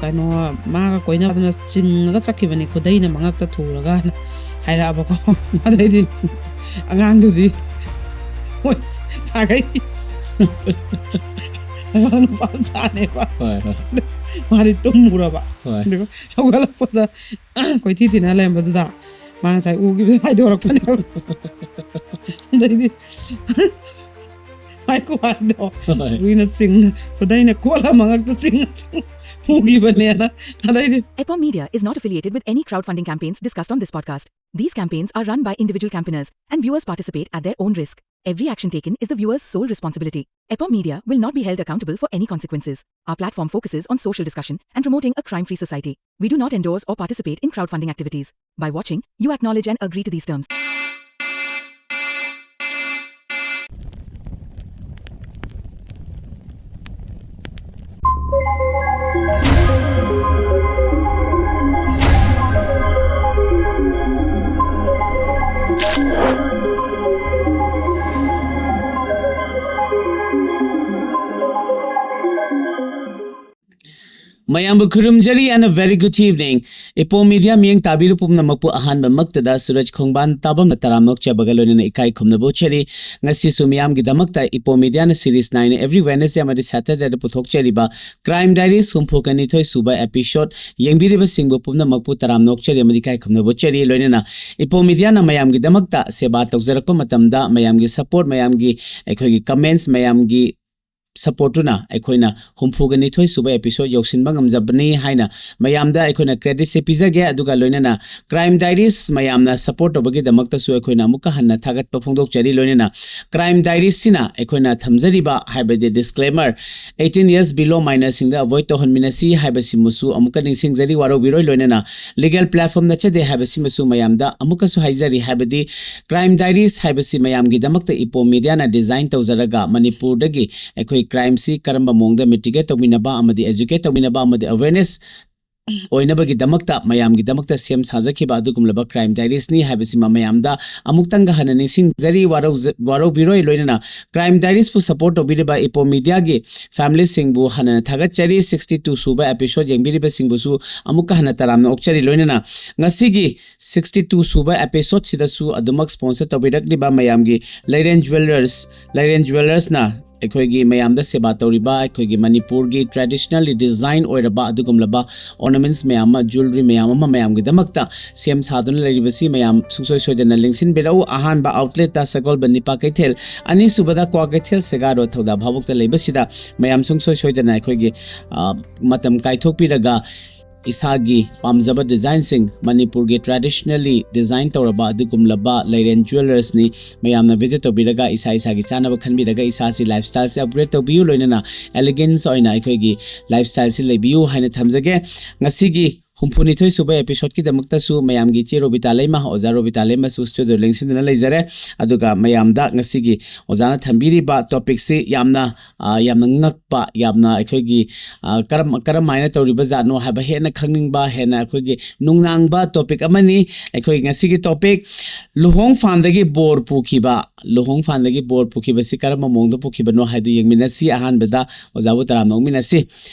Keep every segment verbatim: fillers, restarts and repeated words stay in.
ꯀꯩꯅꯣ, ꯃꯥꯒ ꯀꯣꯏꯅꯕꯗꯨꯅ ꯆꯤꯡꯉꯒ ꯆꯠꯈꯤꯕꯅꯤ, ꯈꯨꯗꯩꯅ ꯃꯉꯛꯇ ꯊꯨꯔꯒꯅ ꯍꯥꯏꯔꯛꯑꯕꯀꯣ꯫ ꯑꯗꯩꯗꯤ ꯑꯉꯥꯡꯗꯨꯗꯤ ꯃꯣꯏ ꯁꯥꯒꯩ ꯑꯉꯥꯡ ꯅꯨꯄꯥ ꯃꯆꯥꯅꯦꯕ꯫ ꯍꯣꯏ ꯍꯣꯏ ꯃꯥꯗꯤ ꯇꯨꯝꯃꯨꯔꯕ꯫ ꯍꯣꯏ ꯑꯗꯨꯒ ꯍꯧꯒꯠꯂꯛꯄꯗ ꯀꯣꯏꯊꯤ ꯊꯤꯅ ꯂꯩꯔꯝꯕꯗꯨꯗ ꯃꯥ ꯉꯁꯥꯏ ꯎꯈꯤꯕꯗ ꯍꯥꯏꯗꯣꯔꯛꯄꯅꯦꯕ꯫ ꯑꯗꯩꯗꯤ ꯃꯥꯏ ꯈꯨꯍꯥꯏꯗꯣ ꯍꯣꯏ ꯎꯏꯅ ꯆꯤꯡꯅ ꯈꯨꯗꯩꯅ ꯀꯣꯠꯂ ꯃꯉꯛꯇ ꯆꯤꯡꯅ ꯆꯤꯡ ꯐꯨꯈꯤꯕꯅꯦꯅ꯫ ꯑꯗꯩꯗꯤ Epom Media is not affiliated with any crowdfunding campaigns discussed on this podcast. These campaigns are run by individual campaigners, and viewers participate at their own risk. Every action taken is the viewer's sole responsibility. Epom Media will not be held accountable for any consequences. Our platform focuses on social discussion and promoting a crime free society. We do not endorse or participate in crowdfunding activities. By watching, you acknowledge and agree to these terms. ꯃꯌꯥꯝꯕꯨ ꯈꯨꯔꯨꯝꯖꯔꯤ and a very good evening. ꯏꯄꯣ media ꯃꯤꯠꯌꯦꯡ ꯇꯥꯕꯤꯔꯤꯕ ꯄꯨꯝꯅꯃꯛꯄꯨ ꯑꯍꯥꯟꯕꯃꯛꯇꯗ ꯁꯨꯔꯖ ꯈꯣꯡꯕꯥꯟ ꯇꯥꯕꯝꯅ ꯇꯔꯥꯝꯅ ꯑꯣꯛꯆꯕꯒ ꯂꯣꯏꯅꯅ ꯏꯀꯥꯏ ꯈꯨꯝꯅꯕ ꯎꯠꯆꯔꯤ꯫ ꯉꯁꯤꯁꯨ ꯃꯤꯌꯥꯝꯒꯤꯗꯃꯛꯇ ꯏꯄꯣ ꯃꯤꯗꯤꯌꯥꯅ series nine every Wednesday ꯑꯃꯗꯤ Saturdayꯗ ꯄꯨꯊꯣꯛꯆꯔꯤꯕ Crime Diaries ꯍꯨꯝꯐꯨꯒ ꯅꯤꯊꯣꯏ ꯁꯨꯕ episode ꯌꯦꯡꯕꯤꯔꯤꯕꯁꯤꯡꯕꯨ ꯄꯨꯝꯅꯃꯛꯄꯨ ꯇꯔꯥꯝꯅ ꯑꯣꯛꯆꯔꯤ ꯑꯃꯗꯤ ꯏꯀꯥꯏ ꯈꯨꯝꯅꯕ ꯎꯠꯆꯔꯤ꯫ ꯂꯣꯏꯅꯅ ꯏꯄꯣ ꯃꯤꯗꯤꯌꯥꯅ ꯃꯌꯥꯝꯒꯤꯗꯃꯛꯇ ꯁꯦꯕꯥ ꯇꯧꯖꯔꯛꯄ ꯃꯇꯝꯗ ꯃꯌꯥꯝꯒꯤ support, ꯃꯌꯥꯝꯒꯤ ꯑꯩꯈꯣꯏꯒꯤ comments, ꯃꯌꯥꯝꯒꯤ supportꯇꯨꯅ ꯑꯩꯈꯣꯏꯅ ꯍꯨꯝꯐꯨꯒ ꯅꯤꯊꯣꯏ ꯁꯨꯕ episode ꯌꯧꯁꯤꯟꯕ ꯉꯝꯖꯕꯅꯤ ꯍꯥꯏꯅ ꯃꯌꯥꯝꯗ ꯑꯩꯈꯣꯏꯅ creditꯁꯦ ꯄꯤꯖꯒꯦ꯫ ꯑꯗꯨꯒ ꯂꯣꯏꯅꯅ Crime Diaries ꯃꯌꯥꯝꯅ support ꯇꯧꯕꯒꯤꯗꯃꯛꯇꯁꯨ ꯑꯩꯈꯣꯏꯅ ꯑꯃꯨꯛꯀ ꯍꯟꯅ ꯊꯥꯒꯠꯄ ꯐꯣꯡꯗꯣꯛꯆꯔꯤ꯫ ꯂꯣꯏꯅꯅ Crime Diariesꯁꯤꯅ ꯑꯩꯈꯣꯏꯅ ꯊꯝꯖꯔꯤꯕ, ꯍꯥꯏꯕꯗꯤ disclaimer, eighteen years below minorꯁꯤꯡꯗ avoid ꯇꯧꯍꯟꯃꯤꯟꯅꯁꯤ ꯍꯥꯏꯕꯁꯤꯃꯁꯨ ꯑꯃꯨꯛꯀ ꯅꯤꯡꯁꯤꯡꯖꯔꯤ, ꯋꯥꯔꯧꯕꯤꯔꯣꯏ꯫ ꯂꯣꯏꯅꯅ legal platform ꯅꯠꯆꯗꯦ ꯍꯥꯏꯕꯁꯤꯃꯁꯨ ꯃꯌꯥꯝꯗ ꯑꯃꯨꯛꯀꯁꯨ ꯍꯥꯏꯖꯔꯤ, ꯍꯥꯏꯕꯗꯤ Crime Diaries ꯍꯥꯏꯕꯁꯤ ꯃꯌꯥꯝꯒꯤꯗꯃꯛꯇ ꯏꯄꯣ ꯃꯤꯗꯤꯌꯥꯅ design ꯇꯧꯖꯔꯒ ꯃꯅꯤꯄꯨꯔꯗꯒꯤ ꯑꯩꯈꯣꯏ crimeꯁꯤ ꯀꯔꯝꯕ ꯃꯑꯣꯡꯗ mitigate ꯇꯧꯃꯤꯟꯅꯕ ꯑꯃꯗꯤ educate ꯇꯧꯃꯤꯟꯅꯕ ꯑꯃꯗꯤ awareness ꯑꯣꯏꯅꯕꯒꯤꯗꯃꯛꯇ, ꯃꯌꯥꯝꯒꯤꯗꯃꯛꯇ ꯁꯦꯝ ꯁꯥꯖꯈꯤꯕ ꯑꯗꯨꯒꯨꯝꯂꯕ Crime Diaries ꯅꯤ ꯍꯥꯏꯕꯁꯤꯃ ꯃꯌꯥꯝꯗ ꯑꯃꯨꯛꯇꯪꯒ ꯍꯟꯅ ꯅꯤꯡꯁꯤꯡꯖꯔꯤ꯫ ꯋꯥꯔꯧꯖ-, ꯋꯥꯔꯧꯕꯤꯔꯣꯏ꯫ ꯂꯣꯏꯅꯅ Crime Diaries ꯄꯨ support ꯇꯧꯕꯤꯔꯤꯕ ꯏꯄꯣꯝ ꯃꯤꯗꯤꯌꯥꯒꯤ family ꯁꯤꯡꯕꯨ ꯍꯟꯅ ꯊꯥꯒꯠꯆꯔꯤ꯫ Sixty two ꯁꯨꯕ episode ꯌꯦꯡꯕꯤꯔꯤꯕꯁꯤꯡꯕꯨꯁꯨ ꯑꯃꯨꯛꯀ ꯍꯟꯅ ꯇꯔꯥꯝꯅ ꯑꯣꯛꯆꯔꯤ꯫ ꯂꯣꯏꯅꯅ ꯉꯁꯤꯒꯤ sixty two ꯁꯨꯕ episode ꯁꯤꯗꯁꯨ ꯑꯗꯨꯃꯛ sponsor ꯇꯧꯕꯤꯔꯛꯂꯤꯕ ꯃꯌꯥꯝꯒꯤ ꯂꯩꯔꯦꯟ Jewellers, ꯂꯩꯔꯦꯟ Jewellers ꯅ ꯑꯩꯈꯣꯏꯒꯤ ꯃꯌꯥꯝꯗ ꯁꯦꯕꯥ ꯇꯧꯔꯤꯕ, ꯑꯩꯈꯣꯏꯒꯤ ꯃꯅꯤꯄꯨꯔꯒꯤ traditionally design ꯑꯣꯏꯔꯕ ꯑꯗꯨꯒꯨꯝꯂꯕ ornaments ꯃꯌꯥꯝ ꯑꯃ, jewellery ꯃꯌꯥꯝ ꯑꯃ ꯃꯌꯥꯝꯒꯤꯗꯃꯛꯇ ꯁꯦꯝ ꯁꯥꯗꯨꯅ ꯂꯩꯔꯤꯕꯁꯤ ꯃꯌꯥꯝ ꯁꯨꯡꯁꯣꯏ ꯁꯣꯏꯗꯅ ꯂꯦꯡꯁꯤꯟꯕꯤꯔꯛꯎ꯫ ꯑꯍꯥꯟꯕ outlet ꯇ ꯁꯒꯣꯜꯕꯟ ꯅꯤꯄꯥ ꯀꯩꯊꯦꯜ, ꯑꯅꯤꯁꯨꯕꯗ ꯀ꯭ꯋꯥꯀꯩꯊꯦꯜ ꯁꯦꯒꯥ road ꯊꯧꯗꯥ ꯚꯥꯕꯣꯛꯇ ꯂꯩꯕꯁꯤꯗ ꯃꯌꯥꯝ ꯁꯨꯡꯁꯣꯏ ꯁꯣꯏꯗꯅ ꯑꯩꯈꯣꯏꯒꯤ, ꯑ, ꯃꯇꯝ ꯀꯥꯏꯊꯣꯛꯄꯤꯔꯒ ꯏꯁꯥꯒꯤ ꯄꯥꯝꯖꯕ design ꯁꯤꯡ, ꯃꯅꯤꯄꯨꯔꯒꯤ traditionally design ꯇꯧꯔꯕ ꯑꯗꯨꯒꯨꯝꯂꯕ ꯂꯩꯔꯦꯟ Jewellers ꯅꯤ꯫ ꯃꯌꯥꯝꯅ visit ꯇꯧꯕꯤꯔꯒ ꯏꯁꯥ ꯏꯁꯥꯒꯤ ꯆꯥꯅꯕ ꯈꯟꯕꯤꯔꯒ ꯏꯁꯥꯁꯤ lifestyle ꯁꯤ upgrade ꯇꯧꯕꯤꯌꯨ, ꯂꯣꯏꯅꯅ elegance ꯑꯣꯏꯅ ꯑꯩꯈꯣꯏꯒꯤ lifestyle ꯁꯤ ꯂꯩꯕꯤꯌꯨ ꯍꯥꯏꯅ ꯊꯝꯖꯒꯦ꯫ ꯉꯁꯤꯒꯤ ꯍꯨꯝꯐꯨꯅꯤꯊꯣꯏ ꯁꯨꯕ episode ꯀꯤꯗꯃꯛꯇꯁꯨ ꯃꯌꯥꯝꯒꯤ ꯏꯆꯦ ꯔꯣꯕꯤꯇꯥ ꯂꯩꯃ, ꯑꯣꯖꯥ ꯔꯣꯕꯤꯇꯥ ꯂꯩꯃꯁꯨ studio ꯗ ꯂꯦꯡꯁꯤꯟꯗꯨꯅ ꯂꯩꯖꯔꯦ꯫ ꯑꯗꯨꯒ ꯃꯌꯥꯝꯗ ꯉꯁꯤꯒꯤ ꯑꯣꯖꯥꯅ ꯊꯝꯕꯤꯔꯤꯕ topic ꯁꯤ ꯌꯥꯝꯅ, ꯑ, ꯌꯥꯝꯅ ꯉꯛꯄ, ꯌꯥꯝꯅ ꯑꯩꯈꯣꯏꯒꯤ, ꯑ, ꯀꯔꯝ, ꯀꯔꯝ ꯍꯥꯏꯅ ꯇꯧꯔꯤꯕ ꯖꯥꯠꯅꯣ ꯍꯥꯏꯕ ꯍꯦꯟꯅ ꯈꯪꯅꯤꯡꯕ, ꯍꯦꯟꯅ ꯑꯩꯈꯣꯏꯒꯤ ꯅꯨꯡꯅꯥꯡꯕ topic ꯑꯃꯅꯤ꯫ ꯑꯩꯈꯣꯏ ꯉꯁꯤꯒꯤ topic, ꯂꯨꯍꯣꯡ ꯐꯥꯟꯗꯒꯤ ꯕꯣꯔ ꯄꯨꯈꯤꯕ꯫ ꯂꯨꯍꯣꯡ ꯐꯥꯟꯗꯒꯤ ꯕꯣꯔ ꯄꯨꯈꯤꯕꯁꯤ ꯀꯔꯝꯕ ꯃꯑꯣꯡꯗ ꯄꯨꯈꯤꯕꯅꯣ ꯍꯥꯏꯗꯨ ꯌꯦꯡꯃꯤꯟꯅꯁꯤ꯫ ꯑꯍꯥꯟꯕꯗ ꯑꯣꯖꯥꯕꯨ ꯇꯔꯥꯝꯅ ꯑꯣꯛꯃꯤꯟꯅꯁꯤ꯫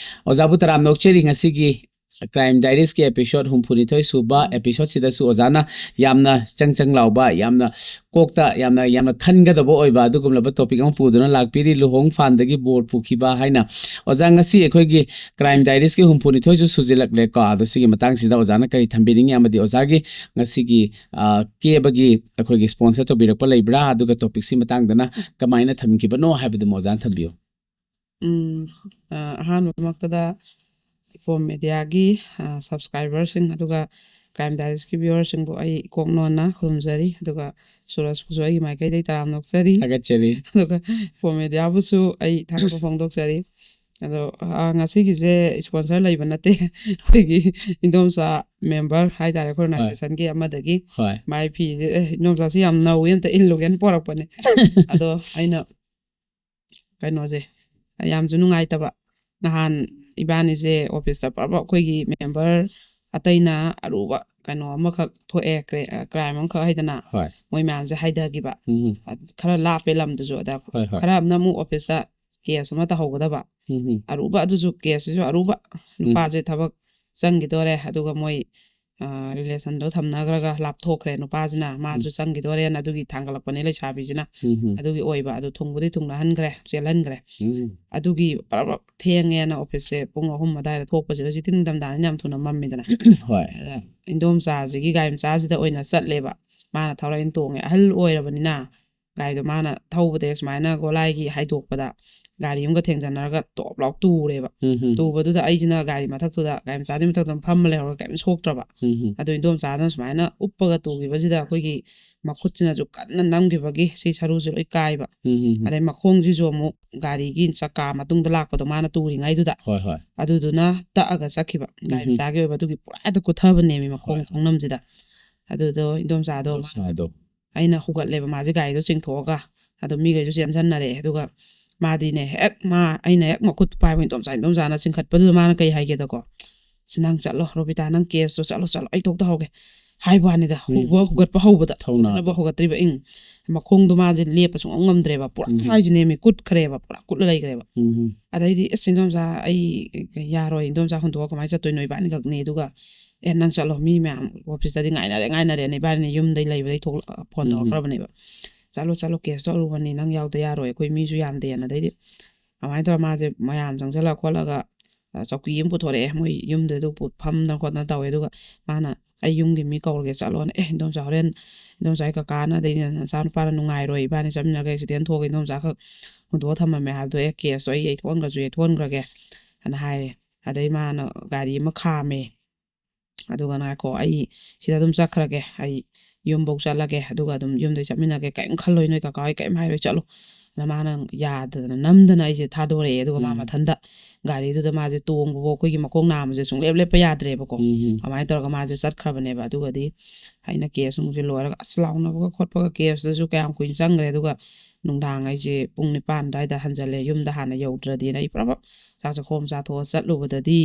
ꯑꯣꯖꯥꯕꯨ ꯇꯔꯥꯝꯅ ꯑꯣꯛꯆꯔꯤ꯫ ꯉꯁꯤꯒꯤ Crime Diaries ꯀꯤ episode ꯍꯨꯝꯐꯨꯅꯤꯊꯣꯏ ꯁꯨꯕ episode ꯁꯤꯗꯁꯨ ꯑꯣꯖꯥꯅ ꯌꯥꯝꯅ ꯆꯪ ꯆꯪ ꯂꯥꯎꯕ, ꯌꯥꯝꯅ ꯀꯣꯛꯇ ꯌꯥꯝꯅ, ꯌꯥꯝꯅ ꯈꯟꯒꯗꯕ ꯑꯣꯏꯕ ꯑꯗꯨꯒꯨꯝꯂꯕ topic ꯑꯃ ꯄꯨꯗꯨꯅ ꯂꯥꯛꯄꯤꯔꯤ, ꯂꯨꯍꯣꯡ ꯐꯥꯟꯗꯒꯤ ꯕꯣꯔ ꯄꯨꯈꯤꯕ ꯍꯥꯏꯅ꯫ ꯑꯣꯖꯥ, ꯉꯁꯤ ꯑꯩꯈꯣꯏꯒꯤ Crime Diaries ꯀꯤ ꯍꯨꯝꯐꯨꯅꯤꯊꯣꯏꯁꯨ ꯁꯨꯖꯤꯜꯂꯛꯂꯦꯀꯣ꯫ ꯑꯗꯣ ꯁꯤꯒꯤ ꯃꯇꯥꯡꯁꯤꯗ ꯑꯣꯖꯥꯅ ꯀꯔꯤ ꯊꯝꯕꯤꯅꯤꯡꯉꯤ ꯑꯃꯗꯤ ꯑꯣꯖꯥꯒꯤ ꯉꯁꯤꯒꯤ, ꯑ, ꯀꯦꯕꯒꯤ ꯑꯩꯈꯣꯏꯒꯤ sponsor ꯇꯧꯕꯤꯔꯛꯄ ꯂꯩꯕ꯭ꯔꯥ? ꯑꯗꯨꯒ topic ꯁꯤ ꯃꯇꯥꯡꯗꯅ ꯀꯃꯥꯏꯅ ꯊꯝꯈꯤꯕꯅꯣ ꯍꯥꯏꯕꯗꯨꯃ ꯑꯣꯖꯥꯅ ꯊꯝꯕꯤꯌꯨ꯫ ꯎꯝ, ꯑ, ꯑꯍꯥꯟꯕꯃꯛꯇꯗ ꯏꯄꯣꯝ ꯃꯦꯗꯤꯌꯥꯒꯤ, ꯑ, subscriber ꯁꯤꯡ ꯑꯗꯨꯒ Crime Diaries ꯀꯤ viewer ꯁꯤꯡꯕꯨ ꯑꯩ ꯏꯀꯣꯛ ꯅꯣꯟꯅ ꯈꯨꯔꯨꯝꯖꯔꯤ꯫ ꯑꯗꯨꯒ ꯁꯨꯔꯖꯄꯨꯁꯨ ꯑꯩꯒꯤ ꯃꯥꯏꯀꯩꯗꯒꯤ ꯇꯔꯥꯝꯅ ꯑꯣꯛꯆꯔꯤ꯫ ꯊꯥꯒꯠꯆꯔꯤ꯫ ꯑꯗꯨꯒ ꯏꯄꯣꯝ ꯃꯦꯗꯤꯌꯥꯕꯨꯁꯨ ꯑꯩ ꯊꯥꯒꯠꯄ ꯐꯣꯡꯗꯣꯛꯆꯔꯤ꯫ ꯑꯗꯣ, ꯑ, ꯉꯁꯤꯒꯤꯁꯦ sponsor ꯂꯩꯕ ꯅꯠꯇꯦ꯫ ꯑꯩꯈꯣꯏꯒꯤ ꯏꯟꯗꯣꯝꯆꯥ member ꯍꯥꯏꯇꯥꯔꯦ, ꯑꯩꯈꯣꯏ ꯍꯣꯏ꯫ Organization ꯒꯤ ꯑꯃꯗꯒꯤ ꯍꯣꯏ꯫ ꯃꯥꯏ ꯐꯤꯁꯦ, "ꯑꯦ, ꯏꯟꯗꯣꯝꯆꯥꯁꯤ ꯌꯥꯝ ꯅꯧꯋꯤ, ꯑꯝꯇ ꯏꯜꯂꯨꯒꯦꯅ" ꯄꯣꯔꯛꯄꯅꯦ꯫ ꯑꯗꯣ ꯑꯩꯅ ꯀꯩꯅꯣꯁꯦ, ꯌꯥꯝꯁꯨ ꯅꯨꯡꯉꯥꯏꯇꯕ, ꯅꯍꯥꯟ ꯏꯕꯥꯅꯤꯁꯦ ꯑꯣꯐꯤꯁꯇ ꯄꯨꯔꯥ ꯑꯩꯈꯣꯏꯒꯤ ꯃꯦꯝꯕꯔ ꯑꯇꯩꯅ ꯑꯔꯨꯕ ꯀꯩꯅꯣ ꯑꯃꯈꯛ ꯊꯣꯛꯑꯦ, ꯀ꯭ꯔꯥꯏꯝ ꯑꯃꯈꯛ ꯍꯥꯏꯗꯅ, ꯍꯣꯏ ꯃꯣꯏ ꯃꯌꯥꯝꯁꯦ ꯍꯥꯏꯊꯈꯤꯕ꯫ ꯎꯝ ꯈꯔ ꯂꯥꯞꯄꯦ ꯂꯝꯗꯨꯁꯨ꯫ ꯑꯗ ꯍꯣꯏ ꯍꯣꯏ ꯈꯔ ꯑꯃꯅ ꯑꯃꯨꯛ ꯑꯣꯐꯤꯁꯇ ꯀꯦꯁ ꯑꯃ ꯇꯧꯍꯧꯒꯗꯕ, ꯎꯝ ꯑꯔꯨꯕ, ꯑꯗꯨꯁꯨ ꯀꯦꯁꯁꯤꯁꯨ ꯑꯔꯨꯕ, ꯅꯨꯄꯥꯁꯦ ꯊꯕꯛ ꯆꯪꯈꯤꯗꯣꯔꯦ, ꯑꯗꯨꯒ ꯃꯣꯏ ꯔꯤꯂꯦꯁꯟꯗꯣ ꯊꯝꯅꯈ꯭ꯔꯒ ꯂꯥꯞꯊꯣꯛꯈ꯭ꯔꯦ ꯅꯨꯄꯥꯁꯤꯅ, ꯃꯥꯁꯨ ꯆꯪꯈꯤꯗꯣꯔꯦꯅ ꯑꯗꯨꯒꯤ ꯊꯥꯡꯒꯠꯂꯛꯄꯅꯦ ꯂꯩꯁꯥꯕꯤꯁꯤꯅ꯫ ꯎꯝ ꯑꯗꯨꯒꯤ ꯑꯣꯏꯕ, ꯑꯗꯨ ꯊꯨꯡꯕꯨꯗꯤ ꯊꯨꯡꯅꯍꯟꯈ꯭ꯔꯦ, ꯆꯦꯜꯍꯟꯈ꯭ꯔꯦ꯫ ꯎꯝ ꯑꯗꯨꯒꯤ ꯄꯔꯞ ꯊꯦꯡꯉꯦꯅ ꯑꯣꯐꯤꯁꯁꯦ ꯄꯨꯡ ꯑꯍꯨꯝ ꯑꯗꯨꯋꯥꯏꯗ ꯊꯣꯛꯄꯁꯤꯗ, ꯍꯧꯖꯤꯛꯇꯤ ꯅꯤꯡꯊꯝꯊꯥꯅꯤꯅ ꯌꯥꯝ ꯊꯨꯅ ꯃꯝꯃꯤꯗꯅ꯫ ꯍꯣꯏ ꯑꯗ ꯏꯟꯗꯣꯝꯆꯥꯁꯤꯒꯤ ꯒꯥꯔꯤ ꯃꯆꯥꯁꯤꯗ ꯑꯣꯏꯅ ꯆꯠꯂꯦꯕ꯫ ꯃꯥꯅ ꯊꯧꯔ ꯑꯩꯅ ꯇꯣꯡꯉꯦ, ꯑꯍꯜ ꯑꯣꯏꯔꯕꯅꯤꯅ ꯒꯥꯔꯤꯗꯣ ꯃꯥꯅ ꯊꯧꯕꯗ ꯁꯨꯃꯥꯏꯅ ꯒꯣꯂꯥꯏꯒꯤ ꯍꯥꯏꯗꯣꯛꯄꯗ ꯒꯥꯔꯤ ꯑꯃꯒ ꯊꯦꯡꯖꯟꯅꯔꯒ ꯇꯣꯞ ꯂꯥꯎ ꯇꯨꯔꯦꯕ꯫ ꯎꯝ ꯎꯝ ꯇꯨꯕꯗꯨꯗ ꯑꯩꯁꯤꯅ ꯒꯥꯔꯤ ꯃꯊꯛꯇꯨꯗ, ꯒꯥꯔꯤ ꯃꯆꯥꯗꯨꯒꯤ ꯃꯊꯛꯇ ꯐꯝꯃ ꯂꯩꯍꯧꯔꯒ ꯀꯔꯤꯝ ꯁꯣꯛꯇ꯭ꯔꯕ꯫ ꯎꯝ ꯎꯝ ꯑꯗꯨ ꯏꯟꯗꯣꯝꯆꯥꯗꯨꯅ ꯁꯨꯃꯥꯏꯅ ꯎꯞꯄꯒ ꯇꯨꯈꯤꯕꯁꯤꯗ ꯑꯩꯈꯣꯏꯒꯤ ꯃꯈꯨꯠꯁꯤꯅꯁꯨ ꯀꯟꯅ ꯅꯝꯈꯤꯕꯒꯤ ꯁꯤ ꯁꯔꯨꯁꯦ ꯂꯣꯏ ꯀꯥꯏꯕ꯫ ꯎꯝ ꯎꯝ ꯎꯝ ꯑꯗꯩ ꯃꯈꯣꯡꯁꯤꯁꯨ ꯑꯃꯨꯛ ꯒꯥꯔꯤꯒꯤ ꯆꯀꯥ ꯃꯇꯨꯡꯗ ꯂꯥꯛꯄꯗꯣ ꯃꯥꯅ ꯇꯨꯔꯤꯉꯩꯗꯨꯗ ꯍꯣꯏ ꯍꯣꯏ ꯑꯗꯨꯗꯨꯅ ꯇꯛꯑꯒ ꯆꯠꯈꯤꯕ꯫ ꯒꯥꯔꯤ ꯎꯝ ꯃꯆꯥꯒꯤ ꯑꯣꯏꯕ ꯑꯗꯨꯒꯤ ꯄꯨꯔꯥ ꯍꯦꯛꯇ ꯀꯨꯊꯕꯅꯦꯃꯤ ꯃꯈꯣꯡ ꯍꯣꯏ ꯈꯣꯡꯅꯝꯁꯤꯗ꯫ ꯑꯗꯨꯗꯣ ꯏꯟꯗꯣꯝꯆꯥꯗꯣ ꯗꯣꯁꯥꯗꯣ ꯑꯩꯅ ꯍꯨꯒꯠꯂꯦꯕ ꯃꯥꯁꯦ ꯒꯥꯔꯤꯗꯣ ꯆꯤꯡꯊꯣꯛꯑꯒ꯫ ꯑꯗꯣ ꯃꯤꯈꯩꯁꯨ ꯆꯦꯟꯁꯟꯅꯔꯛꯑꯦ꯫ ꯑꯗꯨꯒ ꯃꯥꯗꯤꯅꯦ, ꯍꯦꯛ ꯃꯥ, ꯑꯩꯅ ꯍꯦꯛ ꯃꯈꯨꯠ ꯄꯥꯏꯕ ꯏꯟꯗꯣꯝꯆꯥ, ꯏꯟꯗꯣꯝꯆꯥꯅ ꯆꯤꯡꯈꯠꯄꯗꯨꯗ ꯃꯥꯅ ꯀꯩ ꯍꯥꯏꯒꯦꯗꯀꯣ, "ꯁꯤ ꯅꯪ ꯆꯠꯂꯣ ꯔꯣꯕꯤꯇꯥ, ꯅꯪ ꯀꯦꯁꯇꯣ ꯆꯠꯂꯣ, ꯆꯠꯂꯣ, ꯑꯩ ꯊꯣꯛ ꯇꯧꯍꯧꯒꯦ" ꯍꯥꯏꯕ ꯋꯥꯅꯤꯗ꯫ ꯎꯝ꯫ ꯍꯨꯕ ꯍꯨꯒꯠꯄ ꯍꯧꯕꯗ ꯊꯧꯅꯥꯗꯣ꯫ ꯐꯖꯅꯕ ꯍꯨꯒꯠꯇ꯭ꯔꯤꯕ꯫ ꯏꯪ ꯃꯈꯣꯡꯗꯣ ꯃꯥꯁꯦ ꯂꯦꯞꯄ ꯁꯨꯡꯉꯝ ꯉꯝꯗ꯭ꯔꯦꯕ꯫ ꯄꯨꯔꯥ ꯎꯝ꯫ ꯍꯥꯏꯁꯤꯅꯦꯃꯤ, ꯀꯨꯠꯈ꯭ꯔꯦꯕ, ꯄꯨꯔꯥ ꯀꯨꯠꯂ ꯂꯩꯈ꯭ꯔꯦꯕ꯫ ꯎꯝ ꯑꯗꯩꯗꯤ, "ꯑꯁ ꯏꯟꯗꯣꯝꯆꯥ, ꯑꯩ ꯌꯥꯔꯣꯏ, ꯏꯟꯗꯣꯝꯆꯥ ꯍꯨꯟꯗꯣꯛꯑ ꯀꯃꯥꯏꯅ ꯆꯠꯇꯣꯏꯅꯣ ꯏꯕꯥꯅꯤꯈꯛꯅꯤ?" ꯑꯗꯨꯒ, "ꯑꯦ, ꯅꯪ ꯆꯠꯂꯣ, ꯃꯤ ꯃꯌꯥꯝ ꯑꯣꯐꯤꯁꯇꯗꯤ ꯉꯥꯏꯅꯔꯦ, ꯉꯥꯏꯅꯔꯦꯅ" ꯏꯕꯥꯅꯤꯅ ꯌꯨꯝꯗꯩ ꯂꯩꯕꯗꯩ ꯊꯣꯛꯂꯛ-, ꯐꯣꯟ ꯎꯝ꯫ ꯇꯧꯔꯛꯈ꯭ꯔꯕꯅꯦꯕ꯫ "ꯆꯠꯂꯣ, ꯆꯠꯂꯣ, ꯀꯦꯁꯇꯣ ꯑꯔꯨꯕꯅꯤ, ꯅꯪ ꯌꯥꯎꯗ ꯌꯥꯔꯣꯏ, ꯑꯩꯈꯣꯏ ꯃꯤꯁꯨ ꯌꯥꯝꯗꯦꯅ." ꯑꯗꯩꯗꯤ ꯑꯗꯨꯃꯥꯏꯅ ꯇꯧꯔ ꯃꯥꯁꯦ ꯃꯌꯥꯝ ꯆꯪꯁꯤꯜꯂ ꯈꯣꯠꯂꯒ, ꯑ, ꯆꯧꯀꯤ ꯑꯃ ꯄꯨꯊꯣꯔꯛꯑꯦ, ꯃꯣꯏ ꯌꯨꯝꯗꯨꯗ ꯄꯨ-, ꯐꯝꯗꯅ ꯈꯣꯠꯇꯅ ꯇꯧꯋꯦ꯫ ꯑꯗꯨꯒ ꯃꯥꯅ, "ꯑꯩ ꯌꯨꯝꯒꯤ ꯃꯤ ꯀꯧꯔꯒꯦ, ꯆꯠꯂꯣꯅ"꯫ "ꯑꯦ, ꯏꯟꯗꯣꯝꯆꯥ, ꯍꯣꯔꯦꯟ ꯏꯟꯗꯣꯝꯆꯥꯒꯤ ꯀꯀꯥꯅ, ꯑꯗꯩꯗꯤ ꯅꯆꯥꯅꯨꯄꯥꯅ ꯅꯨꯡꯉꯥꯏꯔꯣꯏ, ꯏꯕꯥꯅꯤ ꯆꯠꯃꯤꯟꯅꯔꯒ ꯑꯦꯛꯁꯤꯗꯦꯟ ꯊꯣꯛꯑꯒ ꯏꯟꯗꯣꯝꯆꯥꯈꯛ ꯍꯨꯟꯗꯣꯛꯑ ꯊꯝꯃꯝꯃꯦ ꯍꯥꯏꯕꯗꯣ, ꯑꯦ, ꯀꯦꯁꯇꯣ ꯑꯩ ꯌꯩꯊꯣꯛꯍꯟꯈ꯭ꯔꯁꯨ ꯌꯩꯊꯣꯛꯍꯟꯈ꯭ꯔꯒꯦ" ꯑꯅ ꯍꯥꯏꯌꯦ꯫ ꯑꯗꯩ ꯃꯥꯅ ꯒꯥꯔꯤ ꯑꯃ ꯈꯥꯝꯃꯦ꯫ ꯑꯗꯨꯒ, "ꯉꯥꯏꯈꯣ, ꯑꯩ ꯁꯤꯗ ꯑꯗꯨꯝ ꯆꯠꯈ꯭ꯔꯒꯦ, ꯑꯩ ꯌꯨꯝꯐꯧ ꯆꯠꯂꯒꯦ, ꯑꯗꯨꯒ ꯑꯗꯨꯝ ꯌꯨꯝꯗꯩ ꯆꯠꯃꯤꯟꯅꯒꯦ, ꯀꯔꯤꯝ ꯈꯜꯂꯣꯏ, ꯅꯣꯏ ꯀꯀꯥ ꯍꯣꯏ ꯀꯔꯤꯝ ꯍꯥꯏꯔꯣꯏ, ꯆꯠꯂꯣ" ꯑꯗ ꯃꯥꯅ ꯌꯥꯗꯗꯅ ꯅꯝꯗꯅ ꯑꯩꯁꯦ ꯊꯥꯗꯣꯔꯛꯑꯦ꯫ ꯑꯗꯨꯒ ꯃꯥ ꯎꯝ꯫ ꯃꯊꯟꯇ ꯒꯥꯔꯤꯗꯨꯗ ꯃꯥꯁꯦ ꯇꯣꯡꯕꯐꯥꯎ ꯑꯩꯈꯣꯏꯒꯤ ꯃꯈꯣꯡ ꯅꯥꯝꯃꯁꯦ ꯁꯨꯡꯂꯦꯞ ꯂꯦꯞꯄ ꯌꯥꯗ꯭ꯔꯦꯕꯀꯣ꯫ ꯎꯝ꯫ ꯑꯗꯨꯃꯥꯏꯅ ꯇꯧꯔꯒ ꯃꯥꯁꯦ ꯆꯠꯈ꯭ꯔꯕꯅꯦꯕ꯫ ꯑꯗꯨꯒꯗꯤ ꯑꯩꯅ ꯀꯦꯁ ꯅꯨꯡꯁꯦ ꯂꯣꯏꯔꯒ ꯑꯁ ꯂꯥꯎꯅꯕꯒ ꯈꯣꯠꯄꯒ ꯀꯦꯁꯇꯁꯨ ꯀꯌꯥꯝ ꯀꯨꯏꯅ ꯆꯪꯈ꯭ꯔꯦ꯫ ꯑꯗꯨꯒ ꯅꯨꯡꯗꯥꯡ ꯑꯩꯁꯦ ꯄꯨꯡ ꯅꯤꯄꯥꯟ ꯑꯗꯨꯋꯥꯏꯗ ꯍꯟꯖꯜꯂꯦ, ꯌꯨꯝꯗ ꯍꯥꯟꯅ ꯌꯧꯗ꯭ꯔꯗꯤꯅ ꯑꯩ ꯄꯨꯔꯥ ꯆꯥꯛ ꯆꯥꯈꯣꯝ ꯆꯥꯊꯣꯛꯑ ꯆꯠꯂꯨꯕꯗꯗꯤ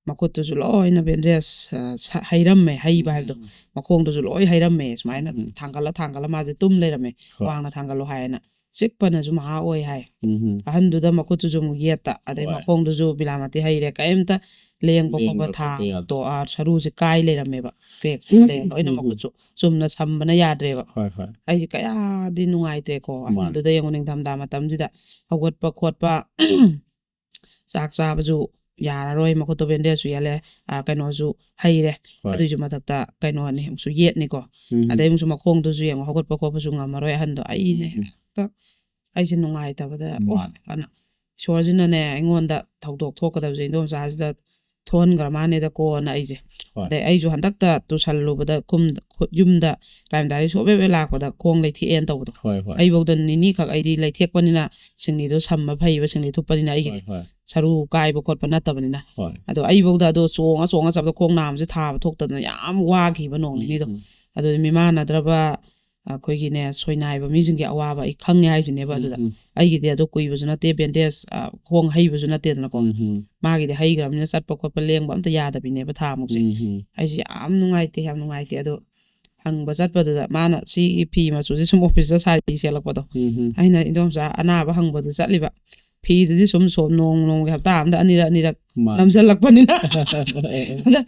ꯃꯈꯨꯠꯇꯨꯁꯨ ꯂꯣꯏꯅ ꯕꯦꯟꯗꯦꯖ ꯍꯩꯔꯝꯃꯦ꯫ ꯍꯩꯕ ꯍꯥꯏꯕꯗꯣ, ꯎꯝ꯫ ꯃꯈꯣꯡꯗꯨꯁꯨ ꯂꯣꯏ ꯍꯩꯔꯝꯃꯦ꯫ ꯁꯨꯃꯥꯏꯅ ꯎꯝ꯫ ꯊꯥꯡꯒꯠꯂ ꯊꯥꯡꯒꯠꯂ ꯃꯥꯁꯦ ꯇꯨꯝ ꯂꯩꯔꯝꯃꯦ꯫ ꯍꯣꯏ꯫ ꯋꯥꯡꯅ ꯊꯥꯡꯒꯠꯂꯣ ꯍꯥꯏꯌꯦꯅ, ꯆꯤꯛꯄꯅꯁꯨ ꯃꯍꯥ ꯑꯣꯏ ꯍꯥꯏ꯫ ꯎꯝ꯫ ꯑꯍꯟꯗꯨꯗ ꯃꯈꯨꯠꯇꯨꯁꯨ ꯑꯃꯨꯛ ꯌꯦꯠꯇ, ꯑꯗꯩ ꯍꯣꯏ꯫ ꯃꯈꯣꯡꯗꯨꯁꯨ ꯕꯤꯂꯥꯃꯇꯤ ꯍꯩꯔꯦ, ꯀꯔꯤꯝꯇ ꯂꯦꯡꯕ ꯈꯣꯠꯄ ꯂꯦꯡꯕ ꯊꯥ ꯈꯣꯠꯄ ꯌꯥꯗꯦ꯫ ꯇꯣ-, ꯑꯥ, ꯁꯔꯨꯁꯦ ꯀꯥꯏ ꯂꯩꯔꯝꯃꯦꯕ꯫ ꯀ꯭ꯔꯦꯛ ꯎꯝ, ꯂꯩꯔꯝꯃꯦ꯫ ꯂꯣꯏꯅ ꯎꯝ, ꯎꯝ꯫ ꯃꯈꯨꯠꯁꯨ ꯆꯨꯝꯅ ꯁꯝꯕꯅ ꯌꯥꯗ꯭ꯔꯦꯕ꯫ ꯍꯣꯏ, ꯍꯣꯏ꯫ ꯑꯩꯁꯦ ꯀꯌꯥꯗꯤ ꯅꯨꯡꯉꯥꯏꯇ꯭ꯔꯦꯀꯣ꯫ ꯃꯥꯅꯦ꯫ ꯑꯍꯟꯗꯨꯗ ꯌꯦꯡꯉꯨ, ꯅꯤꯡꯊꯝꯊꯥ ꯃꯇꯝꯁꯤꯗ ꯍꯧꯒꯠꯄ ꯈꯣꯠꯄ, ꯆꯥꯛ ꯆꯥꯕꯁꯨ ꯌꯥꯔꯔꯣꯏ, ꯃꯈꯨꯠꯇꯣ ꯕꯦꯟꯗꯦꯖꯁꯨ ꯌꯦꯠꯂꯦ, ꯑꯥ, ꯀꯩꯅꯣꯁꯨ ꯍꯩꯔꯦ꯫ ꯍꯣꯏ꯫ ꯑꯗꯨꯏꯁꯨ ꯃꯊꯛꯇ ꯀꯩꯅꯣꯅꯤ, ꯑꯃꯨꯛꯁꯨ ꯌꯦꯠꯅꯤꯀꯣ꯫ ꯎꯝ꯫ ꯑꯗꯩ ꯑꯃꯨꯛꯁꯨ ꯃꯈꯣꯡꯗꯨꯁꯨ ꯌꯦꯡꯉꯣ, ꯍꯧꯒꯠꯄ ꯈꯣꯠꯄꯁꯨ ꯉꯝꯃꯔꯣꯏ ꯑꯍꯟꯗꯣ꯫ ꯑꯩꯅ ꯎꯝ, ꯎꯝ꯫ ꯍꯦꯛꯇ, ꯑꯩꯁꯦ ꯅꯨꯡꯉꯥꯏꯇꯕꯗ, ꯑꯣ, ꯃꯥꯅꯦ꯫ ꯑꯅ ꯏꯁꯣꯔꯁꯤꯅꯅꯦ ꯑꯩꯉꯣꯟꯗ ꯊꯧꯗꯣꯛ ꯊꯣꯛꯀꯗꯕꯁꯦ ꯏꯟꯗꯣꯝꯆꯥꯁꯤꯗ ꯊꯣꯛꯍꯟꯈ꯭ꯔ ꯃꯥꯅꯦꯗꯀꯣꯅ ꯑꯩꯁꯦ꯫ ꯍꯣꯏ꯫ ꯑꯗꯩ ꯑꯩꯁꯨ ꯍꯟꯗꯛꯇ ꯇꯨꯁꯜꯂꯨꯕꯗ ꯈꯨꯝ-, ꯈꯨ-, ꯌꯨꯝꯗ ꯀꯔꯥꯏꯝꯗꯥꯏꯗ ꯁꯣꯞ ꯍꯦꯛ ꯍꯦꯛ ꯂꯥꯛꯄꯗ ꯈꯣꯡ ꯂꯩꯊꯦꯛꯑꯦꯅ ꯇꯧꯕꯗꯣ꯫ ꯍꯣꯏ, ꯍꯣꯏ꯫ ꯑꯩꯐꯧꯗ ꯅꯤꯅꯤꯈꯛ ꯑꯩꯗꯤ ꯂꯩꯊꯦꯛꯄꯅꯤꯅ, ꯁꯤꯡꯂꯤꯗꯣ ꯁꯝꯕ ꯐꯩꯕ, ꯁꯤꯡꯂꯤ ꯊꯨꯞꯄꯅꯤꯅ ꯑꯩꯒꯤꯗꯤ꯫ ꯍꯣꯏ, ꯍꯣꯏ꯫ ꯁꯔꯨ ꯀꯥꯏꯕ ꯈꯣꯠꯄ ꯅꯠꯇꯕꯅꯤꯅ꯫ ꯍꯣꯏ꯫ ꯑꯗꯣ ꯑꯩꯐꯧꯗ ꯑꯗꯣ ꯆꯣꯡꯉ ꯆꯣꯡꯉ ꯆꯠꯄꯗ ꯈꯣꯡ ꯅꯥꯝꯁꯦ ꯊꯥꯕ ꯊꯣꯛꯇꯗꯅ ꯌꯥꯝ ꯋꯥꯈꯤꯕ ꯅꯣꯡ ꯎꯝ, ꯅꯤꯅꯤꯗꯣ꯫ ꯎꯝ꯫ ꯑꯗꯨꯗꯤ ꯃꯤꯃꯥꯟꯅꯗ꯭ꯔꯕ ꯑꯩꯈꯣꯏꯒꯤꯅꯦ, ꯁꯣꯏꯅꯥꯏꯕ ꯃꯤꯁꯤꯡꯒꯤ ꯑꯋꯥꯕ ꯑꯩ ꯈꯪꯉꯦ ꯍꯥꯏꯁꯤꯅꯦꯕ꯫ ꯎꯝ, ꯑꯗꯨꯗ ꯎꯝ꯫ ꯑꯩꯒꯤꯗꯤ ꯑꯗꯨ ꯀꯨꯏꯕꯁꯨ ꯅꯠꯇꯦ, ꯕꯦꯟꯗꯦꯖ, ꯑ, ꯈꯣꯡ ꯍꯩꯕꯁꯨ ꯅꯠꯇꯦꯗꯅꯀꯣ꯫ ꯎꯝ, ꯎꯝ꯫ ꯃꯥꯒꯤꯗꯤ ꯍꯩꯈ꯭ꯔꯕꯅꯤꯅ ꯆꯠꯄ ꯈꯣꯠꯄ ꯂꯦꯡꯕ ꯑꯝꯇ ꯌꯥꯗꯕꯤꯅꯦꯕ ꯊꯥ ꯑꯃꯨꯛꯁꯦ꯫ ꯎꯝ, ꯎꯝ꯫ ꯑꯩꯁꯦ ꯌꯥꯝ ꯅꯨꯡꯉꯥꯏꯇꯦ, ꯌꯥꯝ ꯅꯨꯡꯉꯥꯏꯇꯦ꯫ ꯑꯗꯣ ꯍꯪꯕ ꯆꯠꯄꯗꯨꯗ ꯃꯥꯅ ꯁꯤꯒꯤ ꯐꯤ ꯃꯆꯨꯁꯦ ꯁꯨꯝ ꯑꯣꯐꯤꯁꯇ ꯁꯥꯔꯤ ꯁꯦꯠꯂꯛꯄꯗꯣ꯫ ꯎꯝ, ꯎꯝ꯫ ꯑꯩꯅ ꯏꯟꯗꯣꯝꯆꯥ ꯑꯅꯥꯕ ꯍꯪꯕꯗꯨ ꯆꯠꯂꯤꯕ꯫ ꯐꯤꯗꯨꯗꯤ ꯁꯨꯝ, ꯁꯨꯝ ꯅꯣꯡ ꯅꯣꯡꯃꯒꯤ ꯍꯞꯇꯥ ꯑꯃꯗ ꯑꯅꯤꯔꯛ ꯑꯅꯤꯔꯛ ꯃꯥꯅꯦ꯫ ꯅꯝꯁꯤꯜꯂꯛꯄꯅꯤꯅ꯫ ꯑꯗ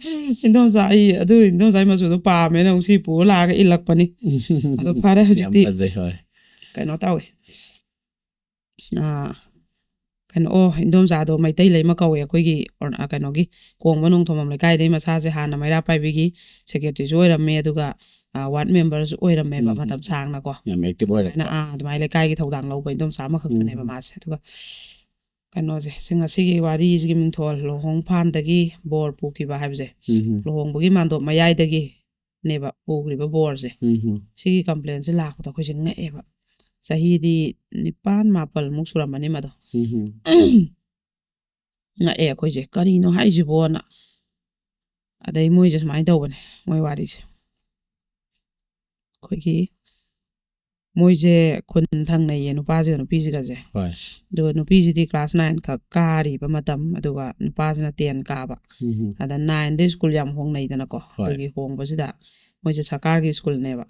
ꯏꯟꯗꯣꯝꯆꯥ ꯑꯩ ꯑꯗꯨ ꯏꯟꯗꯣꯝꯆꯥ ꯑꯩ ꯃꯆꯨꯗꯣ ꯄꯥꯝꯃꯦꯅ ꯑꯃꯨꯛ ꯁꯤ ꯄꯨꯔ ꯂꯥꯛꯑꯒ ꯏꯜꯂꯛꯄꯅꯤ꯫ ꯑꯗꯣ ꯐꯔꯦ, ꯌꯥꯝ ꯍꯧꯖꯤꯛꯇꯤ ꯐꯖꯩ, ꯍꯣꯏ꯫ ꯀꯩꯅꯣ ꯇꯧꯋꯤ꯫ ꯑꯥ, ꯀꯩꯅꯣ, ꯑꯣ, ꯏꯟꯗꯣꯝꯆꯥꯗꯣ ꯃꯩꯇꯩ ꯂꯩꯃ ꯀꯧꯋꯦ, ꯑꯩꯈꯣꯏꯒꯤ ꯑꯣꯔ-, ꯑ, ꯀꯩꯅꯣꯒꯤ ꯀꯣꯡꯕ ꯅꯣꯡꯊꯣꯝꯕꯝ ꯂꯩꯀꯥꯏꯗꯩ꯫ ꯃꯁꯥꯁꯦ ꯍꯥꯟꯅ ꯃꯩꯔꯥ ꯄꯥꯏꯕꯤꯒꯤ ꯁꯦꯀ꯭ꯔꯦꯇꯔꯤꯁꯨ ꯑꯣꯏꯔꯝꯃꯦ, ꯑꯗꯨꯒ, ꯑ, ꯋꯥꯔꯗ ꯃꯦꯝꯕꯔꯁꯨ ꯑꯣꯏꯔꯝꯃꯦꯕ ꯎꯝ, ꯎꯝ, ꯃꯇꯝ ꯎꯝ꯫ ꯁꯥꯡꯅꯀꯣ꯫ ꯌꯥꯝ ꯑꯦꯛꯇꯤꯚ ꯑꯗꯨꯃꯥꯏꯅ, ꯑꯣꯏꯔꯦꯀꯣ꯫ ꯑꯥ, ꯑꯗꯨꯃꯥꯏꯅ ꯂꯩꯀꯥꯏꯒꯤ ꯊꯧꯗꯥꯡ ꯂꯧꯕ ꯏꯟꯗꯣꯝꯆꯥ ꯑꯃꯈꯛꯇꯅꯦꯕ ꯎꯝ꯫ ꯃꯥꯁꯦ꯫ ꯑꯗꯨꯒ ꯀꯩꯅꯣꯁꯦ, ꯁꯤ ꯉꯁꯤꯒꯤ ꯋꯥꯔꯤꯁꯤꯒꯤ ꯃꯤꯡꯊꯣꯜ ꯂꯨꯍꯣꯡꯐꯥꯟꯗꯒꯤ ꯕꯣꯔ ꯄꯨꯈꯤꯕ ꯍꯥꯏꯕꯁꯦ, ꯎꯝ꯫ ꯂꯨꯍꯣꯡꯕꯒꯤ ꯃꯥꯟꯗꯣꯞ ꯃꯌꯥꯏꯗꯒꯤꯅꯦꯕ ꯄꯨꯈ꯭ꯔꯤꯕ ꯕꯣꯔꯁꯦ꯫ ꯎꯝ꯫ ꯁꯤꯒꯤ ꯀꯝꯄ꯭ꯂꯦꯟꯁꯦ ꯂꯥꯛꯄꯗ ꯑꯩꯈꯣꯏꯁꯦ ꯉꯛꯑꯦꯕ꯫ ꯆꯍꯤꯗꯤ ꯅꯤꯄꯥꯟ ꯃꯥꯄꯜꯃꯨꯛ ꯁꯨꯔꯝꯃꯅꯤ ꯃꯗꯣ꯫ ꯎꯝ. ꯉꯛꯑꯦ ꯑꯩꯈꯣꯏꯁꯦ, "ꯀꯔꯤꯅꯣ ꯍꯥꯏꯁꯤꯕꯣꯅ?" ꯑꯗꯩ ꯃꯣꯏꯁꯦ ꯁꯨꯃꯥꯏꯅ ꯇꯧꯕꯅꯦ, ꯃꯣꯏ ꯋꯥꯔꯤꯁꯦ꯫ ꯑꯩꯈꯣꯏꯒꯤ ꯃꯣꯏꯁꯦ ꯈꯨꯟ ꯊꯪꯅꯩꯌꯦ, ꯅꯨꯄꯥꯁꯤꯒ ꯅꯨꯄꯤꯁꯤꯒꯁꯦ꯫ ꯍꯣꯏ. ꯑꯗꯨꯒ ꯅꯨꯄꯤꯁꯤꯗꯤ class nine ꯈꯛ ꯀꯥꯔꯤꯕ ꯃꯇꯝ, ꯑꯗꯨꯒ ꯅꯨꯄꯥꯁꯤꯅ ten ꯀꯥꯕ꯫ ꯎꯝ. ꯑꯗ nineꯗꯩ school ꯌꯥꯝ ꯍꯣꯡꯅꯩꯗꯅꯀꯣ꯫ ꯍꯣꯏ. ꯑꯗꯨꯒꯤ ꯍꯣꯡꯕꯁꯤꯗ ꯃꯣꯏꯁꯦ ꯁꯔꯀꯥꯔꯒꯤ schoolꯅꯦꯕ꯫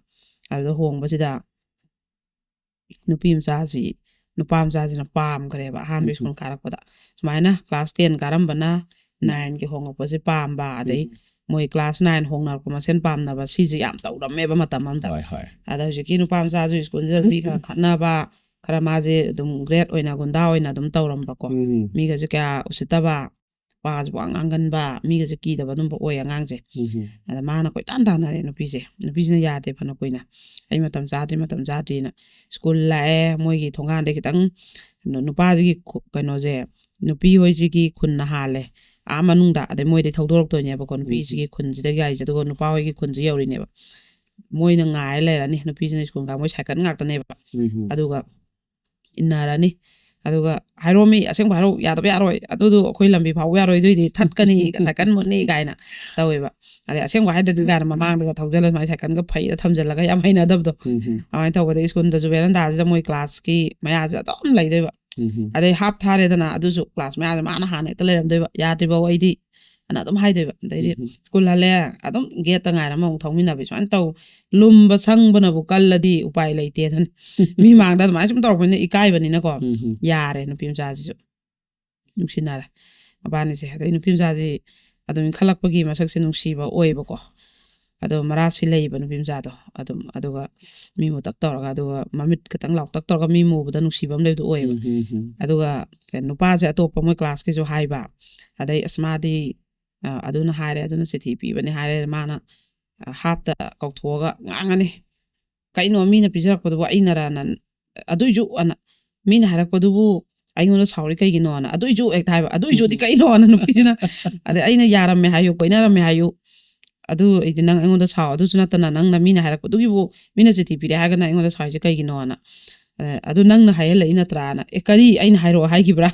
ꯑꯗꯨꯗ ꯍꯣꯡꯕꯁꯤꯗ ꯅꯨꯄꯤ ꯃꯆꯥꯁꯤ, ꯅꯨꯄꯥ ꯃꯆꯥꯁꯤꯅ ꯄꯥꯝꯈ꯭ꯔꯦꯕ ꯑꯍꯥꯟꯕ ꯎꯝ. school ꯀꯥꯔꯛꯄꯗ꯫ ꯁꯨꯃꯥꯏꯅ class ten ꯀꯥꯔꯝꯕꯅ ꯎꯝ. nineꯒꯤ ꯍꯣꯡꯉꯛꯄꯁꯦ ꯄꯥꯝꯕ, ꯑꯗꯩ ꯎꯝ. ꯃꯣꯏ class nine ꯍꯣꯡꯅꯔꯛꯄ ꯃꯁꯦꯟ ꯄꯥꯝꯅꯕ, ꯁꯤꯁꯦ ꯌꯥꯝ ꯇꯧꯔꯝꯃꯦꯕ ꯃꯇꯝ ꯑꯃꯗ꯫ ꯍꯣꯏ, ꯍꯣꯏ. ꯑꯗ ꯍꯧꯖꯤꯛꯀꯤ ꯅꯨꯄꯥ ꯃꯆꯥꯁꯨ schoolꯁꯤꯗ ꯃꯤ ꯈꯔ ꯈꯠꯅꯕ, ꯈꯔ ꯃꯥꯁꯦ ꯑꯗꯨꯝ great ꯑꯣꯏꯅ, ꯒꯨꯟꯗꯥ ꯑꯣꯏꯅ ꯑꯗꯨꯝ ꯇꯧꯔꯝꯕꯀꯣ꯫ ꯎꯝ. ꯃꯤꯒꯁꯦ ꯀꯌꯥ ꯎꯁꯤꯠꯇꯕ, ꯋꯥꯁꯦ ꯋꯥ ꯉꯥꯡꯒꯟꯕ, ꯃꯤꯒꯁꯦ ꯀꯤꯗꯕ ꯑꯗꯨꯝꯕ ꯑꯣꯏ ꯑꯉꯥꯡꯁꯦ꯫ ꯎꯝ. ꯑꯗ ꯃꯥꯅ ꯀꯣꯏꯇꯥꯟ ꯇꯥꯟꯅꯔꯦ ꯅꯨꯄꯤꯁꯦ꯫ ꯅꯨꯄꯤꯁꯤꯅ ꯌꯥꯗꯦ ꯐꯅ ꯀꯨꯏꯅ꯫ "ꯑꯩ ꯃꯇꯝ ꯆꯥꯗ꯭ꯔꯤ, ꯃꯇꯝ ꯆꯥꯗ꯭ꯔꯤꯅ"꯫ School ꯂꯥꯛꯑꯦ, ꯃꯣꯏꯒꯤ ꯊꯣꯡꯒꯥꯟꯗ ꯈꯤꯇꯪ ꯀꯩꯅꯣ, ꯅꯨꯄꯥꯁꯤꯒꯤ ꯈꯨ-, ꯀꯩꯅꯣꯁꯦ, ꯅꯨꯄꯤ ꯍꯣꯏꯁꯤꯒꯤ ꯈꯨꯟꯅ ꯍꯥꯜꯂꯦ꯫ ꯑꯥ ꯃꯅꯨꯡꯗ, ꯑꯗꯩ ꯃꯣꯏꯗꯩ ꯊꯧꯗꯣꯔꯛꯇꯣꯏꯅꯦꯕꯀꯣ, ꯎꯝ. ꯅꯨꯄꯤꯁꯤꯒꯤ ꯈꯨꯟꯁꯤꯗꯒꯤ ꯍꯥꯏꯁꯦ, ꯑꯗꯨꯒ ꯅꯨꯄꯥ ꯍꯣꯏꯒꯤ ꯈꯨꯟꯁꯤ ꯌꯧꯔꯤꯅꯦꯕ꯫ ꯃꯣꯏꯅ ꯉꯥꯏ ꯂꯩꯔꯅꯤ, ꯅꯨꯄꯤꯁꯤꯅ school ꯀꯥ, ꯃꯣꯏ ꯁꯥꯏꯀꯜ ꯉꯥꯛꯇꯅꯦꯕ꯫ ꯎꯝ. ꯑꯗꯨꯒ ꯏꯟꯅꯔꯅꯤ꯫ ꯑꯗꯨꯒ ꯍꯥꯏꯔꯣꯃꯤ, "ꯑꯁꯦꯡꯕ ꯍꯥꯏꯔꯣ, ꯌꯥꯗꯕ ꯌꯥꯔꯣꯏ, ꯑꯗꯨꯗꯣ ꯑꯩꯈꯣꯏ ꯂꯝꯕꯤ ꯐꯥꯎꯕ ꯌꯥꯔꯣꯏ, ꯑꯗꯨꯏꯗꯤ ꯊꯠꯀꯅꯤ, ꯁꯥꯏꯀꯜ ꯃꯨꯠꯅꯤ" ꯀꯥꯏꯅ ꯇꯧꯋꯦꯕ꯫ ꯑꯗꯩ "ꯑꯁꯦꯡꯕ ꯍꯥꯏꯗ꯭ꯔꯗꯤ" ꯀꯥꯏꯅ ꯃꯃꯥꯡꯗꯒ ꯊꯧꯖꯜꯂ ꯁꯨꯃꯥꯏꯅ ꯁꯥꯏꯀꯜꯒ ꯐꯩꯗ ꯊꯝꯖꯜꯂꯒ ꯌꯥꯝ ꯍꯩꯅꯗꯕꯗꯣ꯫ ꯎꯝ. ꯑꯗꯨꯃꯥꯏꯅ ꯇꯧꯕꯗ schoolꯗꯁꯨ verandaꯁꯤꯗ ꯃꯣꯏ classꯀꯤ ꯃꯌꯥꯁꯤꯗ ꯑꯗꯨꯝ ꯂꯩꯗꯣꯏꯕ꯫ ꯎꯝ. ꯑꯗꯩ ꯍꯥꯞꯊꯔꯦꯗꯅ, ꯑꯗꯨꯁꯨ class ꯃꯌꯥꯁꯦ ꯃꯥꯅ ꯍꯥꯟꯅ ꯍꯦꯛꯇ ꯂꯩꯔꯝꯗꯣꯏꯕ, "ꯌꯥꯗ꯭ꯔꯤꯕꯧ ꯑꯩꯗꯤ" ꯑꯅ ꯑꯗꯨꯝ ꯍꯥꯏꯗꯣꯏꯕ꯫ ꯑꯗꯩꯗꯤ ꯎꯝ. "School ꯍꯜꯂꯦ", ꯑꯗꯨꯝ gateꯇ ꯉꯥꯏꯔꯝꯃ ꯑꯃꯨꯛ ꯊꯧꯃꯤꯟꯅꯕꯤ ꯁꯨꯃꯥꯏꯅ ꯇꯧ꯫ ꯂꯨꯝꯕ ꯁꯪꯕꯅꯕꯨ ꯀꯜꯂꯗꯤ ꯎꯄꯥꯏ ꯂꯩꯇꯦ ꯑꯗꯨꯅꯤ꯫ ꯃꯤ ꯃꯥꯡꯗ ꯑꯗꯨꯃꯥꯏꯅ ꯁꯨꯝ ꯇꯧꯔꯛꯄꯅꯤꯅ ꯏꯀꯥꯏꯕꯅꯤꯅꯀꯣ꯫ ꯎꯝ. ꯌꯥꯔꯦ, ꯅꯨꯄꯤ ꯃꯆꯥꯁꯤꯁꯨ ꯅꯨꯡꯁꯤꯅꯔꯦ ꯃꯕꯥꯅꯤꯁꯦ꯫ ꯑꯗꯩ ꯅꯨꯄꯤ ꯃꯆꯥꯁꯤ ꯑꯗꯨꯝ ꯏꯟꯈꯠꯂꯛꯄꯒꯤ ꯃꯁꯛꯁꯦ ꯅꯨꯡꯁꯤꯕ ꯑꯣꯏꯌꯦꯕꯀꯣ꯫ ꯑꯗꯣ ꯃꯔꯥ ꯁꯤꯂꯛꯏꯕ ꯅꯨꯄꯤ ꯃꯆꯥꯗꯣ ꯑꯗꯨꯝ, ꯑꯗꯨꯒ ꯃꯤ ꯃꯨꯇꯛ ꯇꯧꯔꯒ, ꯑꯗꯨꯒ ꯃꯃꯤꯠ ꯈꯤꯇꯪ ꯂꯥꯎꯇꯛ ꯇꯧꯔꯒ ꯃꯤ ꯃꯨꯕꯗ ꯅꯨꯡꯁꯤꯕ ꯑꯃ ꯂꯩꯕꯗꯣ ꯑꯣꯏꯌꯦꯕ꯫ ꯎꯝ. ꯎꯝ. ꯑꯗꯨꯒ ꯀꯩꯅꯣ, ꯅꯨꯄꯥꯁꯦ ꯑꯇꯣꯞꯄ ꯃꯣꯏ classꯀꯤꯁꯨ ꯍꯥꯏꯕ, ꯑꯗꯩ "ꯑꯁ, ꯃꯥꯗꯤ, ꯑ, ꯑꯗꯨꯅ ꯍꯥꯏꯔꯦ, ꯑꯗꯨꯅ ꯆꯤꯊꯤ ꯄꯤꯕꯅꯦ" ꯍꯥꯏꯔꯦ, ꯃꯥꯅ, ꯑ, ꯍꯥꯞꯇ ꯀꯧꯊꯣꯛꯑꯒ ꯉꯥꯡꯉꯅꯤ꯫ "ꯀꯩꯅꯣ, ꯃꯤꯅ ꯄꯤꯖꯔꯛꯄꯗꯨꯕꯨ ꯑꯩꯅꯔꯅ? ꯑꯗꯨꯏꯁꯨ" ꯑꯅ, "ꯃꯤꯅ ꯍꯥꯏꯔꯛꯄꯗꯨꯕꯨ ꯑꯩꯉꯣꯟꯗ ꯁꯥꯎꯔꯤ ꯀꯩꯒꯤꯅꯣꯅ?" "ꯑꯗꯨꯏꯁꯨ" ꯍꯦꯛꯇ ꯍꯥꯏꯕ, "ꯑꯗꯨꯏꯁꯨꯗꯤ ꯀꯩꯅꯣꯅ?" ꯅꯨꯄꯤꯁꯤꯅ꯫ ꯑꯗꯩ ꯑꯩꯅ "ꯌꯥꯔꯝꯃꯦ ꯍꯥꯏꯌꯨ, ꯀꯣꯏꯅꯔꯝꯃꯦ ꯍꯥꯏꯌꯨ, ꯑꯗꯨ ꯑꯩꯗꯤ ꯅꯪ ꯑꯩꯉꯣꯟꯗ ꯁꯥꯎ, ꯑꯗꯨꯁꯨ ꯅꯠꯇꯅ ꯅꯪꯅ ꯃꯤꯅ ꯍꯥꯏꯔꯛꯄꯗꯨꯒꯤꯕꯨ, ꯃꯤꯅ ꯆꯤꯊꯤ ꯄꯤꯔꯦ ꯍꯥꯏꯔꯒꯅ ꯑꯩꯉꯣꯟꯗ ꯁꯥꯎꯔꯤꯁꯦ ꯀꯩꯒꯤꯅꯣꯅ?" ꯑꯗꯨ ꯅꯪꯅ ꯍꯥꯏꯍꯜꯂꯛꯏ ꯅꯠꯇ꯭ꯔꯥꯅ꯫ "ꯑꯦ, ꯀꯔꯤ? ꯑꯩꯅ ꯍꯥꯏꯔꯛꯑꯣ ꯍꯥꯏꯈꯤꯕ꯭ꯔꯥ?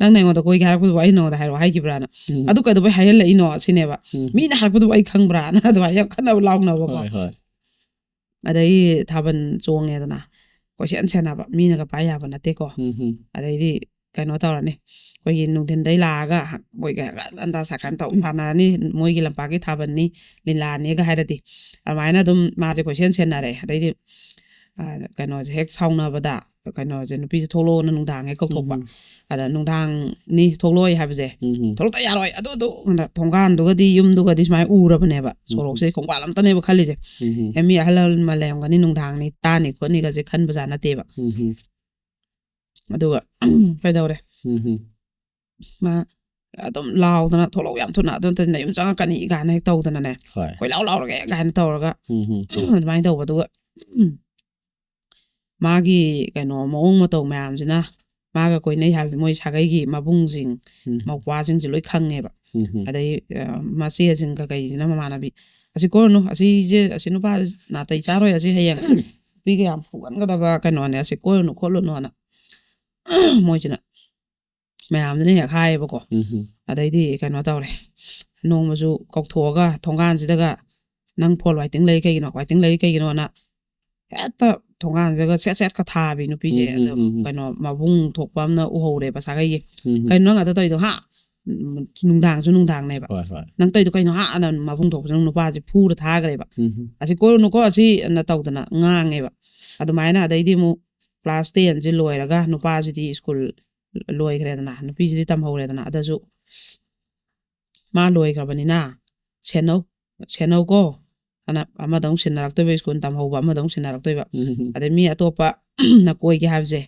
ꯅꯪꯅ ꯑꯩꯉꯣꯟꯗ ꯀꯣꯏꯒꯦ ꯍꯥꯏꯔꯛꯄꯗꯨꯕꯨ ꯑꯩ ꯅꯉꯣꯟꯗ ꯍꯥꯏꯔꯛꯑꯣ ꯍꯥꯏꯈꯤꯕ꯭ꯔꯥꯅ?" "ꯑꯗꯨ ꯀꯩꯗꯧꯕꯩ ꯍꯥꯏꯍꯜꯂꯛꯏꯅꯣ?" ꯁꯤꯅꯦꯕ꯫ "ꯃꯤꯅ ꯍꯥꯏꯔꯛꯄꯗꯨꯕꯨ ꯑꯩ ꯈꯪꯕ꯭ꯔꯥꯅ?" ꯑꯗꯨꯃꯥꯏꯅ ꯌꯥꯝ ꯈꯟꯅꯕ ꯂꯥꯎꯅꯕꯀꯣ꯫ ꯑꯗꯩ ꯊꯥꯕꯜ ꯆꯣꯡꯉꯦꯗꯅ, ꯀꯣꯏꯁꯦꯟ ꯁꯦꯟꯅꯕ, ꯃꯤꯅꯒ ꯄꯥꯏ ꯌꯥꯕ ꯅꯠꯇꯦꯀꯣ꯫ ꯑꯗꯩꯗꯤ ꯀꯩꯅꯣ ꯇꯧꯔꯅꯤ, ꯑꯩꯈꯣꯏꯒꯤ ꯅꯨꯡꯊꯤꯟꯗꯩ ꯂꯥꯛꯑꯒ ꯃꯣꯏꯒ ꯑꯟꯗꯥ ꯁꯥꯀꯟ ꯇꯧ ꯁꯥꯟꯅꯔꯅꯤ, ꯃꯣꯏꯒꯤ ꯂꯝꯄꯥꯛꯀꯤ ꯊꯥꯕꯜꯅꯤ, ꯂꯤꯂꯥꯅꯤꯒ ꯍꯥꯏꯔꯗꯤ꯫ ꯑꯗꯨꯃꯥꯏꯅ ꯑꯗꯨꯝ ꯃꯥꯁꯦ ꯀꯣꯏꯁꯦꯟ ꯁꯦꯟꯅꯔꯦ꯫ ꯑꯗꯩꯗꯤ ꯀꯩꯅꯣꯁꯦ ꯍꯦꯛ ꯁꯥꯎꯅꯕꯗ, ꯀꯩꯅꯣꯁꯦ, ꯅꯨꯄꯤꯁꯦ ꯊꯣꯛꯂꯛꯑꯣꯅ ꯅꯨꯡꯗꯥꯡ ꯍꯦꯛ ꯀꯧꯊꯣꯛꯄ꯫ ꯑꯗ ꯅꯨꯡꯗꯥꯡꯅꯤ ꯊꯣꯛꯂꯛꯑꯣꯏ ꯍꯥꯏꯕꯁꯦ, "ꯊꯣꯛꯂꯛꯇ ꯌꯥꯔꯣꯏ, ꯑꯗꯨ ꯑꯗꯨ" ꯊꯣꯡꯒꯥꯟꯗꯨꯒꯗꯤ, ꯌꯨꯝꯗꯨꯒꯗꯤ ꯁꯨꯃꯥꯏꯅ ꯎꯔꯕꯅꯦꯕ꯫ ꯁꯣꯔꯣꯛꯁꯦ ꯈꯣꯡꯕꯥꯜ ꯑꯝꯇꯅꯦꯕ ꯈꯜꯂꯤꯁꯦ꯫ "ꯑꯦ, ꯃꯤ ꯑꯍꯜ ꯂꯃꯟ ꯂꯩꯔꯝꯒꯅꯤ, ꯅꯨꯡꯗꯥꯡꯅꯤ, ꯇꯥꯅꯤ ꯈꯣꯠꯅꯤꯒꯁꯦ" ꯈꯟꯕꯖꯥꯠ ꯅꯠꯇꯦꯕ꯫ ꯑꯗꯨꯒ ꯀꯩꯗꯧꯔꯦ? ꯃꯥ ꯑꯗꯨꯝ ꯂꯥꯎꯗꯅ, "ꯊꯣꯛꯂꯛꯑꯣ ꯌꯥꯝ ꯊꯨꯅ, ꯑꯗꯨ ꯅꯠꯇ꯭ꯔꯗꯤ ꯅꯌꯨꯝ ꯆꯪꯉꯛꯀꯅꯤ" ꯀꯥꯏꯅ ꯍꯦꯛ ꯇꯧꯗꯅꯅꯦ, "ꯀꯣꯏꯂꯥꯎ ꯂꯥꯎꯔꯒꯦ" ꯀꯥꯏꯅ ꯇꯧꯔꯒ ꯑꯗꯨꯃꯥꯏꯅ ꯇꯧꯕꯗꯨꯒ, ꯃꯥꯒꯤ ꯀꯩꯅꯣ ꯃꯑꯣꯡ ꯃꯇꯧ ꯃꯌꯥꯝꯁꯤꯅ, ꯃꯥꯒ ꯀꯣꯏꯅꯩ ꯍꯥꯏꯕꯗꯤ ꯃꯣꯏ ꯁꯥꯒꯩꯒꯤ ꯃꯕꯨꯡꯁꯤꯡ, ꯃꯧꯄ꯭ꯋꯥꯁꯤꯡꯁꯦ ꯂꯣꯏ ꯈꯪꯉꯦꯕ꯫ ꯑꯗꯩ ꯃꯆꯦꯁꯤꯡ ꯀꯩꯀꯩꯁꯤꯅ ꯃꯃꯥꯟꯅꯕꯤ, "ꯑꯁꯤ ꯀꯣꯏꯔꯨꯅꯨ, ꯑꯁꯤꯁꯦ, ꯑꯁꯤ ꯅꯨꯄꯥ ꯅꯥꯇꯩ ꯆꯥꯔꯣꯏ, ꯑꯁꯤ ꯍꯌꯦꯡ ꯅꯨꯄꯤꯒ ꯌꯥꯝ ꯐꯨꯒꯟꯒꯗꯕ ꯀꯩꯅꯣꯅꯦ, ꯑꯁꯤ ꯀꯣꯏꯔꯨꯅꯨ ꯈꯣꯠꯂꯨꯅꯨꯅ" ꯃꯣꯏꯁꯤꯅ ꯃꯌꯥꯝꯁꯤꯅ ꯍꯦꯛ ꯍꯥꯏꯌꯦꯕꯀꯣ꯫ ꯑꯗꯩꯗꯤ ꯀꯩꯅꯣ ꯇꯧꯔꯦ, ꯅꯣꯡꯃꯁꯨ ꯀꯧꯊꯣꯛꯑꯒ ꯊꯣꯡꯒꯥꯟꯁꯤꯗꯒ, "ꯅꯪ ꯐꯣꯟ ꯋꯥꯏꯇꯤꯡ ꯂꯩ ꯀꯩꯒꯤꯅꯣ? ꯋꯥꯏꯇꯤꯡ ꯂꯩ ꯀꯩꯒꯤꯅꯣꯅ?" ꯍꯦꯛꯇ ꯊꯣꯡꯒꯥꯟꯁꯤꯗꯒ ꯁꯦꯠ ꯁꯦꯠꯀ ꯊꯥꯕꯤ ꯅꯨꯄꯤꯁꯦ꯫ ꯑꯗꯣ ꯀꯩꯅꯣ, ꯃꯕꯨꯡ ꯊꯣꯛꯄ ꯑꯃꯅ ꯎꯍꯧꯔꯦꯕ ꯁꯥꯒꯩꯒꯤ꯫ "ꯀꯩꯅꯣ ꯅꯪ ꯑꯗ ꯇꯧꯔꯤꯗꯣ, ꯍꯥ? ꯎꯝ, ꯅꯨꯡꯗꯥꯡꯁꯨ ꯅꯨꯡꯗꯥꯡꯅꯦꯕ꯫ ꯅꯪ ꯇꯧꯔꯤꯗꯣ ꯀꯩꯅꯣ, ꯍꯥ?" ꯑꯅ ꯃꯕꯨꯡ ꯊꯣꯛꯄꯁꯤꯅ ꯅꯨꯄꯥꯁꯦ ꯐꯨꯔ ꯊꯥꯈ꯭ꯔꯦꯕ꯫ "ꯑꯁꯤ ꯀꯣꯏꯔꯨꯅꯨꯀꯣ, ꯑꯁꯤ" ꯑꯅ ꯇꯧꯗꯅ ꯉꯥꯡꯉꯦꯕ꯫ ꯑꯗꯨꯃꯥꯏꯅ ꯑꯗꯩꯗꯤ ꯑꯃꯨꯛ ꯀ꯭ꯂꯥꯁ ꯇꯦꯟꯁꯦ ꯂꯣꯏꯔꯒ ꯅꯨꯄꯥꯁꯤꯗꯤ ꯁ꯭ꯀꯨꯜ ꯂꯣꯏꯈ꯭ꯔꯦꯗꯅ, ꯅꯨꯄꯤꯁꯤꯗꯤ ꯇꯝꯍꯧꯔꯦꯗꯅ꯫ ꯑꯗꯨꯁꯨ ꯃꯥ ꯂꯣꯏꯈ꯭ꯔꯕꯅꯤꯅ ꯁꯦꯟꯅꯧ, ꯁꯦꯟꯅꯧꯀꯣ꯫ ꯑꯅ ꯑꯃꯗ ꯑꯃꯨꯛ ꯁꯤꯟꯅꯔꯛꯇꯣꯏꯕ, ꯁ꯭ꯀꯨꯜ ꯇꯝꯍꯧꯕ ꯑꯃꯗ ꯑꯃꯨꯛ ꯁꯤꯟꯅꯔꯛꯇꯣꯏꯕ꯫ ꯑꯗꯩ ꯃꯤ ꯑꯇꯣꯞꯄ ꯅ ꯀꯣꯏꯒꯦ ꯍꯥꯏꯕꯁꯦ,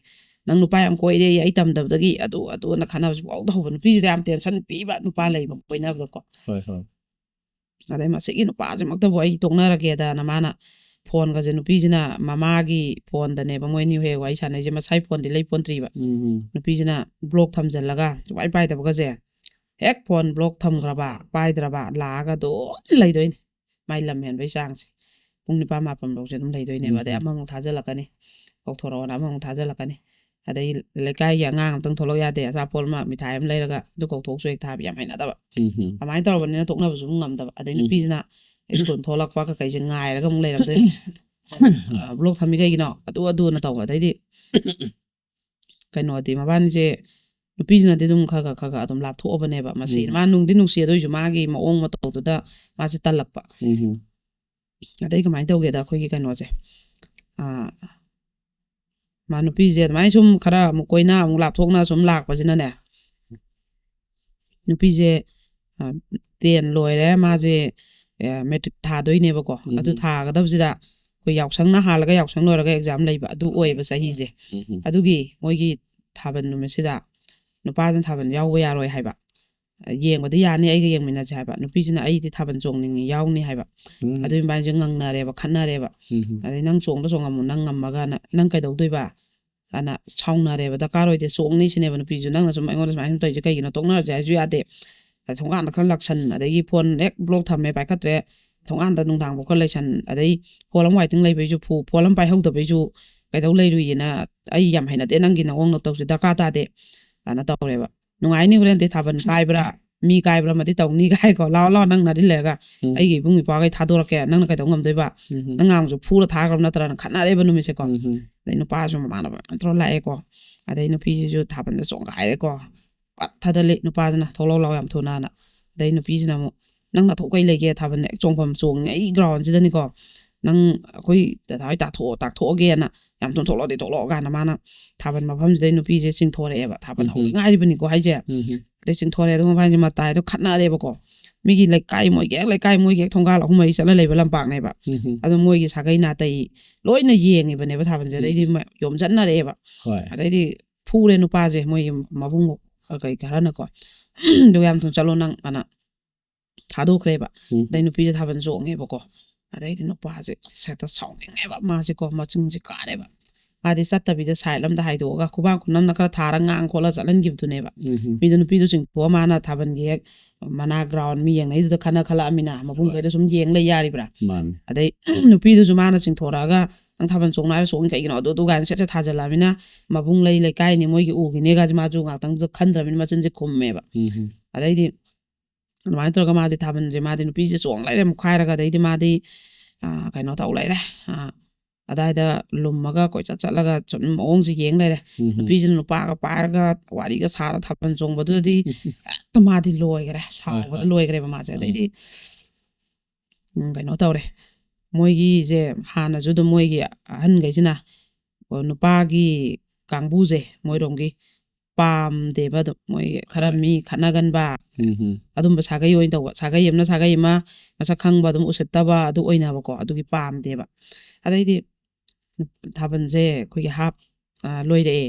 "ꯅꯪ ꯅꯨꯄꯥ ꯌꯥꯝ ꯀꯣꯏꯔꯦ, ꯑꯩ ꯇꯝꯗꯕꯗꯒꯤ ꯑꯗꯨ ꯑꯗꯨꯅ" ꯈꯟꯅꯕꯁꯦ ꯄꯥꯎꯗ ꯍꯧꯕ꯫ ꯅꯨꯄꯤꯁꯤꯗ ꯌꯥꯝ ꯇꯦꯟꯁꯟ ꯄꯤꯕ ꯅꯨꯄꯥ ꯂꯩꯕ ꯀꯣꯏꯅꯕꯗꯀꯣ꯫ ꯑꯗꯩ ꯃꯁꯤꯒꯤ ꯅꯨꯄꯥꯁꯤꯃꯛꯇꯕꯨ ꯑꯩ ꯇꯣꯛꯅꯔꯒꯦꯗꯅ ꯃꯥꯅ ꯐꯣꯟꯒꯁꯦ, ꯅꯨꯄꯤꯁꯤꯅ ꯃꯃꯥꯒꯤ ꯐꯣꯟꯗꯅꯦꯕ ꯃꯣꯏ ꯑꯅꯤ ꯍꯦꯛ ꯋꯥꯔꯤ ꯁꯥꯟꯅꯩꯁꯦ, ꯃꯁꯥꯏ ꯐꯣꯟꯗꯤ ꯂꯩ ꯄꯣꯟꯇ꯭ꯔꯤꯕ꯫ ꯅꯨꯄꯤꯁꯤꯅ ꯕ꯭ꯂꯣꯛ ꯊꯝꯖꯤꯜꯂꯒ ꯁꯨꯡꯄꯥꯏ ꯄꯥꯏꯗꯕꯒꯁꯦ, ꯍꯦꯛ ꯐꯣꯟ ꯕ꯭ꯂꯣꯛ ꯊꯝꯈ꯭ꯔꯕ, ꯄꯥꯏꯗ꯭ꯔꯕ, ꯂꯥꯛꯑꯒ ꯑꯗꯨꯝ ꯂꯩꯗꯣꯏꯅꯤ꯫ ꯃꯥꯏ ꯂꯝ ꯍꯦꯟꯕꯩ ꯆꯥꯡꯁꯦ ꯄꯨꯡ ꯅꯤꯄꯥꯟ ꯃꯥꯄꯟ ꯐꯥꯎꯁꯦ ꯑꯗꯨꯝ ꯂꯩꯗꯣꯏꯅꯦꯕ꯫ ꯑꯗꯩ ꯑꯃꯃꯨꯛ ꯊꯥꯖꯤꯜꯂꯛꯀꯅꯤ, ꯀꯧꯊꯣꯔꯛꯑꯣꯅ ꯑꯃꯃꯨꯛ ꯊꯥꯖꯤꯜꯂꯛꯀꯅꯤ꯫ ꯑꯗꯩ ꯂꯩꯀꯥꯏꯒꯤ ꯑꯉꯥꯡ ꯑꯝꯇꯪ ꯊꯣꯛꯂꯛ ꯌꯥꯗꯦ, ꯑꯆꯥꯄꯣꯠ ꯑꯃ, ꯃꯤꯊꯥꯏ ꯑꯃ ꯂꯩꯔꯒ ꯑꯗꯨ ꯀꯧꯊꯣꯛꯁꯨ ꯍꯦꯛ ꯊꯥꯕ ꯌꯥꯝ ꯍꯩꯅꯗꯕ꯫ ꯎꯝ ꯍꯝ. ꯑꯗꯨꯃꯥꯏꯅ ꯇꯧꯔꯕꯅꯤꯅ ꯇꯣꯛꯅꯕꯁꯨ ꯑꯗꯨꯝ ꯉꯝꯗꯕ꯫ ꯑꯗꯩ ꯎꯝ. ꯅꯨꯄꯤꯁꯤꯅ ꯁ꯭ꯀꯨꯜ ꯊꯣꯛꯂꯛꯄ ꯀꯩꯀꯩꯁꯦ ꯉꯥꯏꯔꯒ ꯑꯃꯨꯛ ꯂꯩꯔꯝꯗꯣꯏꯅꯤ꯫ ꯕ꯭ꯂꯣꯛ ꯊꯝꯃꯤ ꯀꯩꯒꯤꯅꯣ? ꯑꯗꯨ ꯑꯗꯨꯅ ꯇꯧꯕ꯫ ꯑꯗꯩꯗꯤ ꯀꯩꯅꯣꯗꯤ ꯃꯕꯥꯅꯤꯁꯦ, ꯅꯨꯄꯤꯁꯤꯅꯗꯤ ꯑꯗꯨꯝ ꯈꯔ ꯈꯔ ꯈꯔ ꯈꯔ ꯑꯗꯨꯝ ꯂꯥꯞꯊꯣꯛꯑꯕꯅꯦꯕ꯫ ꯃꯁꯤ ꯎꯝ. ꯃꯥ ꯅꯨꯡꯗꯤ ꯅꯨꯡꯁꯤ, ꯑꯗꯨ ꯑꯣꯏꯁꯨ ꯃꯥꯒꯤ ꯃꯑꯣꯡ ꯃꯇꯧꯗꯨꯗ ꯃꯥꯁꯦ ꯇꯜꯂꯛꯄ꯫ ꯎꯝ ꯍꯝ. ꯑꯗꯩ ꯀꯃꯥꯏꯅ ꯇꯧꯒꯦꯗ, ꯑꯩꯈꯣꯏꯒꯤ ꯀꯩꯅꯣꯁꯦ, ꯑꯥ, ꯃꯥ ꯅꯨꯄꯤꯁꯦ ꯑꯗꯨꯃꯥꯏꯅ ꯁꯨꯝ ꯈꯔ ꯑꯃꯨꯛ ꯀꯣꯏꯅ ꯑꯃꯨꯛ ꯂꯥꯞꯊꯣꯛꯅ ꯁꯨꯝ ꯂꯥꯛꯄꯁꯤꯅꯅꯦ, ꯅꯨꯄꯤꯁꯦ ꯇꯦꯟ ꯂꯣꯏꯔꯦ, ꯃꯥꯁꯦ ꯃꯦꯇ꯭ꯔꯤꯛ ꯊꯥꯗꯣꯏꯅꯦꯕꯀꯣ꯫ ꯑꯗꯨ ꯎꯝ. ꯊꯥꯒꯗꯕꯁꯤꯗ ꯑꯩꯈꯣꯏ ꯌꯥꯎꯁꯪꯅ ꯍꯥꯜꯂꯒ ꯌꯥꯎꯁꯪ ꯂꯣꯏꯔꯒ ꯑꯦꯛꯖꯥꯝ ꯂꯩꯕ ꯑꯗꯨ ꯑꯣꯏꯌꯦꯕ ꯆꯍꯤꯁꯦ꯫ ꯎꯝ ꯍꯝ. ꯑꯗꯨꯒꯤ ꯃꯣꯏꯒꯤ ꯊꯥꯕꯜ ꯅꯨꯃꯤꯠꯁꯤꯗ ꯅꯨꯄꯥꯁꯤꯅ ꯊꯥꯕꯜ ꯌꯥꯎꯕ ꯌꯥꯔꯣꯏ ꯍꯥꯏꯕ꯫ ꯌꯦꯡꯕꯗꯤ ꯌꯥꯅꯤ, ꯑꯩꯒ ꯌꯦꯡꯃꯤꯟꯅꯁꯦ ꯍꯥꯏꯕ꯫ ꯅꯨꯄꯤꯁꯤꯅ ꯑꯩꯗꯤ ꯊꯥꯕꯜ ꯆꯣꯡꯅꯤꯡꯉꯤ, ꯌꯥꯎꯅꯤ ꯍꯥꯏꯕ꯫ ꯎꯝ. ꯑꯗꯨꯒꯤ ꯃꯕꯥꯅꯤꯁꯦ ꯉꯪꯅꯔꯦꯕ, ꯈꯠꯅꯔꯦꯕ꯫ ꯎꯝ ꯍꯝ. ꯑꯗꯩ ꯅꯪ ꯆꯣꯡꯗ ꯆꯣꯡꯉꯝꯃꯣ, ꯅꯪ ꯉꯝꯃꯒꯅ ꯅꯪ ꯀꯩꯗꯧꯗꯣꯏꯕ? ꯑꯅ ꯁꯥꯎꯅꯔꯦꯕ꯫ ꯗꯔꯀꯥꯔ ꯑꯣꯏꯗꯦ, ꯆꯣꯡꯅꯤ ꯁꯤꯅꯦꯕ ꯅꯨꯄꯤꯁꯨ꯫ ꯅꯪꯅ ꯁꯨꯝ ꯑꯩꯉꯣꯟꯗ ꯁꯨꯃꯥꯏꯅ ꯁꯨꯝ ꯇꯧꯔꯤꯁꯦ ꯀꯩꯒꯤꯅꯣ? ꯇꯣꯛꯅꯔꯁꯦ ꯍꯥꯏꯁꯨ ꯌꯥꯗꯦ꯫ ꯊꯣꯡꯒꯥꯟꯗ ꯈꯔ ꯂꯥꯛꯁꯟ, ꯑꯗꯒꯤ ꯐꯣꯟ ꯍꯦꯛ ꯕ꯭ꯂꯣꯛ ꯊꯝꯃꯦ, ꯄꯥꯏꯈꯠꯇ꯭ꯔꯦ꯫ ꯊꯣꯡꯒꯥꯟꯗ ꯅꯨꯡꯗꯥꯡꯐꯥꯎ ꯈꯔ ꯂꯩꯁꯟ, ꯑꯗꯩ ꯐꯣꯟ ꯑꯃ ꯋꯥꯏꯇꯤꯡ ꯂꯩꯕꯩꯁꯨ ꯐꯨ, ꯐꯣꯟ ꯑꯃ ꯄꯥꯏꯍꯧꯗꯕꯩꯁꯨ ꯀꯩꯗꯧ ꯂꯩꯔꯨꯏꯌꯦꯅ, ꯑꯩ ꯌꯥꯝ ꯍꯩꯅꯗꯦ ꯅꯪꯒꯤ ꯅꯑꯣꯡ ꯅꯇꯧꯁꯦ, ꯗꯔꯀꯥꯔ ꯇꯥꯗꯦ ꯑꯅ ꯇꯧꯔꯦꯕ꯫ ꯅꯨꯡꯉꯥꯏꯅꯤ ꯍꯣꯔꯦꯟꯗꯤ ꯊꯥꯕꯜ ꯀꯥꯏꯕ꯭ꯔꯥ, ꯃꯤ ꯀꯥꯏꯕ꯭ꯔꯥ ꯑꯃꯗꯤ ꯇꯧꯅꯤ ꯀꯥꯏꯀꯣ, ꯂꯥꯛꯑꯣ ꯂꯥꯛꯑꯣ ꯅꯪ ꯅꯥꯔꯤ ꯂꯩꯔꯒ ꯎꯝ. ꯑꯩꯒꯤ ꯏꯕꯨꯡ ꯏꯄ꯭ꯋꯥꯈꯩ ꯊꯥꯗꯣꯔꯛꯀꯦ, ꯅꯪꯅ ꯀꯩꯗꯧ ꯉꯝꯗꯣꯏꯕ? ꯎꯝ ꯍꯝ. ꯅꯪ ꯉꯥꯡꯁꯨ ꯐꯨꯔ ꯊꯥꯈ꯭ꯔꯕ ꯅꯠꯇ꯭ꯔꯥꯅ ꯈꯠꯅꯔꯦꯕ ꯅꯨꯃꯤꯠꯁꯦꯀꯣ꯫ ꯎꯝ ꯍꯝ. ꯑꯗꯩ ꯅꯨꯄꯥꯁꯨ ꯃꯃꯥꯟꯅꯕ ꯃꯌꯥꯝ ꯇꯧꯔ ꯂꯥꯛꯑꯦꯀꯣ꯫ ꯑꯗꯩ ꯅꯨꯄꯤꯁꯤꯁꯨ ꯊꯥꯕꯜꯗ ꯆꯣꯡꯒꯥꯏꯔꯦꯀꯣ꯫ ꯄꯠ ꯊꯥꯗꯠꯂꯤ ꯅꯨꯄꯥꯁꯤꯅ, ꯊꯣꯛꯂꯥꯎ ꯂꯥꯎ ꯌꯥꯝ ꯊꯨꯅꯅ꯫ ꯑꯗꯩ ꯅꯨꯄꯤꯁꯤꯅ ꯑꯃꯨꯛ, "ꯅꯪ ꯅꯊꯧ ꯀꯩ ꯂꯩꯒꯦ? ꯊꯥꯕꯜ ꯍꯦꯛ ꯆꯣꯡꯐꯝ ꯆꯣꯡꯉꯤ ꯑꯩ ꯒ꯭ꯔꯥꯎꯟꯁꯤꯗꯅꯤꯀꯣ꯫ ꯅꯪ ꯑꯩꯈꯣꯏ ꯗꯗꯥ ꯍꯣꯏ ꯇꯥꯊꯣꯛꯑꯣ, ꯇꯥꯛꯊꯣꯛꯑꯒꯦꯅ, ꯌꯥꯝ ꯊꯨꯅ ꯊꯣꯛꯂꯛꯑꯣꯗꯤ ꯊꯣꯛꯂꯛꯑꯣ" ꯀꯥꯏꯅ ꯃꯥꯅ ꯊꯥꯕꯜ ꯃꯐꯝꯁꯤꯗꯩ ꯅꯨꯄꯤꯁꯦ ꯆꯤꯡꯊꯣꯔꯛꯑꯦꯕ꯫ ꯊꯥꯕꯜ ꯎꯝ. ꯍꯧꯗ ꯉꯥꯏꯔꯤꯕꯅꯤꯀꯣ ꯍꯥꯏꯁꯦ꯫ ꯎꯝ ꯍꯝ. ꯑꯗꯩ ꯆꯤꯡꯊꯣꯔꯛꯑꯦ, ꯑꯗꯨꯒ ꯃꯕꯥꯅꯤꯁꯦ ꯃꯇꯥꯏꯗ ꯈꯠꯅꯔꯦꯕꯀꯣ꯫ ꯃꯤꯒꯤ ꯂꯩꯀꯥꯏ, ꯃꯣꯏꯒꯤ ꯍꯦꯛ ꯂꯩꯀꯥꯏ, ꯃꯣꯏꯒꯤ ꯍꯦꯛ ꯊꯣꯡꯒꯥꯜ ꯑꯍꯨꯝ ꯃꯔꯤ ꯆꯠꯂ ꯂꯩꯕ ꯂꯝꯄꯥꯛꯅꯦꯕ꯫ ꯎꯝ ꯍꯝ. ꯑꯗꯣ ꯃꯣꯏꯒꯤ ꯁꯥꯒꯩ ꯅꯥꯇꯩ ꯂꯣꯏꯅ ꯌꯦꯡꯉꯤꯕꯅꯦꯕ ꯊꯥꯕꯜꯁꯦ꯫ ꯑꯗꯩꯗꯤ ꯎꯝ. ꯃ-, ꯌꯣꯝꯁꯤꯟꯅꯔꯛꯑꯦꯕ꯫ ꯍꯣꯏ. ꯑꯗꯩꯗꯤ ꯐꯨꯔꯦ ꯅꯨꯄꯥꯁꯦ, ꯃꯣꯏꯒꯤ ꯃꯕꯨꯡ ꯀꯩ ꯈꯔꯅꯀꯣ꯫ "ꯑꯗꯨ ꯌꯥꯝ ꯊꯨꯅ ꯆꯠꯂꯣ ꯅꯪ" ꯑꯅ ꯊꯥꯗꯣꯛꯈ꯭ꯔꯦꯕ꯫ ꯎꯝ. ꯑꯗꯩ ꯅꯨꯄꯤꯁꯦ ꯊꯥꯕꯜ ꯆꯣꯡꯉꯦꯕꯀꯣ꯫ ꯑꯗꯩꯗꯤ ꯅꯨꯄꯥꯁꯦ ꯑꯁ ꯍꯦꯛꯇ ꯁꯥꯎꯅꯤꯡꯉꯦꯕ ꯃꯥꯁꯦꯀꯣ, ꯃꯆꯤꯡꯁꯦ ꯀꯥꯔꯦꯕ꯫ ꯃꯥꯗꯤ ꯆꯠꯇꯕꯤꯗ ꯁꯥꯏꯠ ꯑꯃꯗ ꯍꯥꯏꯗꯣꯛꯑꯒ ꯈꯨꯕꯥꯛ ꯈꯨꯅꯝꯅ ꯈꯔ ꯊꯥꯔ ꯉꯥꯡ ꯈꯣꯠꯂ ꯆꯠꯍꯟꯈꯤꯕꯗꯨꯅꯦꯕ꯫ ꯎꯝ ꯃꯤꯗꯣ ꯅꯨꯄꯤꯗꯣ ꯆꯤꯡꯊꯣꯛꯑ ꯃꯥꯅ ꯊꯥꯕꯜꯒꯤ ꯍꯦꯛ ꯃꯅꯥ ꯒ꯭ꯔꯥꯎꯟ ꯃꯤ ꯌꯦꯡꯅꯩꯗꯨꯗ ꯈꯟꯅ ꯈꯜꯂꯛꯑꯃꯤꯅ ꯃꯕꯨꯡ ꯍꯣꯏ. ꯈꯣꯏꯗ ꯁꯨꯝ ꯌꯦꯡ ꯂꯩ ꯌꯥꯔꯤꯕ꯭ꯔꯥ? ꯃꯥꯅꯤ. ꯑꯗꯩ ꯅꯨꯄꯤꯗꯨꯁꯨ ꯃꯥꯅ ꯆꯤꯡꯊꯣꯔꯛꯑꯒ "ꯅꯪ ꯊꯥꯕꯜ ꯆꯣꯡꯅ ꯍꯥꯏꯔ ꯆꯣꯡꯉꯤ ꯀꯩꯒꯤꯅꯣ?" ꯑꯗꯨ ꯑꯗꯨ ꯀꯥꯏꯅ ꯁꯦꯠ ꯁꯦꯠ ꯊꯥꯖꯜꯂꯛꯑꯃꯤꯅ ꯃꯕꯨꯡ ꯂꯩ ꯂꯩꯀꯥꯏꯅꯤ ꯃꯣꯏꯒꯤ ꯎꯈꯤꯅꯦꯒꯁꯦ ꯃꯥꯁꯨ ꯉꯥꯛꯇꯪꯗꯨꯗ ꯈꯟꯗ꯭ꯔꯕꯅꯤꯅ ꯃꯆꯤꯟꯁꯦ ꯈꯨꯝꯃꯦꯕ꯫ ꯎꯝ ꯑꯗꯩꯗꯤ ꯑꯗꯨꯃꯥꯏꯅ ꯇꯧꯔꯒ ꯃꯥꯗꯤ ꯊꯥꯕꯜꯁꯦ ꯃꯥꯗꯤ ꯅꯨꯄꯤꯁꯦ ꯆꯣꯡ ꯂꯩꯔꯦ ꯃꯨꯛꯈꯥꯏꯔꯒ, ꯑꯗꯩꯗꯤ ꯃꯥꯗꯤ ꯑ, ꯀꯩꯅꯣ ꯇꯧ ꯂꯩꯔꯦ꯫ ꯑ, ꯑꯗꯥꯏꯗ ꯂꯨꯝꯃꯒ ꯀꯣꯏꯆꯠ ꯆꯠꯂꯒ ꯁꯨꯝ ꯃꯑꯣꯡꯁꯦ ꯌꯦꯡ ꯂꯩꯔꯦ꯫ ꯎꯝ ꯅꯨꯄꯤꯁꯤꯅ ꯅꯨꯄꯥꯒ ꯄꯥꯏꯔꯒ ꯋꯥꯔꯤꯒ ꯁꯥꯔ ꯊꯥꯕꯜ ꯆꯣꯡꯕꯗꯨꯗꯗꯤ ꯍꯦꯛꯇ ꯃꯥꯗꯤ ꯂꯣꯏꯈ꯭ꯔꯦ, ꯁꯥꯎꯕꯗ ꯍꯣꯏ. ꯂꯣꯏꯈ꯭ꯔꯦꯕ ꯃꯥꯁꯦ꯫ ꯎꯝ. ꯑꯗꯩꯗꯤ ꯎꯝ, ꯀꯩꯅꯣ ꯇꯧꯔꯦ, ꯃꯣꯏꯒꯤꯁꯦ ꯍꯥꯟꯅꯁꯨ ꯑꯗꯨꯝ ꯃꯣꯏꯒꯤ ꯑꯍꯟꯈꯩꯁꯤꯅ ꯑꯣ, ꯅꯨꯄꯥꯒꯤ ꯀꯥꯡꯕꯨꯁꯦ ꯃꯣꯏꯔꯣꯝꯒꯤ ꯄꯥꯝꯗꯦꯕ꯫ ꯑꯗꯨꯝ ꯃꯣꯏ ꯈꯔ ꯍꯣꯏ. ꯃꯤ ꯈꯠꯅꯒꯟꯕ ꯎꯝ ꯑꯗꯨꯝꯕ ꯁꯥꯒꯩ ꯑꯣꯏꯅ ꯇꯧꯕ, ꯁꯥꯒꯩ ꯑꯃꯅ ꯁꯥꯒꯩ ꯑꯃ ꯃꯁꯛ ꯈꯪꯕ ꯑꯗꯨꯝ ꯎꯁꯤꯠꯇꯕ ꯑꯗꯨ ꯑꯣꯏꯅꯕꯀꯣ, ꯑꯗꯨꯒꯤ ꯄꯥꯝꯗꯦꯕ꯫ ꯑꯗꯩꯗꯤ ꯊꯥꯕꯜꯁꯦ ꯑꯩꯈꯣꯏꯒꯤ ꯍꯥꯞ ꯑ, ꯂꯣꯏꯔꯛꯑꯦ꯫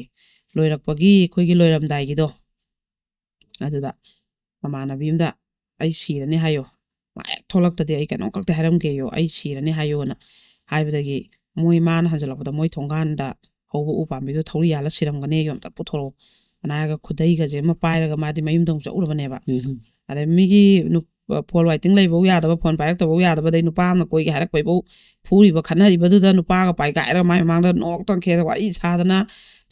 ꯂꯣꯏꯔꯛꯄꯒꯤ ꯑꯩꯈꯣꯏꯒꯤ ꯂꯣꯏꯔꯝꯗꯥꯏꯒꯤꯗꯣ ꯑꯗꯨꯗ ꯃꯃꯥꯟꯅꯕꯤ ꯑꯃꯗ "ꯑꯩ ꯁꯤꯔꯅꯤ ꯍꯥꯏꯌꯣ, ꯃꯥ ꯍꯦꯛ ꯊꯣꯛꯂꯛꯇꯗꯤ ꯑꯩ ꯀꯩꯅꯣꯝ ꯈꯛꯇꯤ ꯍꯥꯏꯔꯝꯒꯦꯌꯣ, ꯑꯩ ꯁꯤꯔꯅꯤ ꯍꯥꯏꯌꯣꯅ" ꯍꯥꯏꯕꯗꯒꯤ ꯃꯣꯏ ꯃꯥꯅ ꯍꯟꯖꯜꯂꯛꯄꯗ ꯃꯣꯏ ꯊꯣꯡꯒꯥꯟꯗ ꯍꯧꯕ ꯎ ꯄꯥꯝꯕꯤꯗꯣ ꯊꯧꯔꯤ ꯌꯥꯜꯂ ꯁꯤꯔꯝꯒꯅꯦꯌꯣ, "ꯑꯝꯇ ꯄꯨꯊꯣꯔꯛꯑꯣ" ꯑꯅ ꯍꯥꯏꯔꯒ ꯈꯨꯗꯩꯒꯁꯦ ꯑꯃ ꯄꯥꯏꯔꯒ ꯃꯥꯗꯤ ꯃꯌꯨꯝꯗ ꯑꯃꯨꯛ ꯆꯠꯂꯨꯔꯕꯅꯦꯕ꯫ ꯎꯝ ꯑꯗꯩ ꯃꯤꯒꯤ ꯐꯣꯟ ꯋꯥꯏꯇꯤꯡ ꯂꯩꯕꯧ ꯌꯥꯗꯕ, ꯐꯣꯟ ꯄꯥꯏꯔꯛꯇꯕꯧ ꯌꯥꯗꯕꯗꯩ ꯅꯨꯄꯥ ꯑꯃꯅ ꯀꯣꯏꯒꯦ ꯍꯥꯏꯔꯛꯄꯩꯕꯧ ꯐꯨꯔꯤꯕ, ꯈꯠꯅꯔꯤꯕꯗꯨꯗ ꯅꯨꯄꯥꯒ ꯄꯥꯏꯒꯥꯏꯔꯒ ꯃꯥꯏ ꯃꯃꯥꯡꯗ ꯅꯣꯛꯇꯅ ꯈꯦꯗ ꯋꯥꯔꯤ ꯁꯥꯗꯅ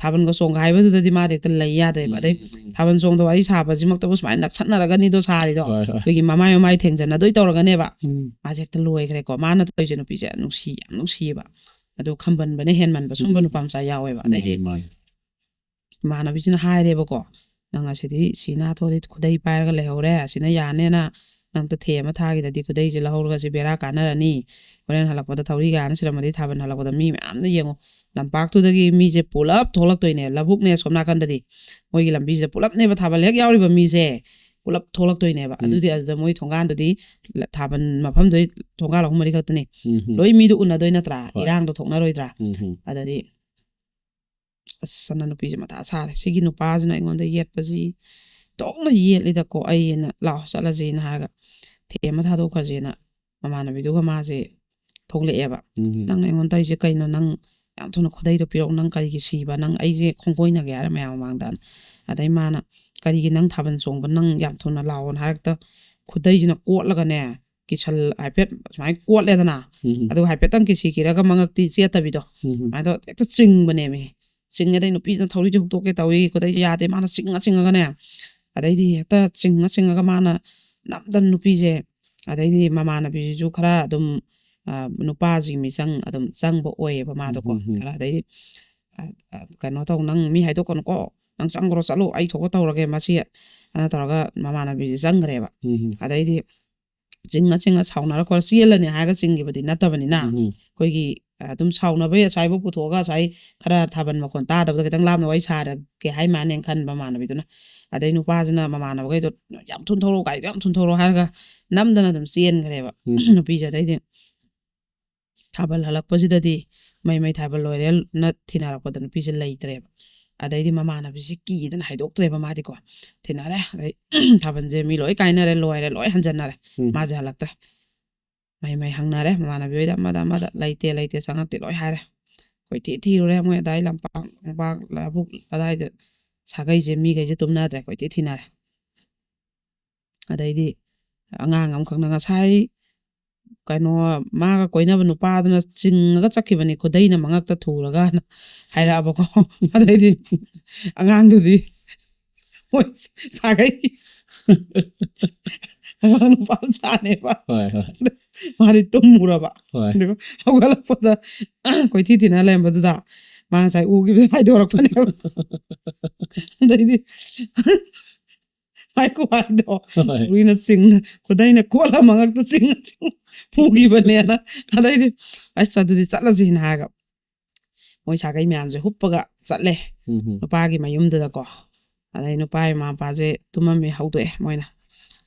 ꯊꯥꯕꯜꯒ ꯆꯣꯡꯒꯥꯏꯕꯗꯨꯗꯗꯤ ꯃꯥꯗꯤ ꯍꯦꯛꯇ ꯂꯩ ꯌꯥꯗ꯭ꯔꯦꯕ꯫ ꯑꯗꯩ ꯊꯥꯕꯜ ꯆꯣꯡꯗ ꯋꯥꯔꯤ ꯁꯥꯕꯁꯤꯃꯛꯇꯕꯨ ꯁꯨꯃꯥꯏꯅ ꯅꯛꯁꯟꯅꯔꯒꯅꯤꯗꯣ ꯁꯥꯔꯤꯗꯣ, ꯍꯣꯏ, ꯍꯣꯏ. ꯑꯩꯈꯣꯏꯒꯤ ꯃꯃꯥꯏ ꯃꯃꯥꯏ ꯊꯦꯡꯖꯟꯅꯗꯣꯏ ꯇꯧꯔꯒꯅꯦꯕ꯫ ꯎꯝ. ꯃꯥꯁꯦ ꯍꯦꯛꯇ ꯂꯣꯏꯈ꯭ꯔꯦꯀꯣ꯫ ꯃꯥꯅ ꯇꯧꯔꯤꯁꯦ ꯅꯨꯄꯤꯁꯦ ꯌꯥꯝ ꯅꯨꯡꯁꯤ, ꯌꯥꯝ ꯅꯨꯡꯁꯤꯌꯦꯕ꯫ ꯑꯗꯣ ꯈꯝꯕꯟꯕꯅ ꯍꯦꯟꯃꯟꯕ ꯁꯨꯝꯕ ꯎꯝ. ꯅꯨꯄꯥ ꯃꯆꯥ ꯌꯥꯎꯋꯦꯕ꯫ ꯑꯗꯩꯗꯤ ꯃꯥꯅꯤ, ꯃꯥꯅꯤ. ꯏꯃꯥꯟꯅꯕꯤꯁꯤꯅ ꯍꯥꯏꯔꯦꯕꯀꯣ, "ꯅꯪ ꯑꯁꯤꯗꯤ ꯁꯤ ꯅꯥ ꯊꯣꯛꯑꯗꯤ ꯈꯨꯗꯩ ꯄꯥꯏꯔꯒ ꯂꯩꯍꯧꯔꯦ, ꯑꯁꯤꯅ ꯌꯥꯅꯦꯅ ꯅꯪ ꯑꯝꯇ ꯊꯦꯝ ꯑꯃ ꯊꯥꯈꯤꯗꯗꯤ ꯈꯨꯗꯩꯁꯦ ꯂꯧꯍꯧꯔꯒ ꯁꯤ ꯕꯦꯔꯥ ꯀꯥꯟꯅꯔꯅꯤ, ꯍꯣꯔꯦꯟ ꯍꯜꯂꯛꯄꯗ ꯊꯧꯔꯤ ꯀꯥꯏꯅ ꯁꯤꯔꯝꯃꯗꯤ ꯊꯥꯕꯜ ꯍꯜꯂꯛꯄꯗ ꯃꯤ ꯃꯌꯥꯝꯅ ꯌꯦꯡꯉꯣ, ꯂꯝꯄꯥꯛꯇꯨꯗꯒꯤ ꯃꯤꯁꯦ ꯄꯨꯂꯞ ꯊꯣꯛꯂꯛꯇꯣꯏꯅꯦ, ꯂꯧꯕꯨꯛꯅꯦ ꯁꯣꯝ ꯅꯥꯀꯟꯗꯗꯤ ꯃꯣꯏꯒꯤ ꯂꯝꯕꯤꯁꯦ ꯄꯨꯂꯞꯅꯦꯕ ꯊꯥꯕꯜ ꯍꯦꯛ ꯌꯥꯎꯔꯤꯕ ꯃꯤꯁꯦ ꯄꯨꯂꯞ ꯊꯣꯛꯂꯛꯇꯣꯏꯅꯦꯕ꯫ ꯎꯝ. ꯑꯗꯨꯗꯤ ꯑꯗꯨꯗ ꯃꯣꯏ ꯊꯣꯡꯒꯥꯟꯗꯨꯗꯤ ꯊꯥꯕꯜ ꯃꯐꯝꯗꯨꯗꯤ ꯊꯣꯡꯒꯥꯟ ꯑꯍꯨꯝ ꯃꯔꯤ ꯈꯛꯇꯅꯤ, ꯎꯝ. ꯂꯣꯏ ꯃꯤꯗꯣ ꯎꯅꯗꯣꯏ ꯅꯠꯇ꯭ꯔꯥ? ꯍꯣꯏ. ꯏꯔꯥꯡꯗꯣ ꯊꯣꯛꯅꯔꯣꯏꯗ꯭ꯔꯥ?" ꯎꯝ. ꯑꯗꯗꯤ ꯑꯁ, ꯑꯅ ꯅꯨꯄꯤꯁꯦ ꯃꯊꯥ ꯁꯥꯔꯦ, "ꯁꯤꯒꯤ ꯅꯨꯄꯥꯁꯤꯅ ꯑꯩꯉꯣꯟꯗ ꯌꯦꯠꯄꯁꯤ ꯇꯣꯛꯅ ꯌꯦꯠꯂꯤꯗꯀꯣ, ꯑꯩꯅ ꯂꯥꯛꯑꯣ ꯆꯠꯂꯁꯤꯅ" ꯍꯥꯏꯔꯒ ꯊꯦꯝ ꯑꯃ ꯊꯥꯗꯣꯛꯈ꯭ꯔꯁꯦꯅ ꯃꯃꯥꯟꯅꯕꯤꯗꯨꯒ ꯃꯥꯁꯦ ꯊꯣꯛꯂꯛꯑꯦꯕ꯫ ꯎꯝ. "ꯅꯪꯅ ꯑꯩꯉꯣꯟꯗ ꯇꯧꯔꯤꯁꯦ ꯀꯩꯅꯣ? ꯅꯪ ꯌꯥꯝ ꯊꯨꯅ ꯈꯨꯗꯩꯗꯣ ꯄꯤꯔꯛꯎ, ꯅꯪ ꯀꯔꯤꯒꯤ ꯁꯤꯕ, ꯅꯪ ꯑꯩꯁꯦ ꯈꯣꯡꯒꯣꯏꯅꯒꯦ ꯍꯥꯏꯔ ꯃꯌꯥꯝ ꯃꯃꯥꯡꯗ꯫ ꯑꯗꯩ ꯃꯥꯅ, "ꯀꯔꯤꯒꯤ ꯅꯪ ꯊꯥꯕꯜ ꯆꯣꯡꯕ, ꯅꯪ ꯌꯥꯝ ꯊꯨꯅ ꯂꯥꯛꯑꯣꯅ" ꯍꯥꯏꯔꯛꯇ, ꯈꯨꯗꯩꯁꯤꯅ ꯀꯣꯠꯂꯒꯅꯦ, ꯀꯤꯁꯜ ꯍꯥꯏꯐꯦꯠ ꯁꯨꯃꯥꯏꯅ ꯀꯣꯠꯂꯦꯗꯅ, ꯎꯝ. ꯑꯗꯨꯒ ꯍꯥꯏꯐꯦꯠꯇꯪ ꯀꯤꯁꯤ ꯀꯤꯔꯒ ꯃꯉꯛꯇꯤ ꯆꯦꯠꯇꯕꯤꯗꯣ, ꯎꯝ. ꯑꯗꯨꯃꯥꯏꯅ ꯇꯧꯔ ꯍꯦꯛꯇ ꯆꯤꯡꯕꯅꯦꯃꯤ꯫ ꯆꯤꯡꯉꯦ, ꯑꯗꯩ ꯅꯨꯄꯤꯁꯤꯅ ꯊꯧꯔꯤꯁꯦ ꯍꯨꯛꯇꯣꯛꯀꯦ ꯇꯧꯏ, ꯈꯨꯗꯩꯁꯦ ꯌꯥꯗꯦ, ꯃꯥꯅ ꯆꯤꯡꯉ ꯆꯤꯡꯉꯒꯅꯦ, ꯑꯗꯩꯗꯤ ꯍꯦꯛꯇ ꯆꯤꯡꯉ ꯆꯤꯡꯉꯒ ꯃꯥꯅ ꯅꯝꯗꯅ ꯅꯨꯄꯤꯁꯦ, ꯑꯗꯩꯗꯤ ꯃꯃꯥꯟꯅꯕꯤꯁꯤꯁꯨ ꯈꯔ ꯑꯗꯨꯝ, ꯑ, ꯅꯨꯄꯥꯁꯤꯒꯤ ꯃꯤꯆꯪ ꯑꯗꯨꯝ ꯆꯪꯕ ꯑꯣꯏꯌꯦꯕ ꯃꯥꯗꯣꯀꯣ꯫ ꯎꯝ, ꯎꯝ, ꯎꯝ. ꯈꯔ ꯑꯗꯩꯗꯤ, "ꯑ, ꯑ, ꯀꯩꯅꯣ ꯇꯧ, ꯅꯪ ꯃꯤ ꯍꯥꯏꯗꯣꯛꯀꯅꯨꯀꯣ, ꯅꯪ ꯆꯪꯈ꯭ꯔꯣ, ꯆꯠꯂꯣ, ꯑꯩ ꯊꯣꯛꯄ ꯇꯧꯔꯒꯦ ꯃꯁꯤ", ꯑꯅ ꯇꯧꯔꯒ ꯃꯃꯥꯟꯅꯕꯤꯁꯦ ꯆꯪꯈ꯭ꯔꯦꯕ꯫ ꯎꯝ. ꯑꯗꯩꯗꯤ ꯆꯤꯡꯉ ꯆꯤꯡꯉ ꯁꯥꯎꯅꯔ ꯈꯣꯠꯂ ꯆꯦꯜꯂꯅꯤ ꯍꯥꯏꯔꯒ ꯆꯤꯡꯈꯤꯕꯗꯤ ꯅꯠꯇꯕꯅꯤꯅ, ꯎꯝ. ꯑꯩꯈꯣꯏꯒꯤ ꯑꯗꯨꯝ ꯁꯥꯎꯅꯕꯩ ꯑꯁ꯭ꯋꯥꯏꯐꯥꯎ ꯄꯨꯊꯣꯛꯑꯒ ꯑꯁ꯭ꯋꯥꯏ ꯈꯔ ꯊꯥꯕꯜ ꯃꯈꯣꯟ ꯇꯥꯗꯕꯗ ꯈꯤꯇꯪ ꯂꯥꯞꯅ ꯋꯥꯔꯤ ꯁꯥꯔꯒꯦ ꯍꯥꯏ ꯃꯥꯅꯦꯅ ꯈꯟꯕ ꯃꯃꯥꯟꯅꯕꯤꯗꯨꯅ꯫ ꯑꯗꯩ ꯅꯨꯄꯥꯁꯤꯅ ꯃꯃꯥꯟꯅꯕꯈꯩꯗꯣ, "ꯌꯥꯝ ꯊꯨꯅ ꯊꯧꯔꯣ, ꯒꯥꯔꯤꯗꯣ ꯌꯥꯝ ꯊꯨꯅ ꯊꯧꯔꯣ" ꯍꯥꯏꯔꯒ ꯅꯝꯗꯅ ꯑꯗꯨꯝ ꯆꯦꯟꯈ꯭ꯔꯦꯕ ꯎꯝ. ꯅꯨꯄꯤꯁꯦ꯫ ꯑꯗꯩꯗꯤ ꯊꯥꯕꯜ ꯍꯜꯂꯛꯄꯁꯤꯗꯗꯤ ꯃꯩ ꯃꯩ ꯊꯥꯕꯜ ꯂꯣꯏꯔꯦꯅ ꯊꯤꯅꯔꯛꯄꯗ ꯅꯨꯄꯤꯁꯦ ꯂꯩꯇ꯭ꯔꯦꯕ꯫ ꯑꯗꯩꯗꯤ ꯃꯃꯥꯟꯅꯕꯤꯁꯦ ꯀꯤꯗꯅ ꯍꯥꯏꯗꯣꯛꯇ꯭ꯔꯦꯕ ꯃꯥꯗꯤꯀꯣ꯫ ꯊꯤꯅꯔꯦ꯫ ꯑꯗꯩ ꯊꯥꯕꯜꯁꯦ ꯃꯤ ꯂꯣꯏ ꯀꯥꯏꯅꯔꯦ, ꯂꯣꯏꯔꯦ, ꯂꯣꯏ ꯍꯟꯖꯟꯅꯔꯦ꯫ ꯎꯝ. ꯃꯥꯁꯦ ꯍꯜꯂꯛꯇ꯭ꯔꯦ꯫ ꯃꯩ ꯃꯩ ꯍꯪꯅꯔꯦ ꯃꯃꯥꯟꯅꯕꯤ ꯍꯣꯏꯗ, ꯑꯃꯗ ꯑꯃꯗ, "ꯂꯩꯇꯦ, ꯂꯩꯇꯦ, ꯆꯪꯉꯛꯇꯦ" ꯂꯣꯏ ꯍꯥꯏꯔꯦ꯫ ꯀꯣꯏꯊꯤ ꯊꯤꯔꯨꯔꯦ ꯃꯣꯏ ꯑꯗꯥꯏ ꯂꯝꯄꯥꯛ, ꯂꯝꯄꯥꯛ ꯂꯧꯕꯨꯛ ꯑꯗꯥꯏꯗ ꯁꯥꯒꯩꯁꯦ ꯃꯤꯈꯩꯁꯦ ꯇꯨꯝꯅꯗ꯭ꯔꯦ, ꯀꯣꯏꯊꯤ ꯊꯤꯅꯔꯦ꯫ ꯑꯗꯩꯗꯤ ꯑꯉꯥꯡ ꯑꯃꯈꯛꯅ ꯉꯁꯥꯏ ꯀꯩꯅꯣ ꯃꯥꯒ ꯀꯣꯏꯅꯕ ꯅꯨꯄꯥꯗꯨꯅ ꯆꯤꯡꯉꯒ ꯆꯠꯈꯤꯕꯅꯤ, ꯈꯨꯗꯩꯅ ꯃꯉꯛꯇ ꯊꯨꯔꯒꯅ ꯍꯥꯏꯔꯛꯑꯕꯀꯣ꯫ ꯑꯗꯩꯗꯤ ꯑꯉꯥꯡꯗꯨꯗꯤ ꯃꯣꯏ ꯁꯥꯒꯩ ꯑꯉꯥꯡ ꯅꯨꯄꯥ ꯃꯆꯥꯅꯦꯕ꯫ ꯍꯣꯏ, ꯍꯣꯏ. ꯃꯥꯗꯤ ꯇꯨꯝꯃꯨꯔꯕ꯫ ꯍꯣꯏ. ꯑꯗꯨꯒ ꯍꯧꯒꯠꯂꯛꯄꯗ ꯀꯣꯏꯊꯤ ꯊꯤꯅ ꯂꯩꯔꯝꯕꯗꯨꯗ ꯃꯥ ꯉꯁꯥꯏ ꯎꯈꯤꯕꯗ ꯍꯥꯏꯗꯣꯔꯛꯄꯅꯦꯕ꯫ ꯑꯗꯩꯗꯤ ꯃꯥꯏ ꯈꯨꯍꯥꯏꯗꯣ ꯍꯣꯏ. ꯎꯔꯤꯅ ꯆꯤꯡ, ꯈꯨꯗꯩꯅ ꯀꯣꯠꯂ ꯃꯉꯛꯇ ꯆꯤꯡ ꯆꯤꯡ ꯄꯨꯈꯤꯕꯅꯦꯅ꯫ ꯑꯗꯩꯗꯤ, "ꯑꯁ, ꯑꯗꯨꯗꯤ ꯆꯠꯂꯁꯤꯅ" ꯍꯥꯏꯔꯒ ꯃꯣꯏ ꯁꯥꯒꯩ ꯃꯌꯥꯝꯁꯦ ꯍꯨꯞꯄꯒ ꯆꯠꯂꯦ ꯎꯝ. ꯅꯨꯄꯥꯒꯤ ꯃꯌꯨꯝꯗꯨꯗꯀꯣ꯫ ꯑꯗꯩ ꯅꯨꯄꯥꯒꯤ ꯃꯃꯥ ꯃꯄꯥꯁꯦ ꯇꯨꯝꯃꯝꯃꯦ, ꯍꯧꯗꯣꯛꯑꯦ ꯃꯣꯏꯅ꯫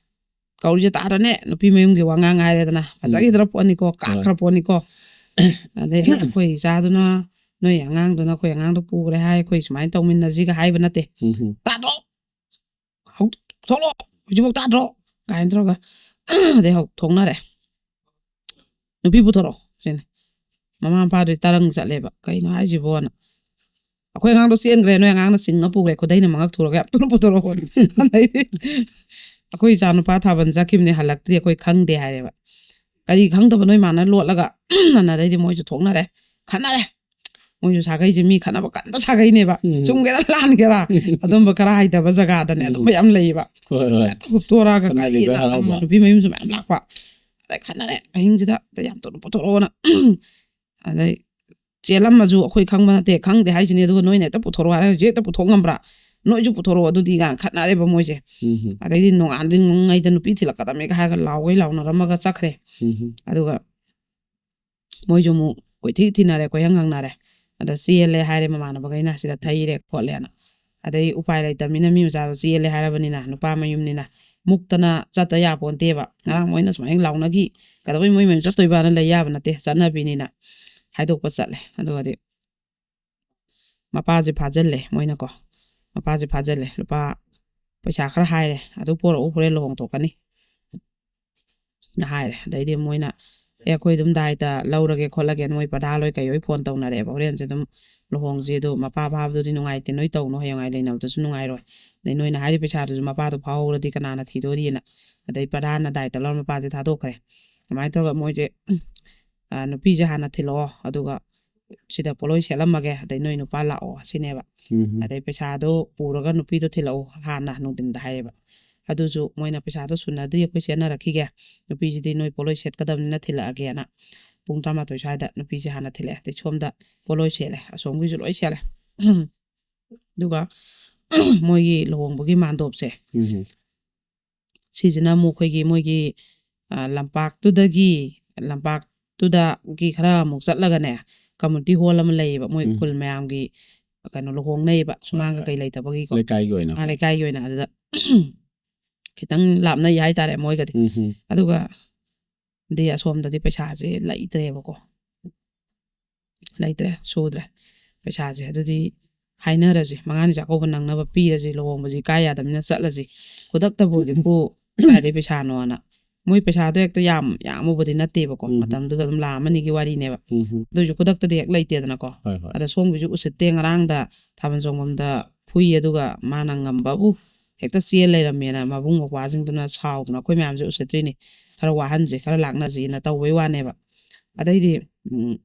"ꯀꯧꯔꯤꯁꯦ ꯇꯥꯗ꯭ꯔꯅꯦ? ꯅꯨꯄꯤ ꯃꯌꯨꯝꯒꯤ ꯋꯥꯉꯥꯡ ꯍꯥꯏꯔꯦꯗꯅ, ꯐꯖꯈꯤꯗ꯭ꯔ ꯄꯣꯠꯅꯤꯀꯣ, ꯀꯥꯈ꯭ꯔ ꯄꯣꯠꯅꯤꯀꯣ꯫ ꯑꯗꯩ ꯑꯩꯈꯣꯏ ꯏꯆꯥꯗꯨꯅ ꯅꯣꯏ ꯑꯉꯥꯡꯗꯨꯅ ꯑꯩꯈꯣꯏ ꯑꯉꯥꯡꯗꯣ ꯄꯨꯈ꯭ꯔꯦ ꯍꯥꯏ, ꯑꯩꯈꯣꯏ ꯁꯨꯃꯥꯏꯅ ꯇꯧꯃꯤꯟꯅꯁꯤꯒ ꯍꯥꯏꯕ ꯅꯠꯇꯦ꯫ ꯎꯝ. ꯇꯥꯗ꯭ꯔꯣ? ꯍꯧ-, ꯊꯣꯛꯂꯛꯑꯣ, ꯍꯧꯖꯤꯛꯐꯥꯎ ꯇꯥꯗ꯭ꯔꯣ?" ꯀꯥꯏꯅ ꯇꯧꯔꯒ ꯑꯗꯩ ꯍꯧ-, ꯊꯣꯛꯅꯔꯦ꯫ "ꯅꯨꯄꯤ ꯄꯨꯊꯣꯔꯛꯑꯣ" ꯁꯤꯅꯤ꯫ ꯃꯃꯥ ꯃꯄꯥꯗꯨꯗꯤ ꯇꯔꯪ ꯆꯠꯂꯦꯕ, "ꯀꯩꯅꯣ ꯍꯥꯏꯁꯤꯕꯣꯅ?" "ꯑꯩꯈꯣꯏ ꯑꯉꯥꯡꯗꯣ ꯆꯦꯟꯈ꯭ꯔꯦ, ꯅꯣꯏ ꯑꯉꯥꯡꯅ ꯆꯤꯡꯉ ꯄꯨꯈ꯭ꯔꯦ, ꯈꯨꯗꯩꯅ ꯃꯉꯛ ꯊꯨꯔꯒ ꯌꯥꯝ ꯊꯨꯅ ꯄꯨꯊꯣꯔꯛꯑꯣ꯫" ꯑꯗꯩꯗꯤ ꯑꯩꯈꯣꯏ ꯏꯆꯥ ꯅꯨꯄꯥ ꯊꯥꯕꯜ ꯆꯠꯈꯤꯕꯅꯦ, ꯍꯜꯂꯛꯇ꯭ꯔꯤ, ꯑꯩꯈꯣꯏ ꯈꯪꯗꯦ ꯍꯥꯏꯔꯦꯕ꯫ "ꯀꯔꯤ ꯈꯪꯗꯕ, ꯅꯣꯏ ꯃꯥꯅ ꯂꯣꯠꯂꯒ?" ꯑꯗꯩꯗꯤ ꯃꯣꯏꯁꯨ ꯊꯣꯛꯅꯔꯦ, ꯈꯠꯅꯔꯦ꯫ ꯃꯣꯏꯁꯨ ꯁꯥꯒꯩꯁꯦ ꯃꯤ ꯈꯠꯅꯕ ꯀꯟꯕ ꯁꯥꯒꯩꯅꯦꯕ, ꯎꯝ꯫ ꯆꯨꯝꯒꯦꯔꯥ ꯂꯥꯟꯒꯦꯔꯥ, ꯑꯗꯨꯝꯕ ꯈꯔ ꯍꯩꯇꯕ ꯖꯒꯥꯗꯅꯦ ꯎꯝ꯫ ꯑꯗꯨꯝꯕ ꯌꯥꯝ ꯂꯩꯌꯦꯕ꯫ ꯍꯣꯏ, ꯍꯣꯏ꯫ ꯍꯦꯛꯇ ꯍꯨꯞꯇꯣꯔꯛꯑꯒ ꯈꯠꯅꯔꯤꯕ ꯀꯔꯤꯅ, ꯍꯔꯥꯎꯕ꯫ ꯑꯥ, ꯅꯨꯄꯤ ꯃꯌꯨꯝꯁꯨ ꯃꯌꯥꯝ ꯂꯥꯛꯄ꯫ ꯑꯗꯩ ꯈꯠꯅꯔꯦ, ꯑꯍꯤꯡꯁꯤꯗ, "ꯑꯗꯩ ꯌꯥꯝ ꯊꯨꯅ ꯄꯨꯊꯣꯔꯛꯑꯣꯅ"꯫ ꯑꯗꯩ ꯆꯦꯜꯂꯝꯃꯁꯨ ꯑꯩꯈꯣꯏ ꯈꯪꯕ ꯅꯠꯇꯦ, ꯈꯪꯗꯦ ꯍꯥꯏꯁꯤꯅꯦ, ꯑꯗꯨꯒ ꯅꯣꯏꯅ ꯍꯦꯛꯇ ꯄꯨꯊꯣꯔꯛꯑꯣ ꯍꯥꯏꯔ, "ꯍꯧꯖꯤꯛ ꯍꯦꯛꯇ ꯄꯨꯊꯣꯛ ꯉꯝꯕ꯭ꯔꯥ? ꯅꯣꯏꯁꯨ ꯄꯨꯊꯣꯔꯛꯑꯣ ꯑꯗꯨꯗꯤ" ꯀꯥꯏꯅ ꯈꯠꯅꯔꯦꯕ ꯃꯣꯏꯁꯦ꯫ ꯎꯝ꯫ ꯑꯗꯩꯗꯤ ꯅꯣꯡꯉꯥꯟꯗ꯭ꯔꯤꯉꯩꯗ ꯅꯨꯄꯤ ꯊꯤꯜꯂꯛꯀꯗꯕꯅꯤꯒ ꯍꯥꯏꯔꯒ ꯂꯥꯎꯒꯩ ꯂꯥꯎꯅꯔꯝꯃꯒ ꯆꯠꯈ꯭ꯔꯦ꯫ ꯎꯝ꯫ ꯑꯗꯨꯒ ꯃꯣꯏꯁꯨ ꯑꯃꯨꯛ ꯀꯣꯏꯊꯤ ꯊꯤꯅꯔꯦ, ꯀꯣꯏꯍꯪ ꯍꯪꯅꯔꯦ꯫ ꯑꯗ ꯆꯦꯜꯂꯦ ꯍꯥꯏꯔꯦ ꯃꯃꯥꯟꯅꯕꯈꯩꯅ, "ꯁꯤꯗ ꯊꯩꯔꯦ ꯈꯣꯠꯂꯦꯅ"꯫ ꯑꯗꯩ ꯎꯄꯥꯏ ꯂꯩꯇꯕꯅꯤꯅ, ꯃꯤ ꯃꯆꯥꯗꯣ ꯆꯦꯜꯂꯦ ꯍꯥꯏꯔꯕꯅꯤꯅ, ꯅꯨꯄꯥ ꯃꯌꯨꯝꯅꯤꯅ ꯃꯨꯛꯇꯅ ꯆꯠꯇ ꯌꯥꯄꯣꯟꯇꯦꯕ꯫ ꯉꯔꯥꯡ ꯃꯣꯏꯅ ꯁꯨꯃꯥꯏꯅ ꯂꯥꯎꯅꯈꯤ, ꯀꯩꯗꯧꯕꯩ ꯃꯣꯏ ꯃꯌꯨꯝ ꯆꯠꯇꯣꯏꯕꯅ ꯂꯩ ꯌꯥꯕ ꯅꯠꯇꯦ, ꯆꯠꯅꯕꯤꯅꯤꯅ꯫ ꯍꯥꯏꯗꯣꯛꯄ ꯆꯠꯂꯦ꯫ ꯑꯗꯨꯒꯗꯤ ꯃꯄꯥꯁꯦ ꯐꯥꯖꯤꯜꯂꯦ ꯃꯣꯏꯅꯀꯣ꯫ ꯃꯄꯥꯁꯦ ꯐꯥꯖꯤꯜꯂꯦ꯫ "ꯂꯨꯄꯥ ꯄꯩꯁꯥ ꯈꯔ ꯍꯥꯏꯔꯦ, ꯑꯗꯨ ꯄꯣꯔꯛꯎ, ꯍꯣꯔꯦꯟ ꯂꯨꯍꯣꯡꯊꯣꯛꯀꯅꯤ" ꯅ ꯍꯥꯏꯔꯦ꯫ ꯑꯗꯩꯗꯤ ꯃꯣꯏꯅ, "ꯑꯦ, ꯑꯩꯈꯣꯏ ꯑꯗꯨꯝ ꯗꯥꯏꯇ ꯂꯧꯔꯒꯦ ꯈꯣꯠꯂꯒꯦ", ꯃꯣꯏ ꯄ꯭ꯔꯙꯥꯟ ꯍꯣꯏ ꯀꯩ ꯍꯣꯏ ꯐꯣꯟ ꯇꯧꯅꯔꯦꯕ, "ꯍꯣꯔꯦꯟꯁꯦ ꯑꯗꯨꯝ ꯂꯨꯍꯣꯡꯁꯤ, ꯑꯗꯨ ꯃꯄꯥ ꯐꯥꯕꯗꯨꯗꯤ ꯅꯨꯡꯉꯥꯏꯇꯦ, ꯅꯣꯏ ꯇꯧꯅꯨ, ꯍꯌꯦꯡꯋꯥꯏ ꯂꯩꯅꯕꯗꯁꯨ ꯅꯨꯡꯉꯥꯏꯔꯣꯏ꯫ ꯑꯗꯩ ꯅꯣꯏꯅ ꯍꯥꯏꯔꯤ ꯄꯩꯁꯥꯗꯨꯁꯨ ꯃꯄꯥꯗꯣ ꯐꯥꯍꯧꯔꯗꯤ ꯀꯅꯥꯅ ꯊꯤꯗꯣꯔꯤꯅ"꯫ ꯑꯗꯩ ꯄ꯭ꯔꯙꯥꯟꯅ ꯗꯥꯏꯇ ꯂꯧꯔ ꯃꯄꯥꯁꯦ ꯊꯥꯗꯣꯛꯈ꯭ꯔꯦ꯫ ꯑꯗꯨꯃꯥꯏꯅ ꯇꯧꯔꯒ ꯃꯣꯏꯁꯦ, ꯑ, "ꯅꯨꯄꯤꯁꯦ ꯍꯥꯟꯅ ꯊꯤꯜꯂꯛꯑꯣ, ꯑꯗꯨꯒ ꯁꯤꯗ ꯄꯣꯠꯂꯣꯏ ꯁꯦꯠꯂꯝꯃꯒꯦ, ꯑꯗꯩ ꯅꯣꯏ ꯅꯨꯄꯥ ꯂꯥꯛꯑꯣ" ꯁꯤꯅꯦꯕ꯫ ꯎꯝ꯫ "ꯑꯗꯩ ꯄꯩꯁꯥꯗꯣ ꯄꯨꯔꯒ ꯅꯨꯄꯤꯗꯣ ꯊꯤꯜꯂꯛꯑꯣ ꯍꯥꯟꯅ" ꯅꯨꯡꯊꯤꯟꯗ ꯍꯥꯏꯌꯦꯕ꯫ ꯑꯗꯨꯁꯨ ꯃꯣꯏꯅ ꯄꯩꯁꯥꯗꯣ ꯁꯨꯅꯗ꯭ꯔꯤ, ꯑꯩꯈꯣꯏ ꯁꯦꯠꯅꯔꯛꯈꯤꯒꯦ, ꯅꯨꯄꯤꯁꯤꯗꯤ ꯅꯣꯏ ꯄꯣꯠꯂꯣꯏ ꯁꯦꯠꯀꯗꯕꯅꯤꯅ ꯊꯤꯜꯂꯛꯑꯒꯦꯅ ꯄꯨꯡ ꯇꯔꯥꯃꯥꯊꯣꯏ ꯁ꯭ꯋꯥꯏꯗ ꯅꯨꯄꯤꯁꯦ ꯍꯥꯟꯅ ꯊꯤꯜꯂꯛꯑꯦ꯫ ꯑꯗꯩ ꯁꯣꯝꯗ ꯄꯣꯠꯂꯣꯏ ꯁꯦꯠꯂꯦ, ꯑꯁꯣꯝꯒꯤꯁꯨ ꯂꯣꯏ ꯁꯦꯠꯂꯦ꯫ ꯑꯗꯨꯒ ꯃꯣꯏꯒꯤ ꯂꯨꯍꯣꯡꯕꯒꯤ ꯃꯥꯟꯗꯣꯞꯁꯦ, ꯎꯝ꯫ ꯁꯤꯁꯤꯅ ꯑꯃꯨꯛ ꯑꯩꯈꯣꯏꯒꯤ ꯃꯣꯏꯒꯤ, ꯑ, ꯂꯝꯄꯥꯛꯇꯨꯗꯒꯤ, ꯂꯝꯄꯥꯛꯇꯨꯗꯒꯤ ꯈꯔ ꯑꯃꯨꯛ ꯆꯠꯂꯒꯅꯦ, ꯀꯝꯃꯨꯅꯤꯇꯤ ꯍꯣꯜ ꯑꯃ ꯂꯩꯌꯦꯕ, ꯃꯣꯏ ꯎꯝ꯫ ꯈꯨꯜ ꯃꯌꯥꯝꯒꯤ ꯀꯩꯅꯣ ꯂꯨꯍꯣꯡꯅꯩꯌꯦꯕ, ꯍꯣꯏ, ꯁꯨꯃꯥꯡꯒ ꯍꯣꯏ꯫ ꯀꯩ ꯂꯩꯇꯕꯒꯤꯀꯣ꯫ ꯂꯩꯀꯥꯏꯒꯤ ꯑꯣꯏꯅ꯫ ꯑ, ꯂꯩꯀꯥꯏꯒꯤ ꯑꯣꯏꯅ ꯑꯗꯨꯗ ꯈꯤꯇꯪ ꯂꯥꯞꯅꯩ ꯍꯥꯏꯇꯥꯔꯦ ꯃꯣꯏꯒꯗꯤ꯫ ꯎꯝ ꯍꯝ꯫ ꯑꯗꯨꯒ ꯗꯤ ꯑꯁꯣꯝꯗꯗꯤ ꯄꯩꯁꯥꯁꯦ ꯂꯩꯇ꯭ꯔꯦꯕꯀꯣ꯫ ꯂꯩꯇ꯭ꯔꯦ, ꯁꯨꯗ꯭ꯔꯦ ꯄꯩꯁꯥꯁꯦ꯫ ꯑꯗꯨꯗꯤ ꯍꯥꯏꯅꯔꯁꯤ, ꯃꯉꯥꯅꯤ ꯆꯥꯛꯀꯧꯕ ꯅꯪꯅꯕ ꯄꯤꯔꯁꯤ, ꯂꯨꯍꯣꯡꯕꯁꯤ ꯀꯥꯏ ꯌꯥꯗꯕꯅꯤꯅ ꯆꯠꯂꯁꯤ꯫ ꯈꯨꯗꯛꯇꯕꯨ ꯍꯧꯖꯤꯛꯄꯨ ꯀꯥꯏꯗꯩ ꯄꯩꯁꯥꯅꯣꯅ ꯃꯣꯏ ꯄꯩꯁꯥꯗꯣ ꯍꯦꯛꯇ ꯌꯥꯝ ꯌꯥꯝꯃꯨꯕꯗꯤ ꯅꯠꯇꯦꯕꯀꯣ, ꯎꯝ꯫ ꯃꯇꯝꯗꯨꯗ ꯑꯗꯨꯝ ꯂꯥꯛ ꯑꯃ ꯑꯅꯤꯒꯤ ꯋꯥꯔꯤꯅꯦꯕ꯫ ꯎꯝ꯫ ꯑꯗꯨꯏꯁꯨ ꯈꯨꯗꯛꯇꯗꯤ ꯍꯦꯛ ꯂꯩꯇꯦꯗꯅꯀꯣ꯫ ꯍꯣꯏ, ꯍꯣꯏ꯫ ꯑꯗ ꯁꯣꯝꯒꯤꯁꯨ ꯎꯁꯤꯠꯇꯦ, ꯉꯔꯥꯡꯗ ꯊꯥꯕꯜ ꯆꯣꯡꯐꯝꯗ ꯐꯨꯏ, ꯑꯗꯨꯒ ꯃꯥꯅ ꯉꯝꯕꯕꯨ ꯍꯦꯛꯇ ꯆꯦꯜ ꯂꯩꯔꯝꯃꯦꯅ ꯃꯕꯨꯡ ꯃꯧꯄ꯭ꯋꯥꯁꯤꯡꯗꯨꯅ ꯁꯥꯎꯗꯅ, "ꯑꯩꯈꯣꯏ ꯃꯌꯥꯝꯁꯦ ꯎꯁꯤꯠꯇ꯭ꯔꯤꯅꯤ, ꯈꯔ ꯋꯥꯍꯟꯁꯦ, ꯈꯔ ꯂꯥꯛꯅꯁꯤꯅ" ꯇꯧꯕꯩ ꯋꯥꯅꯦꯕ꯫ ꯑꯗꯩꯗꯤ ꯎꯝ,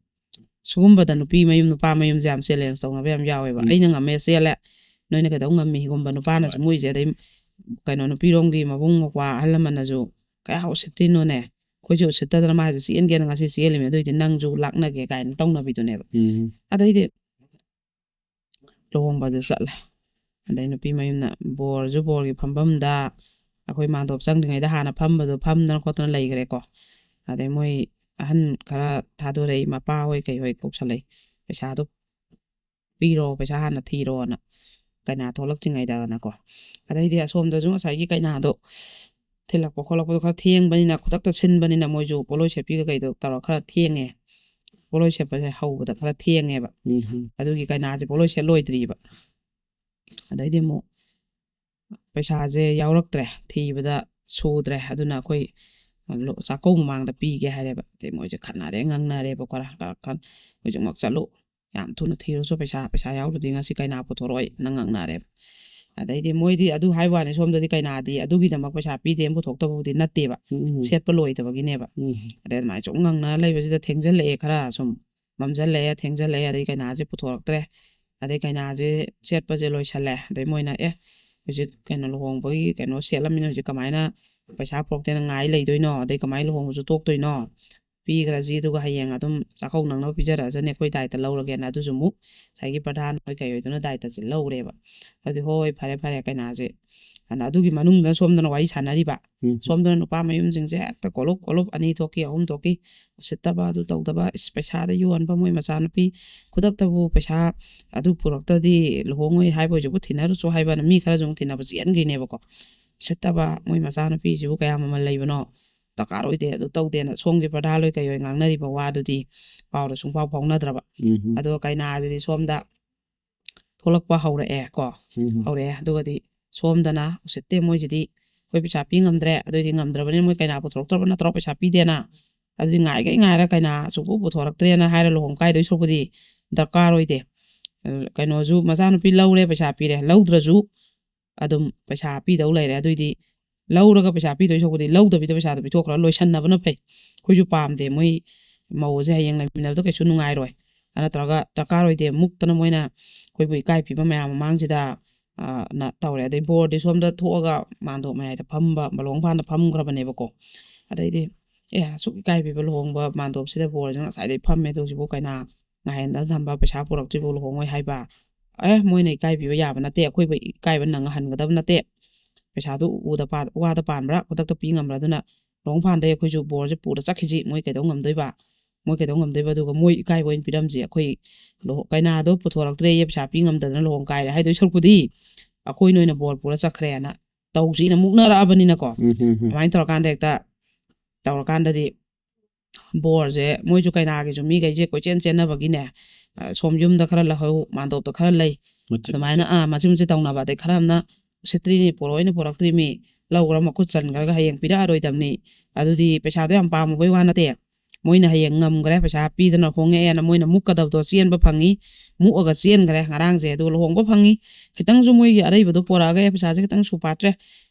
ꯁꯤꯒꯨꯝꯕꯗ ꯅꯨꯄꯤ ꯃꯌꯨꯝ ꯅꯨꯄꯥ ꯃꯌꯨꯝꯁꯦ ꯌꯥꯝ ꯆꯦꯂꯦꯟꯖ ꯇꯧꯅꯕ ꯌꯥꯝ ꯌꯥꯎꯋꯦꯕ꯫ ꯎꯝ꯫ "ꯑꯩꯅ ꯉꯝꯃꯦ, ꯆꯦꯜꯂꯦ, ꯅꯣꯏꯅ ꯀꯩꯗꯧ ꯉꯝꯃꯤ?" ꯁꯤꯒꯨꯝꯕ ꯅꯨꯄꯥꯅꯁꯨ, ꯍꯣꯏ꯫ ꯃꯣꯏꯁꯦ, ꯑꯗꯩ ꯀꯩꯅꯣ, ꯅꯨꯄꯤꯔꯣꯝꯒꯤ ꯃꯕꯨꯡ ꯃꯧꯄ꯭ꯋꯥ ꯑꯍꯜ ꯂꯃꯟꯅꯁꯨ "ꯀꯌꯥ ꯎꯁꯤꯠꯇ꯭ꯔꯤꯅꯣꯅꯦ, ꯑꯩꯈꯣꯏꯁꯨ ꯎꯁꯤꯠꯇꯗꯅ ꯃꯥꯁꯦ ꯆꯦꯟꯒꯦꯅ ꯉꯁꯤ ꯆꯦꯜꯂꯤꯃꯤ, ꯑꯗꯨꯏꯗꯤ ꯅꯪꯁꯨ ꯂꯥꯛꯅꯒꯦ" ꯀꯥꯏꯅ ꯇꯧꯅꯕꯤꯗꯨꯅꯦꯕ꯫ ꯎꯝ꯫ ꯑꯗꯩꯗꯤ ꯂꯨꯍꯣꯡꯕꯗꯨ ꯆꯠꯂꯦ꯫ ꯑꯗꯩ ꯅꯨꯄꯤ ꯃꯌꯨꯝꯅ ꯕꯣꯔꯁꯨ ꯕꯣꯔꯒꯤ ꯐꯝꯐꯝꯗ, ꯑꯩꯈꯣꯏ ꯃꯥꯟꯗꯣꯞ ꯆꯪꯗ꯭ꯔꯤꯉꯩꯗ ꯍꯥꯟꯅ ꯐꯝꯕꯗꯣ ꯐꯝꯗꯅ ꯈꯣꯠꯇꯅ ꯂꯩꯈ꯭ꯔꯦꯀꯣ꯫ ꯑꯗꯩ ꯃꯣꯏ ꯑꯍꯟ ꯈꯔ ꯊꯥꯗꯣꯔꯛꯏ, ꯃꯄꯥ ꯍꯣꯏ ꯀꯩ ꯍꯣꯏ ꯀꯧꯁꯜꯂꯛꯏ, "ꯄꯩꯁꯥꯗꯣ ꯄꯤꯔꯣ, ꯄꯩꯁꯥ ꯍꯥꯟꯅ ꯊꯤꯔꯣꯅ", ꯀꯩꯅꯥ ꯊꯣꯛꯂꯛꯇ꯭ꯔꯤꯉꯩꯗꯅꯀꯣ꯫ ꯑꯗꯩꯗꯤ ꯑꯁꯣꯝꯗꯁꯨ ꯉꯁꯥꯏꯒꯤ ꯀꯩꯅꯥꯗꯣ ꯊꯤꯜꯂꯛꯄ ꯈꯣꯠꯂꯛꯄꯗꯣ ꯈꯔ ꯊꯦꯡꯕꯅꯤꯅ, ꯈꯨꯗꯛꯇ ꯁꯤꯟꯕꯅꯤꯅ, ꯃꯣꯏꯁꯨ ꯄꯣꯠꯂꯣꯏ ꯁꯦꯠꯄꯤꯒ ꯀꯩꯗꯣ ꯇꯧꯔ ꯈꯔ ꯊꯦꯡꯉꯦ꯫ ꯄꯣꯠꯂꯣꯏ ꯁꯦꯠꯄꯁꯦ ꯍꯧꯕꯗ ꯈꯔ ꯊꯦꯡꯉꯦꯕ꯫ ꯎꯝ꯫ ꯑꯗꯨꯒꯤ ꯀꯩꯅꯥꯁꯦ ꯄꯣꯠꯂꯣꯏ ꯁꯦꯠ ꯂꯣꯏꯗ꯭ꯔꯤꯕ꯫ ꯑꯗꯩꯗꯤ ꯑꯃꯨꯛ ꯄꯩꯁꯥꯁꯦ ꯌꯥꯎꯔꯛꯇ꯭ꯔꯦ, ꯊꯤꯕꯗ ꯁꯨꯗ꯭ꯔꯦ, ꯑꯗꯨꯅ ꯑꯩꯈꯣꯏ ꯂꯨ-, ꯆꯥꯛꯀꯧ ꯃꯃꯥꯡꯗ ꯄꯤꯒꯦ ꯍꯥꯏꯔꯦꯕ꯫ ꯑꯗꯩ ꯃꯣꯏꯁꯦ ꯈꯠꯅꯔꯦ, ꯉꯪꯅꯔꯦꯕꯀꯣ, ꯈꯔ ꯈꯔ ꯈꯟ-, "ꯍꯧꯖꯤꯛꯃꯛ ꯆꯠꯂꯨ, ꯌꯥꯝ ꯊꯨꯅ ꯊꯤꯔꯨꯁꯨ, ꯄꯩꯁꯥ, ꯄꯩꯁꯥ ꯌꯥꯎꯗ꯭ꯔꯗꯤ ꯉꯁꯤ ꯀꯩꯅꯥ ꯄꯨꯊꯣꯔꯛꯑꯣꯏ" ꯅ ꯉꯪꯅꯔꯦꯕ꯫ ꯑꯗꯩꯗꯤ ꯃꯣꯏꯗꯤ ꯑꯗꯨ ꯍꯥꯏꯕ ꯋꯥꯅꯤ, ꯁꯣꯝꯗꯗꯤ ꯀꯩꯅꯥꯗꯤ ꯑꯗꯨꯒꯤꯗꯃꯛ ꯄꯩꯁꯥ ꯄꯤꯗꯦꯅ ꯄꯨꯊꯣꯛꯇꯕꯕꯨꯗꯤ ꯅꯠꯇꯦꯕ, ꯎꯝ꯫ ꯁꯦꯠꯄ ꯂꯣꯏꯗꯕꯒꯤꯅꯦꯕ꯫ ꯎꯝ꯫ ꯑꯗꯩ ꯑꯗꯨꯃꯥꯏꯅ ꯁꯨꯝ ꯉꯪꯅꯔ ꯂꯩꯕꯁꯤꯗ ꯊꯦꯡꯖꯜꯂꯛꯑꯦ, ꯈꯔ ꯁꯨꯝ ꯃꯝꯖꯜꯂꯛꯑꯦ, ꯊꯦꯡꯖꯜꯂꯛꯑꯦ, ꯑꯗꯩ ꯀꯩꯅꯥꯁꯦ ꯄꯨꯊꯣꯔꯛꯇ꯭ꯔꯦ꯫ ꯑꯗꯩ ꯀꯩꯅꯥꯁꯦ ꯁꯦꯠꯄꯁꯦ ꯂꯣꯏꯁꯜꯂꯦ꯫ ꯑꯗꯩ ꯃꯣꯏꯅ, "ꯑꯦ, ꯍꯧꯖꯤꯛ ꯀꯩꯅꯣ ꯂꯨꯍꯣꯡꯕꯒꯤ ꯀꯩꯅꯣ ꯁꯦꯠꯂꯝꯃꯤꯅ ꯍꯧꯖꯤꯛ ꯀꯃꯥꯏꯅ ꯄꯩꯁꯥ ꯄꯨꯔꯛꯇꯦꯅ ꯉꯥꯏ ꯂꯩꯗꯣꯏꯅꯣ? ꯑꯗꯩ ꯀꯃꯥꯏꯅ ꯂꯨꯍꯣꯡꯕꯁꯨ ꯇꯣꯛꯇꯣꯏꯅꯣ? ꯄꯤꯈ꯭ꯔꯁꯤ, ꯑꯗꯨꯒ ꯍꯌꯦꯡ ꯑꯗꯨꯝ ꯆꯥꯛꯀꯧ ꯅꯪꯅꯕ ꯄꯤꯖꯔꯛꯑꯁꯅꯤ, ꯑꯩꯈꯣꯏ ꯗꯥꯏꯇ ꯂꯧꯔꯒꯦꯅ" ꯑꯗꯨꯁꯨ ꯑꯃꯨꯛ ꯉꯁꯥꯏꯒꯤ ꯄ꯭ꯔꯙꯥꯟ ꯍꯣꯏ ꯀꯩ ꯑꯣꯏꯗꯨꯅ ꯗꯥꯏꯇꯁꯦ ꯂꯧꯔꯦꯕ꯫ ꯑꯗꯨꯗꯤ, "ꯍꯣꯏ, ꯐꯔꯦ, ꯐꯔꯦ, ꯀꯩꯅꯥꯁꯦ", ꯑꯗꯨꯅ ꯑꯗꯨꯒꯤ ꯃꯅꯨꯡꯗ ꯁꯣꯝꯗꯅ ꯋꯥꯔꯤ ꯁꯥꯟꯅꯔꯤꯕ, ꯎꯝ꯫ ꯁꯣꯝꯗꯅ ꯅꯨꯄꯥ ꯃꯌꯨꯝꯁꯤꯡꯁꯦ ꯍꯦꯛꯇ ꯀꯣꯂꯨꯞ ꯀꯣꯂꯨꯞ, ꯑꯅꯤ ꯊꯣꯛꯀꯤ, ꯑꯍꯨꯝ ꯊꯣꯛꯀꯤ, ꯎꯁꯤꯠꯇꯕ, ꯑꯗꯨ ꯇꯧꯗꯕ, ꯏꯁ, ꯄꯩꯁꯥꯗ ꯌꯣꯟꯕ, ꯃꯣꯏ ꯃꯆꯥꯅꯨꯄꯤ ꯈꯨꯗꯛꯇꯕꯨ ꯄꯩꯁꯥ ꯑꯗꯨ ꯄꯨꯔꯛꯇ꯭ꯔꯗꯤ ꯂꯨꯍꯣꯡꯉꯣꯏ ꯍꯥꯏꯕ, ꯍꯧꯖꯤꯛꯄꯨ ꯊꯤꯅꯔꯨꯆꯣ ꯍꯥꯏꯕꯅ ꯃꯤ ꯈꯔꯁꯨ ꯑꯃꯨꯛ ꯊꯤꯅꯕ ꯆꯦꯟꯈ꯭ꯔꯤꯅꯦꯕꯀꯣ꯫ ꯎꯁꯤꯠꯇꯕ, ꯃꯣꯏ ꯃꯆꯥꯅꯨꯄꯤꯁꯤꯕꯨ ꯀꯌꯥ ꯃꯃꯜ ꯂꯩꯕꯅꯣ, ꯗꯔꯀꯥꯔ ꯑꯣꯏꯗꯦ, ꯑꯗꯨ ꯇꯧꯗꯦꯅ ꯁꯣꯝꯒꯤ ꯄ꯭ꯔꯙꯥ ꯂꯣꯏ ꯀꯩ ꯑꯣꯏ ꯉꯥꯡꯅꯔꯤꯕ ꯋꯥꯗꯨꯗꯤ ꯄꯥꯎꯗ ꯁꯨꯡꯐꯥꯎ ꯐꯥꯎꯅꯗ꯭ꯔꯕ꯫ ꯎꯝ꯫ ꯑꯗꯣ ꯀꯩꯅꯥꯁꯤꯗꯤ ꯁꯣꯝꯗ ꯊꯣꯛꯂꯛꯄ ꯍꯧꯔꯛꯑꯦ ꯀꯣ, ꯎꯝ꯫ ꯍꯧꯔꯛꯑꯦ꯫ ꯑꯗꯨꯒꯗꯤ ꯁꯣꯝꯗꯅ ꯎꯁꯤꯠꯇꯦ, ꯃꯣꯏꯁꯤꯗꯤ ꯑꯩꯈꯣꯏ ꯄꯩꯁꯥ ꯄꯤ ꯉꯝꯗ꯭ꯔꯦ, ꯑꯗꯨꯑꯣꯏꯗꯤ ꯉꯝꯗ꯭ꯔꯕꯅꯤꯅ ꯃꯣꯏ ꯀꯩꯅꯥ ꯄꯨꯊꯣꯔꯛꯇ꯭ꯔꯕ ꯅꯠꯇ꯭ꯔꯣ, ꯄꯩꯁꯥ ꯄꯤꯗꯦꯅ? ꯑꯗꯨꯗꯤ ꯉꯥꯏꯒꯩ ꯉꯥꯏꯔ ꯀꯩꯅꯥ ꯁꯨꯡꯄꯨ ꯄꯨꯊꯣꯔꯛꯇ꯭ꯔꯦꯅ ꯍꯥꯏꯔ ꯂꯨꯍꯣꯡ ꯀꯥꯏꯗꯣꯏ ꯁꯔꯨꯛꯄꯨꯗꯤ ꯗꯔꯀꯥꯔ ꯑꯣꯏꯗꯦ꯫ ꯑ, ꯀꯩꯅꯣꯁꯨ ꯃꯆꯥꯅꯨꯄꯤ ꯂꯧꯔꯦ, ꯄꯩꯁꯥ ꯄꯤꯔꯦ, ꯂꯧꯗ꯭ꯔꯁꯨ ꯑꯗꯨꯝ ꯄꯩꯁꯥ ꯄꯤꯗꯧ ꯂꯩꯔꯦ꯫ ꯑꯗꯨꯏꯗꯤ ꯂꯧꯔꯒ ꯄꯩꯁꯥ ꯄꯤꯗꯣꯏ ꯁꯔꯨꯛꯄꯨꯗꯤ ꯂꯧꯗꯕꯤꯗ ꯄꯩꯁꯥꯗꯣ ꯄꯤꯊꯣꯛꯈ꯭ꯔ ꯂꯣꯏꯁꯟꯅꯕꯅ ꯐꯩ꯫ ꯑꯩꯈꯣꯏꯁꯨ ꯄꯥꯝꯗꯦ ꯃꯣꯏ ꯃꯧꯁꯦ ꯍꯌꯦꯡ ꯂꯩꯃꯤꯟꯅꯕꯗ ꯀꯩꯁꯨ ꯅꯨꯡꯉꯥꯏꯔꯣꯏ꯫ ꯑꯗꯨ ꯅꯠꯇ꯭ꯔꯒ ꯗꯔꯀꯥꯔ ꯑꯣꯏꯗꯦ, ꯃꯨꯛꯇꯅ ꯃꯣꯏꯅ ꯑꯩꯈꯣꯏꯕꯨ ꯏꯀꯥꯏ ꯄꯤꯕ ꯃꯌꯥꯝ ꯃꯃꯥꯡꯁꯤꯗ, ꯑ, ꯅ ꯇꯧꯔꯦ꯫ ꯑꯗꯩ ꯕꯣꯔꯗꯤ ꯁꯣꯝꯗ ꯊꯣꯛꯑꯒ ꯃꯥꯟꯗꯣꯞ ꯃꯌꯥꯏꯗ ꯐꯝꯕ, ꯃꯂꯣꯡ ꯐꯥꯟꯗ ꯐꯝꯈ꯭ꯔꯕꯅꯦꯕꯀꯣ꯫ ꯑꯗꯩꯗꯤ, "ꯑꯦ, ꯑꯁꯨꯛ ꯏꯀꯥꯏ ꯄꯤꯕ ꯂꯨꯍꯣꯡꯕ ꯃꯥꯟꯗꯣꯞꯁꯤꯗ ꯕꯣꯔꯁꯤꯅ ꯉꯁꯥꯏꯗꯩ ꯐꯝꯃꯦ, ꯑꯗꯨ ꯍꯧꯖꯤꯛꯐꯥꯎ ꯀꯩꯅꯥ ꯉꯥꯏꯍꯟꯗꯅ ꯊꯝꯕ, ꯄꯩꯁꯥ ꯄꯨꯔꯛꯇ꯭ꯔꯤꯐꯥꯎ ꯂꯨꯍꯣꯡꯉꯣꯏ" ꯍꯥꯏꯕ꯫ ꯑꯦ, ꯃꯣꯏꯅ ꯏꯀꯥꯏ ꯄꯤꯕ ꯌꯥꯕ ꯅꯠꯇꯦ, ꯑꯩꯈꯣꯏꯕꯨ ꯏꯀꯥꯏꯕ ꯅꯪꯍꯟꯒꯗꯕ ꯅꯠꯇꯦ꯫ ꯄꯩꯁꯥꯗꯨ ꯎꯗ ꯄꯥ-, ꯋꯥꯗ ꯄꯥꯟꯕ꯭ꯔꯥ, ꯈꯨꯗꯛꯇ ꯄꯤ ꯉꯝꯕ꯭ꯔꯥ? ꯑꯗꯨꯅ ꯂꯨꯍꯣꯡ ꯐꯥꯟꯗꯩ ꯑꯩꯈꯣꯏꯁꯨ ꯕꯣꯔꯁꯦ ꯄꯨꯔ ꯆꯠꯈꯤꯁꯤ, ꯃꯣꯏ ꯀꯩꯗꯧ ꯉꯝꯗꯣꯏꯕ? ꯃꯣꯏ ꯀꯩꯗꯧ ꯉꯝꯗꯣꯏꯕ? ꯑꯗꯨꯒ ꯃꯣꯏ ꯏꯀꯥꯏꯕ ꯑꯣꯏꯅ ꯄꯤꯔꯝꯁꯤ꯫ ꯑꯩꯈꯣꯏ ꯂꯨꯍꯣ-, ꯀꯩꯅꯥꯗꯣ ꯄꯨꯊꯣꯔꯛꯇ꯭ꯔꯦꯌꯦ, ꯄꯩꯁꯥ ꯄꯤ ꯉꯝꯗꯗꯅ ꯂꯨꯍꯣꯡ ꯀꯥꯏꯔꯦ ꯍꯥꯏꯗꯣꯏ ꯁꯔꯨꯛꯄꯨꯗꯤ ꯑꯩꯈꯣꯏꯅ ꯑꯣꯏꯅ ꯕꯣꯔ ꯄꯨꯔ ꯆꯠꯈ꯭ꯔꯦꯅ ꯇꯧꯁꯤꯅ ꯃꯨꯛꯅꯔꯛꯑꯕꯅꯤꯅꯀꯣ꯫ ꯎꯝ, ꯎꯝ, ꯎꯝ꯫ ꯑꯗꯨꯃꯥꯏꯅ ꯇꯧꯔꯀꯥꯟꯗ ꯍꯦꯛꯇ ꯇꯧꯔꯀꯥꯟꯗꯗꯤ ꯕꯣꯔꯁꯦ ꯃꯣꯏꯁꯨ ꯀꯩꯅꯥꯒꯤꯁꯨ ꯃꯤꯈꯩꯁꯦ ꯀꯣꯏꯆꯦꯟ ꯆꯦꯟꯅꯕꯒꯤꯅꯦ, ꯑ, ꯁꯣꯝ ꯌꯨꯝꯗ ꯈꯔ ꯂꯧꯍꯧ, ꯃꯥꯟꯗꯣꯞꯇ ꯈꯔ ꯂꯩ꯫ ꯃꯆꯤꯠ ꯑꯗꯨꯃꯥꯏꯅ, ꯑꯥ, ꯃꯆꯤꯟ ꯃꯆꯤꯟ ꯇꯧꯅꯕ꯫ ꯑꯗꯩ ꯈꯔ ꯑꯃꯅ ꯎꯁꯤꯠꯇ꯭ꯔꯤꯅꯤ, ꯄꯣꯔꯛꯑꯣꯏꯅ ꯄꯣꯔꯛꯇ꯭ꯔꯤꯃꯤ, ꯂꯧꯈ꯭ꯔ ꯃꯈꯨꯠ ꯆꯟꯈ꯭ꯔꯒ ꯍꯌꯦꯡ ꯄꯤꯔꯛꯑꯔꯣꯏꯗꯕꯅꯤ꯫ ꯑꯗꯨꯗꯤ ꯄꯩꯁꯥꯗꯣ ꯌꯥꯝ ꯄꯥꯝꯃꯨꯕꯩ ꯋꯥ ꯅꯠꯇꯦ꯫ ꯃꯣꯏꯅ ꯍꯌꯦꯡ ꯉꯝꯈ꯭ꯔꯦ, ꯄꯩꯁꯥ ꯄꯤꯗꯅ ꯍꯣꯡꯉꯛꯑꯦꯅ ꯃꯣꯏꯅ ꯃꯨꯛꯀꯗꯕꯗꯣ ꯆꯦꯟꯕ ꯐꯪꯉꯤ, ꯃꯨꯛꯑꯒ ꯆꯦꯟꯈ꯭ꯔꯦ ꯉꯔꯥꯡꯁꯦ꯫ ꯑꯗꯨꯒ ꯂꯨꯍꯣꯡꯕ ꯐꯪꯉꯤ, ꯈꯤꯇꯪꯁꯨ ꯃꯣꯏꯒꯤ ꯑꯔꯩꯕꯗꯣ ꯄꯣꯔꯛꯑꯒ "ꯑꯦ, ꯄꯩꯁꯥꯁꯦ ꯈꯤꯇꯪ ꯁꯨ ꯐꯥꯠꯇ꯭ꯔꯦ"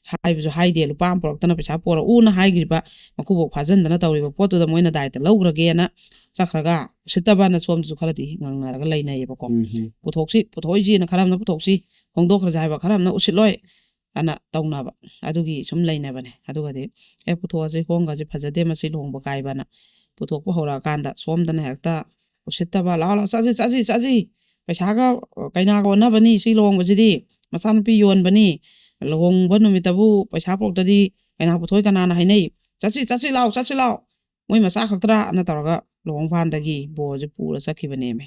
ꯍꯥꯏꯕꯁꯨ ꯍꯥꯏꯗꯦ꯫ "ꯂꯨꯄꯥ ꯑꯃ ꯄꯣꯔꯛꯇꯅ ꯄꯩꯁꯥ ꯄꯣꯔꯛꯎꯅ" ꯍꯥꯏꯈ꯭ꯔꯤꯕ, ꯃꯀꯨꯕꯣꯛ ꯐꯥꯖꯤꯟꯗꯅ ꯇꯧꯔꯤꯕ ꯄꯣꯠꯇꯨꯗ ꯃꯣꯏꯅ ꯗꯥꯏꯇ ꯂꯧꯈ꯭ꯔꯒꯦꯅ ꯆꯠꯈ꯭ꯔꯒ ꯎꯁꯤꯠꯇꯕꯅ ꯁꯣꯝꯗꯁꯨ ꯈꯔꯗꯤ ꯉꯪꯅꯔꯒ ꯂꯩꯅꯩꯌꯦꯕꯀꯣ꯫ ꯎꯝ, ꯎꯝ꯫ "ꯄꯨꯊꯣꯛꯁꯤ, ꯄꯨꯊꯣꯛꯑꯣꯏꯁꯤꯅ ꯈꯔ ꯑꯃꯅ ꯄꯨꯊꯣꯛꯁꯤ, ꯍꯣꯡꯗꯣꯛꯈ꯭ꯔꯁꯦ" ꯍꯥꯏꯕ, ꯈꯔ ꯑꯃꯅ "ꯎꯁꯤꯠꯂꯣꯏ" ꯑꯅ ꯇꯧꯅꯕ꯫ ꯑꯗꯨꯒꯤ ꯁꯨꯝ ꯂꯩꯅꯕꯅꯦ꯫ ꯑꯗꯨꯒꯗꯤ "ꯑꯦ, ꯄꯨꯊꯣꯛꯑꯁꯤ, ꯍꯣꯡꯈ꯭ꯔꯁꯤ, ꯐꯖꯗꯦ ꯃꯁꯤ ꯂꯨꯍꯣꯡꯕ ꯀꯥꯏꯕꯅ" ꯄꯨꯊꯣꯛꯄ ꯍꯧꯔꯛꯑꯀꯥꯟꯗ ꯁꯣꯝꯗꯅ ꯍꯦꯛꯇ ꯎꯁꯤꯠꯇꯕ, "ꯂꯥꯛꯑꯣ, ꯂꯥꯛꯑꯣ, ꯆꯠꯁꯤ, ꯆꯠꯁꯤ, ꯆꯠꯁꯤ, ꯄꯩꯁꯥꯒ, ꯑ, ꯀꯩꯅꯥꯒ ꯑꯣꯟꯅꯕꯅꯤ ꯁꯤ ꯂꯨꯍꯣꯡꯕꯁꯤꯗꯤ, ꯃꯆꯥꯅꯨꯄꯤ ꯌꯣꯟꯕꯅꯤ, ꯂꯨꯍꯣꯡꯕ ꯅꯨꯃꯤꯠꯇꯕꯨ ꯄꯩꯁꯥ ꯄꯨꯔꯛꯇꯗꯤ ꯀꯩꯅꯥ ꯄꯨꯊꯣꯛꯏ ꯀꯅꯥꯅ ꯍꯥꯏꯅꯩ? ꯆꯠꯁꯤ, ꯆꯠꯁꯤ, ꯂꯥꯛꯑꯣ, ꯆꯠꯁꯤ, ꯂꯥꯛꯑꯣ, ꯃꯣꯏ ꯃꯆꯥ ꯈꯛꯇ꯭ꯔꯥ?" ꯑꯅ ꯇꯧꯔꯒ ꯂꯨꯍꯣꯡꯐꯥꯟꯗꯒꯤ ꯕꯣꯔꯁꯦ ꯄꯨꯔ ꯆꯠꯈꯤꯕꯅꯦꯃꯦ꯫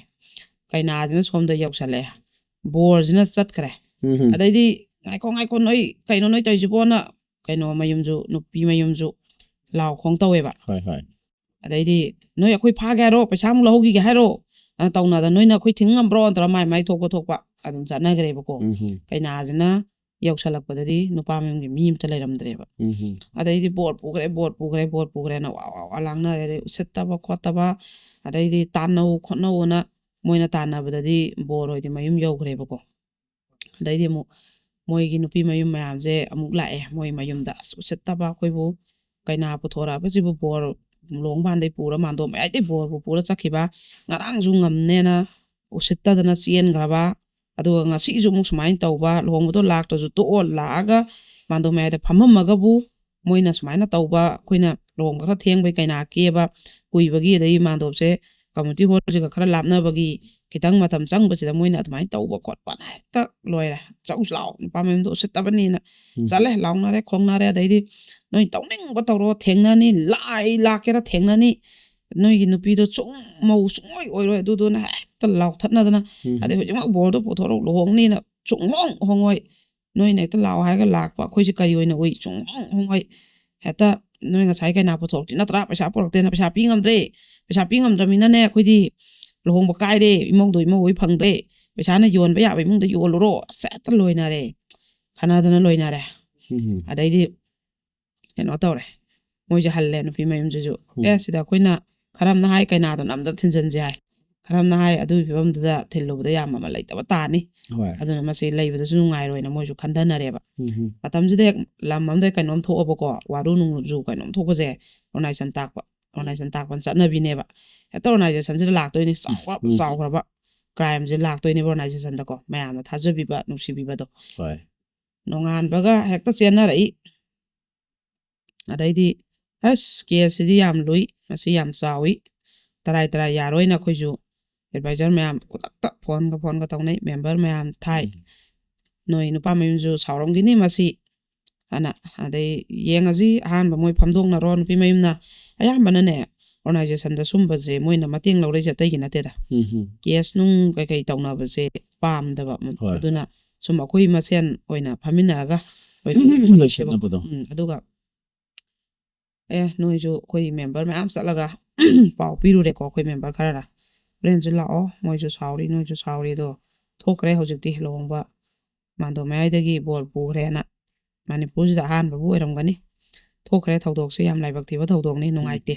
ꯀꯩꯅꯥꯁꯤꯅ ꯁꯣꯝꯗ ꯌꯧꯁꯜꯂꯛꯑꯦ, ꯕꯣꯔꯁꯤꯅ ꯆꯠꯈ꯭ꯔꯦ꯫ ꯎꯝ, ꯎꯝ꯫ ꯑꯗꯩꯗꯤ, "ꯉꯥꯏꯈꯣ, ꯉꯥꯏꯈꯣ, ꯅꯣꯏ ꯀꯩꯅꯣ ꯅꯣꯏ ꯇꯧꯔꯤꯁꯤꯕꯣꯅ" ꯀꯩꯅꯣ ꯃꯌꯨꯝꯁꯨ, ꯅꯨꯄꯤ ꯃꯌꯨꯝꯁꯨ ꯂꯥꯎ ꯈꯣꯡ ꯇꯧꯋꯦꯕ꯫ ꯍꯣꯏ, ꯍꯣꯏ꯫ ꯑꯗꯩꯗꯤ, "ꯅꯣꯏ ꯑꯩꯈꯣꯏ ꯐꯥꯒꯦ ꯍꯥꯏꯔꯣ, ꯄꯩꯁꯥ ꯑꯃꯨꯛ ꯂꯧꯍꯧꯈꯤꯒꯦ ꯍꯥꯏꯔꯣ?" ꯑꯅ ꯇꯧꯅꯗꯅ, "ꯅꯣꯏꯅ ꯑꯩꯈꯣꯏ ꯊꯤꯡ ꯉꯝꯕ꯭ꯔꯣ?" ꯅꯠꯇ꯭ꯔꯒ ꯃꯥꯏ ꯃꯥꯏ ꯊꯣꯛꯄ ꯊꯣꯛꯄ ꯑꯗꯨꯝ ꯆꯠꯅꯈ꯭ꯔꯦꯕꯀꯣ꯫ ꯎꯝ, ꯎꯝ꯫ ꯀꯩꯅꯥꯁꯤꯅ ꯌꯧꯁꯜꯂꯛꯄꯗꯗꯤ ꯅꯨꯄꯥ ꯃꯌꯨꯝꯒꯤ ꯃꯤ ꯑꯝꯇ ꯂꯩꯔꯝꯗ꯭ꯔꯦꯕ꯫ ꯎꯝ ꯑꯗꯩꯗꯤ ꯕꯣꯔ ꯄꯨꯈ꯭ꯔꯦ, ꯕꯣꯔ ꯄꯨꯈ꯭ꯔꯦ, ꯕꯣꯔ ꯄꯨꯈ꯭ꯔꯦꯅ ꯋꯥ ꯋꯥ ꯋꯥ ꯂꯥꯡꯅꯔꯦ꯫ ꯑꯗꯩ ꯎꯁꯤꯠꯇꯕ ꯈꯣꯠꯇꯕ, ꯑꯗꯩꯗꯤ ꯇꯥꯟꯅꯧ ꯈꯣꯠꯅꯧꯅ ꯃꯣꯏꯅ ꯇꯥꯟꯅꯕꯗꯗꯤ ꯕꯣꯔ ꯍꯣꯏꯗꯤ ꯃꯌꯨꯝ ꯌꯧꯈ꯭ꯔꯦꯕꯀꯣ꯫ ꯑꯗꯩꯗꯤ ꯑꯃꯨꯛ ꯃꯣꯏꯒꯤ ꯅꯨꯄꯤ ꯃꯌꯨꯝ ꯃꯌꯥꯝꯁꯦ ꯑꯃꯨꯛ ꯂꯥꯛꯑꯦ ꯃꯣꯏ ꯃꯌꯨꯝꯗ꯫ "ꯑꯁ, ꯎꯁꯤꯠꯇꯕ, ꯑꯩꯈꯣꯏꯕꯨ ꯀꯩꯅꯥ ꯄꯨꯊꯣꯔꯛꯑꯕꯁꯤꯕꯨ ꯕꯣꯔ ꯂꯨꯍꯣꯡꯕꯥꯟꯗꯩ ꯄꯨꯔ ꯃꯥꯟꯗꯣꯞ ꯃꯌꯥꯏꯗꯩ ꯕꯣꯔꯕꯨ ꯄꯨꯔ ꯆꯠꯈꯤꯕ, ꯉꯔꯥꯡꯁꯨ ꯉꯝꯅꯦꯅ ꯎꯁꯤꯠꯇꯗꯅ ꯆꯦꯟꯈ꯭ꯔꯕ, ꯑꯗꯨꯒ ꯉꯁꯤꯁꯨ ꯑꯃꯨꯛ ꯁꯨꯃꯥꯏꯅ ꯇꯧꯕ, ꯂꯨꯍꯣꯡꯕꯗꯣ ꯂꯥꯛꯇ꯭ꯔꯁꯨ ꯇꯣꯛꯑꯣ, ꯂꯥꯛꯑꯒ ꯃꯥꯟꯗꯣꯞ ꯃꯌꯥꯏꯗ ꯐꯝꯃꯝꯃꯒꯕꯨ ꯃꯣꯏꯅ ꯁꯨꯃꯥꯏꯅ ꯇꯧꯕ, ꯑꯩꯈꯣꯏꯅ ꯂꯨꯍꯣꯡꯕ ꯈꯔ ꯊꯦꯡꯕꯩ ꯀꯩꯅꯥ ꯀꯦꯕ ꯀꯨꯏꯕꯒꯤ, ꯑꯗꯩ ꯃꯥꯟꯗꯣꯞꯁꯦ ꯀꯝꯃ꯭ꯌꯨꯅꯤꯇꯤ ꯍꯣꯜꯁꯤꯒ ꯈꯔ ꯂꯥꯞꯅꯕꯒꯤ ꯈꯤꯇꯪ ꯃꯇꯝ ꯆꯪꯕꯁꯤꯗ ꯃꯣꯏꯅ ꯑꯗꯨꯃꯥꯏꯅ ꯇꯧꯕ ꯈꯣꯠꯄꯅ ꯍꯦꯛꯇ ꯂꯣꯏꯔꯦ꯫ ꯆꯧꯁꯤ ꯂꯥꯛꯑꯣ, ꯅꯨꯄꯥ ꯃꯌꯨꯝꯗ ꯎꯁꯤꯠꯇꯕꯅꯤꯅ ꯎꯝ꯫ ꯆꯠꯂꯦ, ꯂꯥꯎꯅꯔꯦ ꯈꯣꯡꯅꯔꯦ꯫ ꯑꯗꯩꯗꯤ ꯅꯣꯏ ꯇꯧꯅꯤꯡꯕ ꯇꯧꯔꯣ, ꯊꯦꯡꯅꯅꯤ, ꯂꯥꯏ ꯂꯥꯛꯀꯦꯔꯥ ꯊꯦꯡꯅꯅꯤ, ꯅꯣꯏꯒꯤ ꯅꯨꯄꯤꯗꯣ ꯁꯨꯡ ꯃꯧ ꯁꯨꯡꯑꯣꯏ ꯑꯣꯏꯔꯣꯏ, ꯑꯗꯨꯗꯨꯅ ꯍꯦꯛꯇ ꯂꯥꯎꯊꯠꯅꯗꯅ, ꯎꯝ꯫ ꯑꯗꯩ ꯍꯧꯖꯤꯛꯃꯛ ꯕꯣꯔꯗꯣ ꯄꯨꯊꯣꯔꯛꯎ, ꯂꯨꯍꯣꯡꯅꯤꯅ ꯁꯨꯡꯍꯣꯡ ꯍꯣꯡꯉꯣꯏ, ꯅꯣꯏꯅ ꯍꯦꯛꯇ ꯂꯥꯛꯑꯣ ꯍꯥꯏꯔꯒ ꯂꯥꯛꯄ, ꯑꯩꯈꯣꯏꯁꯦ ꯀꯔꯤ ꯑꯣꯏꯅ ꯎꯏ? ꯁꯨꯡꯍꯣꯡ ꯍꯣꯡꯉꯣꯏ꯫ ꯍꯦꯛꯇ ꯅꯣꯏ ꯉꯁꯥꯏ ꯀꯩꯅꯥ ꯄꯨꯊꯣꯔꯛꯇꯤ ꯅꯠꯇ꯭ꯔꯥ? ꯄꯩꯁꯥ ꯄꯨꯔꯛꯇꯦꯅ ꯄꯩꯁꯥ ꯄꯤ ꯉꯝꯗ꯭ꯔꯦ, ꯄꯩꯁꯥ ꯄꯤ ꯉꯝꯗ꯭ꯔꯃꯤꯅꯅꯦ ꯑꯩꯈꯣꯏꯗꯤ ꯂꯨꯍꯣꯡꯕ ꯀꯥꯏꯔꯦ, ꯏꯃꯧꯗꯣ ꯏꯃꯧ ꯍꯣꯏ ꯐꯪꯗ꯭ꯔꯦ, ꯄꯩꯁꯥꯅ ꯌꯣꯟꯕ ꯌꯥꯕ ꯏꯃꯨꯡꯗ ꯌꯣꯜꯂꯨꯔꯣ, ꯑꯁ ꯍꯦꯛꯇ ꯂꯣꯏꯅꯔꯦ, ꯈꯟꯅꯗꯅ ꯂꯣꯏꯅꯔꯦ꯫ ꯎꯝ꯫ ꯑꯗꯩꯗꯤ ꯀꯩꯅꯣ ꯇꯧꯔꯦ, ꯃꯣꯏꯁꯦ ꯍꯜꯂꯦ ꯅꯨꯄꯤ ꯃꯌꯨꯝꯁꯤꯁꯨ꯫ ꯎꯝ꯫ "ꯑꯦ, ꯁꯤꯗ ꯑꯩꯈꯣꯏꯅ ꯈꯔ ꯑꯃꯅ ꯍꯥꯏ ꯀꯩꯅꯥꯗꯣ ꯅꯝꯗ ꯊꯤꯟꯖꯤꯟꯁꯦ" ꯍꯥꯏ, ꯈꯔ ꯑꯃꯅ ꯍꯥꯏ ꯑꯗꯨꯒꯤ ꯐꯤꯕꯝꯗꯨꯗ ꯊꯤꯜꯂꯨꯕꯗ ꯌꯥꯝ ꯃꯃꯜ ꯂꯩꯇꯕ ꯇꯥꯅꯤ, ꯍꯣꯏ꯫ ꯑꯗꯨꯅ ꯃꯁꯤ ꯂꯩꯕꯗꯁꯨ ꯅꯨꯡꯉꯥꯏꯔꯣꯏꯅ ꯃꯣꯏꯁꯨ ꯈꯟꯊꯅꯔꯦꯕ꯫ ꯎꯝ꯫ ꯃꯇꯝꯁꯤꯗ ꯍꯦꯛ ꯂꯝ ꯑꯃꯗ ꯀꯩꯅꯣꯝ ꯊꯣꯛꯑꯕꯀꯣ, ꯋꯥꯔꯨ ꯅꯨꯡꯖꯨ ꯀꯩꯅꯣꯝ ꯊꯣꯛꯄꯁꯦ, ꯑꯣꯔꯒꯅꯥꯏꯖꯦꯁꯟ ꯇꯥꯛꯄ, ꯑꯣꯔꯒꯅꯥꯏꯖꯦꯁꯟ ꯇꯥꯛꯄ ꯆꯠꯅꯕꯤꯅꯦꯕ꯫ ꯍꯦꯛꯇ ꯑꯣꯔꯒꯅꯥꯏꯖꯦꯁꯟꯁꯤꯗ ꯂꯥꯛꯇꯣꯏꯅꯦ, ꯆꯥꯎꯕ ꯎꯝ꯫ ꯆꯥꯎꯈ꯭ꯔꯕ ꯀ꯭ꯔꯥꯏꯝꯁꯦ ꯂꯥꯛꯇꯣꯏꯅꯦꯕ ꯑꯣꯔꯒꯅꯥꯏꯖꯦꯁꯟꯗꯀꯣ, ꯃꯌꯥꯝꯅ ꯊꯥꯖꯕꯤꯕ, ꯅꯨꯡꯁꯤꯕꯤꯕꯗꯣ꯫ ꯍꯣꯏ꯫ ꯅꯣꯡꯉꯥꯟꯕꯒ ꯍꯦꯛꯇ ꯆꯦꯟꯅꯔꯛꯏ꯫ ꯑꯗꯩꯗꯤ, "ꯑꯁ, ꯀꯦꯁꯁꯤꯗꯤ ꯌꯥꯝ ꯂꯨꯏ, ꯃꯁꯤ ꯌꯥꯝ ꯆꯥꯎꯏ, ꯇꯔꯥꯏ ꯇꯔꯥꯏ ꯌꯥꯔꯣꯏꯅ" ꯑꯩꯈꯣꯏꯁꯨ ꯑꯦꯗꯚꯥꯏꯖꯔ ꯃꯌꯥꯝ ꯈꯨꯗꯛꯇ ꯐꯣꯟꯒ ꯐꯣꯟꯒ ꯇꯧꯅꯩ, ꯃꯦꯝꯕꯔ ꯃꯌꯥꯝ ꯊꯥꯏ꯫ ꯎꯝ꯫ ꯅꯣꯏ ꯅꯨꯄꯥ ꯃꯌꯨꯝꯁꯨ ꯁꯥꯎꯔꯝꯈꯤꯅꯤ ꯃꯁꯤ ꯑꯅ꯫ ꯑꯗꯩ ꯌꯦꯡꯉꯁꯤ, ꯑꯍꯥꯟꯕ ꯃꯣꯏ ꯐꯝꯗꯣꯛꯅꯔꯣ, ꯅꯨꯄꯤ ꯃꯌꯨꯝꯅ꯫ ꯑꯌꯥꯝꯕꯅꯅꯦ, ꯑꯣꯔꯒꯅꯥꯏꯖꯦꯁꯟꯗ ꯁꯨꯝꯕꯁꯦ ꯃꯣꯏꯅ ꯃꯇꯦꯡ ꯂꯧꯔꯛꯏꯁꯦ ꯑꯇꯩꯒꯤ ꯅꯠꯇꯦꯗ꯫ ꯎꯝ꯫ ꯀꯦꯁ ꯅꯨꯡ ꯀꯩꯀꯩ ꯇꯧꯅꯕꯁꯦ ꯄꯥꯝꯗꯕ꯫ ꯍꯣꯏ꯫ ꯑꯗꯨꯅ ꯁꯨꯝ ꯑꯩꯈꯣꯏ ꯃꯁꯦꯟ ꯑꯣꯏꯅ ꯐꯝꯃꯤꯟꯅꯔꯒ ꯂꯣꯏꯁꯤꯟꯅꯕꯗꯣ꯫ ꯎꯝ, ꯑꯗꯨꯒ, "ꯑꯦ, ꯅꯣꯏꯁꯨ ꯑꯩꯈꯣꯏ ꯃꯦꯝꯕꯔ ꯃꯌꯥꯝ ꯆꯠꯂꯒ ꯄꯥꯎ ꯄꯤꯔꯨꯔꯦꯀꯣ, ꯑꯩꯈꯣꯏ ꯃꯦꯝꯕꯔ ꯈꯔꯅ꯫ ꯍꯣꯔꯦꯟꯁꯨ ꯂꯥꯛꯑꯣ, ꯃꯣꯏꯁꯨ ꯁꯥꯎꯔꯤ, ꯅꯣꯏꯁꯨ ꯁꯥꯎꯔꯤ, ꯑꯗꯣ ꯊꯣꯛꯈ꯭ꯔꯦ ꯍꯧꯖꯤꯛꯇꯤ ꯂꯨꯍꯣꯡꯕ꯫ ꯃꯥꯟꯗꯣꯞ ꯃꯌꯥꯏꯗꯒꯤ ꯕꯣꯜ ꯄꯨꯈ꯭ꯔꯦꯅ꯫ ꯃꯅꯤꯄꯨꯔꯁꯤꯗ ꯑꯍꯥꯟꯕꯕꯨ ꯑꯣꯏꯔꯝꯒꯅꯤ꯫ ꯊꯣꯛꯈ꯭ꯔꯦ ꯊꯧꯗꯣꯛꯁꯦ, ꯌꯥꯝ ꯂꯥꯏꯕꯛ ꯊꯤꯕ ꯊꯧꯗꯣꯛꯅꯤ, ꯅꯨꯡꯉꯥꯏꯇꯦ꯫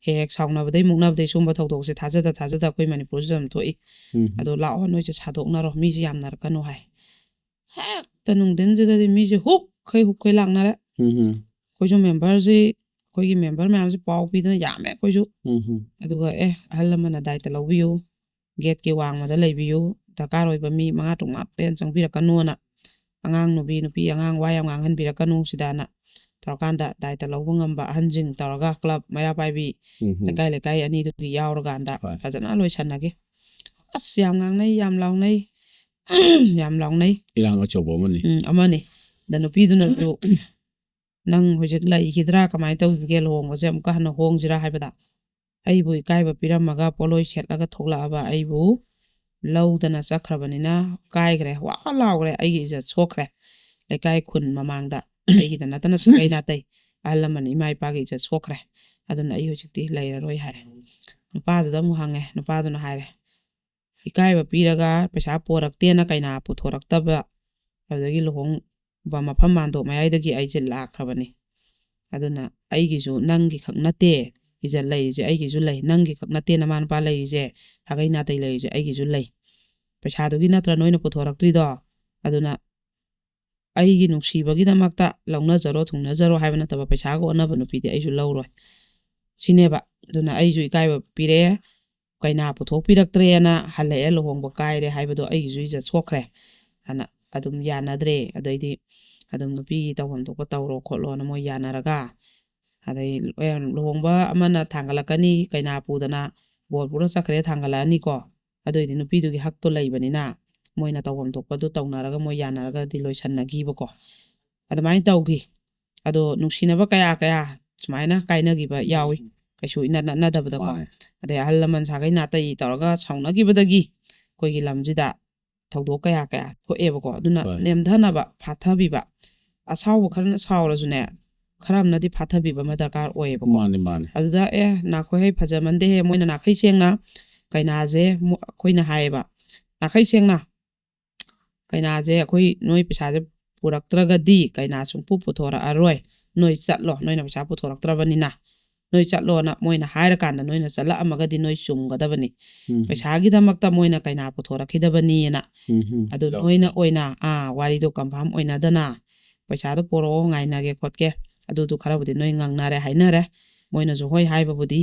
ꯍꯦꯛ ꯍꯦꯛ ꯁꯥꯎꯅꯕꯗꯩ ꯃꯨꯛꯅꯕꯗꯩ ꯁꯨꯝꯕ ꯊꯧꯗꯣꯛꯁꯦ ꯊꯥꯖꯗ ꯊꯥꯖꯗ ꯑꯩꯈꯣꯏ ꯃꯅꯤꯄꯨꯔꯁꯤꯗ ꯑꯗꯨꯝ ꯊꯣꯛꯏ꯫ ꯎꯝ ꯑꯗꯣ ꯂꯥꯛꯑꯣ, ꯅꯣꯏꯁꯦ ꯁꯥꯗꯣꯛꯅꯔꯣ, ꯃꯤꯁꯦ ꯌꯥꯝꯅꯔꯛꯀꯅꯨ ꯍꯥꯏ꯫ ꯍꯦꯛꯇ ꯅꯨꯡꯊꯤꯟꯁꯤꯗꯗꯤ ꯃꯤꯁꯦ ꯍꯨꯛꯈꯩ ꯍꯨꯛꯈꯩ ꯂꯥꯛꯅꯔꯦ꯫ ꯎꯝ ꯑꯩꯈꯣꯏꯁꯨ ꯃꯦꯝꯕꯔꯁꯤ, ꯑꯩꯈꯣꯏꯒꯤ ꯃꯦꯝꯕꯔ ꯃꯌꯥꯝꯁꯤ ꯄꯥꯎ ꯄꯤꯗꯅ ꯌꯥꯝꯃꯦ ꯑꯩꯈꯣꯏꯁꯨ꯫ ꯎꯝ ꯑꯗꯨꯒ ꯑꯦ, ꯑꯍꯜ ꯂꯃꯟꯅ ꯗꯥꯏꯇ ꯂꯧꯕꯤꯌꯨ, ꯒꯦꯠꯀꯤ ꯋꯥꯡꯃꯗ ꯂꯩꯕꯤꯌꯨ, ꯗꯔꯀꯥꯔ ꯑꯣꯏꯕ ꯃꯤ ꯃꯉꯥ ꯇꯔꯨꯛ ꯉꯥꯛꯇ ꯍꯦꯟꯅ ꯆꯪꯕꯤꯔꯛꯀꯅꯨꯅ, ꯑꯉꯥꯡ ꯅꯨꯕꯤ ꯅꯨꯄꯤ ꯑꯉꯥꯡ ꯋꯥ ꯌꯥꯝ ꯉꯥꯡꯍꯟꯕꯤꯔꯛꯀꯅꯨ ꯁꯤꯗꯅ ꯇꯧꯔꯀꯥꯟꯗ ꯗꯥꯏꯇ ꯂꯧꯕ ꯉꯝꯕ ꯑꯍꯟꯁꯤꯡ ꯇꯧꯔꯒ ꯀ꯭ꯂꯕ ꯃꯩꯔꯥ ꯄꯥꯏꯕꯤ ꯎꯝ ꯂꯩꯀꯥꯏ ꯂꯩꯀꯥꯏ ꯑꯅꯤꯗꯨꯒꯤ ꯌꯥꯎꯔꯀꯥꯟꯗ ꯍꯣꯏ꯫ ꯐꯖꯅ ꯂꯣꯏꯁꯟꯅꯒꯦ꯫ ꯑꯁ, ꯌꯥꯝ ꯉꯥꯡꯅꯩ, ꯌꯥꯝ ꯂꯥꯎꯅꯩ, ꯌꯥꯝ ꯂꯥꯎꯅꯩ꯫ ꯏꯔꯥꯡ ꯑꯆꯧꯕ ꯑꯃꯅꯤ꯫ ꯎꯝ, ꯑꯃꯅꯤ꯫ ꯑꯗ ꯅꯨꯄꯤꯗꯨꯅꯁꯨ "ꯅꯪ ꯍꯧꯖꯤꯛ ꯂꯩꯈꯤꯗ꯭ꯔꯥ, ꯀꯃꯥꯏꯅ ꯇꯧꯁꯤꯒꯦ, ꯂꯨꯍꯣꯡꯕꯁꯦ ꯑꯃꯨꯛꯀ ꯍꯟꯅ ꯍꯣꯡꯁꯤꯔꯥ?" ꯍꯥꯏꯕꯗ, "ꯑꯩꯕꯨ ꯏꯀꯥꯏꯕ ꯄꯤꯔꯝꯃꯒ ꯄꯣꯠꯂꯣꯏ ꯁꯦꯠꯂꯒ ꯊꯣꯛꯂꯛꯑꯕ ꯑꯩꯕꯨ ꯂꯧꯗꯅ ꯆꯠꯈ꯭ꯔꯕꯅꯤꯅ ꯀꯥꯏꯈ꯭ꯔꯦ, ꯋꯥ ꯂꯥꯎꯈ꯭ꯔꯦ, ꯑꯩꯒꯤ ꯏꯖꯠ ꯁꯣꯛꯈ꯭ꯔꯦ꯫ ꯂꯩꯀꯥꯏ ꯈꯨꯟ ꯃꯃꯥꯡꯗ ꯑꯩꯒꯤꯗ ꯅꯠꯇꯅ ꯁꯥꯒꯩ ꯅꯥꯇꯩ ꯑꯍꯜ ꯂꯃꯟ ꯏꯃꯥ ꯏꯄꯥꯒꯤ ꯏꯖꯠ ꯁꯣꯛꯈ꯭ꯔꯦ꯫ ꯑꯗꯨꯅ ꯑꯩ ꯍꯧꯖꯤꯛꯇꯤ ꯂꯩꯔꯔꯣꯏ" ꯍꯥꯏꯔꯦ꯫ ꯅꯨꯄꯥꯗꯨꯗ ꯑꯃꯨꯛ ꯍꯪꯉꯦ, ꯅꯨꯄꯥꯗꯨꯅ ꯍꯥꯏꯔꯦ, "ꯏꯀꯥꯏꯕ ꯄꯤꯔꯒ ꯄꯩꯁꯥ ꯄꯣꯔꯛꯇꯦꯅ ꯀꯩꯅꯥ ꯄꯨꯊꯣꯔꯛꯇꯕ, ꯑꯗꯨꯗꯒꯤ ꯂꯨꯍꯣꯡꯕ ꯃꯐꯝ ꯃꯥꯟꯗꯣꯞ ꯃꯌꯥꯏꯗꯒꯤ ꯑꯩꯁꯦ ꯂꯥꯛꯈ꯭ꯔꯕꯅꯤ꯫ ꯑꯗꯨꯅ ꯑꯩꯒꯤꯁꯨ ꯅꯪꯒꯤ ꯈꯛ ꯅꯠꯇꯦ, ꯏꯖꯠ ꯂꯩꯔꯤꯁꯦ ꯑꯩꯒꯤꯁꯨ ꯂꯩ, ꯅꯪꯒꯤ ꯈꯛ ꯅꯠꯇꯦ ꯅꯃꯥ ꯅꯄꯥ ꯂꯩꯔꯤꯁꯦ, ꯁꯥꯒꯩ ꯅꯥꯇꯩ ꯂꯩꯔꯤꯁꯦ ꯑꯩꯒꯤꯁꯨ ꯂꯩ꯫ ꯄꯩꯁꯥꯗꯨꯒꯤ ꯅꯠꯇ꯭ꯔ ꯅꯣꯏꯅ ꯄꯨꯊꯣꯔꯛꯇ꯭ꯔꯤꯗꯣ? ꯑꯗꯨꯅ ꯑꯩꯒꯤ ꯅꯨꯡꯁꯤꯕꯒꯤꯗꯃꯛꯇ ꯂꯧꯅꯖꯔꯣ ꯊꯨꯡꯅꯖꯔꯣ ꯍꯥꯏꯕ ꯅꯠꯇꯕ, ꯄꯩꯁꯥꯒ ꯑꯣꯟꯅꯕ ꯅꯨꯄꯤꯗꯤ ꯑꯩꯁꯨ ꯂꯧꯔꯣꯏ" ꯁꯤꯅꯦꯕ꯫ ꯑꯗꯨꯅ ꯑꯩꯁꯨ ꯏꯀꯥꯏꯕ ꯄꯤꯔꯛꯑꯦ, ꯀꯩꯅꯥ ꯄꯨꯊꯣꯛꯄꯤꯔꯛꯇ꯭ꯔꯦꯅ ꯍꯜꯂꯛꯑꯦ, ꯂꯨꯍꯣꯡꯕ ꯀꯥꯏꯔꯦ ꯍꯥꯏꯕꯗꯣ ꯑꯩꯒꯤꯁꯨ ꯏꯖꯠ ꯁꯣꯛꯈ꯭ꯔꯦ ꯍꯥꯏꯅ ꯑꯗꯨꯝ ꯌꯥꯅꯗ꯭ꯔꯦ꯫ ꯑꯗꯩꯗꯤ ꯑꯗꯨꯝ ꯅꯨꯄꯤꯒꯤ ꯇꯧꯐꯝ ꯊꯣꯛꯄ ꯇꯧꯔꯣ ꯈꯣꯠꯂꯣꯅ ꯃꯣꯏ ꯌꯥꯅꯔꯒ, ꯑꯗꯩ ꯂꯨꯍꯣꯡꯕ ꯑꯃꯅ ꯊꯥꯡꯒꯠꯂꯛꯀꯅꯤ, ꯀꯩꯅꯥ ꯄꯨꯗꯅ ꯕꯣꯔ ꯄꯨꯔ ꯆꯠꯈ꯭ꯔꯦ, ꯊꯥꯡꯒꯠꯂꯛꯑꯅꯤꯀꯣ꯫ ꯑꯗꯨꯏꯗꯤ ꯅꯨꯄꯤꯗꯨꯒꯤ ꯍꯛꯇꯣ ꯂꯩꯕꯅꯤꯅ ꯃꯣꯏꯅ ꯇꯧꯐꯝ ꯊꯣꯛꯄꯗꯨ ꯇꯧꯅꯔꯒ ꯃꯣꯏ ꯌꯥꯅꯔꯒꯗꯤ ꯂꯣꯏꯁꯟꯅꯈꯤꯕꯀꯣ꯫ ꯑꯗꯨꯃꯥꯏꯅ ꯇꯧꯈꯤ꯫ ꯑꯗꯣ ꯅꯨꯡꯁꯤꯅꯕ ꯀꯌꯥ ꯀꯌꯥ ꯁꯨꯃꯥꯏꯅ ꯀꯥꯏꯅꯈꯤꯕ ꯌꯥꯎꯏ, ꯀꯩꯁꯨ ꯏꯅꯠ ꯅꯠꯅꯗꯕꯗꯀꯣ꯫ ꯃꯥꯅꯦ꯫ ꯑꯗꯩ ꯑꯍꯜ ꯂꯃꯟ ꯁꯥꯒꯩ ꯅꯥꯇꯩ ꯇꯧꯔꯒ ꯁꯥꯎꯅꯈꯤꯕꯗꯒꯤ ꯑꯩꯈꯣꯏꯒꯤ ꯂꯝꯁꯤꯗ ꯊꯧꯗꯣꯛ ꯀꯌꯥ ꯀꯌꯥ ꯊꯣꯛꯑꯦꯕꯀꯣ꯫ ꯑꯗꯨꯅ ꯍꯣꯏ꯫ ꯅꯦꯝꯊꯅꯕ, ꯐꯥꯊꯕꯤꯕ, ꯑꯁꯥꯎꯕ ꯈꯔꯅ ꯁꯥꯎꯔꯁꯨꯅꯦ, ꯈꯔ ꯑꯃꯅꯗꯤ ꯐꯥꯊꯕꯤꯕ ꯑꯃ ꯗꯔꯀꯥꯔ ꯑꯣꯏꯌꯦꯕꯀꯣ꯫ ꯃꯥꯅꯤ ꯃꯥꯅꯤ꯫ ꯑꯗꯨꯗ "ꯑꯦ, ꯅꯥꯈꯣꯏ ꯍꯩ ꯐꯖꯃꯟꯗꯦꯍꯦ", ꯃꯣꯏꯅ ꯅꯥꯈꯩ ꯁꯦꯡꯅ ꯀꯩꯅꯥꯁꯦ ꯃꯣ-, ꯑꯩꯈꯣꯏꯅ ꯍꯥꯏꯌꯦꯕ, "ꯅꯥꯈꯩ ꯁꯦꯡꯅ ꯀꯩꯅꯥꯁꯦ ꯑꯩꯈꯣꯏ ꯅꯣꯏ ꯄꯩꯁꯥꯁꯦ ꯄꯨꯔꯛꯇ꯭ꯔꯒꯗꯤ ꯀꯩꯅꯥ ꯁꯨꯡꯄꯨ ꯄꯨꯊꯣꯔꯛꯑꯔꯣꯏ, ꯅꯣꯏ ꯆꯠꯂꯣ, ꯅꯣꯏꯅ ꯄꯩꯁꯥ ꯄꯨꯊꯣꯔꯛꯇ꯭ꯔꯕꯅꯤꯅ ꯅꯣꯏ ꯆꯠꯂꯣꯅ ꯃꯣꯏꯅ ꯍꯥꯏꯔꯀꯥꯟꯗ ꯅꯣꯏꯅ ꯆꯠꯂꯛꯑꯝꯃꯒꯗꯤ ꯅꯣꯏ ꯆꯨꯝꯒꯗꯕꯅꯤ꯫ ꯎꯝ. ꯄꯩꯁꯥꯒꯤꯗꯃꯛꯇ ꯃꯣꯏꯅ ꯀꯩꯅꯥ ꯄꯨꯊꯣꯔꯛꯈꯤꯗꯕꯅꯤꯅ꯫ ꯎꯝ. ꯑꯗꯨ ꯂꯧ. ꯅꯣꯏꯅ ꯑꯣꯏꯅ ꯑꯥ ꯋꯥꯔꯤꯗꯣ ꯀꯟꯐꯥꯔꯝ ꯑꯣꯏꯅꯗꯅ ꯄꯩꯁꯥꯗꯣ ꯄꯨꯔꯛꯑꯣ, ꯉꯥꯏꯅꯒꯦ ꯈꯣꯠꯀꯦ, ꯑꯗꯨꯗꯨ ꯈꯔꯕꯨꯗꯤ ꯅꯣꯏ ꯉꯥꯡꯅꯔꯦ, ꯍꯥꯏꯅꯔꯦ꯫ ꯃꯣꯏꯅꯁꯨ ꯍꯣꯏ ꯍꯥꯏꯕꯕꯨꯗꯤ,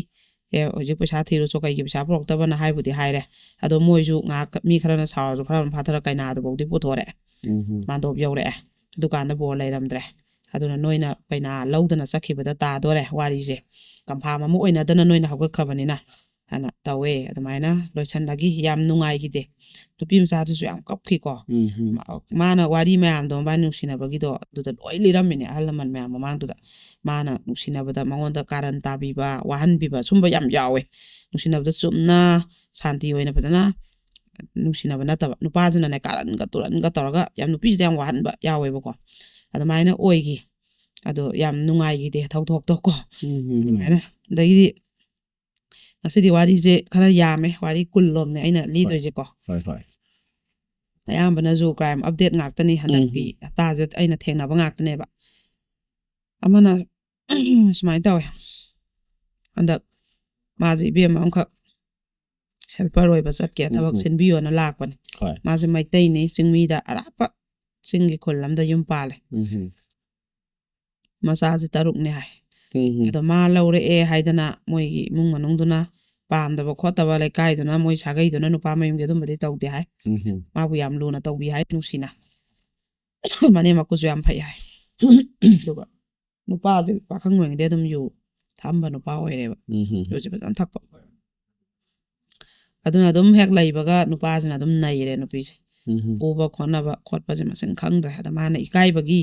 ꯑꯦ ꯍꯧꯖꯤꯛ ꯄꯩꯁꯥ ꯊꯤꯔꯨꯆꯣ, ꯀꯩꯒꯤ ꯄꯩꯁꯥ ꯄꯨꯔꯛꯇꯕꯅ ꯍꯥꯏꯕꯨꯗꯤ ꯍꯥꯏꯔꯦ꯫ ꯑꯗꯣ ꯃꯣꯏꯁꯨ ꯉꯥꯏꯍꯥꯛ ꯃꯤ ꯈꯔꯅ ꯁꯥꯎꯔꯁꯨ ꯈꯔ ꯑꯃ ꯐꯥꯊꯔ ꯀꯩꯅꯥꯗꯨꯐꯥꯎꯗꯤ ꯄꯨꯊꯣꯔꯛꯑꯦ꯫ ꯎꯝ. ꯃꯥꯟꯗꯣꯞ ꯌꯧꯔꯛꯑꯦ꯫ ꯑꯗꯨꯀꯥꯟꯗ ꯕꯣꯔ ꯂꯩꯔꯝꯗ꯭ꯔꯦ꯫ ꯑꯗꯨꯅ ꯅꯣꯏꯅ ꯀꯩꯅꯥ ꯂꯧꯗꯅ ꯆꯠꯈꯤꯕꯗ ꯇꯥꯗꯣꯔꯦ ꯋꯥꯔꯤꯁꯦ꯫ ꯀꯟꯐꯥꯔꯝ ꯑꯃ ꯑꯣꯏꯅꯗꯅ ꯅꯣꯏꯅ ꯍꯧꯒꯠꯈ꯭ꯔꯕꯅꯤꯅ ꯍꯥꯏꯅ ꯇꯧꯋꯦ꯫ ꯑꯗꯨꯃꯥꯏꯅ ꯂꯣꯏꯁꯟꯅꯈꯤ꯫ ꯌꯥꯝ ꯅꯨꯡꯉꯥꯏꯈꯤꯗꯦ꯫ ꯅꯨꯄꯤ ꯃꯆꯥꯗꯨꯁꯨ ꯌꯥꯝ ꯀꯞꯈꯤꯀꯣ꯫ ꯎꯝ. ꯃꯥ-, ꯃꯥꯅ ꯋꯥꯔꯤ ꯃꯌꯥꯝꯗꯣ ꯃꯕꯥꯅꯤ ꯅꯨꯡꯁꯤꯅꯕꯒꯤꯗꯣ ꯑꯗꯨꯗ ꯂꯣꯏ ꯂꯤꯔꯝꯃꯤꯅꯦ, ꯑꯍꯜ ꯂꯃꯟ ꯃꯌꯥꯝ ꯃꯃꯥꯡꯗꯨꯗ꯫ ꯃꯥꯅ ꯅꯨꯡꯁꯤꯅꯕꯗ ꯃꯉꯣꯟꯗ ꯀꯥꯔꯟ ꯇꯥꯕꯤꯕ, ꯋꯥꯍꯟꯕꯤꯕ, ꯁꯨꯝꯕ ꯌꯥꯝ ꯌꯥꯎꯋꯦ꯫ ꯅꯨꯡꯁꯤꯅꯕꯗ ꯆꯨꯝꯅ ꯁꯥꯟꯇꯤ ꯑꯣꯏꯅ ꯐꯖꯅ ꯅꯨꯡꯁꯤꯅꯕ ꯅꯠꯇꯕ, ꯅꯨꯄꯥꯁꯤꯅꯅꯦ ꯀꯥꯔꯟꯒ ꯇꯨꯔꯟꯒ ꯇꯧꯔꯒ ꯌꯥꯝ, ꯅꯨꯄꯤꯁꯤꯗ ꯌꯥꯝ ꯋꯥꯍꯟꯕ ꯌꯥꯎꯋꯦꯕꯀꯣ꯫ ꯑꯗꯨꯃꯥꯏꯅ ꯑꯣꯏꯈꯤ꯫ ꯑꯗꯣ ꯌꯥꯝ ꯅꯨꯡꯉꯥꯏꯈꯤꯗꯦ ꯊꯧꯗꯣꯛꯇꯣ ꯀꯣ꯫ ꯎꯝ. ꯑꯗꯨꯃꯥꯏꯅ꯫ ꯑꯗꯒꯤꯗꯤ ꯉꯁꯤꯗꯤ ꯋꯥꯔꯤꯁꯦ ꯈꯔ ꯌꯥꯝꯃꯦ, ꯋꯥꯔꯤ ꯀꯨꯟ ꯂꯣꯝꯅꯦ ꯑꯩꯅ ꯂꯤꯗꯣꯏꯁꯦꯀꯣ꯫ ꯍꯣꯏ, ꯍꯣꯏ. ꯑꯌꯥꯝꯕꯅꯁꯨ ꯀ꯭ꯔꯥꯏꯝ ꯑꯞꯗꯦꯠ ꯉꯥꯛꯇꯅꯤ ꯍꯟꯗꯛꯀꯤ ꯎꯝ. ꯍꯞꯇꯥꯁꯤꯗ ꯑꯩꯅ ꯊꯦꯡꯅꯕ ꯉꯥꯛꯇꯅꯦꯕ꯫ ꯑꯃꯅ ꯁꯨꯃꯥꯏꯅ ꯇꯧꯋꯦ, ꯍꯟꯗꯛ ꯃꯥꯁꯦ ꯏꯕꯦꯝꯃ ꯑꯃꯈꯛ ꯍꯦꯜꯄꯔ ꯑꯣꯏꯕ ꯆꯠꯀꯦ, ꯊꯕꯛ ꯎꯝ. ꯁꯤꯟꯕꯤꯌꯣꯅ ꯂꯥꯛꯄꯅꯦ꯫ ꯍꯣꯏ. ꯃꯥꯁꯦ ꯃꯩꯇꯩꯅꯤ, ꯆꯤꯡꯃꯤꯗ ꯑꯔꯥꯞꯄ ꯆꯤꯡꯒꯤ ꯈꯨꯜ ꯑꯃꯗ ꯌꯨꯝ ꯄꯥꯜꯂꯦ꯫ ꯎꯝ. ꯃꯆꯥꯁꯦ ꯇꯔꯨꯛꯅꯦ ꯍꯥꯏ꯫ ꯎꯝ. ꯑꯗꯣ ꯃꯥ ꯂꯧꯔꯛꯑꯦ ꯍꯥꯏꯗꯅ ꯃꯣꯏꯒꯤ ꯏꯃꯨꯡ ꯃꯅꯨꯡꯗꯨꯅ ꯄꯥꯝꯗꯕ ꯈꯣꯠꯇꯕ, ꯂꯩꯀꯥꯏꯗꯨꯅ, ꯃꯣꯏ ꯁꯥꯒꯩꯗꯨꯅ ꯅꯨꯄꯥ ꯃꯌꯨꯝꯒꯤ ꯑꯗꯨꯝꯕꯗꯤ ꯇꯧꯗꯦ ꯍꯥꯏ꯫ ꯎꯝ. ꯃꯥꯕꯨ ꯌꯥꯝ ꯂꯨꯅ ꯇꯧꯕꯤ ꯍꯥꯏ, ꯅꯨꯡꯁꯤꯅ꯫ ꯃꯅꯦꯝ ꯃꯀꯨꯁꯨ ꯌꯥꯝ ꯐꯩ ꯍꯥꯏ꯫ ꯑꯗꯨꯒ ꯅꯨꯄꯥꯁꯦ ꯄꯥꯈꯪ ꯑꯣꯏꯔꯤꯉꯩꯗꯩ ꯑꯗꯨꯝ ꯌꯨ ꯊꯛꯑꯝꯕ ꯅꯨꯄꯥ ꯑꯣꯏꯔꯦꯕ꯫ ꯎꯝ. ꯌꯨꯁꯦ ꯐꯖꯅ ꯊꯛꯄ꯫ ꯑꯗꯨꯅ ꯑꯗꯨꯝ ꯍꯦꯛ ꯂꯩꯕꯒ ꯅꯨꯄꯥꯁꯤꯅ ꯑꯗꯨꯝ ꯅꯩꯔꯦ ꯅꯨꯄꯤꯁꯦ꯫ ꯎꯝ. ꯄꯨꯕ ꯈꯣꯠꯅꯕ ꯈꯣꯠꯄꯁꯦ ꯃꯁꯤꯡ ꯈꯪꯗ꯭ꯔꯦ꯫ ꯑꯗ ꯃꯥꯅ ꯏꯀꯥꯏꯕꯒꯤ,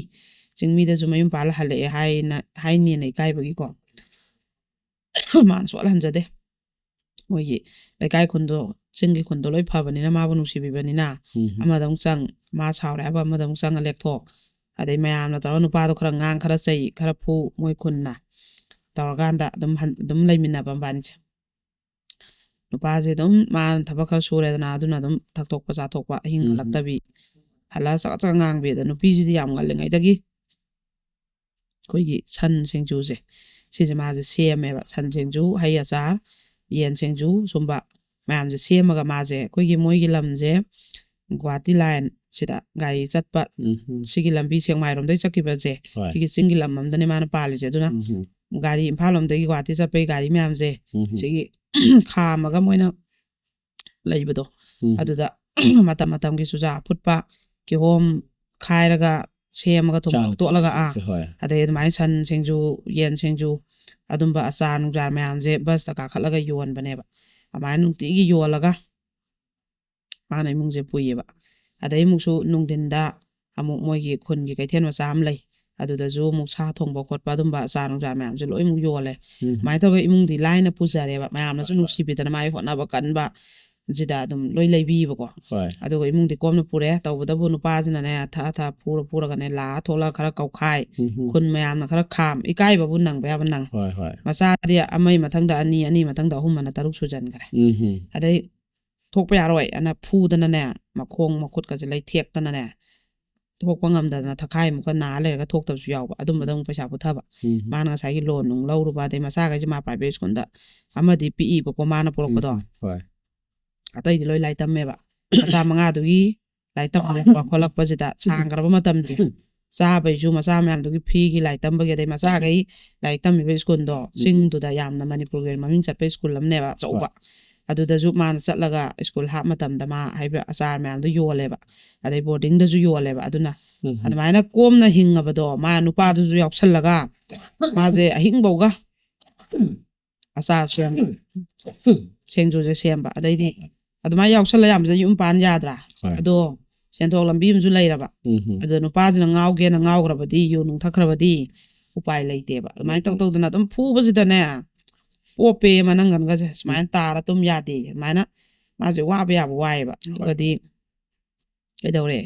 ꯆꯤꯡꯃꯤꯗꯁꯨ ꯃꯌꯨꯝ ꯄꯥꯜꯂ ꯍꯜꯂꯛꯑꯦ ꯍꯥꯏꯅ, ꯍꯥꯏꯅꯦꯅ ꯏꯀꯥꯏꯕꯒꯤꯀꯣ꯫ ꯃꯥꯅ ꯁꯨꯡꯍꯜ ꯍꯟꯖꯗꯦ꯫ ꯃꯣꯏꯒꯤ ꯂꯩꯀꯥꯏ ꯈꯨꯟꯗꯣ, ꯆꯤꯡꯒꯤ ꯈꯨꯟꯗꯣ ꯂꯣꯏ ꯐꯕꯅꯤꯅ, ꯃꯥꯕꯨ ꯅꯨꯡꯁꯤꯕꯤꯕꯅꯤꯅ, ꯎꯝ. ꯑꯃꯗ ꯑꯃꯨꯛ ꯆꯪ, ꯃꯥ ꯁꯥꯎꯔꯦ ꯍꯥꯏꯕ ꯑꯃꯗ ꯑꯃꯨꯛ ꯆꯪꯉ ꯂꯦꯛꯊꯣꯛ꯫ ꯑꯗꯩ ꯃꯌꯥꯝꯅ ꯇꯧꯔꯒ ꯅꯨꯄꯥꯗꯣ ꯈꯔ ꯉꯥꯡ, ꯈꯔ ꯆꯩ, ꯈꯔ ꯐꯨ, ꯃꯣꯏ ꯈꯨꯟꯅ ꯇꯧꯔꯀꯥꯟꯗ ꯑꯗꯨꯝ ꯍꯟ-, ꯑꯗꯨꯝ ꯂꯩꯃꯤꯟꯅꯕ ꯃꯕꯥꯅꯤꯁꯦ꯫ ꯅꯨꯄꯥꯁꯦ ꯑꯗꯨꯝ ꯃꯥꯅ ꯊꯕꯛ ꯈꯔ ꯁꯨꯔꯦꯗꯅ, ꯑꯗꯨꯅ ꯑꯗꯨꯝ ꯊꯛꯇꯣꯛꯄ ꯆꯥꯊꯣꯛꯄ, ꯑꯍꯤꯡ ꯎꯝ. ꯍꯜꯂꯛꯇꯕꯤ, ꯍꯜꯂꯛꯑ ꯆꯀ ꯆꯀ ꯉꯥꯡꯕꯤ꯫ ꯑꯗ ꯅꯨꯄꯤꯁꯤꯗꯤ ꯌꯥꯝ ꯉꯜꯂꯤꯉꯩꯗꯒꯤ ꯑꯩꯈꯣꯏꯒꯤ ꯁꯟ ꯁꯤꯡꯖꯨꯁꯦ, ꯁꯤꯁꯦ ꯃꯥꯁꯦ ꯁꯦꯝꯃꯦꯕ꯫ ꯁꯟ ꯁꯤꯡꯖꯨ, ꯍꯩ ꯑꯆꯥꯔ, ꯌꯦꯟ ꯁꯤꯡꯖꯨ, ꯁꯨꯝꯕ ꯃꯌꯥꯝꯁꯦ ꯁꯦꯝꯃꯒ ꯃꯥꯁꯦ ꯑꯩꯈꯣꯏꯒꯤ ꯃꯣꯏꯒꯤ ꯂꯝꯁꯦ ꯒꯨꯍꯥꯇꯤ ꯂꯥꯏꯟ ꯁꯤꯗ ꯒꯥꯔꯤ ꯆꯠꯄ, ꯎꯝ ꯎꯝ ꯁꯤꯒꯤ ꯂꯝꯕꯤ ꯁꯦꯛꯃꯥꯏꯔꯣꯝꯗꯩ ꯆꯠꯈꯤꯕꯁꯦ, ꯍꯣꯏ ꯁꯤꯒꯤ ꯆꯤꯡꯒꯤ ꯂꯝ ꯑꯝꯗꯅꯦ ꯃꯥꯅ ꯄꯥꯜꯂꯤꯁꯦ꯫ ꯑꯗꯨꯅ ꯎꯝ ꯎꯝ ꯒꯥꯔꯤ ꯏꯝꯐꯥꯜ ꯂꯣꯝꯗꯒꯤ ꯒꯨꯍꯥꯇꯤ ꯆꯠꯄꯒꯤ ꯒꯥꯔꯤ ꯃꯌꯥꯝꯁꯦ ꯎꯝ ꯎꯝ ꯁꯤꯒꯤ ꯈꯥꯝꯃꯒ ꯃꯣꯏꯅ ꯂꯩꯕꯗꯣ, ꯎꯝ ꯑꯗꯨꯗ ꯃꯇꯝ ꯃꯇꯝꯒꯤ ꯆꯨꯖꯥꯛ ꯑꯐꯨꯠꯄ, ꯀꯤꯍꯣꯝ ꯈꯥꯏꯔꯒ ꯁꯦꯝꯃꯒ ꯊꯨꯝ ꯆꯥꯅ ꯃꯣꯔꯣꯛ ꯇꯣꯠꯂꯒ, ꯑꯥ, ꯊꯛꯄꯁꯦ, ꯍꯣꯏ ꯑꯗꯩ ꯑꯗꯨꯃꯥꯏꯅ ꯁꯟ ꯁꯤꯡꯖꯨ, ꯌꯦꯟ ꯁꯤꯡꯖꯨ, ꯑꯗꯨꯝꯕ ꯑꯆꯥꯔ ꯅꯨꯡꯖꯥꯔ ꯃꯌꯥꯝꯁꯦ ꯕꯁꯇ ꯀꯥꯈꯠꯂꯒ ꯌꯣꯟꯕꯅꯦꯕ꯫ ꯑꯗꯨꯃꯥꯏꯅ ꯅꯨꯡꯇꯤꯒꯤ ꯌꯣꯜꯂꯒ ꯃꯥꯅ ꯏꯃꯨꯡꯁꯦ ꯄꯨꯏꯌꯦꯕ꯫ ꯑꯗꯩ ꯑꯃꯨꯛꯁꯨ ꯅꯨꯡꯊꯤꯟꯗ ꯑꯃꯨꯛ ꯃꯣꯏꯒꯤ ꯈꯨꯟꯒꯤ ꯀꯩꯊꯦꯜ ꯃꯆꯥ ꯑꯃ ꯂꯩ, ꯑꯗꯨꯗꯁꯨ ꯑꯃꯨꯛ ꯁꯥ ꯊꯣꯡꯕ ꯈꯣꯠꯄ, ꯑꯗꯨꯝꯕ ꯑꯆꯥꯔ ꯅꯨꯡꯖꯥꯔ ꯃꯌꯥꯝꯁꯦ ꯂꯣꯏ ꯑꯃꯨꯛ ꯌꯣꯜꯂꯦ꯫ ꯎꯝ ꯑꯗꯨꯃꯥꯏꯅ ꯇꯧꯔꯒ ꯏꯃꯨꯡꯗꯤ ꯂꯥꯏꯅ ꯄꯨꯖꯔꯦꯕ, ꯃꯌꯥꯝꯅꯁꯨ ꯍꯣꯏ ꯍꯣꯏ ꯅꯨꯡꯁꯤꯕꯤꯗꯅ ꯃꯥꯒꯤ ꯍꯣꯠꯅꯕ ꯀꯟꯕ ꯁꯤꯗ ꯑꯗꯨꯝ ꯂꯣꯏ ꯂꯩꯕꯤꯕꯀꯣ꯫ ꯍꯣꯏ ꯑꯗꯨꯒ ꯏꯃꯨꯡꯗꯤ ꯀꯣꯝꯅ ꯄꯨꯔꯦ꯫ ꯇꯧꯕꯇꯕꯨ ꯅꯨꯄꯥꯁꯤꯅꯅꯦ ꯊꯛꯑ ꯊꯛꯑ ꯐꯨꯔ ꯐꯨꯔꯒꯅꯦ ꯂꯥꯛꯑ ꯊꯣꯛꯂꯛꯑ ꯈꯔ ꯀꯧꯈꯥꯏ, ꯎꯝ ꯎꯝ ꯈꯨꯟ ꯃꯌꯥꯝꯅ ꯈꯔ ꯈꯥꯝ, ꯏꯀꯥꯏꯕꯕꯨ ꯅꯪꯕ ꯌꯥꯕ ꯅꯪ꯫ ꯍꯣꯏ ꯍꯣꯏ ꯃꯆꯥꯗꯤ ꯑꯃꯒꯤ ꯃꯊꯪꯗ ꯑꯅꯤ, ꯑꯅꯤ ꯃꯊꯪꯗ ꯑꯍꯨꯝ ꯑꯅ ꯇꯔꯨꯛ ꯁꯨꯖꯟꯈ꯭ꯔꯦ꯫ ꯎꯝ ꯎꯝ ꯑꯗꯩ ꯊꯣꯛꯄ ꯌꯥꯔꯣꯏ ꯑꯅ ꯐꯨꯗꯅꯅꯦ, ꯃꯈꯣꯡ ꯃꯈꯨꯠꯀꯁꯦ ꯂꯩꯊꯦꯛꯇꯅꯅꯦ, ꯊꯣꯛꯄ ꯉꯝꯗꯗꯅ ꯊꯈꯥꯏꯃꯨꯛꯀ ꯅꯥ ꯂꯩꯔꯒ ꯊꯣꯛꯇꯕꯁꯨ ꯌꯥꯎꯕ, ꯑꯗꯨꯝꯕꯗ ꯑꯃꯨꯛ ꯄꯩꯁꯥ ꯄꯨꯊꯕ꯫ ꯎꯝ ꯎꯝ ꯃꯥꯅ ꯉꯁꯥꯏꯒꯤ ꯂꯣꯟ ꯅꯨꯡ ꯂꯧꯔꯨꯕ, ꯑꯗꯩ ꯃꯆꯥꯈꯩꯁꯦ ꯃꯥ ꯄ꯭ꯔꯥꯏꯚꯦꯠ ꯁ꯭ꯀꯨꯜꯗ ꯑꯃꯗꯤ ꯄꯤꯛꯏꯕꯀꯣ ꯃꯥꯅ ꯎꯝ ꯄꯨꯔꯛꯄꯗꯣ꯫ ꯎꯝ ꯍꯣꯏ ꯑꯇꯩꯗꯤ ꯂꯣꯏ ꯂꯥꯏꯔꯤꯛ ꯇꯝꯃꯦꯕ꯫ ꯃꯆꯥ ꯃꯉꯥꯗꯨꯒꯤ ꯂꯥꯏꯔꯤꯛ ꯇꯝꯍꯜꯂꯛꯄ ꯈꯣꯠꯂꯛꯄꯁꯤꯗ ꯁꯥꯡꯈ꯭ꯔꯕ ꯃꯇꯝꯁꯦ, ꯆꯥꯕꯩꯁꯨ, ꯃꯆꯥ ꯃꯌꯥꯝꯗꯨꯒꯤ ꯐꯤꯒꯤ, ꯂꯥꯏꯔꯤꯛ ꯇꯝꯕꯒꯤ, ꯑꯗꯩ ꯃꯆꯥꯈꯩ ꯂꯥꯏꯔꯤꯛ ꯇꯝꯃꯤꯕ ꯁ꯭ꯀꯨꯜꯗꯣ ꯎꯝ ꯆꯤꯡꯗꯨꯗ ꯌꯥꯝꯅ ꯃꯅꯤꯄꯨꯔꯒꯤ ꯑꯣꯏꯅ ꯃꯃꯤꯡ ꯆꯠꯄ ꯁ꯭ꯀꯨꯜ ꯑꯃꯅꯦꯕ, ꯍꯣꯏ ꯑꯆꯧꯕ꯫ ꯑꯗꯨꯗꯁꯨ ꯃꯥꯅ ꯆꯠꯂꯒ ꯁ꯭ꯀꯨꯜ ꯍꯥꯞ ꯃꯇꯝꯗ ꯃꯥ ꯍꯥꯏꯕ ꯑꯆꯥꯔ ꯃꯌꯥꯝꯗꯣ ꯌꯣꯜꯂꯦꯕ, ꯑꯗꯩ ꯕꯣꯔꯗꯤꯡꯗꯁꯨ ꯌꯣꯜꯂꯦꯕ꯫ ꯑꯗꯨꯅ ꯎꯝ ꯎꯝ ꯑꯗꯨꯃꯥꯏꯅ ꯀꯣꯝꯅ ꯍꯤꯡꯉꯕꯗꯣ ꯃꯥ ꯅꯨꯄꯥꯗꯨꯁꯨ ꯌꯥꯎꯁꯜꯂꯒ ꯃꯥꯁꯦ ꯑꯍꯤꯡꯐꯧꯒ ꯑꯆꯥꯔ ꯁꯦꯝꯕ, ꯁꯤꯡꯖꯨꯁꯦ ꯁꯦꯝꯕ꯫ ꯑꯗꯩꯗꯤ ꯑꯗꯨꯃꯥꯏꯅ ꯌꯥꯎꯁꯜꯂ ꯌꯥꯝꯕꯁꯦ ꯌꯨꯝ ꯄꯥꯟ ꯌꯥꯗ꯭ꯔꯥ? ꯍꯣꯏ ꯑꯗꯣ ꯁꯦꯟꯊꯣꯛ ꯂꯝꯕꯤ ꯑꯃꯁꯨ ꯂꯩꯔꯕ꯫ ꯎꯝ ꯎꯝ ꯑꯗꯣ ꯅꯨꯄꯥꯁꯤꯅ ꯉꯥꯎꯒꯦꯅ ꯉꯥꯎꯈ꯭ꯔꯕꯗꯤ, ꯌꯨ ꯅꯨꯡ ꯊꯛꯈ꯭ꯔꯕꯗꯤ ꯎꯄꯥꯏ ꯂꯩꯇꯦꯕ꯫ ꯑꯗꯨꯃꯥꯏꯅ ꯇꯧ ꯎꯝ ꯇꯧꯗꯅ ꯑꯗꯨꯝ ꯐꯨꯕꯁꯤꯗꯅꯦ, ꯄꯣꯞꯄꯦ ꯃꯅꯪꯒꯟꯒꯁꯦ ꯎꯝ ꯁꯨꯃꯥꯏꯅ ꯇꯥꯔ ꯇꯨꯝ ꯌꯥꯗꯦ꯫ ꯑꯗꯨꯃꯥꯏꯅ ꯃꯥꯁꯦ ꯋꯥꯕ ꯌꯥꯕ ꯋꯥꯏꯑꯦꯕ꯫ ꯍꯣꯏ ꯑꯗꯨꯒꯗꯤ ꯀꯩꯗꯧꯔꯦ?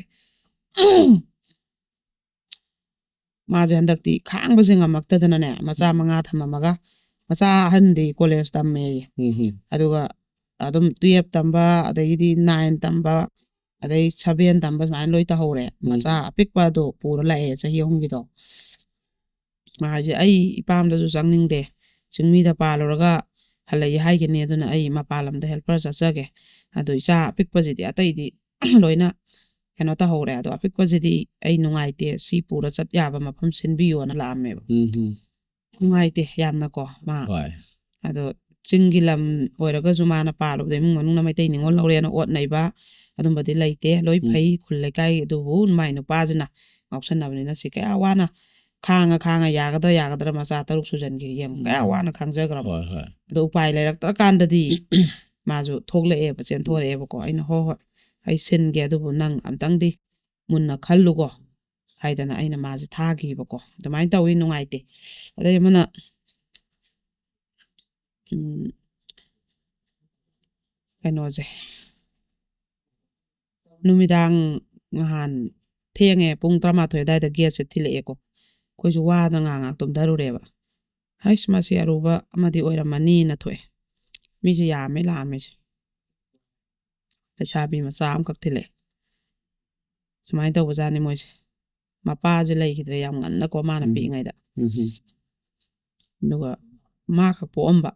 ꯃꯥꯁꯦ ꯍꯟꯗꯛꯇꯤ ꯈꯥꯡꯕꯁꯦ ꯉꯝꯃꯛꯇꯗꯅꯅꯦ, ꯃꯆꯥ ꯎꯝ ꯃꯉꯥ ꯊꯝꯃꯝꯃꯒ, ꯃꯆꯥ ꯑꯍꯟꯗꯤ ꯀꯣꯂꯦꯖ ꯇꯝꯃꯦꯌꯦ꯫ ꯎꯝ ꯎꯝ ꯑꯗꯨꯒ ꯑꯗꯨꯝ ꯇꯨꯌꯦꯞ ꯇꯝꯕ, ꯑꯗꯒꯤꯗꯤ ꯅꯥꯏꯟ ꯇꯝꯕ, ꯑꯗꯩ ꯁꯚꯦꯟ ꯇꯝꯕ ꯁꯨꯃꯥꯏꯅ ꯂꯣꯏ ꯇꯧꯍꯧꯔꯦ꯫ ꯎꯝ꯫ ꯃꯆꯥ ꯑꯄꯤꯛꯄ ꯑꯗꯨ ꯄꯨꯔ ꯂꯥꯛꯑꯦ, ꯆꯍꯤ ꯑꯍꯨꯝꯒꯤꯗꯣ꯫ ꯃꯥ ꯍꯥꯏꯁꯦ, "ꯑꯩ ꯏꯄꯥꯝꯗꯁꯨ ꯆꯪꯅꯤꯡꯗꯦ, ꯆꯤꯡꯃꯤꯗ ꯄꯥꯜꯂꯨꯔꯒ ꯍꯜꯂꯛꯏ ꯍꯥꯏꯒꯅꯤ, ꯑꯗꯨꯅ ꯑꯩ ꯃꯄꯥꯟ ꯂꯝꯗ ꯍꯦꯜꯄꯔ ꯆꯠꯆꯒꯦ꯫ ꯑꯗꯣ ꯏꯆꯥ ꯑꯄꯤꯛꯄꯁꯤꯗꯤ ꯑꯇꯩꯗꯤ ꯂꯣꯏꯅ ꯀꯩꯅꯣ ꯇꯧꯍꯧꯔꯦ, ꯑꯗꯣ ꯑꯄꯤꯛꯄꯁꯤꯗꯤ ꯑꯩ ꯅꯨꯡꯉꯥꯏꯇꯦ, ꯁꯤ ꯄꯨꯔ ꯆꯠ ꯌꯥꯕ ꯃꯐꯝ ꯁꯤꯟꯕꯤꯌꯣꯅ" ꯂꯥꯛꯑꯝꯃꯦꯕ꯫ ꯎꯝ, ꯎꯝ꯫ ꯅꯨꯡꯉꯥꯏꯇꯦ ꯌꯥꯝꯅꯀꯣ ꯃꯥ꯫ ꯍꯣꯏ꯫ ꯑꯗꯣ ꯆꯤꯡꯒꯤ ꯂꯝ ꯑꯣꯏꯔꯒꯁꯨ ꯃꯥꯅ ꯄꯥꯜꯂꯨꯕꯗ ꯏꯃꯨꯡ ꯃꯅꯨꯡꯅ ꯃꯩꯇꯩ ꯅꯤꯉꯣꯜ ꯂꯧꯔꯦꯅ ꯑꯣꯠ ꯅꯩꯕ ꯑꯗꯨꯝꯕꯗꯤ ꯂꯩꯇꯦ꯫ ꯂꯣꯏ ꯎꯝ꯫ ꯐꯩ꯫ ꯈꯨꯜ ꯂꯩꯀꯥꯏ ꯑꯗꯨꯕꯨ ꯃꯥꯏ ꯅꯨꯄꯥꯁꯤꯅ ꯉꯥꯎꯁꯟꯅꯕꯅꯤꯅ ꯁꯤ ꯀꯌꯥ ꯋꯥꯅ ꯈꯥꯡꯉ ꯈꯥꯡꯉ ꯌꯥꯒꯗ꯭ꯔꯥ ꯌꯥꯒꯗ꯭ꯔꯥ ꯃꯆꯥ ꯇꯔꯨꯛ ꯁꯨꯖꯟꯈꯤꯔꯤ ꯌꯦꯡꯉꯨ꯫ ꯀꯌꯥ ꯎꯝ꯫ ꯋꯥꯅ ꯈꯥꯡꯖꯈ꯭ꯔꯕ꯫ ꯍꯣꯏ, ꯍꯣꯏ꯫ ꯑꯗꯣ ꯎꯄꯥꯏ ꯂꯩꯔꯛꯇ꯭ꯔꯀꯥꯟꯗꯗꯤ ꯃꯥꯁꯨ ꯊꯣꯛꯂꯛꯑꯦꯕ, ꯎꯝ꯫ ꯆꯦꯟꯊꯣꯔꯛꯑꯦꯕꯀꯣ꯫ ꯑꯩꯅ, "ꯍꯣꯏ, ꯍꯣꯏ, ꯑꯩ ꯁꯤꯟꯒꯦ, ꯑꯗꯨꯕꯨ ꯅꯪ ꯑꯝꯇꯪꯗꯤ ꯃꯨꯟꯅ ꯈꯜꯂꯨꯀꯣ" ꯍꯥꯏꯗꯅ ꯑꯩꯅ ꯃꯥꯁꯦ ꯊꯥꯈꯤꯕꯀꯣ꯫ ꯑꯗꯨꯃꯥꯏꯅ ꯇꯧꯋꯤ, ꯅꯨꯡꯉꯥꯏꯇꯦ꯫ ꯑꯗꯩ ꯑꯃꯅ, ꯎꯝ, ꯀꯩꯅꯣꯁꯦ, ꯅꯨꯃꯤꯗꯥꯡ ꯅꯍꯥꯟ ꯊꯦꯡꯉꯦ, ꯄꯨꯡ ꯇꯔꯥꯃꯥꯊꯣꯏ ꯑꯗꯨꯋꯥꯏꯗ ꯒꯦꯠꯁꯦ ꯊꯤꯜꯂꯛꯑꯦꯀꯣ꯫ ꯑꯩꯈꯣꯏꯁꯨ ꯋꯥꯗꯅ ꯉꯥꯏꯍꯥꯛ ꯉꯥꯏꯍꯥꯛ ꯇꯨꯝꯊꯔꯨꯔꯦꯕ꯫ "ꯍꯩꯁ, ꯃꯁꯤ ꯑꯔꯨꯕ ꯑꯃꯗꯤ ꯑꯣꯏꯔꯝꯃꯅꯤꯅ" ꯊꯣꯛꯑꯦ꯫ ꯃꯤꯁꯦ ꯌꯥꯝꯃꯦ ꯂꯥꯛꯑꯝꯃꯤꯁꯦ꯫ ꯂꯩꯁꯥꯕꯤ ꯃꯆꯥ ꯑꯃꯈꯛ ꯊꯤꯜꯂꯛꯑꯦ꯫ ꯁꯨꯃꯥꯏꯅ ꯇꯧꯕꯖꯥꯠꯅꯤ ꯃꯣꯏꯁꯦ꯫ ꯃꯄꯥꯁꯦ ꯂꯩꯈꯤꯗ꯭ꯔꯦ ꯌꯥꯝ ꯉꯟꯅꯀꯣ, ꯃꯥꯅ ꯎꯝ꯫ ꯄꯤꯛꯏꯉꯩꯗ꯫ ꯎꯝ꯫ ꯑꯗꯨꯒ ꯃꯥ ꯈꯛ ꯄꯣꯛꯑꯝꯕ꯫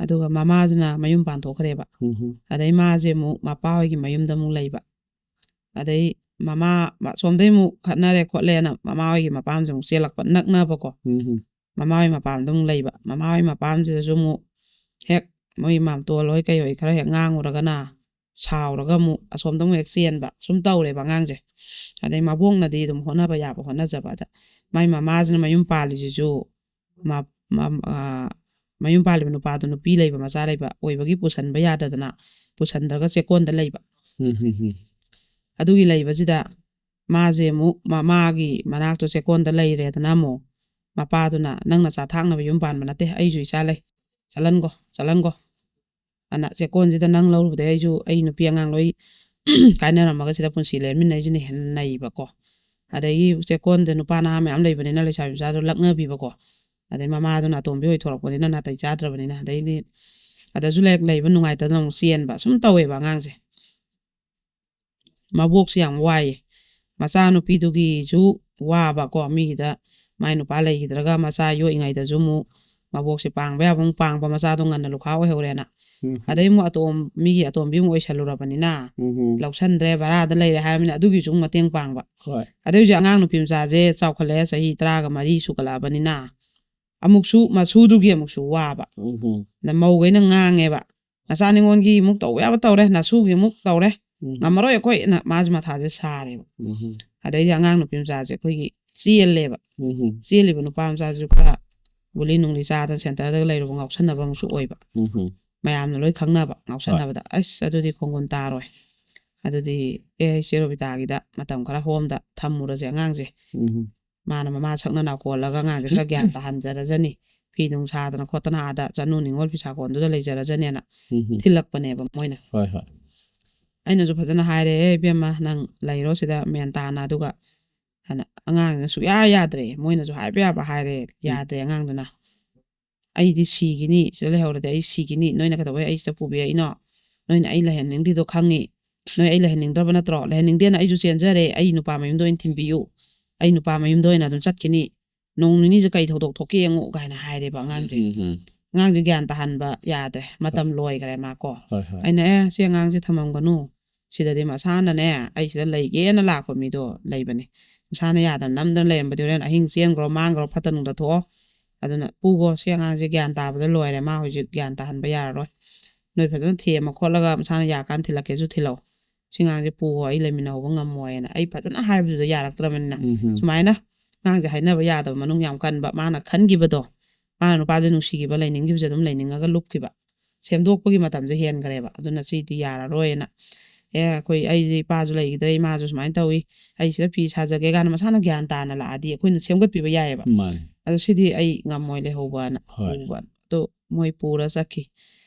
ꯑꯗꯨꯒ ꯃꯃꯥꯁꯤꯅ ꯃꯌꯨꯝ ꯄꯥꯟꯊꯣꯛꯈ꯭ꯔꯦꯕ꯫ ꯎꯝ꯫ ꯑꯗꯩ ꯃꯥꯁꯦ ꯑꯃꯨꯛ ꯃꯄꯥ ꯍꯣꯏꯒꯤ ꯃꯌꯨꯝꯗ ꯑꯃꯨꯛ ꯂꯩꯕ꯫ ꯑꯗꯩ ꯃꯃꯥ, ꯑꯁꯣꯝꯗꯩ ꯑꯃꯨꯛ ꯈꯠꯅꯔꯦ ꯈꯣꯠꯂꯦꯅ ꯃꯃꯥ ꯍꯣꯏꯒꯤ ꯃꯄꯥꯝꯁꯦ ꯑꯃꯨꯛ ꯆꯦꯜꯂꯛꯄ, ꯅꯛꯅꯕꯀꯣ꯫ ꯎꯝ꯫ ꯃꯃꯥ ꯍꯣꯏ ꯃꯄꯥꯝꯗ ꯑꯃꯨꯛ ꯂꯩꯕ꯫ ꯃꯃꯥ ꯍꯣꯏ ꯃꯄꯥꯝꯁꯤꯗꯁꯨ ꯑꯃꯨꯛ ꯍꯦꯛ ꯃꯣꯏ ꯃꯥꯝꯇꯣꯜ ꯍꯣꯏ ꯀꯩ ꯍꯣꯏ ꯈꯔ ꯍꯦꯛ ꯉꯥꯡꯉꯨꯔꯒꯅ ꯁꯥꯎꯔꯒ ꯑꯃꯨꯛ ꯑꯁꯣꯝꯗ ꯑꯃꯨꯛ ꯍꯦꯛ ꯆꯦꯟꯕ꯫ ꯁꯨꯝ ꯇꯧꯔꯦꯕ ꯑꯉꯥꯡꯁꯦ꯫ ꯑꯗꯩ ꯃꯕꯣꯛꯅꯗꯤ ꯑꯗꯨꯝ ꯍꯣꯠꯅꯕ ꯌꯥꯕ ꯍꯣꯠꯅꯖꯕ꯫ ꯑꯗ ꯃꯥꯏ ꯃꯃꯥꯁꯤꯅ ꯃꯌꯨꯝ ꯄꯥꯜꯂꯤꯁꯤꯁꯨ ꯃ-, ꯃ-, ꯑ, ꯃꯌꯨꯝ ꯄꯥꯜꯂꯤꯕ ꯅꯨꯄꯥꯗꯣ ꯅꯨꯄꯤ ꯂꯩꯕ ꯃꯆꯥ ꯂꯩꯕ ꯑꯣꯏꯕꯒꯤ ꯄꯨꯁꯟꯕ ꯌꯥꯗꯗꯅ ꯄꯨꯁꯟꯗ꯭ꯔꯒ ꯆꯦꯛꯀꯣꯟꯗ ꯂꯩꯕ꯫ ꯎꯝ, ꯎꯝ, ꯎꯝ꯫ ꯑꯗꯨꯒꯤ ꯂꯩꯕꯁꯤꯗ ꯃꯥꯁꯦ ꯑꯃꯨꯛ ꯃꯃꯥꯒꯤ ꯃꯅꯥꯛꯇ ꯆꯦꯛꯀꯣꯟꯗ ꯂꯩꯔꯦꯗꯅ ꯑꯃꯨꯛ ꯃꯄꯥꯗꯨꯅ, "ꯅꯪ ꯅꯆꯥ ꯊꯥꯛꯅꯕ ꯌꯨꯝ ꯄꯥꯟꯕ ꯅꯠꯇꯦ, ꯑꯩꯁꯨ ꯏꯆꯥ ꯂꯩ, ꯆꯠꯍꯟꯒꯣ, ꯆꯠꯍꯟꯒꯣ" ꯑꯅ ꯆꯦꯛꯀꯣꯟꯁꯤꯗ ꯅꯪ ꯂꯧꯔꯨꯕꯗꯩ ꯑꯩꯁꯨ ꯑꯩ ꯅꯨꯄꯤ ꯑꯉꯥꯡ ꯂꯣꯏ ꯀꯥꯏꯅꯔꯝꯃꯒ ꯁꯤꯗ ꯄꯨꯟꯁꯤ ꯂꯦꯟꯃꯤꯟꯅꯩꯁꯤꯅ ꯍꯦꯟꯅ ꯅꯩꯕꯀꯣ꯫ ꯑꯗꯒꯤ ꯆꯦꯛꯀꯣꯟꯗ ꯅꯨꯄꯥ ꯅꯍꯥ ꯃꯌꯥꯝ ꯂꯩꯕꯅꯤꯅ ꯂꯩꯁꯥꯕꯤ ꯃꯆꯥꯗꯣ ꯂꯛꯅꯕꯤꯕꯀꯣ꯫ ꯑꯗꯩ ꯃꯃꯥꯗꯨꯅ ꯑꯇꯣꯝꯕꯤ ꯑꯣꯏꯊꯣꯔꯛꯄꯅꯤꯅ ꯅꯥꯇꯩ ꯆꯥꯗ꯭ꯔꯕꯅꯤꯅ꯫ ꯑꯗꯩꯗꯤ ꯑꯗꯁꯨ ꯂꯩ-, ꯂꯩꯕ ꯅꯨꯡꯉꯥꯏꯇꯗꯅ ꯑꯃꯨꯛ ꯆꯦꯟꯕ꯫ ꯁꯨꯝ ꯇꯧꯋꯦꯕ ꯑꯉꯥꯡꯁꯦ꯫ ꯃꯕꯣꯛꯁꯦ ꯌꯥꯝ ꯋꯥꯏꯌꯦ꯫ ꯃꯆꯥꯅꯨꯄꯤꯗꯨꯒꯤꯁꯨ ꯋꯥꯕ ꯀꯣ, ꯃꯤꯒꯤꯗ ꯃꯥꯏ ꯅꯨꯄꯥ ꯂꯩꯈꯤꯗ꯭ꯔꯒ ꯃꯆꯥ ꯌꯣꯛꯏꯉꯩꯗꯁꯨ ꯑꯃꯨꯛ ꯃꯕꯣꯛꯁꯦ ꯄꯥꯡꯕ ꯌꯥꯕ ꯑꯃꯨꯛ ꯄꯥꯡꯕ, ꯃꯆꯥꯗꯣ ꯉꯟꯅ ꯂꯨꯈꯥ ꯑꯣꯏꯍꯧꯔꯦꯅ꯫ ꯎꯝ. ꯑꯗꯩ ꯑꯃꯨꯛ ꯑꯇꯣꯝ ꯃꯤꯒꯤ ꯑꯇꯣꯝꯕꯤ ꯑꯃꯨꯛ ꯑꯣꯏꯁꯜꯂꯨꯔꯕꯅꯤꯅ ꯎꯝ. ꯂꯧꯁꯟꯗ꯭ꯔꯦ, ꯚꯔꯥꯗ ꯂꯩꯔꯦ ꯍꯥꯏꯔꯕꯅꯤꯅ ꯑꯗꯨꯒꯤꯁꯨ ꯑꯃꯨꯛ ꯃꯇꯦꯡ ꯄꯥꯡꯕ꯫ ꯍꯣꯏ. ꯑꯗꯩ ꯍꯧꯖꯤꯛ ꯑꯉꯥꯡ ꯅꯨꯄꯤ ꯃꯆꯥꯁꯦ ꯆꯥꯎꯈꯠꯂꯛꯑꯦ, ꯆꯍꯤ ꯇꯔꯥꯒ ꯃꯔꯤ ꯁꯨꯒꯠꯂꯛꯑꯕꯅꯤꯅ ꯑꯃꯨꯛꯁꯨ ꯃꯁꯨꯗꯨꯒꯤ ꯑꯃꯨꯛꯁꯨ ꯋꯥꯕ꯫ ꯎꯝ. ꯑꯗ ꯃꯧꯈꯩꯅ ꯉꯥꯡꯉꯦꯕ, "ꯅꯆꯥ ꯅꯤꯉꯣꯟꯒꯤ ꯑꯃꯨꯛ ꯇꯧꯕ ꯌꯥꯕ ꯇꯧꯔꯦ, ꯅꯁꯨꯒꯤ ꯑꯃꯨꯛ ꯇꯧꯔꯦ, ꯎꯝ. ꯉꯝꯃꯔꯣꯏ ꯑꯩꯈꯣꯏꯅ", ꯃꯥꯁꯦ ꯃꯊꯥꯁꯦ ꯁꯥꯔꯦꯕ꯫ ꯎꯝ. ꯑꯗꯩꯗꯤ ꯑꯉꯥꯡ ꯅꯨꯄꯤ ꯃꯆꯥꯁꯦ ꯑꯩꯈꯣꯏꯒꯤ ꯆꯦꯜꯂꯦꯕ꯫ ꯎꯝ. ꯆꯦꯜꯂꯤꯕ ꯅꯨꯄꯥ ꯃꯆꯥꯁꯤꯁꯨ ꯈꯔ ꯒꯨꯂꯤ ꯅꯨꯡꯂꯤ ꯆꯥꯗꯅ ꯁꯦꯟꯇꯔꯗꯒ ꯂꯩꯔꯨꯕ ꯉꯥꯎꯁꯟꯅꯕ ꯑꯃꯁꯨ ꯑꯣꯏꯕ꯫ ꯎꯝ. ꯃꯌꯥꯝꯅ ꯂꯣꯏ ꯈꯪꯅꯕ ꯉꯥꯎꯁꯟꯅꯕꯗ, "ꯑꯁ, ꯑꯗꯨꯗꯤ ꯈꯣꯡꯒꯨꯟ ꯇꯥꯔꯣꯏ, ꯑꯗꯨꯗꯤ ꯑꯦ ꯆꯦ ꯔꯣꯕꯤꯇꯥꯒꯤꯗ ꯃꯇꯝ ꯈꯔ ꯍꯣꯝꯗ ꯊꯝꯃꯨꯔꯁꯦ ꯑꯉꯥꯡꯁꯦ, ꯎꯝ. ꯃꯥꯅ ꯃꯃꯥ ꯁꯛꯅꯅ ꯀꯣꯜꯂꯒ ꯑꯉꯥꯡꯁꯦ ꯈꯔ ꯒ꯭ꯌꯥꯟ ꯇꯥꯍꯟꯖꯔꯖꯅꯤ, ꯐꯤ ꯅꯨꯡ ꯁꯥꯗꯅ ꯈꯣꯠꯇꯅ ꯑꯥꯗ ꯆꯅꯨ ꯅꯤꯉꯣꯜ ꯐꯤꯁꯥꯀꯣꯟꯗꯨꯗ ꯂꯩꯖꯔꯖꯅꯤꯅ" ꯎꯝ. ꯊꯤꯜꯂꯛꯄꯅꯦꯕ ꯃꯣꯏꯅ꯫ ꯍꯣꯏ, ꯍꯣꯏ. ꯑꯩꯅꯁꯨ ꯐꯖꯅ ꯍꯥꯏꯔꯦ, "ꯑꯦ ꯏꯕꯦꯝꯃ, ꯅꯪ ꯂꯩꯔꯣ ꯁꯤꯗ ꯃꯦꯟ ꯇꯥꯅ", ꯑꯗꯨꯒ ꯍꯥꯏꯅ ꯑꯉꯥꯡꯁꯤꯅ ꯁꯨꯛꯌꯥ ꯌꯥꯗ꯭ꯔꯦ꯫ ꯃꯣꯏꯅꯁꯨ ꯍꯥꯏꯕ ꯌꯥꯕ ꯍꯥꯏꯔꯦ, ꯌꯥꯗ꯭ꯔꯦ ꯑꯉꯥꯡꯗꯨꯅ꯫ "ꯑꯩꯗꯤ ꯁꯤꯈꯤꯅꯤ, ꯁꯤꯗ ꯂꯩꯍꯧꯔꯗꯤ ꯑꯩ ꯁꯤꯈꯤꯅꯤ, ꯅꯣꯏꯅ ꯀꯩꯗꯧꯕꯩ ꯑꯩ ꯁꯤꯗ ꯄꯨꯕꯤꯔꯛꯏꯅꯣ? ꯅꯣꯏꯅ ꯑꯩ ꯂꯩꯍꯟꯅꯤꯡꯗ꯭ꯔꯤꯗꯣ ꯈꯪꯉꯤ, ꯅꯣꯏ ꯑꯩ ꯂꯩꯍꯟꯅꯤꯡꯗ꯭ꯔꯕ ꯅꯠꯇ꯭ꯔꯣ? ꯂꯩꯍꯟꯅꯤꯡꯗꯦꯅ ꯑꯩꯁꯨ ꯆꯦꯟꯖꯔꯦ, ꯑꯩ ꯅꯨꯄꯥ ꯃꯌꯨꯝꯗ ꯑꯣꯏꯅ ꯊꯤꯟꯕꯤꯌꯨ, ꯑꯩ ꯅꯨꯄꯥ ꯃꯌꯨꯝꯗ ꯑꯣꯏꯅ ꯑꯗꯨꯝ ꯆꯠꯈꯤꯅꯤ, ꯅꯣꯡ ꯅꯤꯅꯤꯁꯦ ꯀꯩ ꯊꯧꯗꯣꯛ ꯊꯣꯛꯀꯦ ꯌꯦꯡꯉꯨ" ꯀꯥꯏꯅ ꯍꯥꯏꯔꯦꯕ ꯑꯉꯥꯡꯁꯦ꯫ ꯎꯝ, ꯎꯝ. ꯑꯉꯥꯡꯁꯦ ꯒ꯭ꯌꯥꯟ ꯇꯥꯍꯟꯕ ꯌꯥꯗ꯭ꯔꯦ, ꯃꯇꯝ ꯂꯣꯏꯈ꯭ꯔꯦ ꯃꯥ ꯀꯣ꯫ ꯍꯣꯏ, ꯍꯣꯏ. ꯑꯩꯅ, "ꯑꯦ, ꯁꯤ ꯑꯉꯥꯡꯁꯦ ꯊꯝꯃꯝꯒꯅꯨ, ꯁꯤꯗꯗꯤ ꯃꯁꯥꯅꯅꯦ, ꯑꯩ ꯁꯤꯗ ꯂꯩꯒꯦꯅ ꯂꯥꯛꯄ ꯃꯤꯗꯣ ꯂꯩꯕꯅꯦ, ꯃꯁꯥꯅ ꯌꯥꯗꯅ ꯅꯝꯗꯅ ꯂꯩꯔꯝꯕꯗꯤ ꯍꯣꯔꯦꯟ ꯑꯍꯤꯡ ꯆꯦꯟꯈ꯭ꯔꯣ ꯃꯥꯡꯈ꯭ꯔꯣ, ꯐꯠꯇ ꯅꯨꯡꯗ ꯊꯣꯛꯑꯣ, ꯑꯗꯨꯅ ꯄꯨꯈꯣ, ꯁꯤ ꯑꯉꯥꯡꯁꯦ ꯒ꯭ꯌꯥꯟ ꯇꯥꯕꯗ ꯂꯣꯏꯔꯦ, ꯃꯥ ꯍꯧꯖꯤꯛ ꯒ꯭ꯌꯥꯟ ꯇꯥꯍꯟꯕ ꯌꯥꯔꯔꯣꯏ, ꯅꯣꯏ ꯐꯖꯅ ꯊꯦꯝꯃ ꯈꯣꯠꯂꯒ ꯃꯁꯥꯅ ꯌꯥꯀꯥꯟ ꯊꯤꯜꯂꯛꯀꯦꯁꯨ ꯊꯤꯜꯂꯛꯑꯣ, ꯁꯤ ꯑꯉꯥꯡꯁꯦ ꯄꯨꯈꯣ, ꯑꯩ ꯂꯩꯃꯤꯟꯅꯍꯧꯕ ꯉꯝꯃꯣꯏꯅ" ꯑꯩ ꯐꯖꯅ ꯍꯥꯏꯕꯗꯨꯗ ꯌꯥꯔꯛꯇ꯭ꯔꯕꯅꯤꯅ꯫ ꯎꯝ. ꯁꯨꯃꯥꯏꯅ ꯑꯉꯥꯡꯁꯦ ꯍꯥꯏꯅꯕ ꯌꯥꯗꯕ ꯃꯅꯨꯡ ꯌꯥꯝ ꯀꯟꯕ, ꯃꯥꯅ ꯈꯟꯈꯤꯕꯗꯣ, ꯃꯥꯅ ꯅꯨꯄꯥꯁꯦ ꯅꯨꯡꯁꯤꯈꯤꯕ, ꯂꯩꯅꯤꯡꯈꯤꯕꯁꯦ ꯑꯗꯨꯝ ꯂꯩꯅꯤꯡꯉꯒ ꯂꯨꯞꯈꯤꯕ, ꯁꯦꯝꯗꯣꯛꯄꯒꯤ ꯃꯇꯝꯁꯦ ꯍꯦꯟꯈ꯭ꯔꯦꯕ꯫ ꯑꯗꯨꯅ ꯁꯤꯗꯤ ꯌꯥꯔꯔꯣꯏꯅ, "ꯑꯦ, ꯑꯩꯈꯣꯏ, ꯑꯩꯁꯦ ꯏꯄꯥꯁꯨ ꯂꯩꯈꯤꯗ꯭ꯔꯦ, ꯏꯃꯥꯁꯨ ꯁꯨꯃꯥꯏꯅ ꯇꯧꯏ, ꯑꯩ ꯁꯤꯗ ꯐꯤ ꯁꯥꯖꯒꯦ" ꯀꯥꯏꯅ ꯃꯁꯥꯅ ꯒ꯭ꯌꯥꯟ ꯇꯥꯅ ꯂꯥꯛꯑꯗꯤ ꯑꯩꯈꯣꯏꯅ ꯁꯦꯝꯒꯠꯄꯤꯕ ꯌꯥꯏꯑꯕ꯫ ꯃꯥꯅꯦ. ꯑꯗꯣ ꯁꯤꯗꯤ ꯑꯩ ꯉꯝꯃꯣꯏ ꯂꯩꯍꯧꯕꯅ ꯍꯣꯏ. ꯎꯕ꯫ ꯑꯗꯣ ꯃꯣꯏ ꯄꯨꯔ ꯆꯠꯈꯤ꯫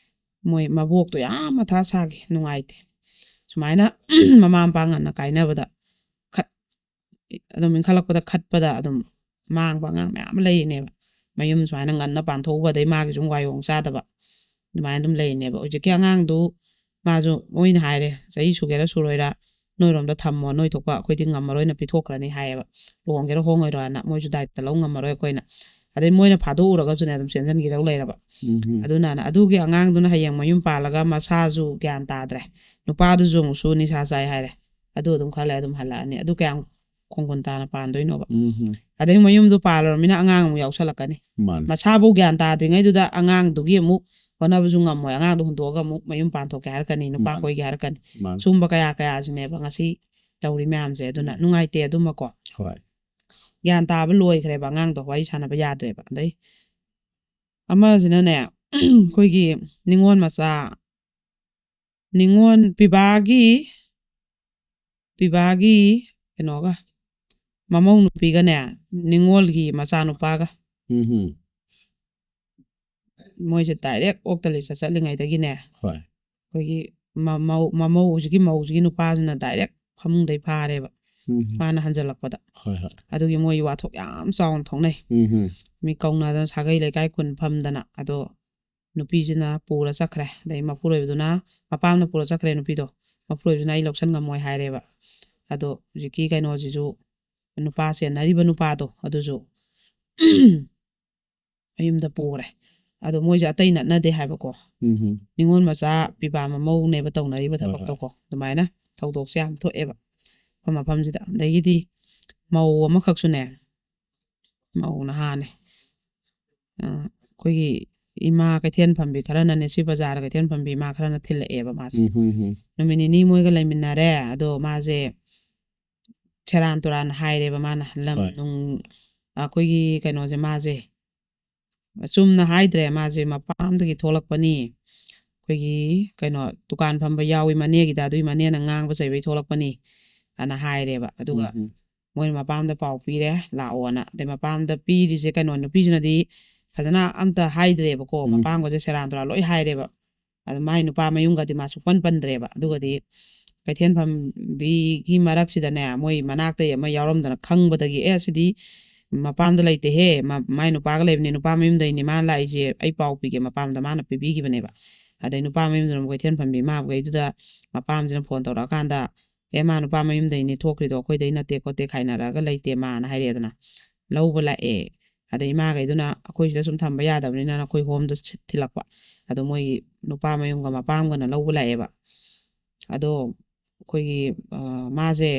ꯃꯣꯏ ꯃꯕꯣꯛꯇꯣ ꯌꯥꯝ ꯃꯊꯥ ꯁꯥꯈꯤ, ꯅꯨꯡꯉꯥꯏꯇꯦ꯫ ꯁꯨꯃꯥꯏꯅ ꯃꯃꯥ ꯃꯄꯥ ꯉꯟꯅ ꯀꯥꯏꯅꯕꯗ ꯈꯠ-, ꯑꯗꯨꯝ ꯏꯟꯈꯠꯂꯛꯄꯗ ꯈꯠꯄꯗ ꯑꯗꯨꯝ ꯃꯥꯡꯕ ꯑꯉꯥꯡ ꯃꯌꯥꯝ ꯑꯃ ꯂꯩꯔꯤꯅꯦꯕ꯫ ꯃꯌꯨꯝ ꯁꯨꯃꯥꯏꯅ ꯉꯟꯅ ꯄꯥꯟꯊꯣꯛꯎꯕꯗꯩ ꯃꯥꯒꯤꯁꯨ ꯑꯃꯨꯛ ꯋꯥꯌꯣꯡ ꯆꯥꯗꯕ꯫ ꯑꯗꯨꯃꯥꯏꯅ ꯑꯗꯨꯝ ꯂꯩꯔꯤꯅꯦꯕ꯫ ꯍꯧꯖꯤꯛꯀꯤ ꯑꯉꯥꯡꯗꯨ ꯃꯥꯁꯨ ꯃꯣꯏꯅ ꯍꯥꯏꯔꯦ, "ꯆꯍꯤ ꯁꯨꯒꯦꯔꯥ ꯁꯨꯔꯣꯏꯔꯥ, ꯅꯣꯏꯔꯣꯝꯗ ꯊꯝꯃꯣ, ꯅꯣꯏ ꯊꯣꯛꯄ ꯑꯩꯈꯣꯏꯗꯤ ꯉꯝꯃꯔꯣꯏꯅ ꯄꯤꯊꯣꯛꯈ꯭ꯔꯅꯤ ꯍꯥꯏꯌꯦꯕ꯫ ꯂꯨꯍꯣꯡꯒꯦꯔꯥ ꯍꯣꯡꯉꯣꯏꯔꯣꯅ ꯃꯣꯏꯁꯨ ꯗꯥꯏꯇ ꯂꯧ ꯉꯝꯃꯔꯣꯏ ꯑꯩꯈꯣꯏꯅ꯫ ꯑꯗꯩ ꯃꯣꯏꯅ ꯐꯥꯗꯣꯛꯎꯔꯒꯁꯨꯅꯦ ꯑꯗꯨꯝ ꯆꯦꯟꯁꯤꯟꯈꯤꯗꯧ ꯂꯩꯔꯕ꯫ ꯎꯝ ꯍꯝ꯫ ꯑꯗꯨꯅꯅ ꯑꯗꯨꯒꯤ ꯑꯉꯥꯡꯗꯨꯅ ꯍꯌꯦꯡ ꯃꯌꯨꯝ ꯄꯥꯜꯂꯒ ꯃꯁꯥꯁꯨ ꯒ꯭ꯌꯥꯟ ꯇꯥꯗ꯭ꯔꯦ, ꯅꯨꯄꯥꯗꯨꯁꯨ ꯑꯃꯨꯛꯁꯨ ꯅꯤꯁꯥ ꯆꯥꯏ ꯍꯥꯏꯔꯦ, ꯑꯗꯨ ꯑꯗꯨꯝ ꯈꯜꯂꯦ ꯑꯗꯨꯝ ꯍꯜꯂꯛꯑꯅꯤ꯫ ꯑꯗꯨ ꯀꯌꯥꯝ ꯈꯣꯡꯒꯨꯟ ꯇꯥꯅ ꯄꯥꯟꯗꯣꯏꯅꯣꯕ? ꯎꯝ ꯍꯝ꯫ ꯑꯗꯩ ꯃꯌꯨꯝꯗꯣ ꯄꯥꯜꯂꯨꯔꯃꯤꯅ ꯑꯉꯥꯡ ꯑꯃꯨꯛ ꯌꯥꯎꯁꯜꯂꯛꯀꯅꯤ꯫ ꯃꯥꯅꯤ꯫ ꯃꯁꯥꯕꯨ ꯒ꯭ꯌꯥꯟ ꯇꯥꯗ꯭ꯔꯤꯉꯩꯗꯨꯗ ꯑꯉꯥꯡꯗꯨꯒꯤ ꯑꯃꯨꯛ ꯍꯣꯠꯅꯕꯁꯨ ꯉꯝꯃꯣꯏ, ꯑꯉꯥꯡꯗꯣ ꯍꯨꯟꯗꯣꯛꯑꯒ ꯑꯃꯨꯛ ꯃꯌꯨꯝ ꯄꯥꯟꯊꯣꯛꯀꯦ ꯍꯥꯏꯔꯛꯀꯅꯤ, ꯅꯨꯄꯥ ꯃꯥꯅꯤ꯫ ꯀꯣꯏꯒꯦ ꯍꯥꯏꯔꯛꯀꯅꯤ꯫ ꯃꯥꯅꯤ꯫ ꯁꯨꯝꯕ ꯀꯌꯥ ꯀꯌꯥꯁꯤꯅꯦꯕ ꯉꯁꯤ ꯇꯧꯔꯤ ꯃꯌꯥꯝꯁꯦ꯫ ꯑꯗꯨꯅ ꯎꯝ꯫ ꯅꯨꯡꯉꯥꯏꯇꯦ ꯑꯗꯨꯃꯀꯣ꯫ ꯍꯣꯏ꯫ ꯒ꯭ꯌꯥꯟ ꯇꯥꯕ ꯂꯣꯏꯈ꯭ꯔꯦꯕ ꯑꯉꯥꯡꯗꯣ, ꯋꯥꯔꯤ ꯁꯥꯟꯅꯕ ꯌꯥꯗ꯭ꯔꯦꯕ꯫ ꯑꯗꯩ ꯑꯃꯁꯤꯅꯅꯦ ꯑꯩꯈꯣꯏꯒꯤ ꯅꯤꯉꯣꯜ ꯃꯆꯥ, ꯅꯤꯉꯣꯜ ꯄꯤꯕꯥꯒꯤ, ꯄꯤꯕꯥꯒꯤ ꯀꯩꯅꯣꯒ, ꯃꯃꯧ ꯅꯨꯄꯤꯒꯅꯦ, ꯅꯤꯉꯣꯜꯒꯤ ꯃꯆꯥꯅꯨꯄꯥꯒ, ꯎꯝ ꯍꯝ꯫ ꯃꯣꯏꯁꯦ ꯗꯥꯏꯔꯦꯛ ꯑꯣꯛꯇ ꯂꯤꯁꯇ ꯆꯠꯂꯤꯉꯩꯗꯒꯤꯅꯦ, ꯍꯣꯏ꯫ ꯑꯩꯈꯣꯏꯒꯤ ꯃ-, ꯃꯧ, ꯃꯃꯧ, ꯍꯧꯖꯤꯛꯀꯤ ꯃꯧꯁꯤꯒꯤ ꯅꯨꯄꯥꯁꯤꯅ ꯗꯥꯏꯔꯦꯛ ꯐꯃꯨꯡꯗꯩ ꯐꯥꯔꯦꯕ, ꯎꯝ ꯍꯝ꯫ ꯃꯥꯅ ꯍꯟꯖꯜꯂꯛꯄꯗ꯫ ꯍꯣꯏ ꯍꯣꯏ꯫ ꯑꯗꯨꯒꯤ ꯃꯣꯏ ꯋꯥꯊꯣꯛ ꯌꯥꯝ ꯆꯥꯎꯅ ꯊꯣꯛꯅꯩ꯫ ꯎꯝ ꯍꯝ꯫ ꯃꯤ ꯀꯧꯅꯗꯅ ꯁꯥꯒꯩ ꯂꯩꯀꯥꯏ ꯈꯨꯟ ꯐꯝꯗꯅ꯫ ꯑꯗꯣ ꯅꯨꯄꯤꯁꯤꯅ ꯄꯨꯔ ꯆꯠꯈ꯭ꯔꯦ꯫ ꯑꯗꯩ ꯃꯄꯨꯔꯣꯏꯕꯗꯨꯅ, ꯃꯄꯥꯝꯅ ꯄꯨꯔ ꯆꯠꯈ꯭ꯔꯦ ꯅꯨꯄꯤꯗꯣ꯫ ꯃꯄꯨꯔꯣꯏꯕꯗꯨꯅ "ꯑꯩ ꯂꯧꯁꯟ ꯉꯝꯃꯣꯏ" ꯍꯥꯏꯔꯦꯕ꯫ ꯑꯗꯣ ꯍꯧꯖꯤꯛꯀꯤ ꯀꯩꯅꯣꯁꯤꯁꯨ, ꯅꯨꯄꯥ ꯆꯦꯟꯅꯔꯤꯕ ꯅꯨꯄꯥꯗꯣ ꯑꯗꯨꯁꯨ ꯃꯌꯨꯝꯗ ꯄꯨꯈ꯭ꯔꯦ꯫ ꯑꯗꯣ ꯃꯣꯏꯁꯦ ꯑꯇꯩ ꯅꯠꯅꯗꯦ ꯍꯥꯏꯕꯀꯣ꯫ ꯎꯝ ꯍꯝ꯫ ꯅꯤꯉꯣꯜ ꯃꯆꯥ ꯄꯤꯕꯥ ꯃꯃꯧꯅꯦꯕ ꯇꯧꯅꯔꯤꯕ ꯍꯣꯏ, ꯍꯣꯏ꯫ ꯊꯕꯛꯇꯣꯀꯣ꯫ ꯑꯗꯨꯃꯥꯏꯅ ꯊꯧꯗꯣꯛꯁꯦ ꯌꯥꯝ ꯊꯣꯛꯑꯦꯕ ꯃꯐꯝ ꯃꯐꯝꯁꯤꯗ꯫ ꯑꯗꯒꯤꯗꯤ ꯃꯧ ꯑꯃꯈꯛꯁꯨꯅꯦ, ꯃꯧ ꯅꯍꯥꯅꯦ, ꯑ, ꯑꯩꯈꯣꯏꯒꯤ ꯏꯃꯥ ꯀꯩꯊꯦꯜ ꯐꯝꯕꯤ ꯈꯔꯅꯅꯦ, ꯁꯤ ꯕꯖꯥꯔꯗ ꯀꯩꯊꯦꯜ ꯐꯝꯕꯤ ꯏꯃꯥ ꯈꯔꯅ ꯊꯤꯜꯂꯛꯑꯦꯕ ꯃꯥꯁꯦ꯫ ꯎꯝ ꯍꯝ ꯍꯝ꯫ ꯅꯨꯃꯤꯠ ꯅꯤꯅꯤ ꯃꯣꯏꯒ ꯂꯩꯃꯤꯟꯅꯔꯦ꯫ ꯑꯗꯣ ꯃꯥꯁꯦ ꯁꯦꯔꯥꯟ ꯇꯨꯔꯥꯟ ꯍꯥꯏꯔꯦꯕ ꯃꯥꯅ꯫ ꯂꯝ ꯍꯣꯏ꯫ ꯅꯨꯡ, ꯑꯩꯈꯣꯏꯒꯤ ꯀꯩꯅꯣꯁꯦ, ꯃꯥꯁꯦ ꯆꯨꯝꯅ ꯍꯥꯏꯗ꯭ꯔꯦ꯫ ꯃꯥꯁꯦ ꯃꯄꯥꯝꯗꯒꯤ ꯊꯣꯛꯂꯛꯄꯅꯤ, ꯑꯩꯈꯣꯏꯒꯤ ꯀꯩꯅꯣ ꯗꯨꯀꯥꯟ ꯐꯝꯕ ꯌꯥꯎꯏ ꯃꯅꯦꯒꯤꯗ, ꯑꯗꯨꯒꯤ ꯃꯅꯦꯅ ꯉꯥꯡꯕ ꯆꯩꯕꯩ ꯊꯣꯛꯂꯛꯄꯅꯤ ꯑꯅ ꯍꯥꯏꯔꯦꯕ꯫ ꯑꯗꯨꯒ ꯎꯝ ꯍꯝ꯫ ꯃꯣꯏꯅ ꯃꯄꯥꯝꯗ ꯄꯥꯎ ꯄꯤꯔꯦ, ꯂꯥꯛꯑꯣꯅ꯫ ꯑꯗꯩ ꯃꯄꯥꯝꯗ ꯄꯤꯔꯤꯁꯦ ꯀꯩꯅꯣ, ꯅꯨꯄꯤꯁꯤꯅꯗꯤ ꯐꯖꯅ ꯑꯝꯇ ꯍꯥꯏꯗ꯭ꯔꯦꯕꯀꯣ꯫ ꯎꯝ꯫ ꯃꯄꯥꯝꯒꯁꯦ ꯁꯦꯔꯥꯟ ꯇꯨꯔꯥꯟ ꯂꯣꯏ ꯍꯥꯏꯔꯦꯕ꯫ ꯑꯗ ꯃꯥꯏ ꯅꯨꯄꯥ ꯃꯌꯨꯝꯒꯗꯤ ꯃꯥ ꯁꯨꯛꯄꯟ ꯄꯟꯗ꯭ꯔꯦꯕ꯫ ꯑꯗꯨꯒꯗꯤ ꯀꯩꯊꯦꯜ ꯐꯝꯕꯤꯒꯤ ꯃꯔꯛꯁꯤꯗꯅꯦ, ꯃꯣꯏ ꯃꯅꯥꯛꯇꯩ ꯑꯃ ꯌꯥꯎꯔꯝꯗꯅ ꯈꯪꯕꯗꯒꯤ, "ꯑꯦ, ꯁꯤꯗꯤ ꯃꯄꯥꯝꯗ ꯂꯩꯇꯦꯍꯦ, ꯃ-, ꯃꯥꯏ ꯅꯨꯄꯥꯒ ꯂꯩꯕꯅꯦ, ꯅꯨꯄꯥ ꯃꯌꯨꯝꯗꯩꯅꯦ ꯃꯥꯅ ꯂꯥꯛꯏꯁꯦ, ꯑꯩ ꯄꯥꯎ ꯄꯤꯒꯦ" ꯃꯄꯥꯝꯗ ꯃꯥꯅ ꯄꯤꯕꯤꯈꯤꯕꯅꯦꯕ꯫ ꯑꯗꯩ ꯅꯨꯄꯥ ꯃꯌꯨꯝꯗꯨꯅ ꯑꯃꯨꯛ ꯀꯩꯊꯦꯜ ꯐꯝꯕꯤ ꯏꯃꯥꯈꯩꯗꯨꯗ ꯃꯄꯥꯝꯁꯤꯅ ꯐꯣꯟ ꯇꯧꯔꯛꯑꯀꯥꯟꯗ, "ꯑꯦ, ꯃꯥ ꯅꯨꯄꯥ ꯃꯌꯨꯝꯗꯩꯅꯦ ꯊꯣꯛꯈ꯭ꯔꯤꯗꯣ, ꯑꯩꯈꯣꯏꯗꯩ ꯅꯠꯇꯦ ꯈꯣꯠꯇꯦ ꯈꯥꯏꯅꯔꯒ ꯂꯩꯇꯦ ꯃꯥꯅ" ꯍꯥꯏꯔꯛꯑꯦꯗꯅ꯫ ꯂꯧꯕ ꯂꯥꯛꯑꯦ꯫ ꯑꯗꯩ ꯏꯃꯥꯈꯩꯗꯨꯅ ꯑꯩꯈꯣꯏ ꯁꯤꯗ ꯁꯨꯝ ꯊꯝꯕ ꯌꯥꯗꯕꯅꯤꯅ ꯑꯩꯈꯣꯏ ꯍꯣꯝꯗ ꯁꯤ-, ꯊꯤꯜꯂꯛꯄ꯫ ꯑꯗꯣ ꯃꯣꯏꯒꯤ ꯅꯨꯄꯥ ꯃꯌꯨꯝꯒ ꯃꯄꯥꯝꯒꯅ ꯂꯧꯕ ꯂꯥꯛꯑꯦꯕ꯫ ꯑꯗꯣ ꯑꯩꯈꯣꯏꯒꯤ, ꯑ, ꯃꯥꯁꯦ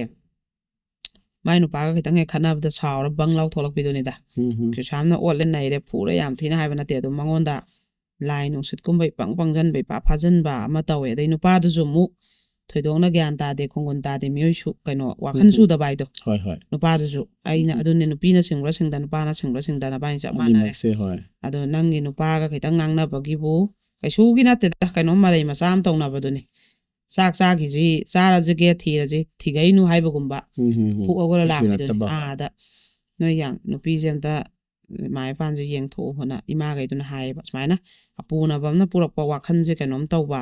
ꯃꯥꯏ ꯅꯨꯄꯥꯒ ꯈꯤꯇꯪ ꯍꯦꯛ ꯈꯠꯅꯕꯗ ꯁꯥꯎꯔ ꯕꯪ ꯂꯥꯎ ꯊꯣꯛꯂꯛꯄꯤꯗꯨꯅꯤꯗ꯫ ꯎꯝ, ꯎꯝ꯫ ꯀꯩꯁꯨ ꯌꯥꯝꯅ ꯑꯣꯠꯂꯦ ꯅꯩꯔꯦ, ꯐꯨꯔꯦ ꯌꯥꯝ ꯊꯤꯅ ꯍꯥꯏꯕ ꯅꯠꯇꯦ꯫ ꯑꯗꯨꯝ ꯃꯉꯣꯟꯗ ꯂꯥꯏ ꯅꯨꯡꯁꯤꯠꯀꯨꯝꯕ ꯏꯄꯪ ꯄꯪꯖꯟꯕ, ꯏꯐꯥ ꯐꯥꯖꯟꯕ ꯑꯃ ꯇꯧꯋꯦ꯫ ꯑꯗꯩ ꯅꯨꯄꯥꯗꯨꯁꯨ ꯑꯃꯨꯛ ꯊꯣꯏꯗꯣꯛꯅ ꯒ꯭ꯌꯥꯟ ꯇꯥꯗꯦ, ꯈꯣꯡꯒꯨꯟ ꯇꯥꯗꯦ, ꯃꯤꯑꯣꯏ ꯁꯨ-, ꯀꯩꯅꯣ, ꯋꯥꯈꯜ ꯎꯝ, ꯎꯝ꯫ ꯁꯨꯗꯕ ꯍꯥꯏꯗꯣ꯫ ꯍꯣꯏ, ꯍꯣꯏ꯫ ꯅꯨꯄꯥꯗꯨꯁꯨ ꯑꯩꯅ ꯎꯝ, ꯎꯝ꯫ ꯑꯗꯨꯅꯦ, ꯅꯨꯄꯤꯅ ꯁꯤꯡꯕ꯭ꯔꯥ ꯁꯤꯡꯗ, ꯅꯨꯄꯥꯅ ꯁꯤꯡꯕ꯭ꯔꯥ ꯁꯤꯡꯗꯅ ꯏꯕꯥꯅꯤ ꯆꯞ ꯃꯥꯟꯅꯔꯦ꯫ ꯑꯅꯤꯃꯛꯁꯦ, ꯍꯣꯏ꯫ ꯑꯗꯣ ꯅꯪꯒꯤ ꯅꯨꯄꯥꯒ ꯈꯤꯇꯪ ꯉꯥꯡꯅꯕꯒꯤꯕꯨ ꯀꯩꯁꯨꯒꯤ ꯅꯠꯇꯦꯗ, ꯀꯩꯅꯣꯝ ꯃꯔꯩ ꯃꯆꯥ ꯑꯃ ꯇꯧꯅꯕꯗꯨꯅꯤ꯫ ꯆꯥꯛ ꯆꯥꯈꯤꯁꯤ, ꯆꯥꯔꯁꯤꯒꯦ, ꯊꯤꯔꯁꯤ, ꯊꯤꯒꯩꯅꯨ ꯍꯥꯏꯕꯒꯨꯝꯕ꯫ ꯎꯝ, ꯎꯝ, ꯎꯝ꯫ ꯄꯨꯛ ꯍꯧꯒꯠꯂ ꯀꯩꯁꯨ ꯂꯥꯛꯄꯤꯗꯨꯅꯤ꯫ ꯅꯠꯇꯕ꯫ ꯑꯥꯗ ꯅꯣꯏ ꯌꯥꯝ ꯅꯨꯄꯤꯁꯦ ꯑꯝꯇ ꯏꯃꯥ ꯏꯄꯥꯅꯁꯨ ꯌꯦꯡꯊꯣꯛꯎ ꯍꯣꯠꯅ ꯏꯃꯥꯈꯩꯗꯨꯅ ꯍꯥꯏꯌꯦꯕ꯫ ꯁꯨꯃꯥꯏꯅ ꯑꯄꯨꯅꯕ ꯑꯃꯅ ꯄꯨꯔꯛꯄ ꯋꯥꯈꯜꯁꯦ ꯀꯩꯅꯣꯝ ꯇꯧꯕ,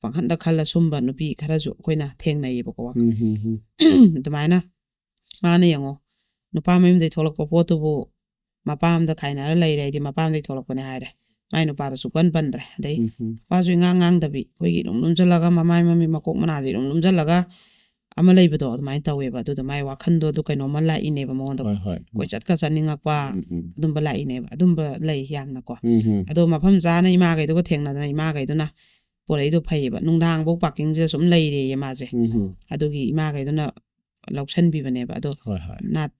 ꯄꯪꯈꯟꯗ ꯈꯜꯂ ꯁꯨꯝꯕ ꯅꯨꯄꯤ ꯈꯔꯁꯨ ꯑꯩꯈꯣꯏꯅ ꯊꯦꯡꯅꯩꯌꯦꯕꯀꯣ, ꯋꯥꯈꯜ꯫ ꯎꯝ, ꯎꯝ, ꯎꯝ꯫ ꯑꯗꯨꯃꯥꯏꯅ ꯃꯥꯅ ꯌꯦꯡꯉꯣ, ꯅꯨꯄꯥ ꯃꯌꯨꯝꯗꯩ ꯊꯣꯛꯂꯛꯄ ꯄꯣꯠꯇꯨꯕꯨ ꯃꯄꯥꯝꯗ ꯈꯥꯏꯅꯔ ꯂꯩꯔꯦ ꯍꯥꯏꯗꯤ ꯃꯄꯥꯝꯗꯩ ꯊꯣꯛꯂꯛꯄꯅꯦ ꯍꯥꯏꯔꯦ꯫ ꯃꯥꯏ ꯅꯨꯄꯥꯗꯣ ꯁꯨꯛꯄꯟ ꯄꯟꯗ꯭ꯔꯦ꯫ ꯑꯗꯩ ꯎꯝ, ꯎꯝ꯫ ꯅꯨꯄꯥꯁꯨ ꯏꯉꯥꯡ ꯉꯥꯡꯗꯕꯤ, ꯑꯩꯈꯣꯏꯒꯤ ꯏꯔꯨꯝ ꯂꯨꯝꯖꯜꯂꯒ ꯃꯃꯥꯏ ꯃꯃꯤꯠ ꯃꯀꯣꯛ ꯃꯅꯥꯁꯦ ꯏꯔꯨꯝ ꯂꯨꯝꯖꯜꯂꯒ ꯑꯃ ꯂꯩꯕꯗꯣ ꯑꯗꯨꯃꯥꯏꯅ ꯇꯧꯋꯦꯕ꯫ ꯑꯗꯨꯗ ꯃꯥꯏ ꯋꯥꯈꯟꯗꯣ ꯑꯗꯨ ꯀꯩꯅꯣꯝꯃ ꯂꯥꯛꯏꯅꯦꯕ ꯃꯉꯣꯟꯗ꯫ ꯍꯣꯏ, ꯍꯣꯏ꯫ ꯀꯣꯏꯆꯠꯀ ꯆꯠꯅꯤꯡꯉꯛꯄ ꯎꯝ, ꯎꯝ꯫ ꯑꯗꯨꯝꯕ ꯂꯥꯛꯏꯅꯦꯕ꯫ ꯑꯗꯨꯝꯕ ꯂꯩ ꯌꯥꯝꯅꯀꯣ꯫ ꯎꯝ, ꯎꯝ꯫ ꯑꯗꯣ ꯃꯐꯝ ꯆꯥꯅ ꯏꯃꯥꯈꯩꯗꯨꯒ ꯊꯦꯡꯅꯗꯅ ꯏꯃꯥꯈꯩꯗꯨꯅ ꯄꯨꯔꯛꯏꯗꯣ ꯐꯩꯌꯦꯕ꯫ ꯅꯨꯡꯗꯥꯡꯐꯧ ꯄꯥꯔꯀꯤꯡꯁꯤꯗ ꯁꯨꯝ ꯂꯩꯔꯦꯌꯦ ꯃꯥꯁꯦ꯫ ꯎꯝ, ꯎꯝ꯫ ꯑꯗꯨꯒꯤ ꯏꯃꯥꯈꯩꯗꯨꯅ ꯂꯧꯁꯟꯕꯤꯕꯅꯦꯕ꯫ ꯑꯗꯣ ꯍꯣꯏ, ꯍꯣꯏ꯫ ꯅꯥꯠ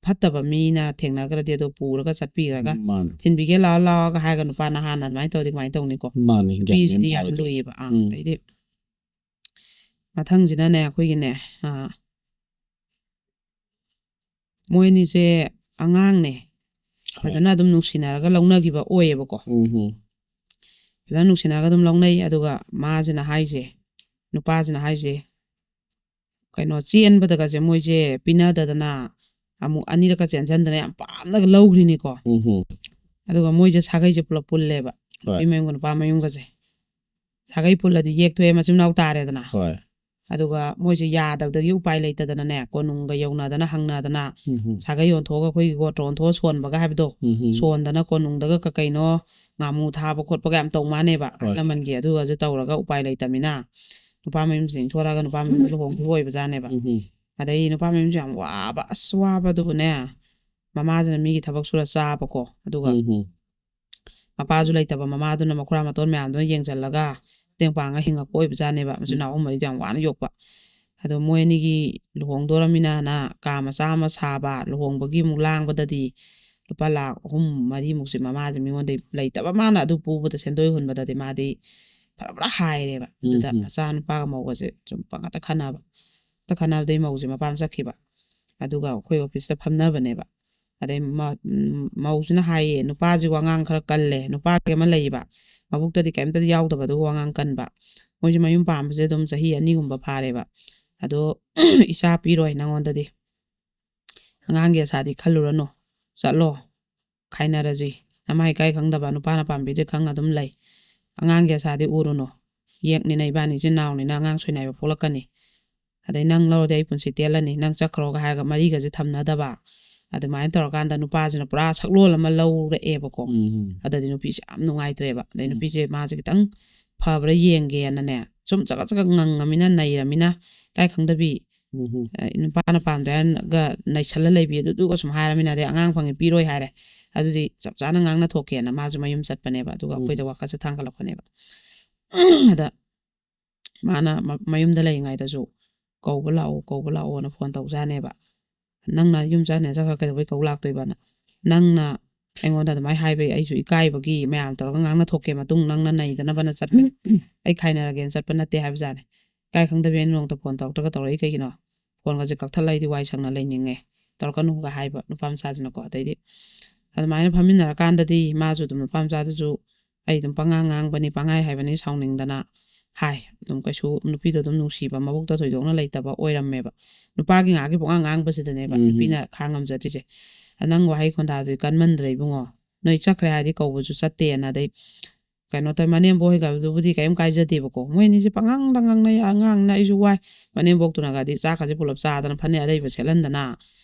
ꯐꯠꯇꯕ ꯃꯤꯅ ꯊꯦꯡꯅꯈ꯭ꯔꯗꯤ ꯑꯗꯣ ꯄꯨꯔꯒ ꯆꯠꯄꯤꯈ꯭ꯔꯒ ꯃꯥꯅꯦ꯫ "ꯊꯤꯟꯕꯤꯒꯦ ꯂꯥꯛꯑꯣ ꯂꯥꯛꯑꯣꯒ" ꯍꯥꯏꯔꯒ ꯅꯨꯄꯥ ꯅꯍꯥꯅ ꯑꯗꯨꯃꯥꯏꯅ ꯇꯧꯔꯗꯤ ꯀꯃꯥꯏꯅ ꯇꯧꯅꯤꯀꯣ? ꯃꯥꯅꯦ, ꯒ꯭ꯌꯥꯟ ꯅꯨꯄꯤꯁꯤꯗꯤ ꯃꯦꯟ ꯌꯥꯝ ꯇꯥꯕꯁꯦ꯫ ꯂꯨꯏꯌꯦꯕ꯫ ꯑꯥ, ꯎꯝ꯫ ꯑꯗꯩꯗꯤ ꯃꯊꯪꯁꯤꯅꯅꯦ ꯑꯩꯈꯣꯏꯒꯤꯅꯦ, ꯑꯥ, ꯃꯣꯏ ꯑꯅꯤꯁꯦ ꯑꯉꯥꯡꯅꯦ꯫ ꯍꯣꯏ꯫ ꯐꯖꯅ ꯑꯗꯨꯝ ꯅꯨꯡꯁꯤꯅꯔꯒ ꯂꯧꯅꯈꯤꯕ ꯑꯣꯏꯌꯦꯕꯀꯣ꯫ ꯎꯝ, ꯎꯝ꯫ ꯐꯖꯅ ꯅꯨꯡꯁꯤꯅꯔꯒ ꯑꯗꯨꯝ ꯂꯧꯅꯩ꯫ ꯑꯗꯨꯒ ꯃꯥꯁꯤꯅ ꯍꯥꯏꯁꯦ, ꯅꯨꯄꯥꯁꯤꯅ ꯍꯥꯏꯁꯦ, ꯀꯩꯅꯣ, ꯆꯦꯟꯕꯗꯒꯁꯦ ꯃꯣꯏꯁꯦ ꯄꯤꯅꯗꯗꯅ ꯑꯃꯨꯛ ꯑꯅꯤꯔꯛꯀ ꯆꯦꯟꯁꯟꯗꯅ ꯌꯥꯝ ꯄꯥꯝꯅꯒ ꯂꯧꯈ꯭ꯔꯤꯅꯤꯀꯣ꯫ ꯎꯝ, ꯎꯝ꯫ ꯑꯗꯨꯒ ꯃꯣꯏꯁꯦ ꯁꯥꯒꯩꯁꯦ ꯄꯨꯂꯞ ꯄꯨꯜꯂꯦꯕ꯫ ꯍꯣꯏ꯫ ꯅꯨꯄꯤ ꯃꯌꯨꯝꯒ ꯅꯨꯄꯥ ꯃꯌꯨꯝꯒꯁꯦ꯫ ꯁꯥꯒꯩ ꯄꯨꯜꯂꯗꯤ ꯌꯦꯛꯊꯣꯛꯑꯦ, ꯃꯆꯤꯟ ꯃꯅꯥꯎ ꯇꯥꯔꯦꯗꯅ꯫ ꯍꯣꯏ꯫ ꯑꯗꯨꯒ ꯃꯣꯏꯁꯦ ꯌꯥꯗꯕꯗꯒꯤ ꯎꯄꯥꯏ ꯂꯩꯇꯗꯅꯅꯦ, ꯀꯣꯅꯨꯡꯒ ꯌꯧꯅꯗꯅ ꯍꯪꯅꯗꯅ ꯎꯝ, ꯎꯝ꯫ ꯁꯥꯒꯩ ꯑꯣꯟꯊꯣꯛꯑꯒ ꯑꯩꯈꯣꯏꯒꯤ ꯒꯣꯇ꯭ꯔ ꯑꯣꯟꯊꯣꯛꯑ ꯁꯣꯟꯕꯒ ꯍꯥꯏꯕꯗꯣ, ꯎꯝ, ꯎꯝ꯫ ꯁꯣꯟꯗꯅ ꯀꯣꯅꯨꯡꯗꯒ ꯀ-, ꯀꯩꯅꯣ ꯉꯥꯃꯨ ꯊꯥꯕ ꯈꯣꯠꯄꯒ ꯌꯥꯝ ꯇꯧ ꯃꯥꯅꯦꯕ, ꯑꯍꯜ ꯍꯣꯏ꯫ ꯂꯃꯟꯒꯤ꯫ ꯑꯗꯨꯒꯁꯨ ꯇꯧꯔꯒ ꯎꯄꯥꯏ ꯂꯩꯇꯃꯤꯅ ꯅꯨꯄꯥ ꯃꯌꯨꯝꯁꯤꯗ ꯏꯟꯊꯣꯔꯛꯑꯒ ꯅꯨꯄꯥ ꯃꯌꯨꯝꯗ ꯂꯨꯍꯣꯡꯈꯤꯕ ꯑꯣꯏꯕꯖꯥꯠꯅꯦꯕ꯫ ꯎꯝ ꯎꯝ ꯑꯗꯩ ꯅꯨꯄꯥ ꯃꯌꯨꯝꯁꯦ ꯌꯥꯝ ꯋꯥꯕ, ꯑꯁ, ꯋꯥꯕꯗꯨꯕꯨꯅꯦ, ꯃꯃꯥꯁꯤꯅ ꯃꯤꯒꯤ ꯊꯕꯛ ꯁꯨꯔ ꯆꯥꯕꯀꯣ, ꯑꯗꯨꯒ ꯎꯝ ꯎꯝ ꯃꯄꯥꯁꯨ ꯂꯩꯇꯕ, ꯃꯃꯥꯗꯨꯅ ꯃꯈꯨꯔꯥ ꯃꯇꯣꯟ ꯃꯌꯥꯝꯗꯨꯅ ꯌꯦꯡꯁꯤꯜꯂꯒ ꯃꯇꯦꯡ ꯄꯥꯡꯉ ꯍꯤꯡꯉꯛꯄ ꯑꯣꯏꯕꯖꯥꯠꯅꯦꯕ꯫ ꯃꯆꯤꯟ ꯃꯅꯥꯎ ꯑꯍꯨꯝ ꯃꯔꯤꯗꯣ ꯌꯥꯝ ꯋꯥꯅ ꯌꯣꯛꯄ꯫ ꯑꯗꯣ ꯃꯣꯏ ꯑꯅꯤꯒꯤ ꯂꯨꯍꯣꯡꯗꯣꯔꯃꯤꯅꯅ ꯀꯥ ꯃꯆꯥ ꯑꯃ ꯁꯥꯕ, ꯂꯨꯍꯣꯡꯕꯒꯤ ꯑꯃꯨꯛ ꯂꯥꯡꯕꯗꯗꯤ ꯂꯨꯄꯥ ꯂꯥꯈ ꯑꯍꯨꯝ ꯃꯔꯤꯃꯨꯛꯁꯦ ꯃꯃꯥꯁꯦ ꯃꯤꯉꯣꯟꯗꯩ ꯂꯩꯇꯕ, ꯃꯥꯅ ꯑꯗꯨ ꯄꯨꯕꯗ, ꯁꯦꯟꯗꯣꯏ ꯍꯨꯟꯕꯗꯗꯤ ꯃꯥꯗꯤ ꯐꯔ ꯐꯔ ꯍꯥꯏꯔꯦꯕ꯫ ꯑꯗꯨꯗ ꯎꯝ ꯎꯝ ꯃꯆꯥ ꯅꯨꯄꯥꯒ ꯃꯧꯒꯁꯦ ꯁꯨꯝ ꯄꯪꯈꯠꯇ ꯈꯠꯅꯕ꯫ ꯄꯪꯈꯠꯇ ꯈꯠꯅꯕꯗꯩ ꯃꯧꯁꯦ ꯃꯄꯥꯝ ꯆꯠꯈꯤꯕ꯫ ꯑꯗꯨꯒ ꯑꯩꯈꯣꯏ ꯑꯣꯐꯤꯁꯇ ꯐꯝꯅꯕꯅꯦꯕ꯫ ꯑꯗꯩ ꯃ- ꯎꯝ, ꯃꯧꯁꯤꯅ ꯍꯥꯏꯌꯦ, "ꯅꯨꯄꯥꯁꯤ ꯋꯥꯉꯥꯡ ꯈꯔ ꯀꯜꯂꯦ, ꯅꯨꯄꯥꯒꯤ ꯑꯃ ꯂꯩꯌꯦꯕ, ꯃꯕꯨꯛꯇꯗꯤ ꯀꯩꯝꯇꯗꯤ ꯌꯥꯎꯗꯕ, ꯑꯗꯨꯒ ꯋꯥꯉꯥꯡ ꯀꯟꯕ꯫ ꯃꯣꯏꯁꯦ ꯃꯌꯨꯝ ꯄꯥꯝꯕꯁꯦ ꯑꯗꯨꯝ ꯆꯍꯤ ꯑꯅꯤꯒꯨꯝꯕ ꯐꯥꯔꯦꯕ꯫ ꯑꯗꯣ ꯏꯆꯥ ꯄꯤꯔꯣꯏ ꯅꯪꯉꯣꯟꯗꯗꯤ, ꯑꯉꯥꯡꯒꯤ ꯑꯁꯥꯗꯤ ꯈꯜꯂꯨꯔꯅꯨ, ꯆꯠꯂꯣ, ꯈꯥꯏꯅꯔꯁꯤ꯫ ꯅꯃꯥ ꯏꯀꯥꯏ ꯈꯪꯗꯕ, ꯅꯨꯄꯥꯅ ꯄꯥꯝꯕꯤꯗ꯭ꯔꯦ ꯈꯪ ꯑꯗꯨꯝ ꯂꯩ꯫ ꯑꯉꯥꯡꯒꯤ ꯑꯁꯥꯗꯤ ꯎꯔꯨꯅꯨ, ꯌꯦꯛꯅꯤꯅ ꯏꯕꯥꯅꯤ ꯏꯆꯤꯟ ꯏꯅꯥꯎꯅꯤꯅ ꯑꯉꯥꯡ ꯁꯣꯏꯅꯥꯏꯕ ꯄꯣꯛꯂꯛꯀꯅꯤ꯫ ꯑꯗꯩ ꯅꯪ ꯂꯧꯔꯗꯤ ꯑꯩ ꯄꯨꯟꯁꯤ ꯇꯦꯜꯂꯅꯤ, ꯅꯪ ꯆꯠꯈ꯭ꯔꯣꯒ ꯍꯥꯏꯔꯒ ꯃꯔꯤꯒꯁꯦ ꯊꯝꯅꯗꯕ꯫ ꯑꯗꯨꯃꯥꯏꯅ ꯇꯧꯔꯀꯥꯟꯗ ꯅꯨꯄꯥꯁꯤꯅ ꯄꯨꯔꯥ ꯁꯛꯂꯣꯟ ꯑꯃ ꯂꯧꯔꯛꯑꯦꯕꯀꯣ꯫ ꯎꯝ ꯑꯗꯨꯗꯤ ꯅꯨꯄꯤꯁꯦ ꯌꯥꯝ ꯅꯨꯡꯉꯥꯏꯇ꯭ꯔꯦꯕ꯫ ꯑꯗꯩ ꯎꯝ ꯅꯨꯄꯤꯁꯦ ꯃꯥꯁꯦ ꯈꯤꯇꯪ ꯐꯕ꯭ꯔꯥ ꯌꯦꯡꯒꯦꯅꯅꯦ, ꯁꯨꯝ ꯆꯒꯠ ꯆꯒꯠ ꯉꯪꯉꯃꯤꯅ, ꯅꯩꯔꯃꯤꯅ, ꯏꯀꯥꯏ ꯈꯪꯗꯕꯤ, ꯎꯝ ꯑ, ꯅꯨꯄꯥꯅ ꯄꯥꯝꯗ꯭ꯔꯦ ꯍꯥꯏꯔꯒ ꯅꯩꯁꯜꯂ ꯂꯩꯕꯤ, ꯑꯗꯨꯗꯨꯒ ꯁꯨꯝ ꯍꯥꯏꯔꯃꯤꯅ, ꯑꯗꯩ ꯑꯉꯥꯡ ꯐꯪꯉꯤ ꯄꯤꯔꯣꯏ ꯍꯥꯏꯔꯦ, ꯑꯗꯨꯗꯤ ꯆꯞ ꯆꯥꯅ ꯉꯥꯡꯅ ꯊꯣꯛꯀꯦꯅ ꯃꯥꯁꯨ ꯃꯌꯨꯝ ꯆꯠꯄꯅꯦꯕ꯫ ꯑꯗꯨꯒ ꯎꯝ ꯑꯩꯈꯣꯏꯗ ꯋꯥꯀꯠꯁꯦ ꯊꯥꯡꯒꯠꯂꯛꯄꯅꯦꯕ꯫ ꯑꯗ ꯃꯥꯅ ꯃ- ꯃꯌꯨꯝꯗ ꯂꯩꯔꯤꯉꯩꯗꯁꯨ "ꯀꯧꯕ ꯂꯥꯛꯑꯣ, ꯀꯧꯕ ꯂꯥꯛꯑꯣꯅ" ꯐꯣꯟ ꯇꯧꯖꯥꯅꯦꯕ꯫ "ꯅꯪꯅ ꯌꯨꯝ ꯆꯠꯅꯤ ꯆꯠꯈ꯭ꯔ ꯀꯩꯗꯧꯕꯩ ꯀꯧ ꯂꯥꯛꯇꯣꯏꯕꯅ?" ꯅꯪꯅ ꯑꯩꯉꯣꯟꯗ ꯑꯗꯨꯃꯥꯏꯅ ꯍꯥꯏꯕꯩ ꯑꯩꯁꯨ ꯏꯀꯥꯏꯕꯒꯤ ꯃꯌꯥꯝ ꯇꯧꯔꯒ ꯉꯥꯡꯅ ꯊꯣꯛꯀꯦ, ꯃꯇꯨꯡ ꯅꯪꯅ ꯅꯩꯗꯅꯕꯅ ꯆꯠꯄ, ꯑꯩ ꯈꯥꯏꯅꯔꯒꯦꯅ ꯆꯠꯄ ꯅꯠꯇꯦ ꯍꯥꯏꯕꯖꯥꯠꯅꯦ꯫ ꯏꯀꯥꯏ ꯈꯪꯗꯕꯤ ꯑꯩꯅ ꯅꯣꯡꯃꯇ ꯐꯣꯟ ꯇꯧꯔꯛꯇ꯭ꯔꯒ ꯇꯧꯔꯛꯏ ꯀꯩꯒꯤꯅꯣ? ꯐꯣꯟꯒꯁꯦ ꯀꯛꯊꯠꯂ ꯑꯩꯗꯤ ꯋꯥꯏ ꯁꯪꯅ ꯂꯩꯅꯤꯡꯉꯦ, ꯇꯧꯔꯛꯀꯅꯨꯒ ꯍꯥꯏꯕ ꯅꯨꯄꯥ ꯃꯆꯥꯁꯤꯅꯀꯣ꯫ ꯑꯗꯩꯗꯤ ꯑꯗꯨꯃꯥꯏꯅ ꯐꯝꯃꯤꯟꯅꯔꯀꯥꯟꯗꯗꯤ ꯃꯥꯁꯨ ꯑꯗꯨꯝ, ꯅꯨꯄꯥ ꯃꯆꯥꯗꯨꯁꯨ ꯑꯩ ꯑꯗꯨꯝ ꯄꯉꯥꯡ ꯉꯥꯡꯕꯅꯤ, ꯄꯪꯍꯥꯏ ꯍꯥꯏꯕꯅꯤ, ꯁꯥꯎꯅꯤꯡꯗꯅ ꯍꯥꯏ꯫ ꯑꯗꯨꯝ ꯀꯩꯁꯨ ꯅꯨꯄꯤꯗꯣ ꯑꯗꯨꯝ ꯅꯨꯡꯁꯤꯕ, ꯃꯕꯨꯛꯇ ꯊꯣꯏꯗꯣꯛꯅ ꯂꯩꯇꯕ ꯑꯣꯏꯔꯝꯃꯦꯕ꯫ ꯅꯨꯄꯥꯒꯤ ꯉꯥꯏꯍꯥꯛꯀꯤ ꯄꯨꯡꯉꯥꯡ ꯉꯥꯡꯕꯁꯤꯗꯅꯦꯕ ꯎꯝ꯫ ꯅꯨꯄꯤꯅ ꯈꯥꯡ ꯉꯝꯖꯗ꯭ꯔꯤꯁꯦ꯫ "ꯅꯪ ꯋꯥꯍꯩ ꯈꯣꯟꯗꯥꯗꯨꯗꯤ ꯀꯟꯃꯟꯗ꯭ꯔꯦ ꯏꯕꯨꯡꯉꯣ, ꯅꯣꯏ ꯆꯠꯈ꯭ꯔꯦ ꯍꯥꯏꯔꯗꯤ ꯀꯧꯕꯁꯨ ꯆꯠꯇꯦꯅ", ꯑꯗꯩ ꯀꯩꯅꯣ ꯇꯧꯋꯦ, ꯃꯅꯦꯝꯕꯣꯛ ꯍꯣꯏꯒꯗꯨꯕꯨꯗꯤ ꯀꯔꯤꯝ ꯀꯥꯏꯖꯗꯦꯕꯀꯣ, ꯃꯣꯏ ꯑꯅꯤꯁꯦ ꯄꯉꯥꯡꯗ ꯉꯥꯡꯅꯩ, ꯑꯉꯥꯡꯅ ꯑꯩꯁꯨ ꯋꯥꯏ꯫ ꯃꯅꯦꯝꯕꯣꯛꯇꯨꯅꯒꯗꯤ ꯆꯥꯛꯀꯁꯦ ꯄꯨꯂꯞ ꯆꯥꯗꯅ ꯐꯅꯦꯛ ꯑꯔꯩꯕ ꯁꯦꯠꯍꯟꯗꯅ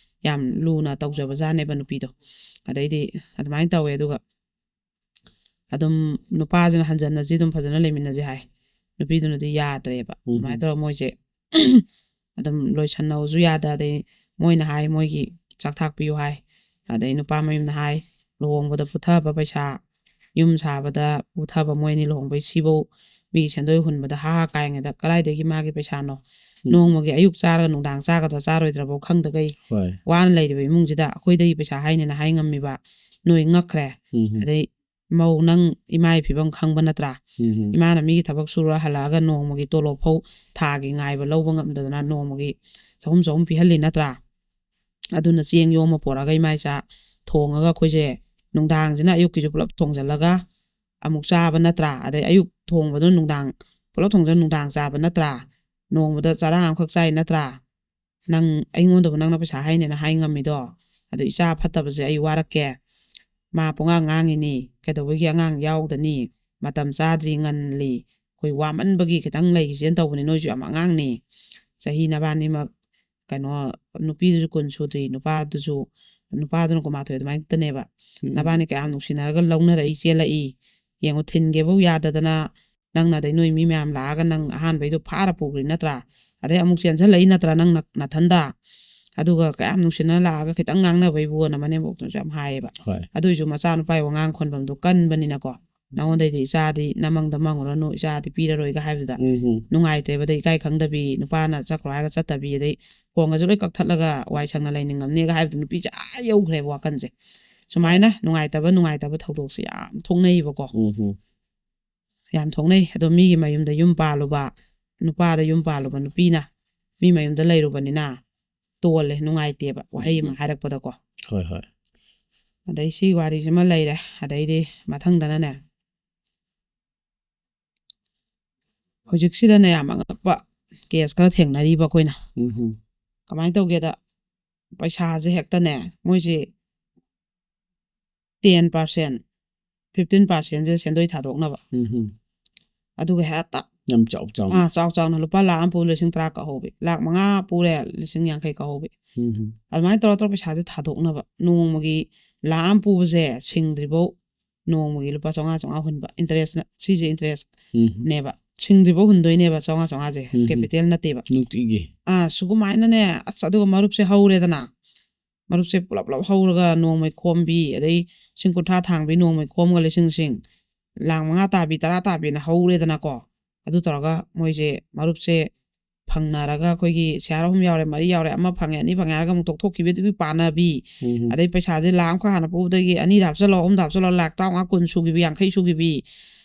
ꯌꯥꯝ ꯂꯨꯅ ꯇꯧꯖꯕꯖꯥꯠꯅꯦꯕ ꯅꯨꯄꯤꯗꯣ꯫ ꯑꯗꯩꯗꯤ ꯑꯗꯨꯃꯥꯏꯅ ꯇꯧꯋꯦ꯫ ꯑꯗꯨꯒ ꯑꯗꯨꯝ ꯅꯨꯄꯥꯁꯤꯅ ꯍꯟꯖꯟꯅꯁꯤ, ꯑꯗꯨꯝ ꯐꯖꯅ ꯂꯩꯃꯤꯟꯅꯁꯤ ꯍꯥꯏ꯫ ꯅꯨꯄꯤꯗꯨꯅꯗꯤ ꯌꯥꯗ꯭ꯔꯦꯕ꯫ ꯎꯝ꯫ ꯑꯗꯨꯃꯥꯏꯅ ꯇꯧꯔꯒ ꯃꯣꯏꯁꯦ ꯑꯗꯨꯝ ꯂꯣꯏꯁꯟꯅꯧꯁꯨ ꯌꯥꯗ, ꯑꯗꯩ ꯃꯣꯏꯅ ꯍꯥꯏ ꯃꯣꯏꯒꯤ ꯆꯥꯛ ꯊꯥꯛꯄꯤꯌꯨ ꯍꯥꯏ, ꯑꯗꯩ ꯅꯨꯄꯥ ꯃꯌꯨꯝꯅ ꯍꯥꯏ ꯂꯨꯍꯣꯡꯕꯗ ꯄꯨꯊꯕ ꯄꯩꯁꯥ, ꯌꯨꯝ ꯁꯥꯕꯗ ꯄꯨꯊꯕ, ꯃꯣꯏ ꯑꯅꯤ ꯂꯨꯍꯣꯡꯕꯩ ꯁꯤꯐꯧ ꯃꯤꯒꯤ ꯁꯦꯟꯗꯣꯏ ꯍꯨꯟꯕꯗ ꯍꯥ ꯍꯥ ꯀꯥꯏꯉꯩꯗ ꯀꯗꯥꯏꯗꯒꯤ ꯃꯥꯒꯤ ꯄꯩꯁꯥꯅꯣ? ꯎꯝ꯫ ꯅꯣꯡꯃꯒꯤ ꯑꯌꯨꯛ ꯆꯥꯔꯒ ꯅꯨꯡꯗꯥꯡ ꯆꯥꯒꯗ꯭ꯔꯥ ꯆꯥꯔꯣꯏꯗ꯭ꯔꯥꯐꯧ ꯈꯪꯗꯒꯩ ꯍꯣꯏ꯫ ꯋꯥꯅ ꯂꯩꯔꯤꯕ ꯏꯃꯨꯡꯁꯤꯗ ꯑꯩꯈꯣꯏꯗꯒꯤ ꯄꯩꯁꯥ ꯍꯥꯏꯅꯦꯅ ꯍꯥꯏ ꯉꯝꯃꯤꯕ ꯅꯣꯏ ꯉꯛꯈ꯭ꯔꯦ꯫ ꯎꯝ꯫ ꯑꯗꯩ ꯃꯧ ꯅꯪ ꯏꯃꯥꯒꯤ ꯐꯤꯕꯝ ꯈꯪꯕ ꯅꯠꯇ꯭ꯔꯥ? ꯎꯝ꯫ ꯏꯃꯥꯅ ꯃꯤꯒꯤ ꯊꯕꯛ ꯁꯨꯔ ꯍꯜꯂꯛꯑꯒ ꯅꯣꯡꯃꯒꯤ ꯇꯣꯂꯣꯞ ꯐꯧ ꯊꯥꯒꯤ ꯉꯥꯏꯕ ꯂꯧꯕ ꯉꯝꯗꯗꯅ ꯅꯣꯡꯃꯒꯤ ꯆꯍꯨꯝ ꯆꯍꯨꯝ ꯄꯤꯍꯜꯂꯤ ꯅꯠꯇ꯭ꯔꯥ? ꯑꯗꯨꯅ ꯆꯦꯡ ꯌꯣꯝꯃ ꯄꯣꯔꯛꯑꯒ ꯏꯃꯥ ꯏꯆꯥ ꯊꯣꯡꯉꯒ ꯑꯩꯈꯣꯏꯁꯦ ꯅꯨꯡꯗꯥꯡꯁꯤꯅ ꯑꯌꯨꯛꯀꯤꯁꯨ ꯄꯨꯂꯞ ꯊꯣꯡꯖꯤꯜꯂꯒ ꯑꯃꯨꯛ ꯆꯥꯕ ꯅꯠꯇ꯭ꯔꯥ? ꯑꯗꯩ ꯑꯌꯨꯛ ꯊꯣꯡꯕꯗꯣ ꯅꯨꯡꯗꯥꯡ ꯄꯨꯂꯞ ꯊꯣꯡꯖꯤꯜꯂ ꯅꯨꯡꯗꯥꯡ ꯆꯥꯕ ꯅꯠꯇ꯭ꯔꯥ? ꯅꯣꯡꯃꯗ ꯆꯔꯥ ꯑꯃꯈꯛ ꯆꯥꯏ ꯅꯠꯇ꯭ꯔꯥ? ꯅꯪ ꯑꯩꯉꯣꯟꯗꯕꯨ ꯅꯪꯅ ꯄꯩꯁꯥ ꯍꯥꯏꯅꯦꯅ ꯍꯥꯏ ꯉꯝꯃꯤꯗꯣ? ꯑꯗꯨ ꯏꯆꯥ ꯐꯠꯇꯕꯁꯦ ꯑꯩ ꯋꯥꯔꯛꯀꯦ꯫ ꯃꯥ ꯄꯨꯡꯉꯥꯡ ꯉꯥꯡꯉꯤꯅꯤ, ꯀꯩꯗꯧꯕꯒꯤ ꯑꯉꯥꯡ ꯌꯥꯎꯗꯅꯤ? ꯃꯇꯝ ꯆꯥꯗ꯭ꯔꯤ, ꯉꯜꯂꯤ, ꯑꯩꯈꯣꯏ ꯋꯥꯃꯟꯕꯒꯤ ꯈꯤꯇꯪ ꯂꯩꯈꯤꯁꯦꯅ ꯇꯧꯕꯅꯤ, ꯅꯣꯏꯁꯨ ꯌꯥꯝ ꯑꯉꯥꯡꯅꯤ꯫ ꯆꯍꯤ ꯅꯕꯥꯅꯤꯃꯛ ꯀꯩꯅꯣ, ꯅꯨꯄꯤꯗꯨꯁꯨ ꯀꯨꯟ ꯁꯨꯗ꯭ꯔꯤ, ꯅꯨꯄꯥꯗꯨꯁꯨ, ꯅꯨꯄꯥꯗꯨꯅ ꯀꯨꯟꯃꯥꯊꯣꯏ ꯑꯗꯨꯃꯥꯏꯅ ꯈꯛꯇꯅꯦꯕ꯫ ꯎꯝ꯫ ꯅꯕꯥꯅꯤ ꯀꯌꯥꯝ ꯅꯨꯡꯁꯤꯅꯔꯒ ꯂꯧꯅꯔꯛꯏ, ꯆꯦꯜꯂꯛꯏ꯫ ꯌꯦꯡꯉꯨ, ꯊꯤꯟꯒꯦꯕꯨ ꯌꯥꯗꯗꯅ ꯅꯪꯅ, ꯑꯗꯩ ꯅꯣꯏ ꯃꯤ ꯃꯌꯥꯝ ꯂꯥꯛꯑꯒ ꯅꯪ ꯑꯍꯥꯟꯕꯩꯗꯣ ꯐꯥꯔ ꯄꯨꯈ꯭ꯔꯤ ꯅꯠꯇ꯭ꯔꯥ? ꯑꯗꯩ ꯑꯃꯨꯛ ꯆꯦꯟꯁꯤꯜꯂꯛꯏ ꯅꯠꯇ꯭ꯔꯥ ꯅꯪ ꯅ-, ꯅꯊꯟꯗ? ꯑꯗꯨꯒ ꯀꯌꯥꯝ ꯅꯨꯡꯁꯤꯅ ꯂꯥꯛꯑꯒ ꯈꯤꯇꯪ ꯉꯥꯡꯅꯕꯩꯕꯨꯅ ꯃꯅꯦꯝꯕꯣꯛꯇꯨꯅꯁꯨ ꯌꯥꯝ ꯍꯥꯏꯌꯦꯕ꯫ ꯍꯣꯏ꯫ ꯑꯗꯨꯏꯁꯨ ꯃꯆꯥꯅꯨꯄꯥꯒꯤ ꯋꯥꯉꯥꯡ ꯈꯣꯟꯐꯝꯗꯣ ꯀꯟꯕꯅꯤꯅꯀꯣ, ꯅꯉꯣꯟꯗꯩꯗꯤ ꯏꯆꯥꯗꯤ ꯅꯃꯪꯗ ꯃꯪꯉꯨꯔꯅꯨ, ꯏꯆꯥꯗꯤ ꯄꯤꯔꯔꯣꯏꯒ ꯍꯥꯏꯕꯗꯨꯗ ꯎꯝ꯫ ꯅꯨꯡꯉꯥꯏꯇ꯭ꯔꯦꯕ꯫ ꯑꯗꯩ ꯏꯀꯥꯏ ꯈꯪꯗꯕꯤ, ꯅꯨꯄꯥꯅ ꯆꯠꯈ꯭ꯔꯣ ꯍꯥꯏꯔꯒ ꯆꯠꯇꯕꯤ, ꯑꯗꯩ ꯈꯣꯡꯒꯁꯨ ꯂꯣꯏ ꯀꯛꯊꯠꯂꯒ ꯋꯥꯏ ꯁꯪꯅ ꯂꯩꯅꯤꯡꯉꯝꯅꯦꯒ ꯍꯥꯏꯕꯗꯣ ꯅꯨꯄꯤꯁꯦ ꯑꯥ ꯌꯧꯈ꯭ꯔꯦꯕ ꯋꯥꯈꯜꯁꯦ꯫ ꯁꯨꯃꯥꯏꯅ ꯅꯨꯡꯉꯥꯏꯇꯕ, ꯅꯨꯡꯉꯥꯏꯇꯕ ꯊꯧꯗꯣꯛꯁꯦ ꯌꯥꯝ ꯊꯣꯛꯅꯩꯌꯦꯕꯀꯣ꯫ ꯎꯝ꯫ ꯌꯥꯝ ꯊꯣꯛꯅꯩ꯫ ꯑꯗꯣ ꯃꯤꯒꯤ ꯃꯌꯨꯝꯗ ꯌꯨꯝ ꯄꯥꯜꯂꯨꯕ, ꯅꯨꯄꯥꯗ ꯌꯨꯝ ꯄꯥꯜꯂꯨꯕ ꯅꯨꯄꯤꯅ ꯃꯤ ꯃꯌꯨꯝꯗ ꯂꯩꯔꯨꯕꯅꯤꯅ ꯇꯣꯜꯂꯦ, ꯅꯨꯡꯉꯥꯏꯇꯦꯕ, ꯋꯥꯍꯩ ꯑꯃ ꯎꯝ꯫ ꯍꯥꯏꯔꯛꯄꯗꯀꯣ꯫ ꯍꯣꯏ, ꯍꯣꯏ꯫ ꯑꯗꯩ ꯁꯤ ꯋꯥꯔꯤꯁꯤꯃ ꯂꯩꯔꯦ꯫ ꯑꯗꯩꯗꯤ ꯃꯊꯪꯗꯅꯅꯦ, ꯍꯧꯖꯤꯛꯁꯤꯗꯅꯦ ꯌꯥꯝ ꯑꯉꯛꯄ ꯀꯦꯁ ꯈꯔ ꯊꯦꯡꯅꯔꯤꯕ ꯑꯩꯈꯣꯏꯅ꯫ ꯎꯝ꯫ ꯀꯃꯥꯏꯅ ꯇꯧꯒꯦꯗ, ꯄꯩꯁꯥꯁꯦ ꯍꯦꯛꯇꯅꯦ ꯃꯣꯏꯁꯦ ten percent, fifteen percentꯁꯦ ꯁꯦꯟꯗꯣꯏ ꯊꯥꯗꯣꯛꯅꯕ꯫ ꯎꯝ꯫ ꯑꯗꯨꯒ ꯍꯦꯛꯇ ꯌꯥꯝ ꯆꯥꯎ ꯆꯥꯎꯅ꯫ ꯑꯥ, ꯆꯥꯎ ꯆꯥꯎꯅ ꯂꯨꯄꯥ ꯂꯥꯈ ꯑꯃ ꯄꯨ ꯂꯤꯁꯤꯡ ꯇꯔꯥ ꯀꯛꯍꯧꯕꯤ, ꯂꯥꯈ ꯃꯉꯥ ꯄꯨꯔꯦ ꯂꯤꯁꯤꯡ ꯌꯥꯡꯈꯩ ꯀꯛꯍꯧꯕꯤ꯫ ꯎꯝ꯫ ꯑꯗꯨꯃꯥꯏꯅ ꯇꯧꯔ ꯇꯧꯔ ꯄꯩꯁꯥꯁꯦ ꯊꯥꯗꯣꯛꯅꯕ, ꯅꯣꯡꯃꯒꯤ ꯂꯥꯈ ꯑꯃ ꯄꯨꯕꯁꯦ ꯁꯤꯡꯗ꯭ꯔꯤꯐꯧ ꯅꯣꯡꯃꯒꯤ ꯂꯨꯄꯥ ꯆꯥꯝꯃꯉꯥ ꯆꯥꯝꯃꯉꯥ ꯍꯨꯟꯕ, interestꯅ, ꯁꯤꯁꯦ interest ꯎꯝ꯫ ꯅꯦꯕ꯫ ꯁꯤꯡꯗ꯭ꯔꯤꯕ ꯍꯨꯟꯗꯣꯏꯅꯦꯕ ꯆꯥꯝꯃꯉꯥ ꯆꯥꯝꯃꯉꯥꯁꯦ꯫ ꯎꯝ, ꯎꯝ꯫ ꯀꯦꯄꯤꯇꯦꯜ ꯅꯠꯇꯦꯕ꯫ ꯅꯨꯡꯇꯤꯒꯤ꯫ ꯑꯥ, ꯁꯨꯒꯨꯃꯥꯏꯅꯅꯦ, ꯑꯁ, ꯑꯗꯨꯒ ꯃꯔꯨꯞꯁꯦ ꯍꯧꯔꯦꯗꯅ, ꯃꯔꯨꯞꯁꯦ ꯄꯨꯂꯞ ꯄꯨꯂꯞ ꯍꯧꯔꯒ ꯅꯣꯡꯃꯩ ꯈꯣꯝꯕꯤ, ꯑꯗꯩ ꯂꯤꯁꯤꯡ ꯀꯨꯟꯊ꯭ꯔꯥ ꯊꯥꯡꯕꯤ ꯅꯣꯡꯃꯩ ꯈꯣꯝꯒ ꯂꯤꯁꯤꯡ ꯂꯤꯁꯤꯡ, ꯂꯥꯛ ꯃꯉꯥ ꯇꯥꯕꯤ, ꯇꯔꯥ ꯇꯥꯕꯤꯅ ꯍꯧꯔꯦꯗꯅꯀꯣ꯫ ꯑꯗꯨ ꯇꯧꯔꯒ ꯃꯣꯏꯁꯦ ꯃꯔꯨꯞꯁꯦ ꯐꯪꯅꯔꯒ, ꯑꯩꯈꯣꯏꯒꯤ ꯁꯤꯌꯥꯔ ꯑꯍꯨꯝ ꯌꯥꯎꯔꯦ, ꯃꯔꯤ ꯌꯥꯎꯔꯦ, ꯑꯃ ꯐꯪꯉꯦ, ꯑꯅꯤ ꯐꯪꯉꯦ ꯍꯥꯏꯔꯒ ꯑꯃꯨꯛ ꯇꯣꯛꯊꯣꯛꯈꯤꯕꯗꯨꯒꯤ ꯄꯥꯅꯕꯤ꯫ ꯎꯝ, ꯎꯝ꯫ ꯑꯗꯩ ꯄꯩꯁꯥꯁꯦ ꯂꯥꯛ ꯑꯃꯈꯛ ꯍꯥꯟꯅ ꯄꯨꯕꯗꯒꯤ ꯑꯅꯤꯗ ꯍꯥꯞꯆꯜꯂꯣ, ꯑꯍꯨꯝꯗ ꯍꯥꯞꯆꯜꯂꯣ, ꯂꯥꯛ ꯇꯔꯥꯃꯉꯥ, ꯀꯨꯟ ꯁꯨꯈꯤꯕꯤ, ꯌꯥꯡꯈꯩ ꯁꯨꯈꯤꯕꯤ꯫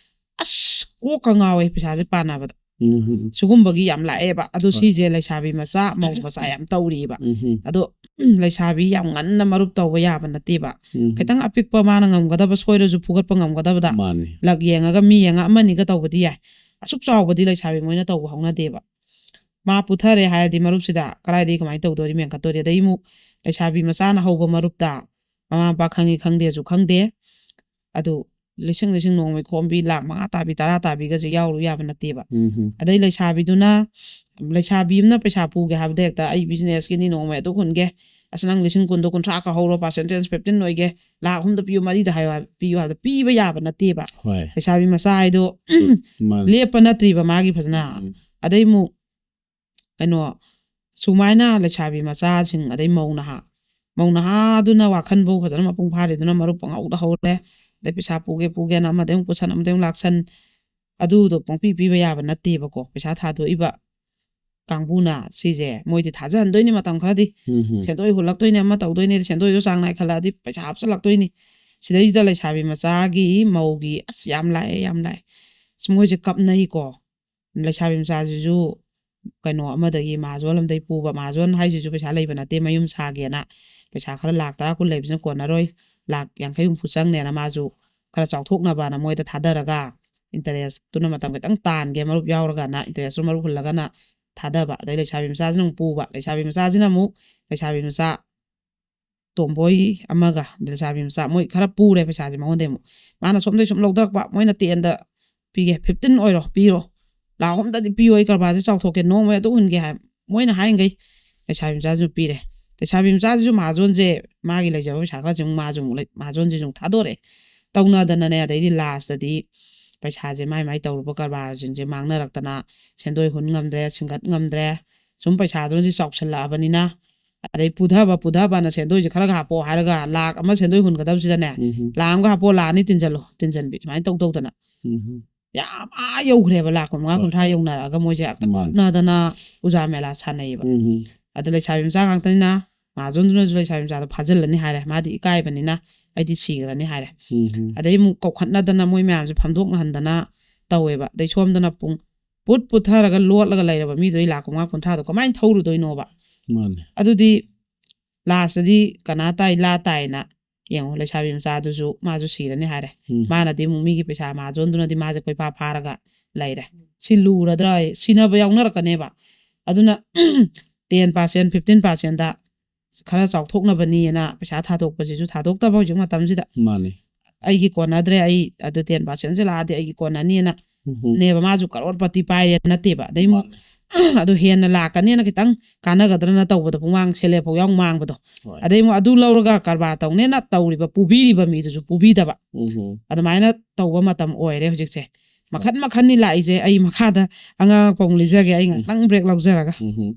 ꯑꯁ, ꯀꯣꯛꯀ ꯉꯥꯎꯋꯦ ꯄꯩꯁꯥꯁꯦ ꯄꯥꯅꯕꯗ꯫ ꯎꯝ, ꯎꯝ, ꯎꯝ꯫ ꯁꯤꯒꯨꯝꯕꯒꯤ ꯌꯥꯝ ꯂꯥꯛꯑꯦꯕ꯫ ꯑꯗꯣ ꯍꯣꯏ꯫ ꯁꯤꯁꯦ ꯂꯩꯁꯥꯕꯤ ꯃꯆꯥ, ꯃꯧ ꯃꯆꯥ ꯌꯥꯝ ꯇꯧꯔꯤꯑꯕ꯫ ꯎꯝ, ꯎꯝ꯫ ꯑꯗꯣ ꯂꯩꯁꯥꯕꯤ ꯌꯥꯝ ꯉꯟꯅ ꯃꯔꯨꯞ ꯇꯧꯕ ꯌꯥꯕ ꯅꯠꯇꯦꯕ꯫ ꯎꯝ, ꯎꯝ꯫ ꯈꯤꯇꯪ ꯑꯄꯤꯛꯄ, ꯃꯥꯅ ꯉꯝꯒꯗꯕ, ꯁꯣꯏꯔꯁꯨ ꯐꯨꯒꯠꯄ ꯉꯝꯒꯗꯕꯗ ꯃꯥꯅꯤ꯫ ꯂꯛ ꯌꯦꯡꯉꯒ, ꯃꯤ ꯌꯦꯡꯉꯒ ꯑꯃꯅꯤꯒ ꯇꯧꯕꯗꯤ ꯌꯥꯏ꯫ ꯑꯁꯨꯛ ꯆꯥꯎꯕꯗꯤ ꯂꯩꯁꯥꯕꯤ ꯃꯣꯏꯅ ꯇꯧꯕ ꯍꯧꯅꯗꯦꯕ꯫ ꯃꯥ ꯄꯨꯊꯔꯦ ꯍꯥꯏꯔꯗꯤ ꯃꯔꯨꯞꯁꯤꯗ ꯀꯗꯥꯏꯗꯒꯤ ꯀꯃꯥꯏꯅ ꯇꯧꯗꯣꯔꯤ, ꯃꯦꯟꯈꯠꯇꯣꯔꯤ? ꯑꯗꯩ ꯑꯃꯨꯛ ꯂꯩꯁꯥꯕꯤ ꯃꯆꯥꯅ ꯍꯧꯕ ꯃꯔꯨꯞꯇ ꯃꯃꯥ ꯃꯄꯥ ꯈꯪꯉꯤ ꯈꯪꯗꯦꯁꯨ ꯈꯪꯗꯦ꯫ ꯑꯗꯨ ꯂꯤꯁꯤꯡ ꯂꯤꯁꯤꯡ ꯅꯣꯡꯃꯩ ꯈꯣꯝꯕꯤ, ꯂꯥꯛ ꯃꯉꯥ ꯇꯥꯕꯤ, ꯇꯔꯥ ꯇꯥꯕꯤꯒꯁꯦ ꯌꯥꯎꯔꯨ ꯌꯥꯕ ꯅꯠꯇꯦꯕ꯫ ꯎꯝ, ꯎꯝ꯫ ꯑꯗꯩ ꯂꯩꯁꯥꯕꯤꯗꯨꯅ, ꯂꯩꯁꯥꯕꯤ ꯑꯃꯅ ꯄꯩꯁꯥ ꯄꯨꯒꯦ ꯍꯥꯏꯕꯗ ꯍꯦꯛꯇ "ꯑꯩ ꯕꯤꯖꯤꯅꯦꯁꯀꯤꯅꯤ, ꯅꯣꯡꯃꯩ ꯑꯗꯨ ꯍꯨꯟꯒꯦ, ꯑꯁ, ꯅꯪ ꯂꯤꯁꯤꯡ ꯀꯨꯟꯗꯣ ꯀꯨꯟꯊ꯭ꯔꯥ ꯈꯛ ꯍꯧꯔꯣ, ꯄꯥꯔꯁꯦꯟꯇꯦꯖ ꯐꯤꯐꯇꯤꯟ ꯑꯣꯏꯒꯦ, ꯂꯥꯛ ꯑꯍꯨꯝꯗ ꯄꯤꯌꯨ, ꯃꯔꯤꯗ ꯍꯥꯏꯌꯣ" ꯍꯥꯏꯕ, ꯄꯤꯌꯨ ꯍꯥꯏꯕꯗ ꯄꯤꯕ ꯌꯥꯕ ꯅꯠꯇꯦꯕ꯫ ꯍꯣꯏ꯫ ꯂꯩꯁꯥꯕꯤ ꯃꯆꯥ ꯍꯥꯏꯗꯣ ꯃꯥꯅꯤ꯫ ꯂꯦꯞꯄ ꯅꯠꯇ꯭ꯔꯤꯕ ꯃꯥꯒꯤ ꯐꯖꯅ꯫ ꯎꯝ, ꯎꯝ꯫ ꯑꯗꯩ ꯑꯃꯨꯛ ꯀꯩꯅꯣ, ꯁꯨꯃꯥꯏꯅ ꯂꯩꯁꯥꯕꯤ ꯃꯆꯥꯁꯤꯡ, ꯑꯗꯩ ꯃꯧ ꯅꯍꯥ, ꯃꯧ ꯅꯍꯥꯗꯨꯅ ꯋꯥꯈꯜꯐꯧ ꯐꯖꯅ ꯃꯄꯨꯡ ꯐꯥꯗ꯭ꯔꯤꯗꯨꯅ ꯃꯔꯨꯞ ꯄꯪꯍꯧꯗ ꯍꯧꯔꯦ꯫ ꯑꯗꯩ ꯄꯩꯁꯥ ꯄꯨꯒꯦ ꯄꯨꯒꯦꯅ ꯑꯃꯗꯩ ꯑꯃꯨꯛ ꯄꯨꯁꯟ, ꯑꯃꯗꯩ ꯑꯃꯨꯛ ꯂꯥꯛꯁꯟ, ꯑꯗꯨꯗꯣ ꯄꯪꯄꯤ ꯄꯤꯕ ꯌꯥꯕ ꯅꯠꯇꯦꯕꯀꯣ꯫ ꯄꯩꯁꯥ ꯊꯥꯗꯣꯛꯏꯕ ꯀꯥꯡꯕꯨꯅ ꯁꯤꯁꯦ ꯃꯣꯏꯗꯤ ꯊꯥꯖꯍꯟꯗꯣꯏꯅꯤ ꯃꯇꯝ ꯈꯔꯗꯤ꯫ ꯎꯝ, ꯎꯝ꯫ ꯁꯦꯟꯗꯣꯏ ꯍꯨꯜꯂꯛꯇꯣꯏꯅꯤ, ꯑꯃ ꯇꯧꯗꯣꯏꯅꯤ, ꯁꯦꯟꯗꯣꯏꯗꯣ ꯆꯥꯡ ꯅꯥꯏꯈꯠꯂꯛꯑꯗꯤ ꯄꯩꯁꯥ ꯍꯥꯞꯆꯤꯜꯂꯛꯇꯣꯏꯅꯤ꯫ ꯁꯤꯗꯩꯁꯤꯗ ꯂꯩꯁꯥꯕꯤ ꯃꯆꯥꯒꯤ, ꯃꯧꯒꯤ, ꯑꯁ, ꯌꯥꯝ ꯂꯥꯛꯑꯦ, ꯌꯥꯝ ꯂꯥꯛꯑꯦ꯫ ꯑꯁ, ꯃꯣꯏꯁꯦ ꯀꯞꯅꯩꯀꯣ꯫ ꯂꯩꯁꯥꯕꯤ ꯃꯆꯥꯁꯤꯁꯨ ꯀꯩꯅꯣ ꯑꯃꯗꯒꯤ, ꯃꯍꯥꯖꯣꯟ ꯑꯃꯗꯒꯤ ꯄꯨꯕ, ꯃꯍꯥꯖꯣꯟ ꯍꯥꯏꯁꯤꯁꯨ ꯄꯩꯁꯥ ꯂꯩꯕ ꯅꯠꯇꯦ, ꯃꯌꯨꯝ ꯁꯥꯒꯦꯅ ꯄꯩꯁꯥ ꯈꯔ ꯂꯥꯛ ꯇꯔꯥ ꯀꯨꯟ ꯂꯩꯕꯁꯤꯅ ꯀꯣꯟꯅꯔꯣꯏ, ꯂꯥꯛ ꯌꯥꯡꯈꯩ ꯍꯨꯝꯐꯨ ꯆꯪꯅꯦꯅ ꯃꯥꯁꯨ ꯈꯔ ꯆꯥꯎꯊꯣꯛꯅꯕꯅ ꯃꯣꯏꯗ ꯊꯥꯗꯔꯒ, ꯏꯟꯇꯔꯦꯁꯇꯨꯅ ꯃꯇꯝ ꯈꯤꯇꯪ ꯇꯥꯟꯒꯦ, ꯃꯔꯨꯞ ꯌꯥꯎꯔꯒꯅ, ꯏꯟꯇꯔꯦꯁꯇꯨ ꯃꯔꯨꯞ ꯍꯨꯜꯂꯒꯅ ꯊꯥꯗꯕ꯫ ꯑꯗꯩ ꯂꯩꯁꯥꯕꯤ ꯃꯆꯥꯁꯤꯅ ꯑꯃꯨꯛ ꯄꯨꯕ, ꯂꯩꯁꯥꯕꯤ ꯃꯆꯥꯁꯤꯅ ꯑꯃꯨꯛ, ꯂꯩꯁꯥꯕꯤ ꯃꯆꯥ ꯇꯣꯝꯕꯣꯏ ꯑꯃꯒ ꯂꯩꯁꯥꯕꯤ ꯃꯆꯥ, ꯃꯣꯏ ꯈꯔ ꯄꯨꯔꯦ ꯄꯩꯁꯥꯁꯦ ꯃꯉꯣꯟꯗꯩ ꯑꯃꯨꯛ꯫ ꯃꯥꯅ ꯁꯣꯝꯗꯩ ꯁꯨꯝ ꯂꯧꯊꯔꯛꯄ, ꯃꯣꯏꯅ ꯇꯦꯟꯗ "ꯄꯤꯒꯦ, ꯐꯤꯐꯇꯤꯟ ꯑꯣꯏꯔꯣ, ꯄꯤꯔꯣ, ꯂꯥꯛ ꯑꯍꯨꯝꯗꯗꯤ ꯄꯤꯌꯣ, ꯑꯩ ꯀꯔꯕꯥꯔꯁꯦ ꯆꯥꯎꯊꯣꯛꯀꯦ, ꯅꯣꯡꯃꯩ ꯑꯗꯨ ꯍꯨꯟꯒꯦ" ꯍꯥꯏ꯫ ꯃꯣꯏꯅ ꯍꯥꯏꯔꯤꯈꯩ ꯂꯩꯁꯥꯕꯤ ꯃꯆꯥꯁꯤꯁꯨ ꯄꯤꯔꯦ꯫ ꯂꯩꯁꯥꯕꯤ ꯃꯆꯥꯁꯤꯁꯨ ꯃꯍꯥꯖꯣꯟꯁꯦ, ꯃꯥꯒꯤ ꯂꯩꯖꯕ ꯄꯩꯁꯥ ꯈꯔꯁꯦ ꯑꯃꯨꯛ ꯃꯥꯁꯨ ꯑꯃꯨꯛ ꯂꯩ-, ꯃꯍꯥꯖꯣꯟꯁꯤꯁꯨ ꯑꯃꯨꯛ ꯊꯥꯗꯣꯔꯛꯑꯦ꯫ ꯇꯧꯅꯗꯅꯅꯦ, ꯑꯗꯩꯗꯤ ꯂꯥꯁꯇꯗꯤ ꯄꯩꯁꯥꯁꯦ ꯃꯥꯏ ꯃꯥꯏ ꯇꯧꯔꯨꯕ ꯀꯔꯕꯥꯔꯁꯤꯡꯁꯦ ꯃꯥꯡꯅꯔꯛꯇꯅ ꯁꯦꯟꯗꯣꯏ ꯍꯨꯟ ꯉꯝꯗ꯭ꯔꯦ, ꯁꯤꯡꯒꯠ ꯉꯝꯗ꯭ꯔꯦ꯫ ꯁꯨꯝ ꯄꯩꯁꯥꯗꯨꯅꯗꯤ ꯆꯥꯎꯁꯜꯂꯛꯑꯕꯅꯤꯅ, ꯑꯗꯩ ꯄꯨꯊꯕ ꯄꯨꯊꯕꯅ ꯁꯦꯟꯗꯣꯏꯁꯦ ꯈꯔꯒ ꯍꯥꯞꯄꯣ ꯍꯥꯏꯔꯒ ꯂꯥꯛ ꯑꯃ ꯁꯦꯟꯗꯣꯏ ꯍꯨꯟꯒꯗꯕꯁꯤꯗꯅꯦ, ꯎꯝ ꯂꯥꯛ ꯑꯃꯒ ꯍꯥꯞꯄꯣ, ꯂꯥꯛ ꯑꯅꯤ ꯇꯤꯟꯁꯤꯜꯂꯣ, ꯇꯤꯟꯁꯤꯟꯕꯤ ꯁꯨꯃꯥꯏꯅ ꯇꯧ ꯇꯧꯗꯅ ꯎꯝ ꯌꯥꯝ ꯑꯥ ꯌꯧꯈ꯭ꯔꯦꯕ, ꯂꯥꯛ ꯀꯨꯟꯃꯉꯥ ꯍꯣꯏ꯫ ꯀꯨꯟꯊ꯭ꯔꯥ ꯌꯧꯅꯔꯛꯑꯒ ꯃꯣꯏꯁꯦ ꯃꯥꯅꯤ꯫ ꯅꯗꯅ ꯎꯖꯥ ꯃꯦꯂꯥ ꯁꯥꯟꯅꯩꯌꯦꯕ꯫ ꯎꯝ ꯑꯗ ꯂꯩꯁꯥꯕꯤ ꯃꯆꯥ ꯉꯥꯛꯇꯅꯤꯅ ꯃꯍꯥꯖꯣꯟꯗꯨꯅꯁꯨ ꯂꯩꯁꯥꯕꯤ ꯃꯆꯥꯗꯣ ꯐꯥꯖꯤꯜꯂꯅꯤ ꯍꯥꯏꯔꯦ, ꯃꯥꯗꯤ ꯏꯀꯥꯏꯕꯅꯤꯅ ꯑꯩꯗꯤ ꯁꯤꯈ꯭ꯔꯅꯤ ꯍꯥꯏꯔꯦ꯫ ꯎꯝ ꯑꯗꯩ ꯑꯃꯨꯛ ꯀꯧꯈꯠꯅꯗꯅ ꯃꯣꯏ ꯃꯌꯥꯝꯁꯦ ꯐꯝꯗꯣꯛꯅꯍꯟꯗꯅ ꯇꯧꯋꯦꯕ꯫ ꯑꯗꯩ ꯁꯣꯝꯗꯅ ꯄꯨꯡ ꯄꯨꯠ ꯄꯨꯠꯊꯔꯒ ꯂꯣꯠꯂꯒ ꯂꯩꯔꯕ ꯃꯤꯗꯨ ꯑꯩ ꯂꯥꯛ ꯀꯨꯟꯃꯉꯥ ꯀꯨꯟꯊ꯭ꯔꯥꯗꯣ ꯀꯃꯥꯏꯅ ꯊꯧꯔꯨꯗꯣꯏꯅꯣꯕ? ꯃꯥꯅꯦ꯫ ꯑꯗꯨꯗꯤ ꯂꯥꯁꯇꯗꯤ ꯀꯅꯥ ꯇꯥꯏ ꯂꯥ ꯇꯥꯏꯅ ꯌꯦꯡꯉꯣ, ꯂꯩꯁꯥꯕꯤ ꯃꯆꯥꯗꯨꯁꯨ ꯃꯥꯁꯨ ꯁꯤꯔꯅꯤ ꯍꯥꯏꯔꯦ꯫ ꯎꯝ ꯃꯥꯅꯗꯤ ꯑꯃꯨꯛ ꯃꯤꯒꯤ ꯄꯩꯁꯥ ꯃꯍꯥꯖꯣꯟꯗꯨꯅꯗꯤ ꯃꯥꯁꯦ ꯀꯣꯏꯐꯥ ꯐꯥꯔꯒ ꯂꯩꯔꯦ꯫ ꯁꯤ ꯂꯨꯔꯗ꯭ꯔꯥ? ꯁꯤꯅꯕ ꯌꯥꯎꯅꯔꯛꯀꯅꯦꯕ꯫ ꯑꯗꯨꯅ ten percent, fifteen percentꯗ ꯈꯔ ꯆꯥꯎꯊꯣꯛꯅꯕꯅꯤꯅ ꯄꯩꯁꯥ ꯊꯥꯗꯣꯛꯄꯁꯤꯁꯨ ꯊꯥꯗꯣꯛꯇꯕ ꯍꯧꯖꯤꯛ ꯃꯇꯝꯁꯤꯗ꯫ ꯃꯥꯅꯦ꯫ ꯑꯩꯒꯤ ꯀꯣꯟꯅꯗ꯭ꯔꯦ, ꯑꯩ ꯑꯗꯨ ten percentꯁꯦ ꯂꯥꯛꯑꯗꯤ ꯑꯩꯒꯤ ꯀꯣꯟꯅꯅꯤꯅ ꯎꯝ ꯅꯦꯕ, ꯃꯥꯁꯨ ꯀꯔꯣꯔꯄꯇꯤ ꯄꯥꯏꯔꯦ ꯅꯠꯇꯦꯕ꯫ ꯑꯗꯩ ꯑꯃꯨꯛ ꯃꯥꯅꯦ꯫ ꯑꯗꯨ ꯍꯦꯟꯅ ꯂꯥꯛꯀꯅꯦꯅ ꯈꯤꯇꯪ ꯀꯥꯟꯅꯒꯗ꯭ꯔꯅ ꯇꯧꯕꯗ ꯄꯨꯡꯃꯥꯡ ꯁꯦꯜꯂꯦ ꯐꯥꯎ ꯌꯥꯎ ꯃꯥꯡꯕꯗꯣ꯫ ꯍꯣꯏ꯫ ꯑꯗꯩ ꯑꯃꯨꯛ ꯑꯗꯨ ꯂꯧꯔꯒ ꯀꯔꯕꯥꯔ ꯇꯧꯅꯦꯅ ꯇꯧꯔꯤꯕ, ꯄꯨꯕꯤꯔꯤꯕ ꯃꯤꯗꯨꯁꯨ ꯄꯨꯕꯤꯗꯕ꯫ ꯎꯝ ꯑꯗꯨꯃꯥꯏꯅ ꯇꯧꯕ ꯃꯇꯝ ꯑꯣꯏꯔꯦ ꯍꯧꯖꯤꯛꯁꯦ꯫ ꯃꯈꯟ ꯃꯈꯟꯅꯤ ꯂꯥꯛꯏꯁꯦ꯫ ꯑꯩ ꯃꯈꯥꯗ ꯑꯉꯥꯡ ꯑꯄꯧ ꯂꯤꯖꯒꯦ, ꯑꯩ ꯉꯥꯛꯇꯪ break ꯂꯧꯖꯔꯒ꯫ ꯎꯝ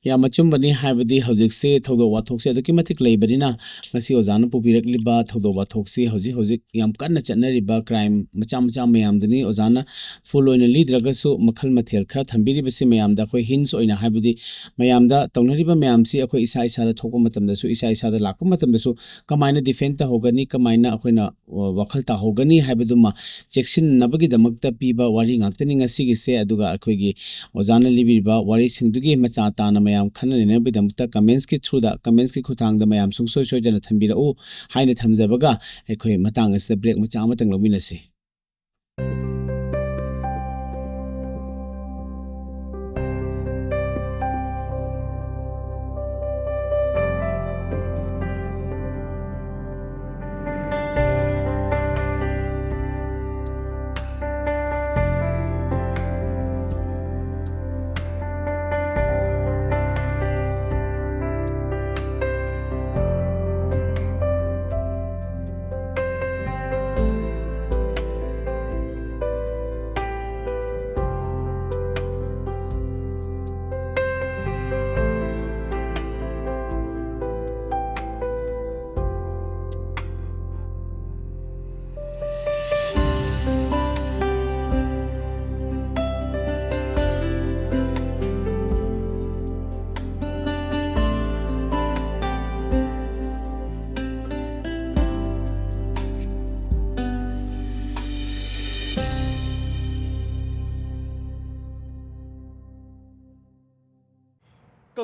ꯌꯥꯝ ꯑꯆꯨꯝꯕꯅꯤ꯫ ꯍꯥꯏꯕꯗꯤ ꯍꯧꯖꯤꯛꯁꯦ ꯊꯧꯗꯣꯛ ꯋꯥꯊꯣꯛꯁꯦ ꯑꯗꯨꯛꯀꯤ ꯃꯇꯤꯛ ꯂꯩꯕꯅꯤꯅ, ꯉꯁꯤ ꯑꯣꯖꯥꯅ ꯄꯨꯕꯤꯔꯛꯂꯤꯕ ꯊꯧꯗꯣꯛ ꯋꯥꯊꯣꯛꯁꯤ ꯍꯧꯖꯤꯛ ꯍꯧꯖꯤꯛ ꯌꯥꯝ ꯀꯟꯅ ꯆꯠꯅꯔꯤꯕ crime ꯃꯆꯥ ꯃꯆꯥ ꯃꯌꯥꯝꯗꯨꯅꯤ꯫ ꯑꯣꯖꯥꯅ full ꯑꯣꯏꯅ ꯂꯤꯗ꯭ꯔꯒꯁꯨ ꯃꯈꯜ ꯃꯊꯦꯜ ꯈꯔ ꯊꯝꯕꯤꯔꯤꯕꯁꯤ ꯃꯌꯥꯝꯗ ꯑꯩꯈꯣꯏ hints ꯑꯣꯏꯅ, ꯍꯥꯏꯕꯗꯤ ꯃꯌꯥꯝꯗ ꯇꯧꯅꯔꯤꯕ ꯃꯌꯥꯝꯁꯤ ꯑꯩꯈꯣꯏ ꯏꯁꯥ ꯏꯁꯥꯗ ꯊꯣꯛꯄ ꯃꯇꯝꯗꯁꯨ, ꯏꯁꯥ ꯏꯁꯥꯗ ꯂꯥꯛꯄ ꯃꯇꯝꯗꯁꯨ ꯀꯃꯥꯏꯅ defend ꯇꯧꯍꯧꯒꯅꯤ, ꯀꯃꯥꯏꯅ ꯑꯩꯈꯣꯏꯅ ꯋꯥꯈꯜ ꯇꯥꯍꯧꯒꯅꯤ ꯍꯥꯏꯕꯗꯨꯃ ꯆꯦꯛꯁꯤꯟꯅꯕꯒꯤꯗꯃꯛꯇ ꯄꯤꯕ ꯋꯥꯔꯤ ꯉꯥꯛꯇꯅꯤ ꯉꯁꯤꯒꯤꯁꯦ꯫ ꯑꯗꯨꯒ ꯑꯩꯈꯣꯏꯒꯤ ꯑꯣꯖꯥꯅ ꯂꯤꯕꯤꯔꯤꯕ ꯋꯥꯔꯤꯁꯤꯡꯗꯨꯒꯤ ꯃꯆꯥ ꯇꯥꯅ ꯃꯌꯥꯝ ꯈꯟꯅ ꯅꯩꯅꯕꯒꯤꯗꯃꯛꯇ commentsꯀꯤ throughꯗ, commentsꯀꯤ ꯈꯨꯠꯊꯥꯡꯗ ꯃꯌꯥꯝ ꯁꯨꯡꯁꯣꯏ ꯁꯣꯏꯗꯅ ꯊꯝꯕꯤꯔꯛꯎ ꯍꯥꯏꯅ ꯊꯝꯖꯕꯒ, ꯑꯩꯈꯣꯏ ꯃꯇꯥꯡ ꯑꯁꯤꯗ break ꯃꯆꯥ ꯑꯃꯇꯪ ꯂꯧꯃꯤꯟꯅꯁꯤ꯫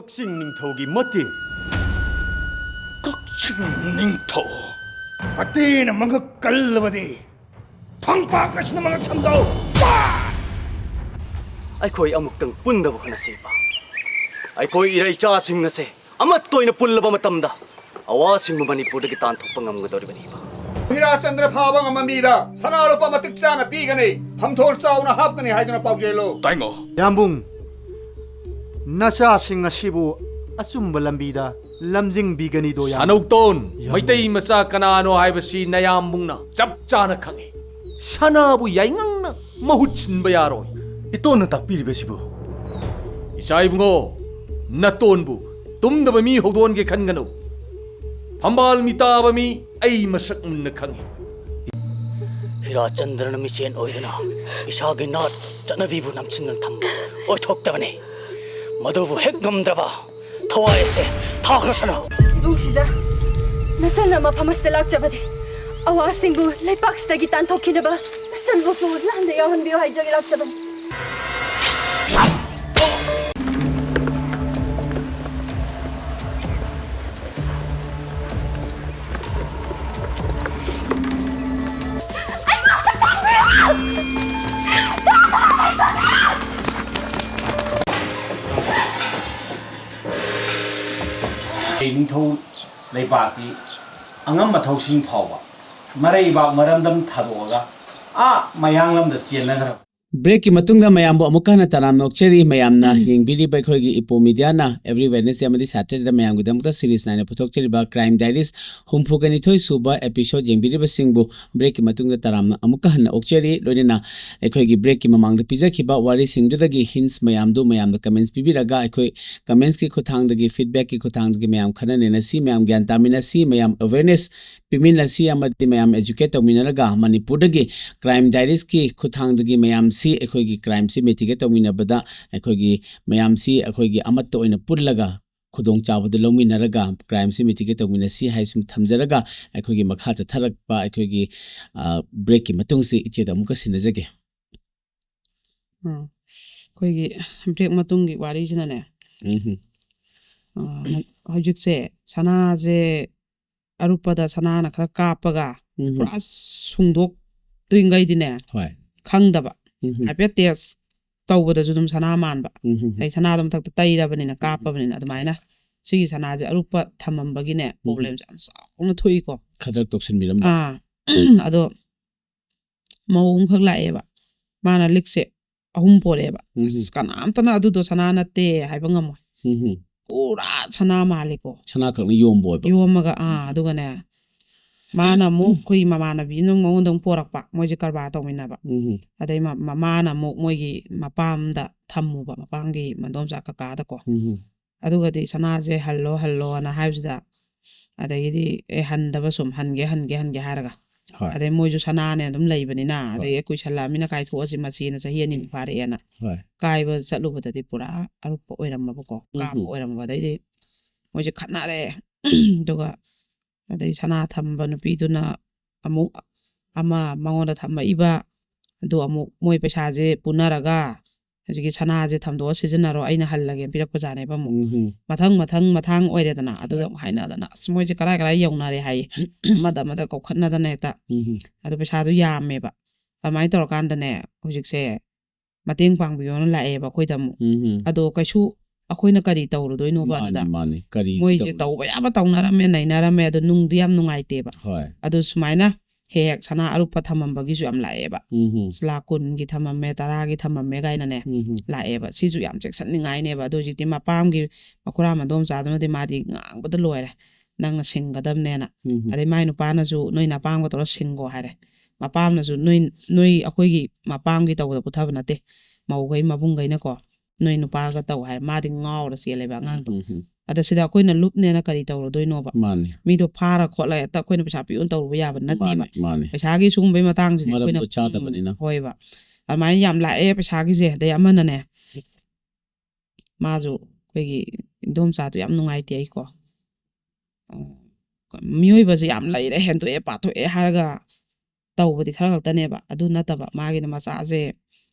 ꯀꯛꯆꯤꯡ ꯅꯤꯡꯊꯧꯒꯤ ꯃꯇꯦꯡ꯫ ꯀꯛꯆꯤꯡ ꯅꯤꯡꯊꯧ꯫ ꯃꯇꯦꯡꯅ ꯃꯉꯛ ꯀꯜꯂꯕꯗꯤ ꯊꯥꯡꯄꯥꯛ ꯑꯁꯤꯅ ꯃꯉꯛ ꯁꯝꯗꯧ꯫ ꯑꯩꯈꯣꯏ ꯑꯃꯨꯛꯇꯪ ꯄꯨꯟꯗꯕ ꯍꯣꯠꯅꯁꯤꯕ꯫ ꯑꯩꯈꯣꯏ ꯏꯔꯩꯆꯥꯁꯤꯡ ꯑꯁꯦ ꯑꯃꯠꯇ ꯑꯣꯏꯅ ꯄꯨꯜꯂꯕ ꯃꯇꯝꯗ ꯑꯋꯥꯁꯤꯡꯕꯨ ꯃꯅꯤꯄꯨꯔꯗꯒꯤ ꯇꯥꯟꯊꯣꯛꯄ ꯉꯝꯒꯗꯧꯔꯤꯕꯅꯤꯕ꯫ ꯍꯤꯔꯥꯆꯟꯗ꯭ꯔ ꯐꯥꯕ ꯉꯝꯕ ꯃꯤꯗ ꯁꯅꯥ ꯂꯨꯄꯥ ꯃꯇꯤꯛ ꯆꯥꯅ ꯄꯤꯒꯅꯤ, ꯐꯝꯊꯣꯜ ꯆꯥꯎꯅ ꯍꯥꯞꯀꯅꯤ ꯍꯥꯏꯗꯨꯅ ꯄꯥꯎꯖꯦꯜꯂꯨ꯫ ꯇꯥꯏꯉꯣ꯫ ꯌꯥꯝꯕꯨꯡ, ꯅꯆꯥꯁꯤꯡ ꯑꯁꯤꯕꯨ ꯑꯆꯨꯝꯕ ꯂꯝꯕꯤꯗ ꯂꯝꯖꯤꯡꯕꯤꯒꯅꯤꯗꯣ, ꯌꯥꯝꯕꯨꯡ꯫ ꯁꯥꯅꯧꯇꯣꯟ, ꯌꯥꯝꯕꯨꯡ꯫ ꯃꯩꯇꯩ ꯃꯆꯥ ꯀꯅꯥꯅꯣ ꯍꯥꯏꯕꯁꯤ ꯅꯌꯥꯝꯕꯨꯡꯅ ꯆꯞ ꯆꯥꯅ ꯈꯪꯏ꯫ ꯁꯅꯥꯕꯨ ꯌꯥꯏꯉꯪꯅ ꯃꯍꯨꯠ ꯁꯤꯟꯕ ꯌꯥꯔꯣꯏ꯫ ꯏꯇꯣꯟꯅ ꯇꯥꯛꯄꯤꯔꯤꯕꯁꯤꯕꯨ? ꯏꯆꯥ ꯏꯕꯨꯡꯉꯣ, ꯅꯇꯣꯟꯕꯨ ꯇꯨꯝꯗꯕ ꯃꯤ ꯍꯧꯗꯣꯛꯍꯟꯒꯦ ꯈꯟꯒꯅꯨ꯫ ꯐꯝꯕꯥꯜ ꯃꯤꯇꯥꯕ ꯃꯤ ꯑꯩ ꯃꯁꯛ ꯃꯨꯟꯅ ꯈꯪꯏ꯫ ꯍꯤꯔꯥꯆꯟꯗ꯭ꯔꯅ ꯃꯤꯆꯦꯟ ꯑꯣꯏꯗꯨꯅ ꯏꯁꯥꯒꯤ ꯅꯥꯠ ꯆꯠꯅꯕꯤꯕꯨ ꯅꯝꯁꯤꯟꯗꯨꯅ ꯊꯝꯕ ꯑꯣꯏꯊꯣꯛꯇꯕꯅꯤ꯫ ꯃꯗꯨꯕꯨ ꯍꯦꯛ ꯉꯝꯗ꯭ꯔꯕ ꯊꯋꯥꯏ ꯑꯁꯦ ꯊꯥꯈ꯭ꯔꯁꯅꯨ꯫ ꯏꯕꯨꯡ ꯁꯤꯖ, ꯅꯆꯟꯅ ꯃꯐꯝ ꯑꯁꯤꯗ ꯂꯥꯛꯆꯕꯗꯤ ꯑꯋꯥꯁꯤꯡꯕꯨ ꯂꯩꯄꯥꯛꯁꯤꯗꯒꯤ ꯇꯥꯟꯊꯣꯛꯈꯤꯅꯕ ꯅꯆꯟꯕꯨꯁꯨ ꯂꯥꯟꯗ ꯌꯥꯎꯍꯟꯕꯤꯌꯨ ꯍꯥꯏꯖꯒꯦ ꯂꯥꯛꯆꯕꯅꯤ꯫ ꯅꯤꯡꯊꯧ ꯂꯩꯕꯥꯛꯀꯤ ꯑꯉꯝ ꯑꯊꯧꯁꯤꯡ ꯐꯥꯎꯕ ꯃꯔꯩꯕꯥꯛ ꯃꯔꯝꯗꯝ ꯊꯥꯗꯣꯛꯑꯒ ꯑꯥ ꯃꯌꯥꯡꯂꯝꯗ ꯆꯦꯟꯅꯈ꯭ꯔꯕ꯫ ꯕ꯭ꯔꯦꯛꯀꯤ ꯃꯇꯨꯡꯗ ꯃꯌꯥꯝꯕꯨ ꯑꯃꯨꯛꯀ ꯍꯟꯅ ꯇꯔꯥꯝꯅ ꯑꯣꯛꯆꯔꯤ꯫ ꯃꯌꯥꯝꯅ ꯌꯦꯡꯕꯤꯔꯤꯕ ꯑꯩꯈꯣꯏꯒꯤ ꯏꯄꯣ ꯃꯤꯗꯤꯌꯥꯅ every Wednesday ꯑꯃꯗꯤ Saturday ꯗ ꯃꯌꯥꯝꯒꯤꯗꯃꯛꯇ series ꯅꯥꯏꯅ ꯄꯨꯊꯣꯛꯆꯔꯤꯕ Crime Diaries ꯍꯨꯝꯐꯨꯒ ꯅꯤꯊꯣꯏ ꯁꯨꯕ episode ꯌꯦꯡꯕꯤꯔꯤꯕꯁꯤꯡꯕꯨ ꯕ꯭ꯔꯦꯛꯀꯤ ꯃꯇꯨꯡꯗ ꯇꯔꯥꯝꯅ ꯑꯃꯨꯛꯀ ꯍꯟꯅ ꯑꯣꯛꯆꯔꯤ꯫ ꯂꯣꯏꯅꯅ ꯑꯩꯈꯣꯏꯒꯤ ꯕ꯭ꯔꯦꯛꯀꯤ ꯃꯃꯥꯡꯗ ꯄꯤꯖꯈꯤꯕ ꯋꯥꯔꯤꯁꯤꯡꯗꯨꯗꯒꯤ hints ꯃꯌꯥꯝꯗꯨ ꯃꯌꯥꯝꯗ comments ꯄꯤꯕꯤꯔꯒ ꯑꯩꯈꯣꯏ comments ꯀꯤ ꯈꯨꯠꯊꯥꯡꯗꯒꯤ, feedback ꯀꯤ ꯈꯨꯠꯊꯥꯡꯗꯒꯤ ꯃꯌꯥꯝ ꯈꯟꯅ ꯅꯩꯅꯁꯤ, ꯃꯌꯥꯝ ꯒ꯭ꯌꯥꯟ ꯇꯥꯃꯤꯟꯅꯁꯤ, ꯃꯌꯥꯝ awareness ꯄꯤꯃꯤꯟꯅꯁꯤ ꯑꯃꯗꯤ ꯃꯌꯥꯝ educate ꯇꯧꯃꯤꯟꯅꯔꯒ ꯃꯅꯤꯄꯨꯔꯗꯒꯤ Crime Diaries ꯀꯤ ꯈꯨꯠꯊꯥꯡꯗꯒꯤ ꯃꯌꯥꯝꯁꯤ ꯑꯩꯈꯣꯏꯒꯤ crime ꯁꯤ mitigate ꯇꯧꯃꯤꯟꯅꯕꯗ ꯑꯩꯈꯣꯏꯒꯤ ꯃꯌꯥꯝꯁꯤ ꯑꯩꯈꯣꯏꯒꯤ ꯑꯃꯠꯇ ꯑꯣꯏꯅ ꯄꯨꯜꯂꯒ ꯈꯨꯗꯣꯡꯆꯥꯕꯗꯨ ꯂꯧꯃꯤꯟꯅꯔꯒ crime ꯁꯤ mitigate ꯇꯧꯃꯤꯟꯅꯁꯤ ꯍꯥꯏꯁꯤꯃ ꯊꯝꯖꯔꯒ ꯑꯩꯈꯣꯏꯒꯤ ꯃꯈꯥ ꯆꯠꯊꯔꯛꯄ ꯑꯩꯈꯣꯏꯒꯤ, ꯑ, ꯕ꯭ꯔꯦꯛꯀꯤ ꯃꯇꯨꯡꯁꯤ ꯏꯆꯦꯗ ꯑꯃꯨꯛꯀ ꯁꯤꯟꯅꯖꯒꯦ꯫ ꯎꯝ꯫ ꯑꯩꯈꯣꯏꯒꯤ ꯕ꯭ꯔꯦꯛ ꯃꯇꯨꯡꯒꯤ ꯋꯥꯔꯤꯁꯤꯅꯅꯦ, ꯎꯝꯍꯨꯝ꯫ ꯑ, ꯍꯧꯖꯤꯛꯁꯦ ꯁꯅꯥꯁꯦ ꯑꯔꯨꯞꯄꯗ ꯁꯅꯥꯅ ꯈꯔ ꯀꯥꯞꯄꯒ ꯎꯝ. ꯄꯨꯔꯥ ꯁꯨꯡꯗꯣꯛꯇ꯭ꯔꯤꯉꯩꯗꯤꯅꯦ, ꯍꯣꯏ. ꯈꯪꯗꯕ, ꯎꯝ. ꯍꯥꯏꯐꯦꯠ ꯇꯦꯁ ꯇꯧꯕꯗꯁꯨ ꯑꯗꯨꯝ ꯁꯅꯥ ꯃꯥꯟꯕ꯫ ꯎꯝ. ꯑꯩ ꯁꯅꯥꯗꯣ ꯃꯊꯛꯇ ꯇꯩꯔꯕꯅꯤꯅ, ꯀꯥꯞꯄꯕꯅꯤꯅ, ꯑꯗꯨꯃꯥꯏꯅ ꯁꯤꯒꯤ ꯁꯅꯥꯁꯦ ꯑꯔꯨꯞꯄ ꯊꯝꯃꯝꯕꯒꯤꯅꯦ, ꯄ꯭ꯔꯣꯕ꯭ꯂꯦꯝꯁꯦ ꯌꯥꯝ ꯆꯥꯎꯅ ꯊꯣꯛꯏꯀꯣ꯫ ꯈꯗ꯭ꯔꯛ ꯇꯧꯁꯤꯟꯕꯤꯔꯝꯕ. ꯑꯥ ꯑꯗꯣ ꯃꯧ ꯑꯃꯈꯛ ꯂꯥꯛꯑꯦꯕ, ꯃꯥꯅ ꯂꯤꯛꯁꯦ ꯑꯍꯨꯝ ꯄꯣꯔꯛꯑꯦꯕ꯫ ꯎꯝ. ꯑꯁ, ꯀꯅꯥꯝꯇꯅ ꯑꯗꯨꯗꯣ ꯁꯅꯥ ꯅꯠꯇꯦ ꯍꯥꯏꯕ ꯉꯝꯃꯣꯏ꯫ ꯎꯝ. ꯄꯨꯔꯥ ꯁꯅꯥ ꯃꯥꯜꯂꯤꯀꯣ꯫ ꯁꯅꯥ ꯈꯛꯅ ꯌꯣꯝꯕ ꯑꯣꯏꯕ. ꯌꯣꯝꯃꯒ, ꯑꯥ, ꯑꯗꯨꯒꯅꯦ, ꯃꯥꯅ ꯑꯃꯨꯛ ꯑꯩꯈꯣꯏ ꯃꯃꯥꯟꯅꯕꯤ ꯑꯃ ꯃꯉꯣꯟꯗ ꯑꯃꯨꯛ ꯄꯣꯔꯛꯄ, ꯃꯣꯏꯁꯦ ꯀꯔꯕꯥꯔ ꯇꯧꯃꯤꯟꯅꯕ꯫ ꯎꯝ. ꯑꯗꯩ ꯃ-, ꯃ-, ꯃꯥꯅ ꯑꯃꯨꯛ ꯃꯣꯏꯒꯤ ꯃꯄꯥꯝꯗ ꯊꯝꯃꯨꯕ, ꯃꯄꯥꯝꯒꯤ ꯃꯗꯣꯝꯆꯥ ꯀꯀꯥꯗꯀꯣ꯫ ꯎꯝ. ꯑꯗꯨꯒꯗꯤ ꯁꯅꯥꯁꯦ ꯍꯜꯂꯣ, ꯍꯜꯂꯣꯅ ꯍꯥꯏꯕꯁꯤꯗ, ꯑꯗꯒꯤꯗꯤ, "ꯑꯦ, ꯍꯟꯗꯕ ꯁꯨꯝ, ꯍꯟꯒꯦ, ꯍꯟꯒꯦ, ꯍꯟꯒꯦ" ꯍꯥꯏꯔꯒ꯫ ꯍꯣꯏ. ꯑꯗꯩ ꯃꯣꯏꯁꯨ ꯁꯅꯥꯅꯦ ꯑꯗꯨꯝ ꯂꯩꯕꯅꯤꯅ, ꯍꯣꯏ. ꯑꯗꯩ ꯀꯨꯏꯁꯜꯂꯛꯑꯃꯤꯅ ꯀꯥꯏꯊꯣꯛꯑꯁꯤ, ꯃꯁꯤꯅ ꯆꯍꯤ ꯑꯅꯤꯃꯨꯛ ꯐꯥꯔꯛꯑꯦꯅ꯫ ꯍꯣꯏ. ꯀꯥꯏꯕ ꯆꯠꯂꯨꯕꯗꯗꯤ ꯄꯨꯔꯥ ꯑꯔꯨꯞꯄ ꯑꯣꯏꯔꯝꯃꯕꯀꯣ, ꯀꯥꯞꯄ ꯎꯝ. ꯑꯣꯏꯔꯝꯃꯕ꯫ ꯑꯗꯩꯗꯤ ꯃꯣꯏꯁꯦ ꯈꯠꯅꯔꯦ꯫ ꯑꯗꯨꯒ ꯑꯗꯩ ꯁꯅꯥ ꯊꯝꯕ ꯅꯨꯄꯤꯗꯨꯅ ꯑꯃꯨꯛ ꯑꯃ ꯃꯉꯣꯟꯗ ꯊꯝꯃꯛꯏꯕ ꯑꯗꯨ ꯑꯃꯨꯛ ꯃꯣꯏ ꯄꯩꯁꯥꯁꯦ ꯄꯨꯅꯔꯒ ꯍꯧꯖꯤꯛꯀꯤ ꯁꯅꯥꯁꯦ ꯊꯝꯗꯣꯛꯑ ꯁꯤꯖꯤꯟꯅꯔꯣ, ꯑꯩꯅ ꯍꯜꯂꯒꯦ ꯄꯤꯔꯛꯄꯖꯥꯠꯅꯦꯕ ꯑꯃꯨꯛ꯫ ꯎꯝ. ꯃꯊꯪ, ꯃꯊꯪ, ꯃꯊꯥꯡ ꯑꯣꯏꯔꯦꯗꯅ, ꯑꯗꯨꯗ ꯑꯃꯨꯛ ꯍꯥꯏꯅꯗꯅ, "ꯑꯁ, ꯃꯣꯏꯁꯦ ꯀꯔꯥꯏ ꯀꯔꯥꯏ ꯌꯧꯅꯔꯦ" ꯍꯥꯏꯌꯦ꯫ ꯑꯃꯗ ꯑꯃꯗ ꯀꯧꯈꯠꯅꯗꯅ ꯍꯦꯛꯇ꯫ ꯎꯝ. ꯑꯗꯣ ꯄꯩꯁꯥꯗꯣ ꯌꯥꯝꯃꯦꯕ꯫ ꯑꯗꯨꯃꯥꯏꯅ ꯇꯧꯔꯀꯥꯟꯗꯅꯦ, ꯍꯧꯖꯤꯛꯁꯦ ꯃꯇꯦꯡ ꯄꯥꯡꯕꯤꯌꯣꯅ ꯂꯥꯛꯑꯦꯕ ꯑꯩꯈꯣꯏꯗ ꯑꯃꯨꯛ꯫ ꯎꯝ. ꯑꯗꯣ ꯀꯩꯁꯨ ꯑꯩꯈꯣꯏꯅ ꯀꯔꯤ ꯇꯧꯔꯨꯗꯣꯏꯅꯣꯕ ꯃꯥꯅꯤ, ꯑꯗꯨꯗ? ꯃꯥꯅꯤ. ꯀꯔꯤ ꯃꯣꯏꯁꯦ ꯇꯧ- ꯇꯧꯕ ꯌꯥꯕ ꯇꯧꯅꯔꯝꯃꯦ, ꯅꯩꯅꯔꯝꯃꯦ, ꯑꯗꯣ ꯅꯨꯡꯗꯤ ꯌꯥꯝ ꯅꯨꯡꯉꯥꯏꯇꯦꯕ꯫ ꯍꯣꯏ. ꯑꯗꯨ ꯁꯨꯃꯥꯏꯅ ꯍꯦꯛ ꯍꯦꯛ ꯁꯅꯥ ꯑꯔꯨꯞꯄ ꯊꯝꯃꯝꯕꯒꯤꯁꯨ ꯌꯥꯝ ꯂꯥꯛꯑꯦꯕ꯫ ꯎꯝ. ꯂꯥꯛ ꯀꯨꯟꯒꯤ ꯊꯝꯃꯝꯃꯦ, ꯇꯔꯥꯒꯤ ꯊꯝꯃꯝꯃꯦ ꯀꯥꯏꯅꯅꯦ ꯎꯝ. ꯂꯥꯛꯑꯦꯕ꯫ ꯁꯤꯁꯨ ꯌꯥꯝ ꯆꯦꯛꯁꯤꯟꯅꯤꯡꯉꯥꯏꯅꯦꯕ꯫ ꯑꯗꯣ ꯍꯧꯖꯤꯛꯇꯤ ꯃꯄꯥꯝꯒꯤ ꯃꯈꯨꯔꯥ ꯃꯗꯣꯝꯆꯥꯗꯨꯅꯗꯤ ꯃꯥꯗꯤ ꯉꯥꯡꯕꯗ ꯂꯣꯏꯔꯦ, "ꯅꯪꯅ ꯁꯤꯡꯒꯗꯕꯅꯦꯅ"꯫ ꯎꯝ. ꯑꯗꯩ ꯃꯥꯏ ꯅꯨꯄꯥꯅꯁꯨ, "ꯅꯣꯏ ꯅꯄꯥꯝꯒ ꯇꯧꯔ ꯁꯤꯡꯒꯣ" ꯍꯥꯏꯔꯦ꯫ ꯃꯄꯥꯝꯅꯁꯨ, "ꯅꯣꯏ, ꯅꯣꯏ ꯑꯩꯈꯣꯏꯒꯤ ꯃꯄꯥꯝꯒꯤ ꯇꯧꯕꯗ ꯄꯨꯊꯕ ꯅꯠꯇꯦ, ꯃꯧꯈꯩ ꯃꯕꯨꯡꯈꯩꯅꯀꯣ, ꯅꯣꯏ ꯅꯨꯄꯥꯒ ꯇꯧ" ꯍꯥꯏꯔꯦ꯫ ꯃꯥꯗꯤ ꯉꯥꯎꯔ ꯆꯦꯜꯂꯦꯕ ꯑꯉꯥꯡꯗꯣ꯫ ꯎꯝ. ꯎꯝ. ꯑꯗ ꯁꯤꯗ ꯑꯩꯈꯣꯏꯅ ꯂꯨꯞꯅꯦꯅ ꯀꯔꯤ ꯇꯧꯔꯨꯗꯣꯏꯅꯣꯕ? ꯃꯥꯅꯤ. ꯃꯤꯗꯣ ꯐꯥꯔ ꯈꯣꯠꯂ ꯍꯦꯛꯇ ꯑꯩꯈꯣꯏꯅ ꯄꯩꯁꯥ ꯄꯤꯌꯨꯅ ꯇꯧꯔꯨꯕ ꯌꯥꯕ ꯅꯠꯇꯦꯕ꯫ ꯃꯥꯅꯤ, ꯃꯥꯅꯤ. ꯄꯩꯁꯥꯒꯤ ꯁꯤꯒꯨꯝꯕꯩ ꯃꯇꯥꯡꯁꯤꯗꯤ ꯑꯩꯈꯣꯏꯅ, ꯃꯔꯝꯗꯣ ꯆꯥꯗꯕꯅꯤꯅ. ꯎꯝ, ꯍꯣꯏꯕ꯫ ꯑꯗꯨꯃꯥꯏꯅ ꯌꯥꯝ ꯂꯥꯛꯑꯦ ꯄꯩꯁꯥꯒꯤꯁꯦ꯫ ꯑꯗꯩ ꯑꯃꯅꯅꯦ, ꯃꯥꯁꯨ, ꯑꯩꯈꯣꯏꯒꯤ ꯏꯟꯗꯣꯝꯆꯥꯗꯣ ꯌꯥꯝ ꯅꯨꯡꯉꯥꯏꯇꯦ ꯑꯩꯀꯣ꯫ ꯑ, ꯃꯤꯑꯣꯏꯕꯁꯦ ꯌꯥꯝ ꯂꯩꯔꯦ, ꯍꯦꯟꯗꯣꯛꯑꯦ ꯄꯥꯊꯣꯛꯑꯦ ꯍꯥꯏꯔꯒ ꯇꯧꯕꯗꯤ ꯈꯔ ꯈꯛꯇꯅꯦꯕ꯫ ꯑꯗꯨ ꯅꯠꯇꯕ, ꯃꯥꯒꯤꯅ ꯃꯆꯥꯁꯦ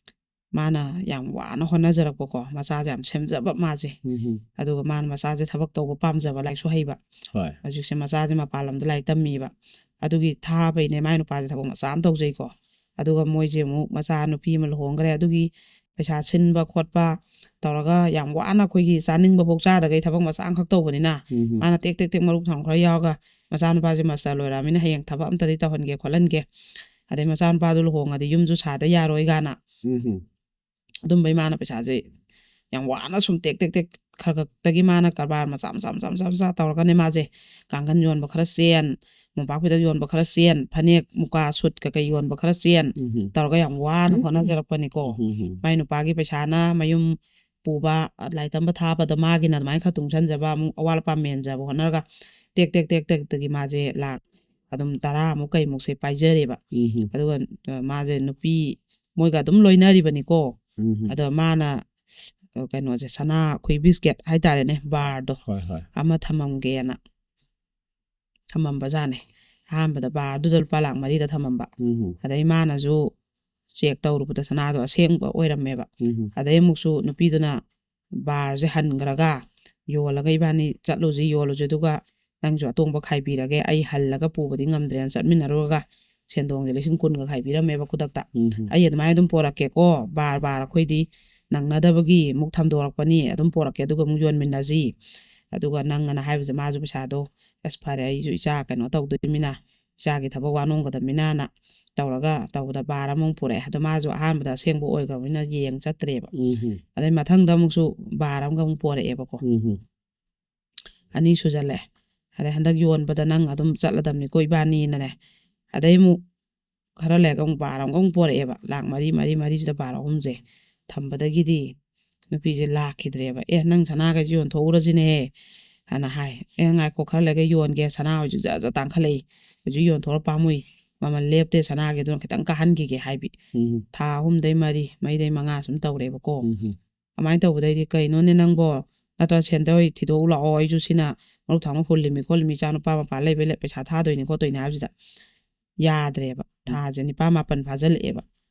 ꯃꯥꯅ ꯌꯥꯝ ꯋꯥꯅ ꯍꯣꯠꯅꯖꯔꯛꯄꯀꯣ, ꯃꯆꯥꯁꯦ ꯌꯥꯝ ꯁꯦꯝꯖꯕ ꯃꯥꯁꯦ꯫ ꯎꯝ ꯍꯝ. ꯑꯗꯨꯒ ꯃꯥꯅ ꯃꯆꯥꯁꯦ ꯊꯕꯛ ꯇꯧꯕ ꯄꯥꯝꯖꯕ, ꯂꯥꯏꯔꯤꯛꯁꯨ ꯍꯩꯕ꯫ ꯍꯣꯏ. ꯍꯧꯖꯤꯛꯁꯦ ꯃꯆꯥꯁꯦ ꯃꯄꯥꯟ ꯂꯝꯗ ꯂꯥꯏꯔꯤꯛ ꯇꯝꯃꯤꯕ꯫ ꯑꯗꯨꯒꯤ ꯊꯥꯕꯩꯅꯦ ꯃꯥꯏ ꯅꯨꯄꯥꯁꯦ ꯊꯕꯛ ꯃꯆꯥ ꯑꯃ ꯇꯧꯖꯩꯀꯣ꯫ ꯑꯗꯨꯒ ꯃꯣꯏꯁꯦ ꯑꯃꯨꯛ ꯃꯆꯥ ꯅꯨꯄꯤ ꯑꯃ ꯂꯨꯍꯣꯡꯈ꯭ꯔꯦ꯫ ꯑꯗꯨꯒꯤ ꯄꯩꯁꯥ ꯁꯤꯟꯕ ꯈꯣꯠꯄ ꯇꯧꯔꯒ ꯌꯥꯝ ꯋꯥꯅ ꯑꯩꯈꯣꯏꯒꯤ ꯆꯥꯅꯤꯡꯕ ꯐꯥꯎ ꯆꯥꯗꯈꯩ ꯊꯕꯛ ꯃꯆꯥ ꯑꯃꯈꯛ ꯇꯧꯕꯅꯤꯅ, ꯎꯝ ꯍꯝ. ꯃꯥꯅ ꯇꯦꯛ ꯇꯦꯛ ꯇꯦꯛ ꯃꯔꯨꯞ ꯊꯝ ꯈꯔ ꯌꯥꯎꯔꯒ ꯃꯆꯥꯅꯨꯄꯥꯁꯦ ꯃꯥꯁꯇꯔ ꯂꯣꯏꯔꯛꯑꯃꯤꯅ ꯍꯌꯦꯡ ꯊꯕꯛ ꯑꯝꯇꯗꯤ ꯇꯧꯍꯟꯒꯦ ꯈꯣꯠꯍꯟꯒꯦ, ꯑꯗꯩ ꯃꯆꯥꯅꯨꯄꯥꯗꯨ ꯂꯨꯍꯣꯡꯉꯗꯤ ꯌꯨꯝꯁꯨ ꯁꯥꯗ ꯌꯥꯔꯣꯏ ꯀꯥꯏꯅ ꯎꯝ ꯍꯝ. ꯑꯗꯨꯝꯕꯩ ꯃꯥꯅ ꯄꯩꯁꯥꯁꯦ ꯌꯥꯝ ꯋꯥꯅ ꯁꯨꯝ ꯇꯦꯛ ꯇꯦꯛ ꯇꯦꯛ ꯈꯔ ꯈꯛꯇꯒꯤ ꯃꯥꯅ ꯀꯔꯕꯥꯔ ꯃꯆꯥ ꯃꯆꯥ ꯃꯆꯥ ꯃꯆꯥ ꯃꯆꯥ ꯇꯧꯔꯒꯅꯦ ꯃꯥꯁꯦ ꯀꯥꯡꯈꯟ ꯌꯣꯟꯕ ꯈꯔ ꯆꯦꯟ, ꯃꯣꯝꯄꯥꯛ ꯐꯤꯗꯛ ꯌꯣꯟꯕ ꯈꯔ ꯆꯦꯟ, ꯐꯅꯦꯛ ꯃꯨꯀꯥ ꯁꯨꯠ ꯀꯩꯀꯩ ꯌꯣꯟꯕ ꯈꯔ ꯆꯦꯟ ꯎꯝ ꯍꯝ. ꯇꯧꯔꯒ ꯌꯥꯝ ꯋꯥꯅ ꯍꯣꯠꯅꯖꯔꯛꯄꯅꯤꯀꯣ꯫ ꯎꯝ ꯍꯝ. ꯃꯥꯏ ꯅꯨꯄꯥꯒꯤ ꯄꯩꯁꯥꯅ ꯃꯌꯨꯝ ꯄꯨꯕ, ꯂꯥꯏꯔꯤꯛ ꯇꯝꯕ ꯊꯥꯕꯗ ꯃꯥꯒꯤꯅ ꯑꯗꯨꯃꯥꯏꯅ ꯈꯔ ꯇꯨꯡꯁꯟꯖꯕ, ꯑꯃꯨꯛ ꯑꯋꯥꯠ ꯑꯄꯥ ꯃꯦꯟꯖꯕ ꯍꯣꯠꯅꯔꯒ ꯇꯦꯛ ꯇꯦꯛ ꯇꯦꯛ ꯇꯦꯛꯇꯒꯤ ꯃꯥꯁꯦ ꯂꯥꯛ ꯑꯗꯨꯝ ꯇꯔꯥꯃꯨꯛ ꯀꯩꯃꯨꯛꯁꯦ ꯄꯥꯏꯖꯔꯦꯕ꯫ ꯎꯝ ꯍꯝ. ꯑꯗꯨꯒ ꯑ, ꯃꯥꯁꯦ ꯅꯨꯄꯤ ꯃꯣꯏꯒ ꯑꯗꯨꯝ ꯂꯣꯏꯅꯔꯤꯕꯅꯤꯀꯣ꯫ ꯎꯝ ꯍꯝ. ꯑꯗꯣ ꯃꯥꯅ ꯑ, ꯀꯩꯅꯣꯁꯦ, ꯁꯅꯥ ꯑꯩꯈꯣꯏ ꯕꯤꯁꯀꯦꯠ ꯍꯥꯏꯇꯥꯔꯦꯅꯦ, ꯕꯥꯔꯗꯣ ꯍꯣꯏ ꯍꯣꯏ. ꯑꯃ ꯊꯝꯃꯝꯒꯦꯅ ꯊꯝꯃꯝꯕꯖꯥꯠꯅꯦ꯫ ꯑꯍꯥꯟꯕꯗ ꯕꯥꯔꯗꯨꯗ ꯂꯨꯄꯥ ꯂꯥꯛ ꯃꯔꯤꯗ ꯊꯝꯃꯝꯕ꯫ ꯎꯝ ꯍꯝ. ꯑꯗꯩ ꯃꯥꯅꯁꯨ ꯆꯦꯛ ꯇꯧꯔꯨꯕꯗ ꯁꯅꯥꯗꯣ ꯑꯁꯦꯡꯕ ꯑꯣꯏꯔꯝꯃꯦꯕ꯫ ꯎꯝ ꯍꯝ. ꯑꯗꯩ ꯑꯃꯨꯛꯁꯨ ꯅꯨꯄꯤꯗꯨꯅ ꯕꯥꯔꯁꯦ ꯍꯟꯈ꯭ꯔꯒ ꯌꯣꯜꯂꯒ ꯏꯕꯥꯅꯤ ꯆꯠꯂꯨꯁꯤ, ꯌꯣꯜꯂꯨꯁꯤ, ꯑꯗꯨꯒ ꯅꯪꯁꯨ ꯑꯇꯣꯡꯕ ꯈꯥꯏꯕꯤꯔꯒꯦ, ꯑꯩ ꯍꯜꯂꯒ ꯄꯨꯕꯗꯤ ꯉꯝꯗ꯭ꯔꯦꯅ ꯆꯠꯃꯤꯟꯅꯔꯨꯔꯒ ꯁꯦꯟꯗꯣꯡꯁꯦ ꯂꯤꯁꯤꯡ ꯀꯨꯟꯒ ꯈꯥꯏꯕꯤꯔꯝꯃꯦꯕ ꯈꯨꯗꯛꯇ꯫ ꯎꯝ ꯍꯝ. ꯑꯩ ꯑꯗꯨꯃꯥꯏꯅ ꯑꯗꯨꯝ ꯄꯣꯔꯛꯀꯦꯀꯣ, ꯕꯥꯔ ꯕꯥꯔ ꯑꯩꯈꯣꯏꯗꯤ ꯅꯪꯅꯗꯕꯒꯤ ꯑꯃꯨꯛ ꯊꯝꯗꯣꯔꯛꯄꯅꯤ, ꯑꯗꯨꯝ ꯄꯣꯔꯛꯀꯦ ꯑꯗꯨꯒ ꯑꯃꯨꯛ ꯌꯣꯟꯃꯤꯟꯅꯁꯤ꯫ ꯑꯗꯨꯒ ꯅꯪ ꯑꯅ ꯍꯥꯏꯕꯁꯦ ꯃꯥꯁꯨ ꯄꯩꯁꯥꯗꯣ, "ꯑꯁ ꯐꯔꯦ, ꯑꯩꯁꯨ ꯏꯆꯥ ꯀꯩꯅꯣ ꯇꯧꯗꯣꯏꯃꯤꯅ, ꯏꯆꯥꯒꯤ ꯊꯕꯛ ꯋꯥꯅꯣꯝꯒꯗꯕꯅꯤꯅ" ꯇꯧꯔꯒ ꯇꯧꯕꯗ ꯕꯥꯔ ꯑꯃꯃꯨꯛ ꯄꯨꯔꯛꯑꯦ꯫ ꯑꯗꯣ ꯃꯥꯁꯨ ꯑꯍꯥꯟꯕꯗ ꯑꯁꯦꯡꯕ ꯑꯣꯏꯈ꯭ꯔꯕꯅꯤꯅ ꯌꯦꯡ ꯆꯠꯇ꯭ꯔꯦꯕ꯫ ꯎꯝ ꯍꯝ. ꯑꯗꯩ ꯃꯊꯪꯗ ꯑꯃꯨꯛꯁꯨ ꯕꯥꯔ ꯑꯃꯒ ꯑꯃꯨꯛ ꯄꯣꯔꯛꯑꯦꯕꯀꯣ꯫ ꯎꯝ ꯍꯝ. ꯑꯅꯤ ꯁꯨꯖꯜꯂꯛꯑꯦ꯫ ꯑꯗꯩ ꯍꯟꯗꯛ ꯌꯣꯟꯕꯗ ꯅꯪ ꯑꯗꯨꯝ ꯆꯠꯂꯗꯕꯅꯤꯀꯣ ꯏꯕꯥꯅꯤꯅꯅꯦ꯫ ꯑꯗꯩ ꯑꯃꯨꯛ ꯈꯔ ꯂꯩꯔꯒ ꯑꯃꯨꯛ ꯕꯥꯔ ꯑꯃꯒ ꯑꯃꯨꯛ ꯄꯣꯔꯛꯑꯦꯕ, ꯂꯥꯛ ꯃꯔꯤ, ꯃꯔꯤ, ꯃꯔꯤꯁꯤꯗ ꯕꯥꯔ ꯑꯍꯨꯝꯁꯦ ꯊꯝꯕꯗꯒꯤꯗꯤ ꯅꯨꯄꯤꯁꯦ ꯂꯥꯛꯈꯤꯗ꯭ꯔꯦꯕ꯫ "ꯑꯦ, ꯅꯪ ꯁꯅꯥꯈꯩꯁꯦ ꯌꯣꯟꯊꯣꯛꯎꯔꯁꯤꯅꯦꯍꯦ" ꯍꯥꯏꯅ ꯍꯥꯏ꯫ "ꯑꯦ, ꯉꯥꯏꯈꯣ, ꯈꯔ ꯂꯩꯔꯒ ꯌꯣꯟꯒꯦ, ꯁꯅꯥ ꯍꯧꯖꯤꯛ ꯖꯔ ꯖꯔ ꯇꯥꯡꯈꯠꯂꯛꯏ, ꯍꯧꯖꯤꯛ ꯌꯣꯟꯊꯣꯛꯑ ꯄꯥꯝꯃꯨꯏ, ꯃꯃꯜ ꯂꯦꯞꯇꯦ ꯁꯅꯥꯒꯤ, ꯑꯗꯨꯅ ꯈꯤꯇꯪ ꯀꯥꯍꯟꯈꯤꯒꯦ" ꯍꯥꯏꯕꯤ꯫ ꯎꯝ. ꯊꯥ ꯑꯍꯨꯝꯗꯩ ꯃꯔꯤ, ꯃꯔꯤꯗꯩ ꯃꯉꯥ ꯁꯨꯝ ꯇꯧꯔꯦꯕꯀꯣ꯫ ꯎꯝ. ꯑꯗꯨꯃꯥꯏꯅ ꯇꯧꯕꯗꯩꯗꯤ, "ꯀꯩꯅꯣꯅꯦ ꯅꯪꯕꯣ, ꯅꯠꯇ꯭ꯔ ꯁꯦꯟꯗꯣꯏ ꯊꯤꯗꯣꯛꯎ ꯂꯥꯛꯑꯣ, ꯑꯩꯁꯨ ꯁꯤꯅ ꯃꯔꯨꯞ ꯊꯥꯎꯅ ꯍꯨꯜꯂꯤꯃꯤ ꯈꯣꯠꯂꯤꯃꯤ, ꯏꯆꯥ ꯅꯨꯄꯥ ꯃꯄꯥꯟ ꯂꯩꯕꯩ ꯂꯩ-, ꯄꯩꯁꯥ ꯊꯥꯗꯣꯏꯅꯤ ꯈꯣꯠꯇꯣꯏꯅꯤ" ꯍꯥꯏꯕꯁꯤꯗ ꯌꯥꯗ꯭ꯔꯦꯕ꯫ ꯊꯥꯁꯦ ꯅꯤꯄꯥꯟ ꯃꯥꯄꯟ ꯐꯥꯖꯤꯜꯂꯛꯑꯦꯕ꯫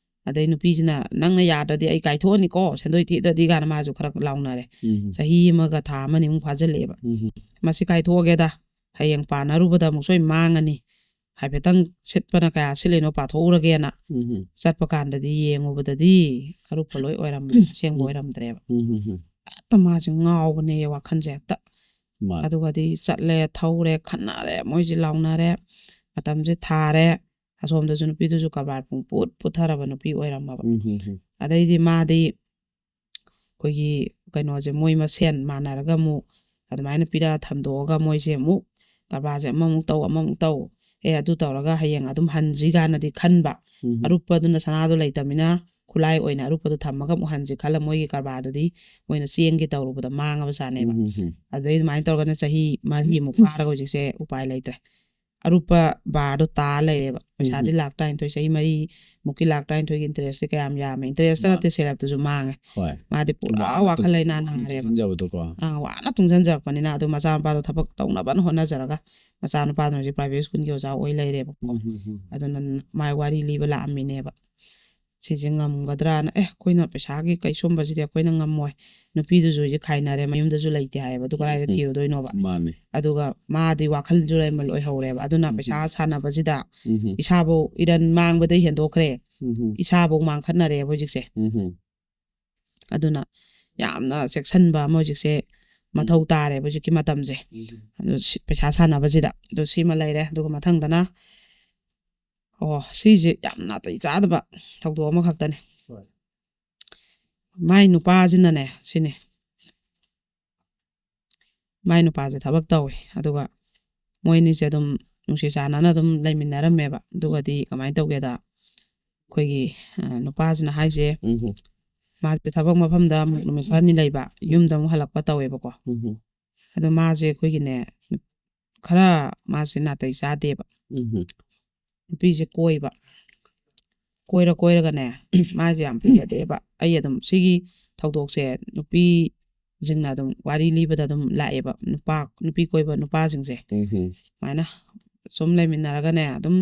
ꯑꯗꯩ ꯅꯨꯄꯤꯁꯤꯅ "ꯅꯪꯅ ꯌꯥꯗ꯭ꯔꯗꯤ ꯑꯩ ꯀꯥꯏꯊꯣꯛꯑꯅꯤꯀꯣ, ꯁꯦꯟꯗꯣꯏ ꯊꯤꯗ꯭ꯔꯗꯤ" ꯀꯥꯏꯅ ꯃꯥꯁꯨ ꯈꯔ ꯂꯥꯎꯅꯔꯦ꯫ ꯎꯝ. ꯆꯍꯤ ꯑꯃꯒ ꯊꯥ ꯑꯃꯅꯤꯃꯨꯛ ꯐꯥꯖꯤꯜꯂꯛꯑꯦꯕ꯫ ꯎꯝ. "ꯃꯁꯤ ꯀꯥꯏꯊꯣꯛꯑꯒꯦꯗ, ꯍꯌꯦꯡ ꯄꯥꯟꯅꯔꯨꯕꯗ ꯑꯃꯨꯛ ꯁꯣꯏ ꯃꯥꯡꯉꯅꯤ, ꯍꯥꯏꯐꯦꯠꯇꯪ ꯁꯤꯠꯄꯅ ꯀꯌꯥ ꯁꯤꯠꯂꯤꯅꯣ ꯄꯥꯊꯣꯛꯎꯔꯒꯦꯅ" ꯎꯝ. ꯆꯠꯄ ꯀꯥꯟꯗꯗꯤ ꯌꯦꯡꯉꯨꯕꯗꯗꯤ ꯑꯔꯨꯞꯄ ꯂꯣꯏ ꯑꯣꯏꯔꯝꯕ, ꯑꯁꯦꯡꯕ ꯎꯝ. ꯑꯣꯏꯔꯝꯗ꯭ꯔꯦꯕ꯫ ꯎꯝ. ꯍꯦꯛꯇ ꯃꯥꯁꯦ ꯉꯥꯎꯕꯅꯦ ꯋꯥꯈꯜꯁꯦ ꯍꯦꯛꯇ꯫ ꯃꯥꯅꯦ. ꯑꯗꯨꯒꯗꯤ ꯆꯠꯂꯦ, ꯊꯧꯔꯦ, ꯈꯠꯅꯔꯦ, ꯃꯣꯏꯁꯦ ꯂꯥꯎꯅꯔꯦ, ꯃꯇꯝꯁꯦ ꯊꯥꯔꯦ꯫ ꯑꯁꯣꯝꯗꯁꯨ ꯅꯨꯄꯤꯗꯨꯁꯨ ꯀꯔꯕꯥꯔ ꯄꯨꯡ ꯄꯨꯠ ꯄꯨꯠꯊꯔꯕ ꯅꯨꯄꯤ ꯑꯣꯏꯔꯝꯃꯕ꯫ ꯎꯝ. ꯎꯝ. ꯎꯝ. ꯑꯗꯩꯗꯤ ꯃꯥꯗꯤ ꯑꯩꯈꯣꯏꯒꯤ ꯀꯩꯅꯣꯁꯦ, ꯃꯣꯏ ꯃꯁꯦꯟ ꯃꯥꯟꯅꯔꯒ ꯑꯃꯨꯛ ꯑꯗꯨꯃꯥꯏꯅ ꯄꯤꯔꯛꯑ ꯊꯝꯗꯣꯛꯑꯒ ꯃꯣꯏꯁꯦ ꯑꯃꯨꯛ ꯀꯔꯕꯥꯔꯁꯦ ꯑꯃꯃꯨꯛ ꯇꯧ, ꯑꯃꯃꯨꯛ ꯇꯧ, ꯑꯦ ꯑꯗꯨ ꯇꯧꯔꯒ ꯍꯌꯦꯡ ꯑꯗꯨꯝ ꯍꯟꯁꯤ ꯀꯥꯏꯅꯗꯤ ꯈꯟꯕ꯫ ꯎꯝ. ꯑꯔꯨꯞꯄꯗꯨꯅ ꯁꯅꯥꯗꯣ ꯂꯩꯇꯕꯅꯤꯅ ꯈꯨꯠꯂꯥꯏ ꯑꯣꯏꯅ ꯑꯔꯨꯞꯄꯗꯣ ꯊꯝꯃꯒ ꯑꯃꯨꯛ ꯍꯟꯁꯤ ꯈꯜꯂ ꯃꯣꯏꯒꯤ ꯀꯔꯕꯥꯔꯗꯨꯗꯤ ꯃꯣꯏꯅ ꯆꯦꯡꯒꯦ ꯇꯧꯔꯨꯕꯗ ꯃꯥꯡꯉꯕ ꯖꯥꯠꯅꯦꯕ꯫ ꯎꯝ. ꯎꯝ. ꯎꯝ. ꯑꯗꯨꯗꯩ ꯑꯗꯨꯃꯥꯏꯅ ꯇꯧꯔꯒꯅ ꯆꯍꯤ ꯃꯔꯤꯃꯨꯛ ꯐꯥꯔꯒ ꯍꯧꯖꯤꯛꯁꯦ ꯎꯄꯥꯏ ꯂꯩꯇ꯭ꯔꯦ꯫ ꯑꯔꯨꯞꯄ ꯕꯥꯔꯗꯣ ꯇꯥ ꯂꯩꯔꯦꯕ꯫ ꯄꯩꯁꯥꯗꯤ ꯎꯝ. ꯂꯥꯛ ꯇꯔꯥꯅꯤꯊꯣꯏ, ꯆꯍꯤ ꯃꯔꯤꯃꯨꯛꯀꯤ ꯂꯥꯛ ꯇꯔꯥꯅꯤꯊꯣꯏꯒꯤ ꯏꯟꯇꯔꯦꯁꯁꯦ ꯀꯌꯥꯝ ꯌꯥꯝꯃꯦ? ꯏꯟꯇꯔꯦꯁꯁꯦ ꯃꯥ- ꯅꯠꯇꯦ, ꯁꯦꯔꯞꯇꯨꯁꯨ ꯃꯥꯡꯉꯦ꯫ ꯍꯣꯏ. ꯃꯥꯗꯤ ꯄꯨꯔꯥ ꯋꯥꯅ ꯋꯥꯈꯜ ꯇꯨꯡ- ꯂꯩꯅꯥ ꯋꯥꯅ ꯅꯥꯔꯦꯕ꯫ ꯇꯨꯡꯁꯤꯟꯖꯕꯗꯣꯀꯣ. ꯑꯥ, ꯋꯥꯅ ꯇꯨꯡꯁꯤꯟꯖꯔꯛꯄꯅꯤꯅ ꯑꯗꯨ ꯃꯆꯥꯅꯨꯄꯥꯗꯣ ꯊꯕꯛ ꯇꯧꯅꯕꯅ ꯍꯣꯠꯅꯖꯔꯒ ꯃꯆꯥꯅꯨꯄꯥꯗꯨꯅ ꯍꯧꯖꯤꯛ ꯄ꯭ꯔꯥꯏꯚꯦꯠ ꯁ꯭ꯀꯨꯜꯒꯤ ꯑꯣꯖꯥ ꯑꯣꯏ ꯂꯩꯔꯦꯕꯀꯣ꯫ ꯎꯝ, ꯎꯝ, ꯎꯝ. ꯑꯗꯨꯅ ꯃꯥꯏ ꯋꯥꯔꯤ ꯂꯤꯕ ꯂꯥꯛꯑꯝꯃꯤꯅꯦꯕ꯫ ꯁꯤꯁꯦ ꯉꯝꯒꯗ꯭ꯔꯥꯅ, "ꯑꯦ, ꯑꯩꯈꯣꯏꯅ ꯄꯩꯁꯥꯒꯤ ꯀꯩ ꯁꯨꯝꯕꯁꯤꯗꯤ ꯑꯩꯈꯣꯏꯅ ꯉꯝꯃꯣꯏ, ꯅꯨꯄꯤꯗꯨꯁꯨ ꯍꯧꯖꯤꯛ ꯈꯥꯏꯅꯔꯦ, ꯃꯌꯨꯝꯗꯁꯨ ꯂꯩꯇꯦ" ꯍꯥꯏꯌꯦꯕ, "ꯑꯗꯨ ꯀꯗꯥꯏꯗ ꯎꯝ. ꯊꯤꯔꯨꯗꯣꯏꯅꯣꯕ?" ꯃꯥꯅꯦ. ꯑꯗꯨꯒ ꯃꯥꯗꯤ ꯋꯥꯈꯜꯁꯨ ꯂꯩꯔꯝꯃ ꯂꯣꯏꯍꯧꯔꯦꯕ꯫ ꯑꯗꯨꯅ ꯎꯝ. ꯄꯩꯁꯥ ꯁꯥꯟꯅꯕꯁꯤꯗ ꯎꯝ. ꯏꯁꯥꯐꯧ ꯏꯔꯟ ꯃꯥꯡꯕꯗꯩ ꯍꯦꯟꯗꯣꯛꯈ꯭ꯔꯦ, ꯎꯝ. ꯏꯁꯥꯐꯧ ꯃꯥꯡꯈꯠꯅꯔꯦꯕ ꯍꯧꯖꯤꯛꯁꯦ꯫ ꯎꯝ. ꯑꯗꯨꯅ ꯌꯥꯝꯅ ꯆꯦꯛꯁꯤꯟꯕ ꯑꯃ ꯍꯧꯖꯤꯛꯁꯦ ꯃꯊꯧ ꯇꯥꯔꯦꯕ ꯍꯧꯖꯤꯛꯀꯤ ꯃꯇꯝꯁꯦ꯫ ꯎꯝ. ꯑꯗꯨ ꯁꯤ-, ꯄꯩꯁꯥ ꯁꯥꯟꯅꯕꯁꯤꯗ꯫ ꯑꯗꯨ ꯁꯤꯃ ꯂꯩꯔꯦ꯫ ꯑꯗꯨꯒ ꯃꯊꯪꯗꯅ, ꯑꯣ, ꯁꯤꯁꯦ ꯌꯥꯝ ꯅꯥꯇꯩ ꯆꯥꯗꯕ ꯊꯧꯗꯣꯛ ꯑꯃꯈꯛꯇꯅꯦ꯫ ꯍꯣꯏ. ꯃꯥꯏ ꯅꯨꯄꯥꯁꯤꯅꯅꯦ, ꯁꯤꯅꯤ, ꯃꯥꯏ ꯅꯨꯄꯥꯁꯦ ꯊꯕꯛ ꯇꯧꯋꯦ, ꯑꯗꯨꯒ ꯃꯣꯏ ꯑꯅꯤꯁꯦ ꯑꯗꯨꯝ ꯅꯨꯡꯁꯤ ꯆꯥꯟꯅꯅ ꯑꯗꯨꯝ ꯂꯩꯃꯤꯟꯅꯔꯝꯃꯦꯕ꯫ ꯑꯗꯨꯒꯗꯤ ꯀꯃꯥꯏꯅ ꯇꯧꯒꯦꯗ, ꯑꯩꯈꯣꯏꯒꯤ, ꯑ, ꯅꯨꯄꯥꯁꯤꯅ ꯍꯥꯏꯁꯦ, ꯎꯝ. ꯃꯥꯁꯦ ꯊꯕꯛ ꯃꯐꯝꯗ ꯑꯃꯨꯛ ꯅꯨꯃꯤꯠ ꯈꯔꯅꯤ ꯂꯩꯕ, ꯌꯨꯝꯗ ꯑꯃꯨꯛ ꯍꯜꯂꯛꯄ ꯇꯧꯋꯦꯕꯀꯣ꯫ ꯎꯝ. ꯑꯗꯣ ꯃꯥꯁꯦ ꯑꯩꯈꯣꯏꯒꯤꯅꯦ, ꯈꯔ ꯃꯥꯁꯦ ꯅꯥꯇꯩ ꯆꯥꯗꯦꯕ꯫ ꯎꯝ. ꯅꯨꯄꯤꯁꯦ ꯀꯣꯏꯕ, ꯀꯣꯏꯔ ꯀꯣꯏꯔꯒꯅꯦ, ꯃꯥꯁꯦ ꯌꯥꯝ ꯐꯖꯗꯦꯕ꯫ ꯑꯩ ꯑꯗꯨꯝ ꯁꯤꯒꯤ ꯊꯧꯗꯣꯛꯁꯦ ꯅꯨꯄꯤꯁꯤꯡꯅ ꯑꯗꯨꯝ ꯋꯥꯔꯤ ꯂꯤꯕꯗ ꯑꯗꯨꯝ ꯂꯥꯛꯑꯦꯕ, ꯅꯨꯄꯥ, ꯅꯨꯄꯤ ꯀꯣꯏꯕ ꯅꯨꯄꯥꯁꯤꯡꯁꯦ꯫ ꯎꯝ. ꯁꯨꯃꯥꯏꯅ ꯁꯨꯝ ꯂꯩꯃꯤꯟꯅꯔꯒꯅꯦ, ꯑꯗꯨꯝ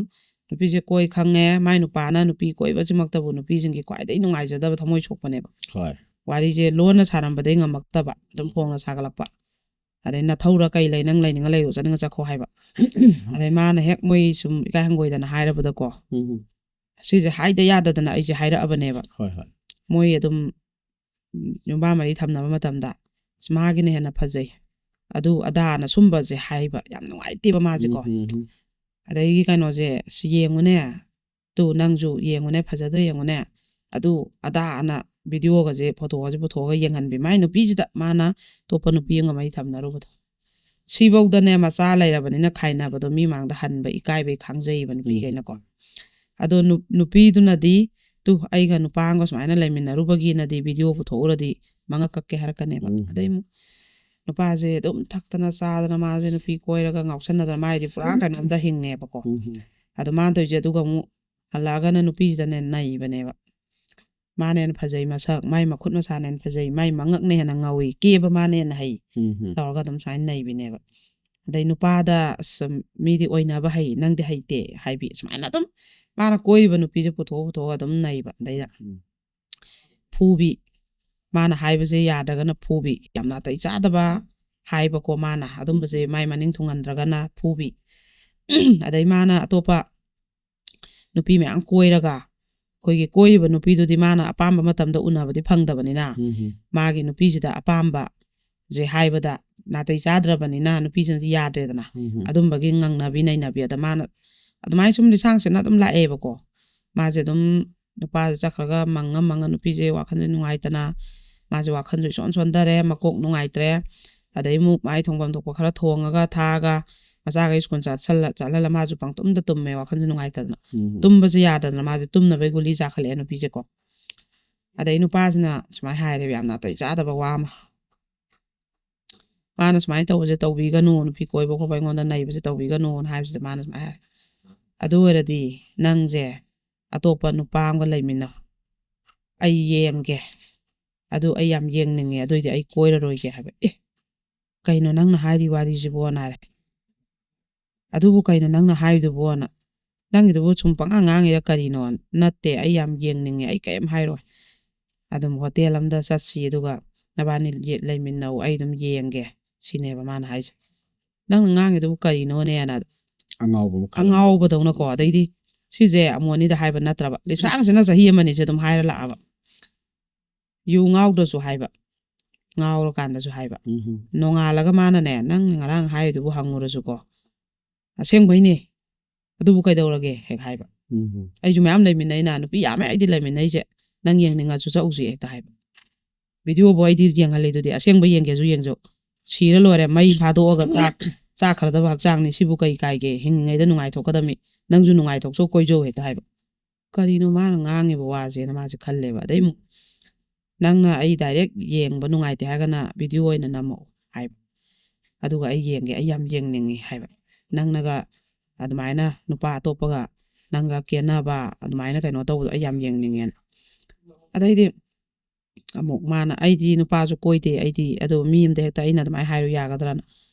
ꯅꯨꯄꯤꯁꯦ ꯀꯣꯏ ꯈꯪꯉꯦ, ꯃꯥꯏ ꯅꯨꯄꯥꯅ ꯅꯨꯄꯤ ꯀꯣꯏꯕꯁꯤꯃꯛꯇꯕꯨ ꯅꯨꯄꯤꯁꯤꯡꯒꯤ ꯈ꯭ꯋꯥꯏꯗꯒꯤ ꯅꯨꯡꯉꯥꯏꯖꯗꯕ ꯊꯃꯣꯏ ꯁꯣꯛꯄꯅꯦꯕ꯫ ꯍꯣꯏ ꯋꯥꯔꯤꯁꯦ ꯂꯣꯟꯅ ꯁꯥꯔꯝꯕꯗꯒꯤ ꯉꯝꯃꯛꯇꯕ, ꯑꯗꯨꯝ ꯐꯣꯡꯅ ꯁꯥꯒꯠꯂꯛꯄ꯫ ꯑꯗꯩ ꯅꯊꯧꯔ ꯀꯩ ꯂꯩ, ꯅꯪ ꯂꯩꯅꯤꯡꯉ ꯂꯩꯌꯨ, ꯆꯠꯅꯤꯡꯉ ꯆꯠꯈꯣ ꯍꯥꯏꯕ꯫ ꯑꯗꯩ ꯃꯥꯅ ꯍꯦꯛ ꯃꯣꯏ ꯁꯨꯝ ꯏꯀꯥꯏ ꯍꯪꯒꯣꯏꯗꯅ ꯍꯥꯏꯔꯕꯗꯀꯣ, ꯎꯝ ꯁꯤꯁꯦ ꯍꯥꯏꯗ ꯌꯥꯗꯗꯅ ꯑꯩꯁꯦ ꯍꯥꯏꯔꯛꯑꯕꯅꯦꯕ꯫ ꯍꯣꯏ ꯍꯣꯏ ꯃꯣꯏ ꯑꯗꯨꯝ ꯎꯝ, ꯌꯨꯝꯕꯥ ꯃꯔꯤ ꯊꯝꯅꯕ ꯃꯇꯝꯗ "ꯑꯁ, ꯃꯥꯒꯤꯅ ꯍꯦꯟꯅ ꯐꯖꯩ", ꯑꯗꯨ ꯑꯗꯥꯅ ꯁꯨꯝꯕꯁꯦ ꯍꯥꯏꯕ ꯌꯥꯝ ꯅꯨꯡꯉꯥꯏꯇꯦꯕ ꯃꯥꯁꯦꯀꯣ꯫ ꯎꯝ, ꯎꯝ, ꯎꯝ. ꯑꯗꯒꯤ ꯀꯩꯅꯣꯁꯦ, "ꯑꯁ, ꯌꯦꯡꯉꯨꯅꯦ, ꯇꯨ ꯅꯪꯁꯨ ꯌꯦꯡꯉꯨꯅꯦ, ꯐꯖꯗ꯭ꯔꯦ ꯌꯦꯡꯉꯨꯅꯦ", ꯑꯗꯨ ꯑꯗꯥꯅ ꯚꯤꯗꯤꯑꯣꯒꯁꯦ, ꯐꯣꯇꯣꯒꯁꯦ ꯄꯨꯊꯣꯛꯑꯒ ꯌꯦꯡꯍꯟꯕꯤ ꯃꯥꯏ ꯅꯨꯄꯤꯁꯤꯗ, ꯃꯥꯅ ꯑꯇꯣꯞꯄ ꯅꯨꯄꯤ ꯑꯃꯒ ꯃꯔꯤ ꯊꯝꯅꯔꯨꯕꯗꯣ꯫ ꯁꯤꯐꯧꯗꯅꯦ, ꯃꯆꯥ ꯂꯩꯔꯕꯅꯤꯅ ꯈꯥꯏꯅꯕꯗꯣ ꯃꯤ ꯃꯥꯡꯗ ꯍꯟꯕ ꯏꯀꯥꯏꯕꯩ ꯈꯥꯡꯖꯩꯌꯦꯕ ꯅꯨꯄꯤꯈꯩꯅꯀꯣ꯫ ꯑꯗꯣ ꯅꯨ- ꯅꯨꯄꯤꯗꯨꯅꯗꯤ, "ꯇꯨ ꯑꯩꯒ ꯅꯨꯄꯥ ꯑꯃꯒ ꯁꯨꯃꯥꯏꯅ ꯂꯩꯃꯤꯟꯅꯔꯨꯕꯒꯤꯅꯗꯤ ꯚꯤꯗꯤꯑꯣ ꯄꯨꯊꯣꯛꯎꯔꯗꯤ ꯃꯉꯛ ꯀꯛꯀꯦ" ꯍꯥꯏꯔꯛꯀꯅꯦꯕ꯫ ꯎꯝ. ꯑꯗꯩ ꯑꯃꯨꯛ ꯅꯨꯄꯥꯁꯦ ꯑꯗꯨꯝ ꯊꯛꯇꯅ ꯆꯥꯗꯅ, ꯃꯥꯁꯦ ꯅꯨꯄꯤ ꯀꯣꯏꯔꯒ ꯉꯥꯎꯁꯟꯅꯗꯅ, ꯃꯥꯏꯗꯤ ꯄꯨꯔꯥ ꯀꯩꯅꯣꯝꯗ ꯍꯤꯡꯉꯦꯕꯀꯣ꯫ ꯎꯝ, ꯎꯝ. ꯑꯗꯣ ꯃꯥꯅ ꯇꯧꯔꯤꯁꯦ ꯑꯗꯨꯒ ꯑꯃꯨꯛ ꯍꯜꯂꯛꯑꯒꯅ ꯅꯨꯄꯤꯁꯤꯗꯅꯦ ꯅꯩꯕꯅꯦꯕ꯫ "ꯃꯥꯅ ꯍꯦꯟꯅ ꯐꯖꯩ ꯃꯁꯛ, ꯃꯥꯏ ꯃꯈꯨꯠ ꯃꯁꯥꯅ ꯍꯦꯟꯅ ꯐꯖꯩ, ꯃꯥꯏ ꯃꯉꯛꯅ ꯍꯦꯟꯅ ꯉꯧꯏ, ꯀꯦꯕ ꯃꯥꯅ ꯍꯦꯟꯅ ꯍꯩ", ꯎꯝ, ꯎꯝ. ꯇꯧꯔꯒ ꯑꯗꯨꯝ ꯁꯨꯃꯥꯏꯅ ꯅꯩꯕꯤꯅꯦꯕ꯫ ꯑꯗꯩ ꯅꯨꯄꯥꯗ, "ꯑꯁ, ꯃꯤꯗꯤ ꯑꯣꯏꯅꯕ ꯍꯩ, ꯅꯪꯗꯤ ꯍꯩꯇꯦ" ꯍꯥꯏꯕꯤ, ꯁꯨꯃꯥꯏꯅ ꯑꯗꯨꯝ ꯃꯥꯅ ꯀꯣꯏꯔꯤꯕ ꯅꯨꯄꯤꯁꯦ ꯄꯨꯊꯣꯛꯑ ꯄꯨꯊꯣꯛꯑꯒ ꯑꯗꯨꯝ ꯅꯩꯕ꯫ ꯑꯗꯩꯗ ꯎꯝ. ꯐꯨꯕꯤ, ꯃꯥꯅ ꯍꯥꯏꯕꯁꯦ ꯌꯥꯗ꯭ꯔꯒꯅ ꯐꯨꯕꯤ, ꯌꯥꯝ ꯅꯥꯇꯩ ꯆꯥꯗꯕ ꯍꯥꯏꯕꯀꯣ, ꯃꯥꯅ ꯑꯗꯨꯝꯕꯁꯦ ꯃꯥꯏ ꯃꯅꯤꯡ ꯊꯨꯡꯍꯟꯗ꯭ꯔꯒꯅ ꯐꯨꯕꯤ꯫ ꯑꯗꯩ ꯃꯥꯅ ꯑꯇꯣꯞꯄ ꯅꯨꯄꯤ ꯃꯌꯥꯝ ꯀꯣꯏꯔꯒ, ꯑꯩꯈꯣꯏꯒꯤ ꯀꯣꯏꯔꯤꯕ ꯅꯨꯄꯤꯗꯨꯗꯤ ꯃꯥꯅ ꯑꯄꯥꯝꯕ ꯃꯇꯝꯗ ꯎꯅꯕꯗꯤ ꯐꯪꯗꯕꯅꯤꯅ, ꯎꯝ, ꯎꯝ. ꯃꯥꯒꯤ ꯅꯨꯄꯤꯁꯤꯗ ꯑꯄꯥꯝꯕꯁꯦ ꯍꯥꯏꯕꯗ ꯅꯥꯇꯩ ꯆꯥꯗ꯭ꯔꯕꯅꯤꯅ ꯅꯨꯄꯤꯁꯤꯅꯗꯤ ꯌꯥꯗ꯭ꯔꯦꯗꯅ꯫ ꯎꯝ, ꯎꯝ. ꯑꯗꯨꯝꯕꯒꯤ ꯉꯪꯅꯕꯤ ꯅꯩꯅꯕꯤ ꯑꯗ ꯃꯥꯅ ꯑꯗꯨꯃꯥꯏꯅ ꯁꯨꯝ ꯂꯤꯁꯥꯡ ꯁꯤꯠꯅ ꯑꯗꯨꯝ ꯂꯥꯛꯑꯦꯕꯀꯣ꯫ ꯃꯥꯁꯦ ꯑꯗꯨꯝ ꯅꯨꯄꯥꯁꯦ ꯆꯠꯈ꯭ꯔꯒ ꯃꯪꯉ ꯃꯪꯉ ꯅꯨꯄꯤꯁꯦ ꯋꯥꯈꯜꯁꯦ ꯅꯨꯡꯉꯥꯏꯇꯅ, ꯃꯥꯁꯦ ꯋꯥꯈꯜꯁꯨ ꯏꯁꯣꯟ ꯁꯣꯟꯊꯔꯦ, ꯃꯀꯣꯛ ꯅꯨꯡꯉꯥꯏꯇ꯭ꯔꯦ꯫ ꯑꯗꯩ ꯑꯃꯨꯛ ꯃꯥꯏ ꯊꯣꯡꯐꯝ ꯊꯣꯛꯄ ꯈꯔ ꯊꯣꯡꯉꯒ ꯊꯥꯛꯑꯒ ꯃꯆꯥꯈꯩ ꯁ꯭ꯀꯨꯜ ꯆꯠꯁꯜꯂ ꯆꯠꯍꯜꯂ ꯃꯥꯁꯨ ꯄꯪꯇꯨꯝꯗ ꯇꯨꯝꯃꯦ, ꯋꯥꯈꯜꯁꯦ ꯅꯨꯡꯉꯥꯏꯇꯗꯅ꯫ ꯎꯝ. ꯇꯨꯝꯕꯁꯦ ꯌꯥꯗꯗꯅ ꯃꯥꯁꯦ ꯇꯨꯝꯅꯕꯩ ꯒꯨꯂꯤ ꯆꯥꯈꯠꯂꯛꯑꯦ ꯅꯨꯄꯤꯁꯦꯀꯣ꯫ ꯑꯗꯩ ꯅꯨꯄꯥꯁꯤꯅ ꯁꯨꯃꯥꯏꯅ ꯍꯥꯏꯔꯦꯕ, ꯌꯥꯝ ꯅꯥꯇꯩ ꯆꯥꯗꯕ ꯋꯥ ꯑꯃ, "ꯃꯥꯅ ꯁꯨꯃꯥꯏꯅ ꯇꯧꯕꯁꯦ ꯇꯧꯕꯤꯒꯅꯨ, ꯅꯨꯄꯤ ꯀꯣꯏꯕ ꯈꯣꯠꯄ ꯑꯩꯉꯣꯟꯗ ꯅꯩꯕꯁꯦ ꯇꯧꯕꯤꯒꯅꯨꯅ" ꯍꯥꯏꯕꯁꯤꯗ ꯃꯥꯅ ꯁꯨꯃꯥꯏꯅ ꯍꯥꯏ, "ꯑꯗꯨ ꯑꯣꯏꯔꯗꯤ ꯅꯪꯁꯦ ꯑꯇꯣꯞꯄ ꯅꯨꯄꯥ ꯑꯃꯒ ꯂꯩꯃꯤꯟꯅꯧ, ꯑꯩ ꯌꯦꯡꯒꯦ, ꯑꯗꯨ ꯑꯩ ꯌꯥꯝ ꯌꯦꯡꯅꯤꯡꯉꯦ, ꯑꯗꯨꯏꯗꯤ ꯑꯩ ꯀꯣꯏꯔꯔꯣꯏꯒꯦ" ꯍꯥꯏꯕ꯫ "ꯑꯦ, ꯀꯩꯅꯣ ꯅꯪꯅ ꯍꯥꯏꯔꯤ ꯋꯥꯔꯤꯁꯤꯕꯣꯅ" ꯍꯥꯏꯔꯦ꯫ "ꯑꯗꯨꯕꯨ ꯀꯩꯅꯣ ꯅꯪꯅ ꯍꯥꯏꯗꯨꯕꯣꯅ?" "ꯅꯪꯒꯤꯗꯨꯕꯨ ꯁꯨꯝ ꯄꯪꯉꯥꯡ ꯉꯥꯡꯉꯤꯔ ꯀꯔꯤꯅꯣ?" "ꯅꯠꯇꯦ, ꯑꯩ ꯌꯥꯝ ꯌꯦꯡꯅꯤꯡꯉꯦ, ꯑꯩ ꯀꯔꯤꯝ ꯍꯥꯏꯔꯣꯏ꯫ ꯑꯗꯨꯝ ꯍꯣꯇꯦꯜ ꯑꯃꯗ ꯆꯠꯁꯤ, ꯑꯗꯨꯒ ꯅꯕꯥꯅꯤ ꯌꯦ-, ꯂꯩꯃꯤꯟꯅꯧ, ꯑꯩ ꯑꯗꯨꯝ ꯌꯦꯡꯒꯦ", ꯁꯤꯅꯦꯕ ꯃꯥꯅ ꯍꯥꯏꯁꯦ꯫ "ꯅꯪꯅ ꯉꯥꯡꯉꯤꯗꯨꯕꯨ ꯀꯔꯤꯅꯣꯅꯦꯅ?" ꯑꯉꯥꯎꯕ ꯑꯃ ꯈꯜꯂꯦ꯫ ꯑꯉꯥꯎꯕꯗꯧꯅꯀꯣ꯫ ꯑꯗꯩꯗꯤ ꯁꯤꯁꯦ ꯑꯃꯣꯅꯤꯗ ꯍꯥꯏꯕ ꯅꯠꯇ꯭ꯔꯕ, ꯂꯤꯁꯥꯡꯁꯤꯅ ꯆꯍꯤ ꯑꯃꯅꯤꯁꯦ ꯑꯗꯨꯝ ꯍꯥꯏꯔ ꯂꯥꯛꯑꯕ꯫ ꯌꯨ ꯉꯥꯎꯗ꯭ꯔꯁꯨ ꯍꯥꯏꯕ, ꯉꯥꯎꯔꯀꯥꯟꯗꯁꯨ ꯍꯥꯏꯕ꯫ ꯎꯝ꯫ ꯅꯣꯡꯉꯥꯜꯂꯒ ꯃꯥꯅꯅꯦ, "ꯅꯪꯅ ꯉꯔꯥꯡ ꯍꯥꯏꯔꯤꯗꯨꯕꯨ ꯍꯪꯉꯨꯔꯁꯨꯀꯣ, ꯑꯁꯦꯡꯕꯩꯅꯦ, ꯑꯗꯨꯕꯨ ꯀꯩꯗꯧꯔꯒꯦ?" ꯍꯦꯛ ꯍꯥꯏꯕ꯫ ꯎꯝ꯫ "ꯑꯩꯁꯨ ꯃꯌꯥꯝ ꯂꯩꯃꯤꯟꯅꯩꯅ, ꯅꯨꯄꯤ ꯌꯥꯝꯃꯦ ꯑꯩꯗꯤ ꯂꯩꯃꯤꯟꯅꯩꯁꯦ, ꯅꯪ ꯌꯦꯡꯅꯤꯡꯉꯁꯨ ꯆꯠꯎꯁꯤ" ꯍꯦꯛꯇ ꯍꯥꯏꯕ꯫ "ꯚꯤꯗꯤꯑꯣꯕꯨ ꯑꯩꯗꯤ ꯌꯦꯡꯍꯜꯂꯤꯗꯨꯗꯤ, ꯑꯁꯦꯡꯕ ꯌꯦꯡꯒꯦꯁꯨ ꯌꯦꯡꯖꯧ, ꯁꯤꯔ ꯂꯣꯏꯔꯦ, ꯃꯩ ꯊꯥꯗꯣꯛꯑꯒ ꯆꯥꯛ-, ꯆꯥꯛꯈ꯭ꯔꯗꯕ ꯍꯛꯆꯥꯡꯅꯤ, ꯁꯤꯕꯨ ꯀꯩ ꯀꯥꯏꯒꯦ? ꯍꯤꯡꯉꯤꯉꯩꯗ ꯅꯨꯡꯉꯥꯏꯊꯣꯛꯀꯗꯕꯅꯤ, ꯅꯪꯁꯨ ꯅꯨꯡꯉꯥꯏꯊꯣꯛꯆꯧ, ꯀꯣꯏꯖꯧ" ꯍꯦꯛꯇ ꯍꯥꯏꯕ꯫ "ꯀꯔꯤꯅꯣ ꯃꯥꯅ ꯉꯥꯡꯉꯤꯕ ꯋꯥꯁꯦꯅ" ꯃꯥꯁꯦ ꯈꯜꯂꯦꯕ꯫ ꯑꯗꯩ ꯑꯃꯨꯛ "ꯅꯪꯅ ꯑꯩ ꯗꯥꯏꯔꯦꯛ ꯌꯦꯡꯕ ꯅꯨꯡꯉꯥꯏꯇꯦ ꯍꯥꯏꯔꯒꯅ ꯚꯤꯗꯤꯑꯣ ꯑꯣꯏꯅ ꯅꯝꯃꯛꯑꯣ" ꯍꯥꯏꯕ꯫ "ꯑꯗꯨꯒ ꯑꯩ ꯌꯦꯡꯒꯦ, ꯑꯩ ꯌꯥꯝ ꯌꯦꯡꯅꯤꯡꯉꯤ" ꯍꯥꯏꯕ꯫ "ꯅꯪꯅꯒ ꯑꯗꯨꯃꯥꯏꯅ ꯅꯨꯄꯥ ꯑꯇꯣꯞꯄꯒ ꯅꯪꯒ ꯀꯦꯅꯕ, ꯑꯗꯨꯃꯥꯏꯅ ꯀꯩꯅꯣ ꯇꯧꯕꯗꯣ ꯑꯩ ꯌꯥꯝ ꯌꯦꯡꯅꯤꯡꯉꯦꯅ"꯫ ꯑꯗꯩꯗꯤ ꯑꯃꯨꯛ ꯃꯥꯅ, "ꯑꯩꯗꯤ ꯅꯨꯄꯥꯁꯨ ꯀꯣꯏꯗꯦ, ꯑꯩꯗꯤ ꯑꯗꯣ ꯃꯤ ꯑꯃꯗ ꯍꯦꯛꯇ ꯑꯩꯅ ꯑꯗꯨꯃꯥꯏꯅ ꯍꯥꯏꯔꯨ ꯌꯥꯒꯗ꯭ꯔꯥꯅ?"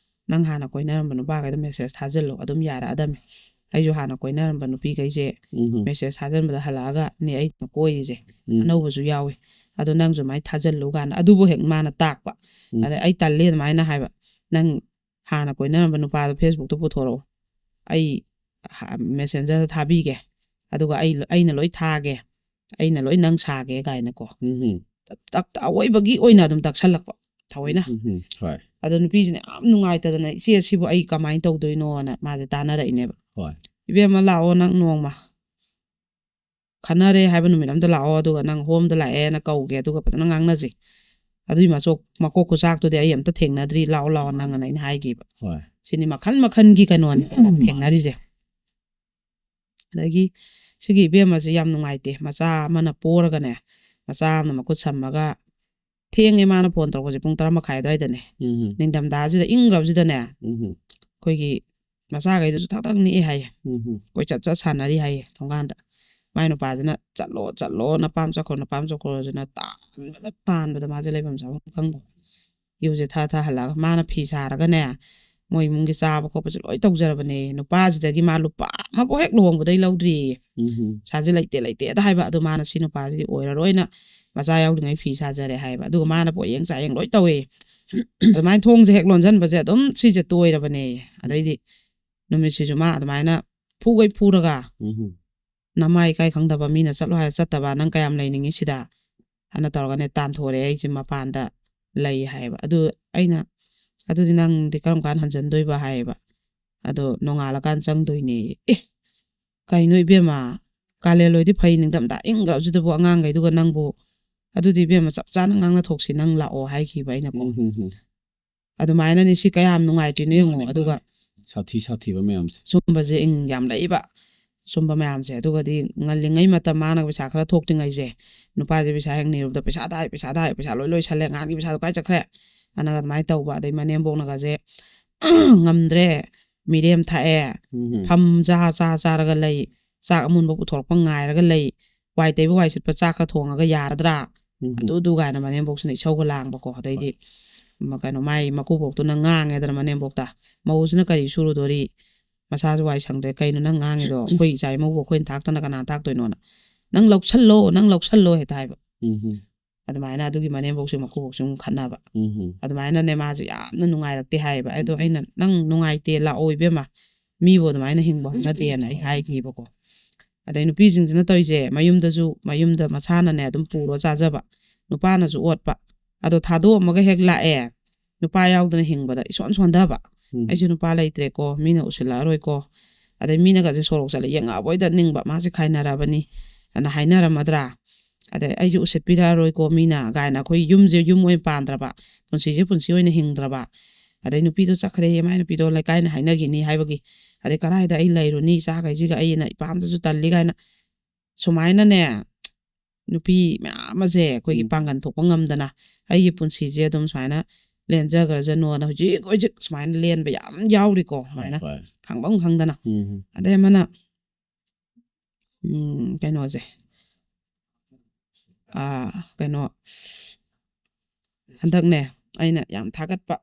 "ꯅꯪ ꯍꯥꯟꯅ ꯀꯣꯏꯅꯔꯝꯕ ꯅꯨꯄꯥꯈꯩꯗꯣ ꯃꯦꯁꯦꯖ ꯊꯥꯖꯤꯜꯂꯣ, ꯑꯗꯨꯝ ꯌꯥꯔꯛꯑꯗꯝꯃꯤ꯫ ꯑꯩꯁꯨ ꯍꯥꯟꯅ ꯀꯣꯏꯅꯔꯝꯕ ꯅꯨꯄꯤꯈꯩꯁꯦ ꯎꯝ꯫ ꯃꯦꯁꯦꯖ ꯊꯥꯖꯤꯟꯕꯗ ꯍꯜꯂꯛꯑꯒꯅꯦ ꯑꯩꯅ ꯀꯣꯏꯔꯤꯁꯦ꯫ ꯎꯝ꯫ ꯑꯅꯧꯕꯁꯨ ꯌꯥꯎꯏ꯫ ꯑꯗꯣ ꯅꯪꯁꯨ ꯑꯗꯨꯃꯥꯏꯅ ꯊꯥꯖꯤꯜꯂꯨ" ꯀꯥꯏꯅ ꯑꯗꯨꯕꯨ ꯍꯦꯛ ꯃꯥꯅ ꯇꯥꯛꯄ꯫ ꯎꯝ꯫ ꯑꯗ ꯑꯩ ꯇꯜꯂꯦ ꯑꯗꯨꯃꯥꯏꯅ ꯍꯥꯏꯕ꯫ "ꯅꯪ ꯍꯥꯟꯅ ꯀꯣꯏꯅꯔꯝꯕ ꯅꯨꯄꯥꯗꯣ ꯐꯦꯁꯕꯨꯛꯇ ꯄꯨꯊꯣꯔꯛꯑꯣ, ꯑꯩ ꯍ-, ꯃꯦꯁꯦꯟꯖꯔꯗ ꯊꯥꯕꯤꯒꯦ, ꯑꯗꯨꯒ ꯑꯩ, ꯑꯩꯅ ꯂꯣꯏ ꯊꯥꯒꯦ, ꯑꯩꯅ ꯂꯣꯏ ꯅꯪ ꯁꯥꯒꯦ" ꯀꯥꯏꯅꯀꯣ꯫ ꯎꯝ꯫ ꯇꯛ-, ꯑꯋꯣꯏꯕꯒꯤ ꯑꯣꯏꯅ ꯑꯗꯨꯝ ꯇꯛꯁꯜꯂꯛꯄ ꯊꯑꯣꯏꯅ꯫ ꯎꯝ꯫ ꯍꯣꯏ꯫ ꯑꯗꯣ ꯅꯨꯄꯤꯁꯤꯅ ꯌꯥꯝ ꯅꯨꯡꯉꯥꯏꯇꯗꯅ, "ꯏꯆꯦ, ꯁꯤꯕꯨ ꯑꯩ ꯀꯃꯥꯏꯅ ꯇꯧꯗꯣꯏꯅꯣꯅ" ꯃꯥꯁꯦ ꯇꯥꯟꯅꯔꯛꯏꯅꯦꯕ꯫ ꯍꯣꯏ꯫ "ꯏꯕꯦꯝꯃ, ꯂꯥꯛꯑꯣ, ꯅꯪ ꯅꯣꯡꯃ ꯈꯟꯅꯔꯦ ꯍꯥꯏꯕ ꯅꯨꯃꯤꯠ ꯑꯝꯗ ꯂꯥꯛꯑꯣ, ꯑꯗꯨꯒ ꯅꯪ ꯍꯣꯝꯗ ꯂꯥꯛꯑꯦꯅ ꯀꯧꯒꯦ, ꯑꯗꯨꯒ ꯐꯖꯅ ꯉꯥꯡꯅꯁꯤ꯫ ꯑꯗꯨꯏ ꯃꯆꯣꯛ-, ꯃꯀꯣꯛ ꯈꯨꯆꯥꯛꯇꯨꯗꯤ ꯑꯩ ꯑꯝꯇ ꯊꯦꯡꯅꯗ꯭ꯔꯤ, ꯂꯥꯛꯑꯣ, ꯂꯥꯛꯑꯣ ꯅꯪ" ꯑꯅ ꯑꯩꯅ ꯍꯥꯏꯈꯤꯕ꯫ ꯍꯣꯏ꯫ ꯁꯤꯅꯤ ꯃꯈꯜ ꯃꯈꯜꯒꯤ ꯀꯩꯅꯣꯅꯤ ꯊꯦꯡꯅꯔꯤꯁꯦ꯫ ꯑꯗꯒꯤ ꯁꯤꯒꯤ ꯏꯕꯦꯝꯃꯁꯦ ꯌꯥꯝ ꯅꯨꯡꯉꯥꯏꯇꯦ, ꯃꯆꯥ ꯑꯃꯅ ꯄꯣꯔꯒꯅꯦ, ꯃꯆꯥ ꯑꯃꯅ ꯃꯈꯨꯠ ꯁꯝꯃꯒ, ꯊꯦꯡꯉꯦ ꯃꯥꯅ ꯐꯣꯟ ꯇꯧꯔꯛꯄꯁꯦ, ꯄꯨꯡ ꯇꯔꯥ ꯃꯈꯥꯏ ꯑꯗꯨꯋꯥꯏꯗꯅꯦ꯫ ꯎꯝ꯫ ꯅꯤꯡꯊꯝꯊꯥꯁꯤꯗ ꯏꯪꯈ꯭ꯔꯕꯁꯤꯗꯅꯦ, ꯎꯝ꯫ ꯑꯩꯈꯣꯏꯒꯤ ꯃꯆꯥꯈꯩꯗꯨꯁꯨ ꯊꯛ ꯊꯛ ꯅꯤꯛꯑꯦ ꯍꯥꯏꯌꯦ꯫ ꯎꯝ꯫ ꯀꯣꯏꯆꯠ ꯆꯠ ꯁꯥꯟꯅꯔꯤ ꯍꯥꯏꯌꯦ ꯊꯣꯡꯒꯥꯟꯗ꯫ ꯃꯥꯏ ꯅꯨꯄꯥꯁꯤꯅ, "ꯆꯠꯂꯣ, ꯆꯠꯂꯣ, ꯅꯄꯥꯝ ꯆꯠꯈ꯭ꯔꯣ, ꯅꯄꯥꯝ ꯆꯠꯈ꯭ꯔꯣꯁꯤꯅ" ꯇꯥꯟꯕꯗ, ꯇꯥꯟꯕꯗ ꯃꯥꯁꯦ ꯂꯩꯐꯝ ꯆꯥꯐꯝ ꯈꯪꯗꯕ꯫ ꯌꯨꯁꯦ ꯊꯛ ꯊꯛ ꯍꯜꯂꯛꯑꯒ ꯃꯥꯅ ꯐꯤ ꯁꯥꯔꯒꯅꯦ, ꯃꯣꯏ ꯏꯃꯨꯡꯒꯤ ꯆꯥꯕ ꯈꯣꯠꯄꯁꯨ ꯂꯣꯏ ꯇꯧꯖꯔꯕꯅꯦ꯫ ꯅꯨꯄꯥꯁꯤꯗꯒꯤ ꯃꯥ ꯂꯨꯄꯥ ꯑꯃꯐꯥꯎ ꯍꯦꯛ ꯂꯨꯍꯣꯡꯕꯗꯩ ꯂꯧꯗ꯭ꯔꯤꯌꯦ꯫ ꯎꯝ꯫ ꯄꯩꯁꯥꯁꯦ ꯂꯩꯇꯦ, ꯂꯩꯇꯦꯗ ꯍꯥꯏꯕ꯫ ꯑꯗꯣ ꯃꯥꯅ ꯁꯤ ꯅꯨꯄꯥꯁꯤꯗꯤ ꯑꯣꯏꯔꯔꯣꯏꯅ ꯃꯆꯥ ꯌꯥꯎꯗ꯭ꯔꯤꯉꯩ ꯐꯤ ꯁꯥꯖꯔꯦ ꯍꯥꯏꯕ꯫ ꯑꯗꯨꯒ ꯃꯥꯅ ꯄꯣꯠꯌꯦꯡ ꯆꯥꯌꯦꯡ ꯂꯣꯏ ꯇꯧꯋꯦ꯫ ꯑꯗꯨꯃꯥꯏꯅ ꯊꯣꯡꯁꯦ ꯍꯦꯛ ꯂꯣꯟꯁꯤꯟꯕꯁꯦ ꯑꯗꯨꯝ ꯁꯤꯁꯦ ꯇꯣꯏꯔꯕꯅꯦ꯫ ꯑꯗꯩꯗꯤ ꯅꯨꯃꯤꯠꯁꯤꯁꯨ ꯃꯥ ꯑꯗꯨꯃꯥꯏꯅ ꯐꯨꯒꯩ ꯐꯨꯔꯒ ꯎꯝ꯫ ꯅꯃꯥꯏ ꯏꯀꯥꯏ ꯈꯪꯗꯕ ꯃꯤꯅ ꯆꯠꯂꯣ ꯍꯥꯏꯔ ꯆꯠꯇꯕ, ꯅꯪ ꯀꯌꯥꯝ ꯂꯩꯅꯤꯡꯉꯤ ꯁꯤꯗ? ꯍꯥꯏꯅ ꯇꯧꯔꯒꯅꯦ ꯇꯥꯟꯊꯣꯔꯛꯑꯦ ꯑꯩꯁꯦ ꯃꯄꯥꯟꯗ ꯂꯩ ꯍꯥꯏꯕ꯫ ꯑꯗꯨ ꯑꯩꯅ, "ꯑꯗꯨꯗꯤ ꯅꯪꯗꯤ ꯀꯔꯝ ꯀꯥꯟꯗ ꯍꯟꯖꯟꯗꯣꯏꯕ?" ꯍꯥꯏꯌꯦꯕ꯫ "ꯑꯗꯣ ꯅꯣꯡꯉꯥꯜꯂꯀꯥꯟꯗ ꯆꯪꯗꯣꯏꯅꯦ"꯫ ꯑꯦ, ꯀꯩꯅꯣ ꯏꯕꯦꯝꯃ, ꯀꯥꯂꯦꯟ ꯂꯣꯏꯗꯤ ꯐꯩ, ꯅꯤꯡꯊꯝꯊꯥ ꯏꯪꯈ꯭ꯔꯕꯁꯤꯗꯕꯨ ꯑꯉꯥꯡꯈꯩꯗꯨꯒ ꯅꯪꯕꯨ? "ꯑꯗꯨꯗꯤ ꯏꯕꯦꯝꯃ ꯆꯞ ꯆꯥꯅ ꯉꯥꯡꯅ ꯊꯣꯛꯁꯤ, ꯅꯪ ꯂꯥꯛꯑꯣ" ꯍꯥꯏꯈꯤꯕ ꯑꯩꯅꯀꯣ꯫ ꯎꯝ, ꯎꯝ, ꯎꯝ꯫ ꯑꯗꯨꯃꯥꯏꯅꯅꯤ ꯁꯤ ꯀꯌꯥꯝ ꯅꯨꯡꯉꯥꯏꯇ꯭ꯔꯤꯅꯣ ꯌꯦꯡꯉꯣ꯫ ꯃꯥꯅꯦ, ꯑꯗꯨꯒ ꯃꯥꯅꯦ꯫ ꯁꯥꯊꯤ ꯁꯥꯊꯤꯕ ꯃꯌꯥꯝꯁꯦ꯫ ꯁꯨꯝꯕꯁꯦ ꯏꯪ ꯌꯥꯝ ꯂꯩꯕ꯫ ꯁꯨꯝꯕ ꯃꯌꯥꯝꯁꯦ꯫ ꯑꯗꯨꯒꯗꯤ ꯉꯜꯂꯤꯉꯩ ꯃꯇꯝ ꯃꯥꯅ ꯄꯩꯁꯥ ꯈꯔ ꯊꯣꯛꯇ꯭ꯔꯤꯉꯩꯁꯦ, ꯅꯨꯄꯥꯁꯦ ꯄꯩꯁꯥ ꯍꯦꯛ ꯅꯤꯔꯨꯕꯗ, "ꯄꯩꯁꯥ ꯇꯥꯏ, ꯄꯩꯁꯥ ꯇꯥꯏ, ꯄꯩꯁꯥ ꯂꯣꯏ ꯂꯣꯏꯁꯜꯂꯦ, ꯑꯉꯥꯡꯒꯤ ꯄꯩꯁꯥꯗꯣ ꯀꯥꯏ ꯆꯠꯈ꯭ꯔꯦ?" ꯑꯅꯒ ꯑꯗꯨꯃꯥꯏꯅ ꯇꯧꯕ꯫ ꯑꯗꯩ ꯃꯅꯦꯝꯕꯣꯛꯅꯒꯁꯦ ꯉꯝꯗ꯭ꯔꯦ, ꯃꯤꯔꯦꯝ ꯊꯥꯛꯑꯦ, ꯎꯝ꯫ ꯐꯝ ꯆꯥ ꯆꯥ ꯆꯥꯔꯒ ꯂꯩ, ꯆꯥꯛ ꯑꯃꯨꯟꯕ ꯄꯨꯊꯣꯔꯛꯄ ꯉꯥꯏꯔꯒ ꯂꯩ, ꯋꯥꯏ ꯇꯩꯕ ꯋꯥꯏ ꯁꯤꯠꯄ ꯆꯥꯛ ꯈꯔ ꯊꯣꯡꯉꯒ ꯌꯥꯔꯗ꯭ꯔꯥ? ꯎꯝ꯫ ꯑꯗꯨ ꯑꯗꯨ ꯀꯥꯏꯅ ꯃꯅꯦꯝꯕꯣꯛꯁꯤꯅ ꯏꯁꯧꯒ ꯂꯥꯡꯕꯀꯣ꯫ ꯑꯗꯩꯗꯤ ꯍꯣꯏ꯫ ꯃ-, ꯀꯩꯅꯣ, ꯃꯥꯏ ꯃꯀꯨꯕꯣꯛꯇꯨꯅ ꯉꯥꯡꯉꯦꯗꯅ ꯃꯅꯦꯝꯕꯣꯛꯇ, "ꯃꯧꯁꯤꯅ ꯀꯔꯤ ꯁꯨꯔꯨꯗꯣꯔꯤ? ꯃꯁꯥꯁꯨ ꯋꯥꯏ ꯁꯪꯗ꯭ꯔꯦ, ꯀꯩꯅꯣ ꯅꯪ ꯉꯥꯡꯉꯤꯗꯣ? ꯑꯩꯈꯣꯏ ꯏꯆꯥ ꯏꯃꯧꯕꯨ ꯑꯩꯈꯣꯏꯅ ꯊꯥꯛꯇꯅ ꯀꯅꯥ ꯊꯥꯛꯇꯣꯏꯅꯣꯅ? ꯅꯪ ꯂꯧꯁꯜꯂꯣ, ꯅꯪ ꯂꯧꯁꯜꯂꯣ" ꯍꯦꯛꯇ ꯍꯥꯏꯕ꯫ ꯎꯝ꯫ ꯑꯗꯨꯃꯥꯏꯅ ꯑꯗꯨꯒꯤ ꯃꯅꯦꯝꯕꯣꯛꯁꯦ ꯃꯀꯨꯕꯣꯛꯁꯦ ꯑꯃꯨꯛ ꯈꯠꯅꯕ꯫ ꯎꯝ꯫ ꯑꯗꯨꯃꯥꯏꯅꯅꯦ ꯃꯥꯁꯦ ꯌꯥꯝꯅ ꯅꯨꯡꯉꯥꯏꯔꯛꯇꯦ ꯍꯥꯏꯌꯦꯕ꯫ ꯑꯗꯣ ꯎꯝ꯫ ꯑꯩꯅ, "ꯅꯪ ꯅꯨꯡꯉꯥꯏꯇꯦ, ꯂꯥꯛꯑꯣ ꯏꯕꯦꯝꯃ, ꯃꯤꯕꯨ ꯑꯗꯨꯃꯥꯏꯅ ꯍꯤꯡꯕ ꯍꯧꯅꯗꯦꯅ" ꯑꯩ ꯍꯥꯏꯈꯤꯕꯀꯣ꯫ ꯑꯗꯩ ꯅꯨꯄꯤꯁꯤꯡꯁꯤꯅ ꯇꯧꯔꯤꯁꯦ, ꯃꯌꯨꯝꯗꯁꯨ, ꯃꯌꯨꯝꯗ ꯃꯁꯥꯅꯅꯦ ꯑꯗꯨꯝ ꯄꯨꯔ ꯆꯥꯖꯕ, ꯅꯨꯄꯥꯅꯁꯨ ꯑꯣꯠꯄ, ꯑꯗꯣ ꯊꯥꯗꯣꯛꯑꯝꯃꯒ ꯍꯦꯛ ꯂꯥꯛꯑꯦ, ꯅꯨꯄꯥ ꯌꯥꯎꯗꯅ ꯍꯤꯡꯕꯗ ꯏꯁꯣꯟ ꯁꯣꯟꯊꯕ꯫ ꯎꯝ꯫ "ꯑꯩꯁꯨ ꯅꯨꯄꯥ ꯂꯩꯇ꯭ꯔꯦꯀꯣ, ꯃꯤꯅ ꯎꯁꯤꯜꯂꯛꯑꯔꯣꯏꯀꯣ"꯫ ꯑꯗꯩ ꯃꯤꯅꯒꯁꯦ ꯁꯣꯔꯣꯛ ꯆꯠꯂ ꯌꯦꯡꯉꯛꯑꯕꯣꯏꯗ ꯅꯤꯡꯕ, "ꯃꯥꯁꯦ ꯈꯥꯏꯅꯔꯕꯅꯤ" ꯑꯅ ꯍꯥꯏꯅꯔꯝꯃꯗ꯭ꯔꯥ? ꯑꯗꯩ "ꯑꯩꯁꯦ ꯎꯁꯤꯠꯄꯤꯔꯛꯑꯔꯣꯏꯀꯣ ꯃꯤꯅ" ꯀꯥꯏꯅ ꯑꯩꯈꯣꯏ ꯌꯨꯝꯁꯦ ꯌꯨꯝ ꯑꯣꯏꯅ ꯄꯥꯟꯗ꯭ꯔꯕ, ꯄꯨꯟꯁꯤꯁꯦ ꯄꯨꯟꯁꯤ ꯑꯣꯏꯅ ꯍꯤꯡꯗ꯭ꯔꯕ꯫ ꯑꯗꯩ "ꯅꯨꯄꯤꯗꯣ ꯆꯠꯈ꯭ꯔꯦ, ꯃꯥꯏ ꯅꯨꯄꯤꯗꯣ ꯂꯩꯀꯥꯏꯅ ꯍꯥꯏꯅꯈꯤꯅꯤ" ꯍꯥꯏꯕꯒꯤ, ꯑꯗꯩ "ꯀꯗꯥꯏꯗ ꯑꯩ ꯂꯩꯔꯨꯅꯤ, ꯏꯆꯥꯈꯩꯁꯤꯒ ꯑꯩꯅ ꯏꯄꯥꯝꯗꯁꯨ ꯇꯜꯂꯤ" ꯀꯥꯏꯅ ꯁꯨꯃꯥꯏꯅꯅꯦ ꯅꯨꯄꯤ ꯃꯌꯥꯝ ꯑꯃꯁꯦ ꯑꯩꯈꯣꯏꯒꯤ ꯎꯝ꯫ ꯄꯥꯡꯒꯟ ꯊꯣꯛꯄ ꯉꯝꯗꯅ ꯑꯩꯒꯤ ꯄꯨꯟꯁꯤꯁꯦ ꯑꯗꯨꯝ ꯁꯨꯃꯥꯏꯅ ꯂꯦꯟꯖꯈ꯭ꯔꯖꯅꯣꯅ ꯍꯧꯖꯤꯛ ꯍꯧꯖꯤꯛ ꯁꯨꯃꯥꯏꯅ ꯂꯦꯟꯕ ꯌꯥꯝ ꯌꯥꯎꯔꯤꯀꯣ꯫ ꯍꯣꯏ, ꯁꯨꯃꯥꯏꯅ ꯍꯣꯏ꯫ ꯈꯪꯐꯝ ꯈꯪꯗꯅ꯫ ꯎꯝ꯫ ꯑꯗꯩ ꯑꯃꯅ, ꯎꯝ, ꯀꯩꯅꯣꯁꯦ, ꯑꯥ, ꯀꯩꯅꯣ, ꯍꯟꯗꯛꯅꯦ ꯑꯩꯅ ꯌꯥꯝ ꯊꯥꯒꯠꯄ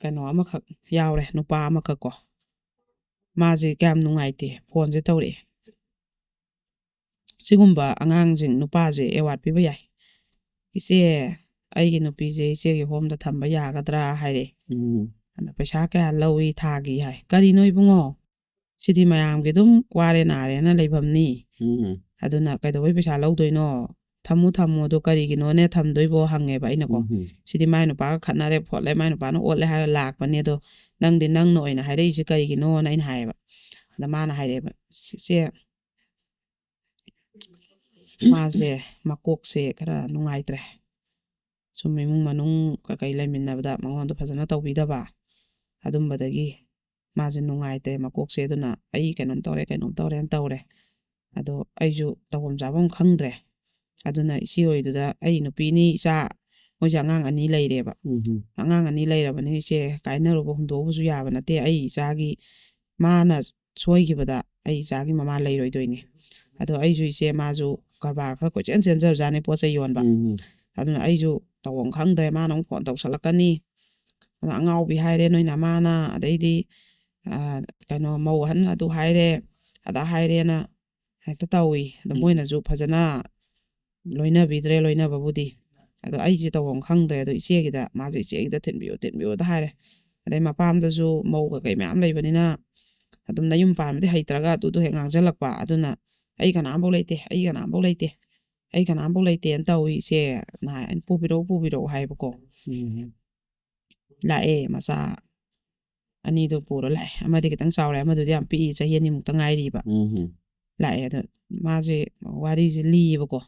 ꯀꯩꯅꯣ ꯑꯃꯈꯛ ꯌꯥꯎꯔꯦ, ꯅꯨꯄꯥ ꯑꯃꯈꯛ ꯀꯣ꯫ ꯃꯥꯁꯦ ꯀꯌꯥꯝ ꯅꯨꯡꯉꯥꯏꯇꯦ, ꯐꯣꯟꯁꯦ ꯇꯧꯔꯛꯑꯦ꯫ ꯁꯤꯒꯨꯝꯕ ꯑꯉꯥꯡꯁꯤꯡ, ꯅꯨꯄꯥꯁꯦ ꯑꯦꯋꯥꯔꯗ ꯄꯤꯕ ꯌꯥꯏ꯫ "ꯏꯆꯦ, ꯑꯩꯒꯤ ꯅꯨꯄꯤꯁꯦ ꯏꯆꯦꯒꯤ ꯍꯣꯝꯗ ꯊꯝꯕ ꯌꯥꯒꯗ꯭ꯔꯥ?" ꯍꯥꯏꯔꯦ꯫ ꯎꯝ ꯑꯗ "ꯄꯩꯁꯥ ꯀꯌꯥ ꯂꯧꯏ ꯊꯥꯒꯤ?" ꯍꯥꯏ꯫ "ꯀꯔꯤꯅꯣ ꯏꯕꯨꯡꯉꯣ? ꯁꯤꯗꯤ ꯃꯌꯥꯝꯒꯤ ꯑꯗꯨꯝ ꯋꯥꯔꯦ ꯅꯥꯔꯦꯅ ꯂꯩꯐꯝꯅꯤ꯫ ꯎꯝ ꯑꯗꯨꯅ ꯀꯩꯗꯧꯕꯩ ꯄꯩꯁꯥ ꯂꯧꯗꯣꯏꯅꯣ? ꯊꯝꯃꯨ ꯊꯝꯃꯨ, ꯑꯗꯣ ꯀꯔꯤꯒꯤꯅꯣꯅꯦ ꯊꯝꯗꯣꯏꯕꯣ?" ꯍꯪꯉꯦꯕ ꯑꯩꯅꯀꯣ꯫ ꯎꯝ "ꯁꯤꯗꯤ ꯃꯥꯏ ꯅꯨꯄꯥꯒ ꯈꯠꯅꯔꯦ ꯈꯣꯠꯂꯦ, ꯃꯥꯏ ꯅꯨꯄꯥꯅ ꯑꯣꯠꯂꯦ ꯍꯥꯏꯔ ꯂꯥꯛꯄꯅꯦ, ꯑꯗꯣ ꯅꯪꯗꯤ ꯅꯪꯅ ꯑꯣꯏꯅ ꯍꯥꯏꯔꯛꯏꯁꯦ ꯀꯔꯤꯒꯤꯅꯣꯅ?" ꯑꯩꯅ ꯍꯥꯏꯌꯦꯕ꯫ ꯑꯗ ꯃꯥꯅ ꯍꯥꯏꯔꯛꯑꯦꯕ, "ꯏꯆꯦ, ꯃꯥꯁꯦ ꯃꯀꯣꯛꯁꯦ ꯈꯔ ꯅꯨꯡꯉꯥꯏꯇ꯭ꯔꯦ꯫ ꯁꯨꯝ ꯏꯃꯨꯡ ꯃꯅꯨꯡ ꯀꯩꯀꯩ ꯂꯩꯃꯤꯟꯅꯕꯗ ꯃꯉꯣꯟꯗ ꯐꯖꯅ ꯇꯧꯕꯤꯗꯕ, ꯑꯗꯨꯝꯕꯗꯒꯤ ꯃꯥꯁꯦ ꯅꯨꯡꯉꯥꯏꯇ꯭ꯔꯦ ꯃꯀꯣꯛꯁꯦ꯫ ꯑꯗꯨꯅ ꯑꯩ ꯀꯩꯅꯣꯝ ꯇꯧꯔꯦ, ꯀꯩꯅꯣꯝ ꯇꯧꯔꯦꯅ ꯇꯧꯔꯦ꯫ ꯑꯗꯣ ꯑꯩꯁꯨ ꯇꯧꯐꯝ ꯆꯥꯐꯝ ꯈꯪꯗ꯭ꯔꯦ꯫ ꯑꯗꯨꯅ ꯏꯆꯦ ꯍꯣꯏꯗꯨꯗ, ꯑꯩ ꯅꯨꯄꯤꯅꯤ, ꯏꯆꯥ, ꯃꯣꯏꯁꯦ ꯑꯉꯥꯡ ꯑꯅꯤ ꯂꯩꯔꯦꯕ꯫ ꯎꯝ ꯑꯉꯥꯡ ꯑꯅꯤ ꯂꯩꯔꯕꯅꯤꯅ ꯏꯆꯦ, ꯀꯥꯏꯅꯔꯨꯕ ꯍꯨꯟꯗꯣꯛꯎꯕꯁꯨ ꯌꯥꯕ ꯅꯠꯇꯦ꯫ ꯑꯩ ꯏꯆꯥꯒꯤ, ꯃꯥꯅ ꯁꯣꯏꯈꯤꯕꯗ ꯑꯩ ꯏꯆꯥꯒꯤ ꯃꯃꯥ ꯂꯩꯔꯣꯏꯗꯣꯏꯅꯦ꯫ ꯑꯗꯣ ꯑꯩꯁꯨ ꯏꯆꯦ, ꯃꯥꯁꯨ ꯀꯔꯕꯥꯔ ꯈꯔ ꯀꯣꯏꯆꯦꯟ ꯆꯦꯟꯖꯕꯖꯥꯠꯅꯤ, ꯄꯣꯠ ꯆꯩ ꯌꯣꯟꯕ꯫ ꯎꯝ ꯑꯗꯨꯅ ꯑꯩꯁꯨ ꯇꯧꯐꯝ ꯈꯪꯗ꯭ꯔꯦ꯫ ꯃꯥꯅ ꯑꯃꯨꯛ ꯐꯣꯟ ꯇꯧꯁꯜꯂꯛꯀꯅꯤ, "ꯑꯗ ꯑꯉꯥꯎꯕꯤ ꯍꯥꯏꯔꯦ ꯅꯣꯏ ꯅꯃꯥꯅ", ꯑꯗꯩꯗꯤ ꯑ, ꯀꯩꯅꯣ, "ꯃꯧ ꯑꯍꯟ ꯑꯗꯨ ꯍꯥꯏꯔꯦ, ꯑꯗꯥ ꯍꯥꯏꯔꯦꯅ" ꯍꯦꯛꯇ ꯇꯧꯏ꯫ ꯑꯗꯣ ꯎꯝ ꯃꯣꯏꯅꯁꯨ ꯐꯖꯅ ꯂꯣꯏꯅꯕꯤꯗ꯭ꯔꯦ, ꯂꯣꯏꯅꯕꯕꯨꯗꯤ꯫ ꯑꯗꯣ ꯑꯩꯁꯦ ꯇꯧꯐꯝ ꯈꯪꯗ꯭ꯔꯦ꯫ ꯑꯗꯣ ꯏꯆꯦꯒꯤꯗ, ꯃꯥꯁꯦ "ꯏꯆꯦꯒꯤꯗ ꯊꯤꯟꯕꯤꯌꯨ, ꯊꯤꯟꯕꯤꯌꯨꯗ" ꯍꯥꯏꯔꯦ꯫ ꯑꯗꯩ ꯃꯄꯥꯝꯗꯁꯨ ꯃꯧ ꯀꯩꯀꯩ ꯃꯌꯥꯝ ꯂꯩꯕꯅꯤꯅ ꯑꯗꯨꯝ ꯅꯌꯨꯝ ꯄꯥꯟꯕꯗꯤ ꯍꯩꯇ꯭ꯔꯒ ꯑꯗꯨꯗꯣ ꯍꯦꯛ ꯉꯥꯡꯁꯤꯜꯂꯛꯄ꯫ ꯑꯗꯨꯅ "ꯑꯩ ꯀꯅꯥꯝꯐꯥꯎ ꯂꯩꯇꯦ, ꯑꯩ ꯀꯅꯥꯝꯐꯥꯎ ꯂꯩꯇꯦ, ꯑꯩ ꯀꯅꯥꯝꯐꯥꯎ ꯂꯩꯇꯦꯅ ꯇꯧꯏ ꯏꯆꯦ" ꯅ ꯍꯥꯏ꯫ ꯑꯩꯅ "ꯄꯨꯕꯤꯔꯛꯎ, ꯄꯨꯕꯤꯔꯛꯎ" ꯍꯥꯏꯕꯀꯣ꯫ ꯎꯝ ꯂꯥꯛꯑꯦ, ꯃꯆꯥ ꯑꯅꯤꯗꯨ ꯄꯨꯔ ꯂꯥꯛꯑꯦ꯫ ꯑꯃꯗꯤ ꯈꯤꯇꯪ ꯆꯥꯎꯔꯦ, ꯑꯃꯗꯨꯗꯤ ꯌꯥꯝ ꯄꯤꯛꯏ, ꯆꯍꯤ ꯑꯅꯤꯃꯨꯛꯇ ꯉꯥꯏꯔꯤꯕ꯫ ꯎꯝ ꯂꯥꯛꯑꯦ꯫ ꯑꯗ ꯃꯥꯁꯦ ꯋꯥꯔꯤꯁꯦ ꯂꯤꯌꯦꯕꯀꯣ꯫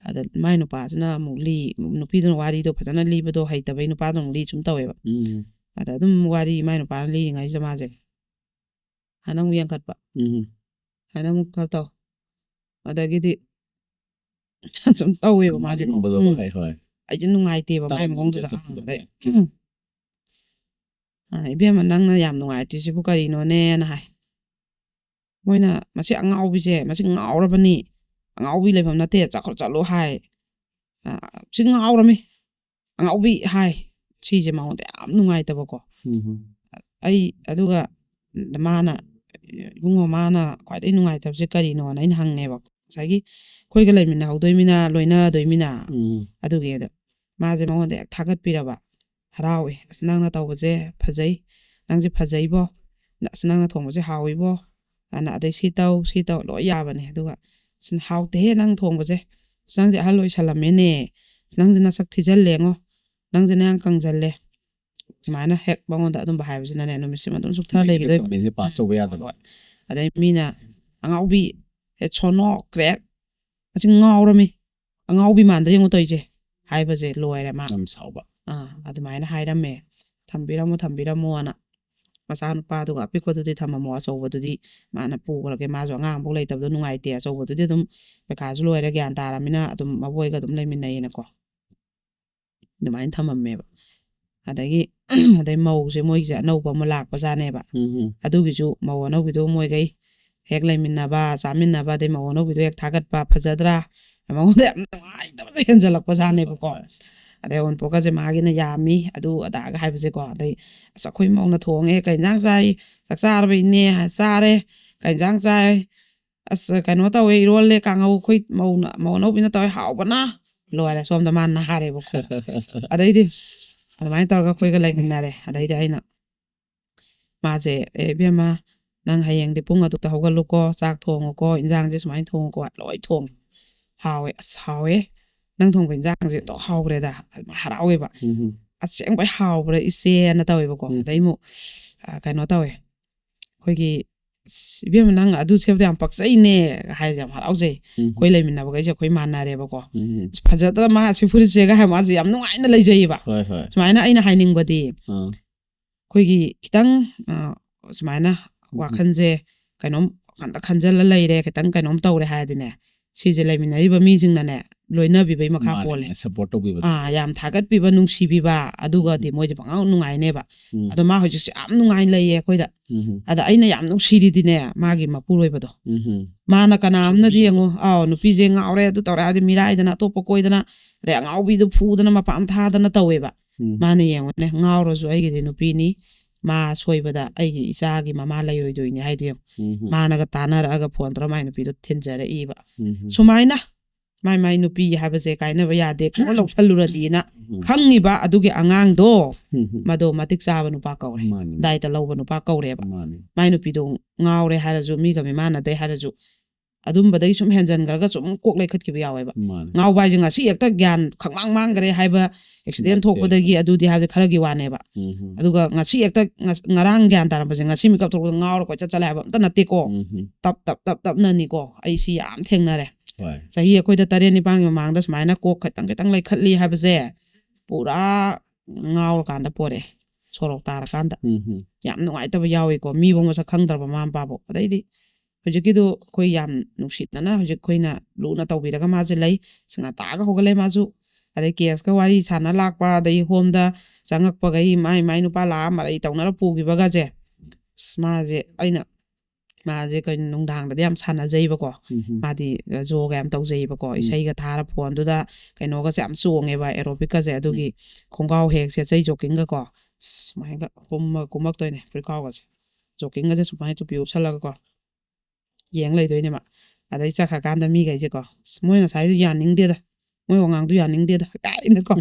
ꯑꯗ ꯃꯥꯏ ꯅꯨꯄꯥꯁꯤꯅ ꯑꯃꯨꯛ ꯂꯤ, ꯅꯨꯄꯤꯗꯨꯅ ꯋꯥꯔꯤꯗꯣ ꯐꯖꯅ ꯂꯤꯕꯗꯣ ꯍꯩꯇꯕꯩ ꯅꯨꯄꯥꯗꯨꯅ ꯑꯃꯨꯛ ꯂꯤ ꯁꯨꯝ ꯇꯧꯋꯦꯕ꯫ ꯎꯝ ꯑꯗ ꯑꯗꯨꯝ ꯋꯥꯔꯤ ꯃꯥꯏ ꯅꯨꯄꯥꯅ ꯂꯤꯔꯤꯉꯩꯁꯤꯗ ꯃꯥꯁꯦ ꯍꯥꯏꯅ ꯑꯃꯨꯛ ꯌꯦꯡꯈꯠꯄ, ꯎꯝ ꯍꯥꯏꯅ ꯑꯃꯨꯛ ꯈꯔ ꯇꯧ, ꯑꯗꯒꯤꯗꯤ ꯁꯨꯝ ꯇꯧꯋꯦꯕ ꯃꯥꯁꯦ꯫ ꯀꯨꯝꯕꯗꯣ ꯎꯝ꯫ ꯍꯣꯏ ꯍꯣꯏ ꯑꯩꯁꯦ ꯅꯨꯡꯉꯥꯏꯇꯦꯕ ꯃꯥꯏ ꯇꯥꯏꯝ ꯃꯑꯣꯡꯗꯨꯗ꯫ ꯆꯠꯄꯗꯣ꯫ ꯑꯥ, ꯑꯗꯩ, "ꯑ, ꯏꯕꯦꯝꯃ, ꯅꯪꯅ ꯌꯥꯝ ꯅꯨꯡꯉꯥꯏꯇ꯭ꯔꯤꯁꯤꯕꯨ ꯀꯔꯤꯅꯣꯅꯦꯅ" ꯍꯥꯏ꯫ ꯃꯣꯏꯅ "ꯃꯁꯤ ꯑꯉꯥꯎꯕꯤꯁꯦ, ꯃꯁꯤ ꯉꯥꯎꯔꯕꯅꯤ, ꯑꯉꯥꯎꯕꯤ ꯂꯩꯐꯝ ꯅꯠꯇꯦ, ꯆꯠꯈ꯭ꯔꯣ ꯆꯠꯂꯣ" ꯍꯥꯏ꯫ "ꯑ, ꯁꯤ ꯉꯥꯎꯔꯝꯃꯤ, ꯑꯉꯥꯎꯕꯤ" ꯍꯥꯏ꯫ ꯁꯤꯁꯦ ꯃꯉꯣꯟꯗ ꯌꯥꯝ ꯅꯨꯡꯉꯥꯏꯇꯕꯀꯣ꯫ ꯎꯝ. ꯑꯩ ꯑꯗꯨꯒ ꯃꯥꯅ, "ꯏꯕꯨꯡꯉꯣ, ꯃꯥꯅ ꯈ꯭ꯋꯥꯏꯗꯒꯤ ꯅꯨꯡꯉꯥꯏꯇꯕꯁꯦ ꯀꯔꯤꯅꯣꯅ?" ꯑꯩꯅ ꯍꯪꯉꯦꯕ꯫ ꯉꯁꯥꯏꯒꯤ ꯑꯩꯈꯣꯏꯒ ꯂꯩꯃꯤꯟꯅꯍꯧꯗꯣꯏꯃꯤꯅ, ꯂꯣꯏꯅꯗꯣꯏꯃꯤꯅ, ꯎꯝ. ꯑꯗꯨꯒꯤ ꯑꯗ ꯃꯥꯁꯦ ꯃꯉꯣꯟꯗ ꯍꯦꯛ ꯊꯥꯒꯠꯄꯤꯔꯕ, ꯍꯔꯥꯎꯏ꯫ "ꯑꯁ, ꯅꯪꯅ ꯇꯧꯕꯁꯦ ꯐꯖꯩ, ꯅꯪꯁꯦ ꯐꯖꯩꯕꯣ, ꯑꯁ, ꯅꯪꯅ ꯊꯣꯡꯕꯁꯦ ꯍꯥꯎꯏꯕꯣ" ꯑꯅ, ꯑꯗꯩ "ꯁꯤ ꯇꯧ, ꯁꯤ ꯇꯧ", ꯂꯣꯏ ꯌꯥꯕꯅꯦ꯫ ꯑꯗꯨꯒ "ꯑꯁ, ꯍꯥꯎꯇꯦꯍꯦ ꯅꯪ ꯊꯣꯡꯕꯁꯦ, ꯑꯁ, ꯅꯪꯁꯦ ꯑꯍꯜ ꯑꯣꯏꯁꯜꯂꯝꯃꯦꯅꯦ, ꯑꯁ, ꯅꯪꯁꯦ ꯅꯁꯛ ꯊꯤꯖꯜꯂꯦꯉꯣ, ꯅꯪꯁꯦ ꯅꯌꯥꯡ ꯀꯪꯖꯜꯂꯦ", ꯁꯨꯃꯥꯏꯅ ꯍꯦꯛ ꯃꯉꯣꯟꯗ ꯑꯗꯨꯝꯕ ꯍꯥꯏꯕꯁꯤꯅꯅꯦ, ꯅꯨꯃꯤꯠꯁꯤꯃ ꯑꯗꯨꯝ ꯁꯨꯛꯊ ꯂꯩꯈꯤꯗꯣꯏꯕ꯫ ꯀꯃꯦꯟꯁꯦ ꯄꯥꯁ ꯇꯧꯕ ꯌꯥꯗꯕ꯫ ꯍꯣꯏ꯫ ꯑꯗꯩ ꯃꯤꯅ "ꯑꯉꯥꯎꯕꯤ, ꯍꯦ ꯁꯣꯅꯣ ꯀ꯭ꯔꯦꯛ, ꯃꯁꯤ ꯉꯥꯎꯔꯝꯃꯤ, ꯑꯉꯥꯎꯕꯤ ꯃꯥꯟꯗ꯭ꯔ ꯌꯦꯡꯉꯨ ꯇꯧꯔꯤꯁꯦ" ꯍꯥꯏꯕꯁꯦ ꯂꯣꯏꯔꯦ ꯃꯥ꯫ ꯌꯥꯝ ꯁꯥꯎꯕ꯫ ꯑꯥ, ꯑꯗꯨꯃꯥꯏꯅ ꯍꯥꯏꯔꯝꯃꯦ꯫ "ꯊꯝꯕꯤꯔꯝꯃꯣ, ꯊꯝꯕꯤꯔꯝꯃꯣꯅ, ꯃꯆꯥꯅꯨꯄꯥꯗꯨꯒ ꯑꯄꯤꯛꯄꯗꯨꯗꯤ ꯊꯝꯃꯝꯃꯣ, ꯑꯆꯧꯕꯗꯨꯗꯤ ꯃꯥꯅ ꯄꯨꯈ꯭ꯔꯒꯦ, ꯃꯥꯁꯨ ꯑꯉꯥꯡ ꯑꯃꯐꯥꯎ ꯂꯩꯇꯕꯗꯣ ꯅꯨꯡꯉꯥꯏꯇꯦ, ꯑꯆꯧꯕꯗꯨꯗꯤ ꯑꯗꯨꯝ ꯄꯩꯈꯥꯁꯨ ꯂꯣꯏꯔꯦ, ꯒ꯭ꯌꯥꯟ ꯇꯥꯔꯃꯤꯅ ꯑꯗꯨꯝ ꯃꯕꯣꯏꯒ ꯑꯗꯨꯝ ꯂꯩꯃꯤꯟꯅꯩꯌꯦꯅꯀꯣ", ꯑꯗꯨꯃꯥꯏꯅ ꯊꯝꯃꯝꯃꯦꯕ꯫ ꯑꯗꯒꯤ ꯑꯗꯩ ꯃꯧꯁꯦ, ꯃꯣꯏꯒꯤꯁꯦ ꯑꯅꯧꯕ ꯑꯃ ꯂꯥꯛꯄꯖꯥꯠꯅꯦꯕ꯫ ꯎꯝ. ꯑꯗꯨꯒꯤꯁꯨ ꯃꯧ ꯑꯅꯧꯕꯤꯗꯣ ꯃꯣꯏꯒꯩ ꯍꯦꯛ ꯂꯩꯃꯤꯟꯅꯕ, ꯆꯥꯃꯤꯟꯅꯕ, ꯑꯗꯩ ꯃꯧ ꯑꯅꯧꯕꯤꯗꯣ ꯍꯦꯛ ꯊꯥꯒꯠꯄ, "ꯐꯖꯗ꯭ꯔꯥ?" ꯃꯉꯣꯟꯗ ꯌꯥꯝ ꯅꯨꯡꯉꯥꯏꯇꯕꯁꯦ ꯍꯦꯟꯖꯜꯂꯛꯄꯖꯥꯠꯅꯦꯕꯀꯣ꯫ ꯑꯗꯩ ꯑꯋꯨꯟꯄꯣꯠꯀꯁꯦ ꯃꯥꯒꯤꯅ ꯌꯥꯝꯃꯤ, ꯑꯗꯨ ꯑꯗꯥꯒ ꯍꯥꯏꯕꯁꯦꯀꯣ꯫ ꯑꯗꯩ "ꯑꯁ, ꯑꯩꯈꯣꯏ ꯃꯧꯅ ꯊꯣꯡꯉꯦ, ꯀꯩ ꯏꯟꯖꯥꯡ ꯆꯥꯏ? ꯆꯥꯛ ꯆꯥꯔꯕ ꯏꯅꯦ?" "ꯆꯥꯔꯦ"꯫ "ꯀꯩ ꯏꯟꯖꯥꯡ ꯆꯥꯏ?" "ꯑꯁ, ꯀꯩꯅꯣ ꯇꯧꯋꯦ, ꯏꯔꯣꯜꯂꯦ, ꯀꯥꯡꯍꯧ ꯑꯩꯈꯣꯏ ꯃꯧꯅ, ꯃꯧ ꯑꯅꯧꯕꯤꯅ ꯇꯧꯋꯦ, ꯍꯥꯎꯕꯅ ꯂꯣꯏꯔꯦ"꯫ ꯁꯣꯝꯗ ꯃꯥꯅ ꯍꯥꯏꯔꯦꯕꯀꯣ꯫ ꯑꯗꯩꯗꯤ ꯑꯗꯨꯃꯥꯏꯅ ꯇꯧꯔꯒ ꯑꯩꯈꯣꯏꯒ ꯂꯩꯃꯤꯟꯅꯔꯦ꯫ ꯑꯗꯩꯗꯤ ꯑꯩꯅ ꯃꯥꯁꯦ, "ꯑꯦ, ꯏꯕꯦꯝꯃ, ꯅꯪ ꯍꯌꯦꯡꯗꯤ ꯄꯨꯡ ꯑꯗꯨꯛꯇ ꯍꯧꯒꯠꯂꯨꯀꯣ, ꯆꯥꯛ ꯊꯣꯡꯉꯨꯀꯣ, ꯏꯟꯖꯥꯡꯁꯦ ꯁꯨꯃꯥꯏꯅ ꯊꯣꯡꯉꯨꯀꯣ", ꯂꯣꯏ ꯊꯣꯡꯉꯦ꯫ "ꯍꯥꯎꯋꯦ"꯫ "ꯑꯁ, ꯍꯥꯎꯋꯦ, ꯅꯪ ꯊꯣꯡꯕ ꯏꯟꯖꯥꯡꯁꯦ ꯑꯗꯨꯛ ꯍꯥꯎꯈ꯭ꯔꯦꯗ", ꯑꯗꯨꯃꯥꯏꯅ ꯍꯔꯥꯎꯋꯦꯕ꯫ ꯎꯝ. "ꯑꯁꯦꯡꯕꯩ ꯍꯥꯎꯕ꯭ꯔꯥ, ꯏꯆꯦꯅ?" ꯇꯧꯋꯦꯕꯀꯣ꯫ ꯎꯝ. ꯑꯗꯩ ꯑꯃꯨꯛ, ꯑ, ꯀꯩꯅꯣ ꯇꯧꯋꯦ, ꯑꯩꯈꯣꯏꯒꯤ, "ꯑꯁ, ꯏꯕꯦꯝꯃ, ꯅꯪ ꯑꯗꯨ ꯁꯦꯠꯄꯗꯣ ꯌꯥꯝ ꯄꯛꯆꯩꯅꯦ" ꯍꯥꯏꯁꯦ ꯌꯥꯝ ꯍꯔꯥꯎꯖꯩ꯫ ꯎꯝ. ꯑꯩꯈꯣꯏ ꯂꯩꯃꯤꯟꯅꯕꯈꯩꯁꯦ ꯑꯩꯈꯣꯏ ꯃꯥꯟꯅꯔꯦꯕꯀꯣ꯫ ꯎꯝ. "ꯑꯁ, ꯐꯖꯗ꯭ꯔ ꯃꯥ ꯁꯤ ꯐꯨꯔꯤꯠꯁꯦꯒ" ꯍꯥꯏ, ꯃꯥꯁꯦ ꯌꯥꯝ ꯅꯨꯡꯉꯥꯏꯅ ꯂꯩꯖꯩꯌꯦꯕ꯫ ꯍꯣꯏ, ꯍꯣꯏ꯫ ꯁꯨꯃꯥꯏꯅ ꯑꯩꯅ ꯍꯥꯏꯅꯤꯡꯕꯗꯤ, ꯑꯥ. ꯑꯩꯈꯣꯏꯒꯤ ꯈꯤꯇꯪ, ꯑ, ꯁꯨꯃꯥꯏꯅ ꯋꯥꯈꯜꯁꯦ ꯀꯩꯅꯣꯝ ꯋꯥꯈꯜꯗ ꯈꯟꯖꯜꯂ ꯂꯩꯔꯦ, ꯈꯤꯇꯪ ꯀꯩꯅꯣꯝ ꯇꯧꯔꯦ ꯍꯥꯏꯔꯗꯤꯅꯦ, ꯁꯤꯁꯦ ꯂꯩꯃꯤꯟꯅꯔꯤꯕ ꯃꯤꯁꯤꯡꯅꯅꯦ, ꯂꯣꯏꯅꯕꯤꯕꯩ ꯃꯈꯥ ꯄꯣꯜꯂꯦ꯫ ꯃꯥꯅꯦ, support ꯇꯧꯕꯤꯕꯗꯣ꯫ ꯑꯥ, ꯌꯥꯝ ꯊꯥꯒꯠꯄꯤꯕ, ꯅꯨꯡꯁꯤꯕꯤꯕ, ꯑꯗꯨꯒꯗꯤ ꯃꯣꯏꯁꯦ ꯄꯪꯉꯥꯎ ꯅꯨꯡꯉꯥꯏꯅꯦꯕ꯫ ꯎꯝ. ꯑꯗꯣ ꯃꯥ ꯍꯧꯖꯤꯛꯁꯦ ꯌꯥꯝ ꯅꯨꯡꯉꯥꯏꯅ ꯂꯩꯌꯦ ꯑꯩꯈꯣꯏꯗ꯫ ꯎꯝ. ꯑꯗ ꯑꯩꯅ ꯌꯥꯝ ꯅꯨꯡꯁꯤꯔꯤꯗꯤꯅꯦ, ꯃꯥꯒꯤ ꯃꯄꯨꯔꯣꯏꯕꯗꯣ꯫ ꯎꯝ. ꯃꯥꯅ ꯀꯅꯥꯝꯅꯗꯤ ꯆꯨꯝꯃꯤ. ꯌꯦꯡꯉꯣ, ꯑꯥꯎ, ꯅꯨꯄꯤꯁꯦ ꯉꯥꯎꯔꯦ, ꯑꯗꯨ ꯇꯧꯔꯦ ꯍꯥꯏꯗꯤ ꯃꯤꯔꯥꯏꯗꯅ, ꯑꯇꯣꯞꯄ ꯀꯣꯏꯗꯅ, ꯑꯗꯩ ꯑꯉꯥꯎꯕꯤꯗꯨ ꯐꯨꯗꯅ, ꯃꯄꯥꯝ ꯊꯥꯗꯅ ꯇꯧꯋꯦꯕ꯫ ꯎꯝ꯫ ꯃꯥꯅ ꯌꯦꯡꯉꯨꯅꯦ, ꯉꯥꯎꯔꯁꯨ ꯑꯩꯒꯤꯗꯤ ꯅꯨꯄꯤꯅꯤ, ꯃꯥ ꯁꯣꯏꯕꯗ ꯑꯩꯒꯤ ꯏꯆꯥꯒꯤ ꯃꯃꯥ ꯂꯩꯔꯣꯏꯗꯣꯏꯅꯤ ꯍꯥꯏꯗꯣ ꯌꯦꯡꯉꯨ꯫ ꯎꯝ꯫ ꯃꯥꯅꯒ ꯇꯥꯟꯅꯔꯛꯑꯒ ꯐꯣꯟ ꯇꯧꯔ ꯃꯥꯏ ꯅꯨꯄꯤꯗꯣ ꯊꯤꯟꯖꯔꯛꯏꯕ꯫ ꯎꯝ꯫ ꯁꯨꯃꯥꯏꯅ ꯃꯥꯏ ꯃꯥꯏ ꯅꯨꯄꯤ ꯍꯥꯏꯕꯁꯦ ꯀꯥꯏꯅꯕ ꯌꯥꯗꯦ, ꯀꯣꯛ ꯂꯧꯁꯜꯂꯨꯔꯗꯤꯅ ꯎꯝ꯫ ꯈꯪꯉꯤꯕ ꯑꯗꯨꯒꯤ ꯑꯉꯥꯡꯗꯣ ꯎꯝ꯫ ꯃꯗꯣ ꯃꯇꯤꯛ ꯆꯥꯕ ꯅꯨꯄꯥ ꯀꯧꯔꯦ, ꯃꯥꯅꯤ꯫ ꯗꯥꯏꯇ ꯂꯧꯕ ꯅꯨꯄꯥ ꯀꯧꯔꯦꯕ꯫ ꯃꯥꯅꯤ꯫ ꯃꯥꯏ ꯅꯨꯄꯤꯗꯣ ꯉꯥꯎꯔꯦ ꯍꯥꯏꯔꯁꯨ, ꯃꯤꯒ ꯃꯤꯃꯥꯟꯅꯗꯦ ꯍꯥꯏꯔꯁꯨ, ꯑꯗꯨꯝꯕꯗꯒꯤ ꯁꯨꯝ ꯍꯦꯟꯖꯟꯈ꯭ꯔꯒ ꯁꯨꯝ ꯀꯣꯛ ꯂꯩꯈꯠꯈꯤꯕ ꯌꯥꯎꯋꯦꯕ꯫ ꯃꯥꯅꯤ꯫ ꯉꯥꯎꯕ ꯍꯥꯏꯁꯦ ꯉꯁꯤ ꯍꯦꯛꯇ ꯒ꯭ꯌꯥꯟ ꯈꯪꯃꯥꯡ ꯃꯥꯡꯈ꯭ꯔꯦ ꯍꯥꯏꯕ, ꯑꯦꯛꯁꯤꯗꯦꯟ ꯅꯠꯇꯦ꯫ ꯊꯣꯛꯄꯗꯒꯤ ꯑꯗꯨꯗꯤ ꯍꯥꯏꯕꯗꯤ ꯈꯔꯒꯤ ꯋꯥꯅꯦꯕ꯫ ꯎꯝ꯫ ꯑꯗꯨꯒ ꯉꯁꯤ ꯍꯦꯛꯇ ꯉ-, ꯉꯔꯥꯡ ꯒ꯭ꯌꯥꯟ ꯇꯥꯔꯝꯕꯁꯦ ꯉꯁꯤ ꯃꯤꯀꯞ ꯊꯣꯛꯄꯗ ꯉꯥꯎꯔ ꯀꯣꯏꯆꯠ ꯆꯠꯂꯦ ꯍꯥꯏꯕ ꯑꯝꯇ ꯅꯠꯇꯦꯀꯣ꯫ ꯎꯝ꯫ ꯇꯞ ꯇꯞ ꯇꯞ ꯇꯞꯅꯅꯤꯀꯣ꯫ ꯑꯩ ꯁꯤ ꯌꯥꯝ ꯊꯦꯡꯅꯔꯦ꯫ ꯍꯣꯏ꯫ ꯆꯍꯤ ꯑꯩꯈꯣꯏꯗ ꯇꯔꯦꯠ ꯅꯤꯄꯥꯟꯒꯤ ꯃꯃꯥꯡꯗ ꯁꯨꯃꯥꯏꯅ ꯀꯣꯛ ꯈꯤꯇꯪ ꯈꯤꯇꯪ ꯂꯩꯈꯠꯂꯤ ꯍꯥꯏꯕꯁꯦ ꯄꯨꯔꯥ ꯉꯥꯎꯔꯀꯥꯟꯗ ꯄꯣꯔꯛꯑꯦ, ꯁꯣꯔꯣꯛ ꯇꯥꯔꯀꯥꯟꯗ꯫ ꯎꯝ꯫ ꯌꯥꯝ ꯅꯨꯡꯉꯥꯏꯇꯕ ꯌꯥꯎꯏꯀꯣ, ꯃꯤꯐꯧ ꯃꯁꯛ ꯈꯪꯗ꯭ꯔꯕ ꯃꯃꯥ ꯃꯄꯥꯐꯧ꯫ ꯑꯗꯩꯗꯤ ꯍꯧꯖꯤꯛꯀꯤꯗꯨ ꯑꯩꯈꯣꯏ ꯌꯥꯝ ꯅꯨꯡꯁꯤꯅꯅ ꯍꯧꯖꯤꯛ ꯑꯩꯈꯣꯏꯅ ꯂꯨꯅ ꯇꯧꯕꯤꯔꯒ ꯃꯥꯁꯦ ꯂꯩ꯫ ꯉꯟꯇꯥꯒ ꯍꯧꯒꯠꯂꯦ ꯃꯥꯁꯨ꯫ ꯑꯗꯩ ꯀꯦꯁꯀ ꯋꯥꯔꯤ ꯁꯥꯟꯅ ꯂꯥꯛꯄ, ꯑꯗꯩ ꯍꯣꯝꯗ ꯆꯪꯉꯛꯄꯈꯩ ꯃꯥꯏ ꯃꯥꯏ ꯅꯨꯄꯥ ꯂꯥꯛꯑ ꯃꯔꯩ ꯇꯧꯅꯔ ꯄꯨꯈꯤꯕꯒꯁꯦ꯫ ꯑꯁ, ꯃꯥꯁꯦ ꯑꯩꯅ, ꯃꯥꯁꯦ ꯀꯩꯅꯣ ꯅꯨꯡꯗꯥꯡꯗꯗꯤ ꯌꯥꯝ ꯁꯥꯟꯅꯖꯩꯕꯀꯣ꯫ ꯎꯝ꯫ ꯃꯥꯗꯤ ꯖꯣꯒ ꯌꯥꯝ ꯇꯧꯖꯩꯕꯀꯣ꯫ ꯎꯝ꯫ ꯏꯁꯩꯒ ꯊꯥꯔ ꯐꯣꯟꯗꯨꯗ ꯀꯩꯅꯣꯒꯁꯦ ꯌꯥꯝ ꯆꯣꯡꯉꯦꯕ, ꯑꯦꯔꯣꯕꯤꯛꯀꯁꯦ꯫ ꯑꯗꯨꯒꯤ ꯈꯣꯡꯒ꯭ꯔꯥꯎ ꯍꯦꯛ ꯁꯦꯠꯆꯩ, ꯖꯣꯀꯤꯡꯒꯀꯣ꯫ ꯑꯁ, ꯁꯨꯃꯥꯏꯅꯒ ꯀꯨꯝꯃ-, ꯀꯨꯝꯃꯛꯇꯣꯏꯅꯦ ꯐꯨꯔꯤꯠꯈꯥꯎꯒꯁꯦ꯫ ꯖꯣꯀꯤꯡꯒꯁꯦ ꯁꯨꯃꯥꯏꯅ ꯇꯨꯄꯤ ꯎꯞꯁꯜꯂꯒꯀꯣ꯫ ꯌꯦꯡ ꯂꯩꯗꯣꯏꯅꯦ ꯃꯥ꯫ ꯑꯗꯩ ꯆꯠꯈ꯭ꯔꯀꯥꯟꯗ ꯃꯤꯈꯩꯁꯦꯀꯣ, "ꯑꯁ, ꯃꯣꯏ ꯉꯁꯥꯏꯗꯣ ꯌꯥꯅꯤꯡꯗꯦꯗ, ꯃꯣꯏ ꯋꯥꯉꯥꯡꯗꯣ ꯌꯥꯅꯤꯡꯗꯦꯗ" ꯀꯥꯏꯅꯀꯣ꯫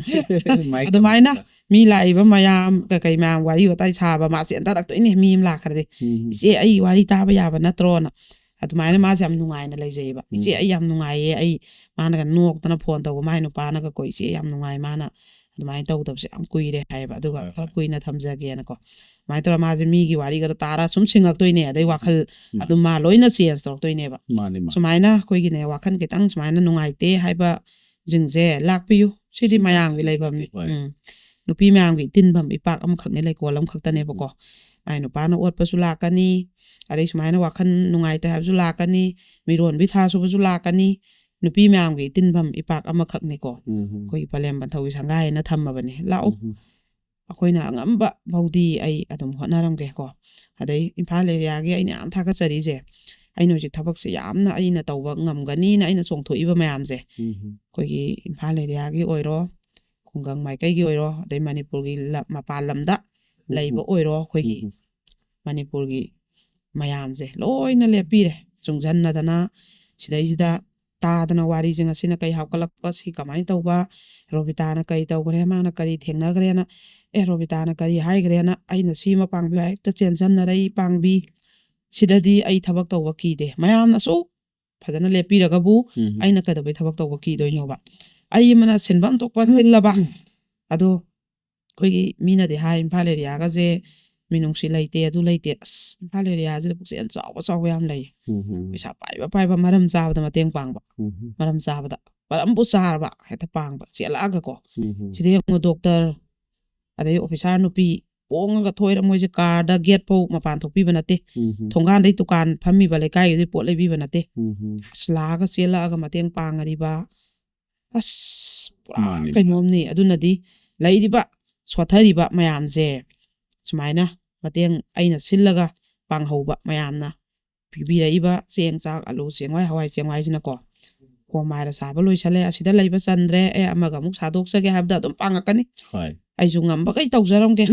ꯃꯥꯏ ꯑꯗꯨꯃꯥꯏꯅ ꯇꯧꯔꯒ꯫ ꯃꯤ ꯂꯥꯛꯏꯕ ꯃꯌꯥꯝ ꯀꯩꯀꯩ ꯃꯌꯥꯝ ꯋꯥꯔꯤ ꯋꯥꯇꯥꯏ ꯁꯥꯕ, ꯃꯥ ꯆꯦꯟꯊꯔꯛꯇꯣꯏꯅꯦ ꯃꯤ ꯑꯃ ꯂꯥꯛꯈ꯭ꯔꯗꯤ꯫ ꯎꯝ꯫ "ꯏꯆꯦ, ꯑꯩ ꯋꯥꯔꯤ ꯇꯥꯕ ꯌꯥꯕ ꯅꯠꯇ꯭ꯔꯣꯅ?" ꯑꯗꯨꯃꯥꯏꯅ ꯃꯥꯁꯦ ꯌꯥꯝ ꯅꯨꯡꯉꯥꯏꯅ ꯂꯩꯖꯩꯌꯦꯕ꯫ ꯎꯝ꯫ "ꯏꯆꯦ, ꯑꯩ ꯌꯥꯝ ꯅꯨꯡꯉꯥꯏꯌꯦ, ꯑꯩ", ꯃꯥꯅꯒ ꯅꯣꯛꯇꯅ ꯐꯣꯟ ꯇꯧꯕ ꯃꯥꯏ ꯅꯨꯄꯥꯅꯒꯀꯣ, "ꯏꯆꯦ, ꯌꯥꯝ ꯅꯨꯡꯉꯥꯏ, ꯃꯥꯅ ꯑꯗꯨꯃꯥꯏꯅ ꯇꯧꯗꯕꯁꯦ ꯌꯥꯝ ꯀꯨꯏꯔꯦ" ꯍꯥꯏꯌꯦꯕ꯫ ꯑꯗꯨꯒ ꯍꯣꯏ, ꯈꯔ ꯍꯣꯏ꯫ ꯀꯨꯏꯅ ꯊꯝꯖꯒꯦꯅꯀꯣ꯫ ꯑꯗꯨꯃꯥꯏꯅ ꯇꯧꯔ ꯃꯥꯁꯦ ꯃꯤꯒꯤ ꯋꯥꯔꯤꯒꯗꯣ ꯇꯥꯔ ꯁꯨꯝ ꯁꯤꯡꯉꯛꯇꯣꯏꯅꯦ꯫ ꯑꯗꯩ ꯋꯥꯈꯜ ꯎꯝ꯫ ꯑꯗꯨꯝ ꯃꯥ ꯂꯣꯏꯅ ꯆꯦꯟꯖ ꯇꯧꯔꯛꯇꯣꯏꯅꯦꯕ꯫ ꯃꯥꯅꯤ, ꯃꯥꯅꯤ꯫ ꯁꯨꯃꯥꯏꯅ ꯑꯩꯈꯣꯏꯒꯤꯅꯦ, ꯋꯥꯈꯜ ꯈꯤꯇꯪ ꯁꯨꯃꯥꯏꯅ ꯅꯨꯡꯉꯥꯏꯇꯦ ꯍꯥꯏꯕꯁꯤꯡꯁꯦ ꯂꯥꯛꯄꯤꯌꯨ꯫ ꯁꯤꯗꯤ ꯃꯌꯥꯝꯒꯤ ꯂꯩꯐꯝꯅꯤ꯫ ꯍꯣꯏ꯫ ꯎꯝ꯫ ꯅꯨꯄꯤ ꯃꯌꯥꯝꯒꯤ ꯇꯤꯟꯐꯝ ꯏꯄꯥꯛ ꯑꯃꯈꯛꯅꯤ, ꯂꯩꯀꯣꯜ ꯑꯃꯈꯛꯇꯅꯦꯕꯀꯣ꯫ ꯃꯥꯏ ꯅꯨꯄꯥꯅ ꯑꯣꯠꯄꯁꯨ ꯂꯥꯛꯀꯅꯤ, ꯑꯗꯩ ꯁꯨꯃꯥꯏꯅ ꯋꯥꯈꯜ ꯅꯨꯡꯉꯥꯏꯇꯦ ꯍꯥꯏꯕꯁꯨ ꯂꯥꯛꯀꯅꯤ, ꯃꯤꯔꯣꯟꯕꯤ ꯊꯥ ꯁꯨꯕꯁꯨ ꯂꯥꯛꯀꯅꯤ꯫ ꯅꯨꯄꯤ ꯃꯌꯥꯝꯒꯤ ꯇꯤꯟꯐꯝ ꯏꯄꯥꯛ ꯑꯃꯈꯛꯅꯤꯀꯣ꯫ ꯎꯝ꯫ ꯑꯩꯈꯣꯏꯒꯤ ꯄꯂꯦꯝ ꯄꯟꯊꯧꯒꯤ ꯁꯪꯒꯥꯏ ꯍꯥꯏꯅ ꯊꯝꯃꯕꯅꯤ꯫ ꯂꯥꯛꯎ꯫ ꯎꯝ꯫ ꯑꯩꯈꯣꯏꯅ ꯑꯉꯝꯕ ꯐꯥꯎꯗꯤ ꯑꯩ ꯑꯗꯨꯝ ꯍꯣꯠꯅꯔꯝꯒꯦꯀꯣ꯫ ꯑꯗꯩ ꯏꯝꯐꯥꯜ ꯑꯦꯔꯤꯌꯥꯒꯤ ꯑꯩꯅ ꯌꯥꯝ ꯊꯥꯒꯠꯆꯔꯤꯁꯦ, ꯑꯩꯅ ꯍꯧꯖꯤꯛ ꯊꯕꯛꯁꯦ ꯌꯥꯝꯅ ꯑꯩꯅ ꯇꯧꯕ ꯉꯝꯒꯅꯤꯅ ꯑꯩꯅ ꯆꯣꯡꯊꯣꯛꯏꯕ ꯃꯌꯥꯝꯁꯦ, ꯎꯝ꯫ ꯑꯩꯈꯣꯏꯒꯤ ꯏꯝꯐꯥꯜ ꯑꯦꯔꯤꯌꯥꯒꯤ ꯑꯣꯏꯔꯣ, ꯈꯨꯡꯒꯪ ꯃꯥꯏꯀꯩꯒꯤ ꯑꯣꯏꯔꯣ, ꯑꯗꯩ ꯃꯅꯤꯄꯨꯔꯒꯤ ꯂꯝ, ꯃꯄꯥꯟ ꯂꯝꯗ ꯂꯩꯕ ꯎꯝ꯫ ꯑꯣꯏꯔꯣ, ꯑꯩꯈꯣꯏꯒꯤ ꯎꯝ꯫ ꯃꯅꯤꯄꯨꯔꯒꯤ ꯃꯌꯥꯝꯁꯦ ꯂꯣꯏꯅ ꯂꯦꯞꯄꯤꯔꯦ꯫ ꯆꯨꯡꯁꯤꯟꯅꯗꯅ ꯁꯤꯗꯩꯁꯤꯗ ꯇꯥꯗꯅ ꯋꯥꯔꯤꯁꯦ, ꯉꯁꯤꯅ ꯀꯩ ꯍꯥꯞꯀꯠꯂꯛꯄ, ꯁꯤ ꯀꯃꯥꯏꯅ ꯇꯧꯕ, ꯔꯣꯕꯤꯇꯥꯅ ꯀꯔꯤ ꯇꯧꯈ꯭ꯔꯦ, ꯃꯥꯅ ꯀꯔꯤ ꯊꯦꯡꯅꯈ꯭ꯔꯦꯅ, ꯑꯦ, ꯔꯣꯕꯤꯇꯥꯅ ꯀꯔꯤ ꯍꯥꯏꯈ꯭ꯔꯦꯅ ꯑꯩꯅ ꯁꯤꯃ ꯄꯥꯡꯕꯤꯌꯨ ꯍꯥꯏ, ꯍꯦꯛꯇ ꯆꯦꯟꯁꯤꯟꯅꯔꯛꯏ ꯄꯥꯡꯕꯤ꯫ ꯁꯤꯗꯗꯤ ꯑꯩ ꯊꯕꯛ ꯇꯧꯕ ꯀꯤꯗꯦ꯫ ꯃꯌꯥꯝꯅꯁꯨ ꯐꯖꯅ ꯂꯦꯞꯄꯤꯔꯒꯕꯨ ꯎꯝ꯫ ꯑꯩꯅ ꯀꯩꯗꯧꯕꯩ ꯊꯕꯛ ꯇꯧꯕ ꯀꯤꯗꯣꯏꯅꯣꯕ? ꯑꯩ ꯑꯃꯅ ꯁꯤꯟꯐꯝ ꯊꯣꯛꯄ ꯁꯤꯜꯂꯕ, ꯑꯗꯣ ꯑꯩꯈꯣꯏꯒꯤ ꯃꯤꯅꯗꯤ ꯍꯥꯏ, "ꯏꯝꯐꯥꯜ ꯑꯦꯔꯤꯌꯥꯒꯁꯦ ꯃꯤꯅꯨꯡꯁꯤ ꯂꯩꯇꯦ, ꯑꯗꯨ ꯂꯩꯇꯦ"꯫ ꯑꯁ, ꯏꯝꯐꯥꯜ ꯑꯦꯔꯤꯌꯥꯁꯤꯗ ꯄꯨꯛꯆꯦꯜ ꯆꯥꯎꯕ ꯆꯥꯎꯕ ꯌꯥꯝ ꯂꯩ꯫ ꯎꯝ, ꯎꯝ꯫ ꯄꯩꯁꯥ ꯄꯥꯏꯕ ꯄꯥꯏꯕ, ꯃꯔꯝ ꯆꯥꯕꯗ ꯃꯇꯦꯡ ꯄꯥꯡꯕ, ꯎꯝ, ꯎꯝ꯫ ꯃꯔꯝ ꯆꯥꯕꯗ, ꯃꯔꯝꯕꯨ ꯆꯥꯔꯕ ꯍꯦꯛꯇ ꯄꯥꯡꯕ, ꯆꯦꯜꯂꯛꯑꯒꯀꯣ꯫ ꯎꯝ, ꯎꯝ꯫ ꯁꯤꯗ ꯌꯦꯡꯉꯣ, ꯗꯣꯛꯇꯔ, ꯑꯗꯩ ꯑꯣꯐꯤꯁꯥꯔ ꯅꯨꯄꯤ ꯄꯣꯡꯉꯒ ꯊꯣꯛꯏꯔ, ꯃꯣꯏꯁꯦ ꯀꯥꯔꯗ ꯒꯦꯠ ꯐꯧ ꯃꯄꯥꯟ ꯊꯣꯛꯄꯤꯕ ꯅꯠꯇꯦ꯫ ꯎꯝ, ꯎꯝ꯫ ꯊꯣꯡꯒꯥꯟꯗꯩ ꯗꯨꯀꯥꯟ ꯐꯝꯃꯤꯕ ꯂꯩꯀꯥꯏꯒꯤꯗꯨꯗꯤ ꯄꯣꯠ ꯂꯩꯕꯤꯕ ꯅꯠꯇꯦ꯫ ꯎꯝ, ꯎꯝ꯫ ꯑꯁ, ꯂꯥꯛꯑꯒ ꯆꯦꯜꯂꯛꯑꯒ ꯃꯇꯦꯡ ꯄꯥꯡꯉꯔꯤꯕ꯫ ꯑꯁ, ꯄꯨꯔꯥ ꯃꯥꯅꯤ꯫ ꯀꯩꯅꯣꯝꯅꯤ꯫ ꯑꯗꯨꯅꯗꯤ ꯂꯩꯔꯤꯕ ꯁꯣꯠꯊꯔꯤꯕ ꯃꯌꯥꯝꯁꯦ ꯁꯨꯃꯥꯏꯅ ꯃꯇꯦꯡ ꯑꯩꯅ ꯁꯤꯜꯂꯒ ꯄꯥꯡꯍꯧꯕ ꯃꯌꯥꯝꯅ ꯄꯤꯕꯤꯔꯛꯏꯕ ꯆꯦꯡ, ꯆꯥꯛ, ꯑꯂꯨ, ꯆꯦꯡꯋꯥꯏ, ꯍꯋꯥꯏ ꯆꯦꯡꯋꯥꯏꯁꯤꯅꯀꯣ꯫ ꯍꯣꯝ ꯍꯥꯏꯔ ꯁꯥꯕ ꯂꯣꯏꯁꯜꯂꯦ, ꯑꯁꯤꯗ ꯂꯩꯕ ꯆꯟꯗ꯭ꯔꯦ, ꯑꯦ, ꯑꯃꯒ ꯑꯃꯨꯛ ꯁꯥꯗꯣꯛꯆꯒꯦ ꯍꯥꯏꯕꯗ ꯑꯗꯨꯝ ꯄꯥꯡꯉꯛꯀꯅꯤ꯫ ꯍꯣꯏ꯫ ꯑꯩꯁꯨ ꯉꯝꯕꯈꯩ ꯇꯧꯖꯔꯝꯒꯦ꯫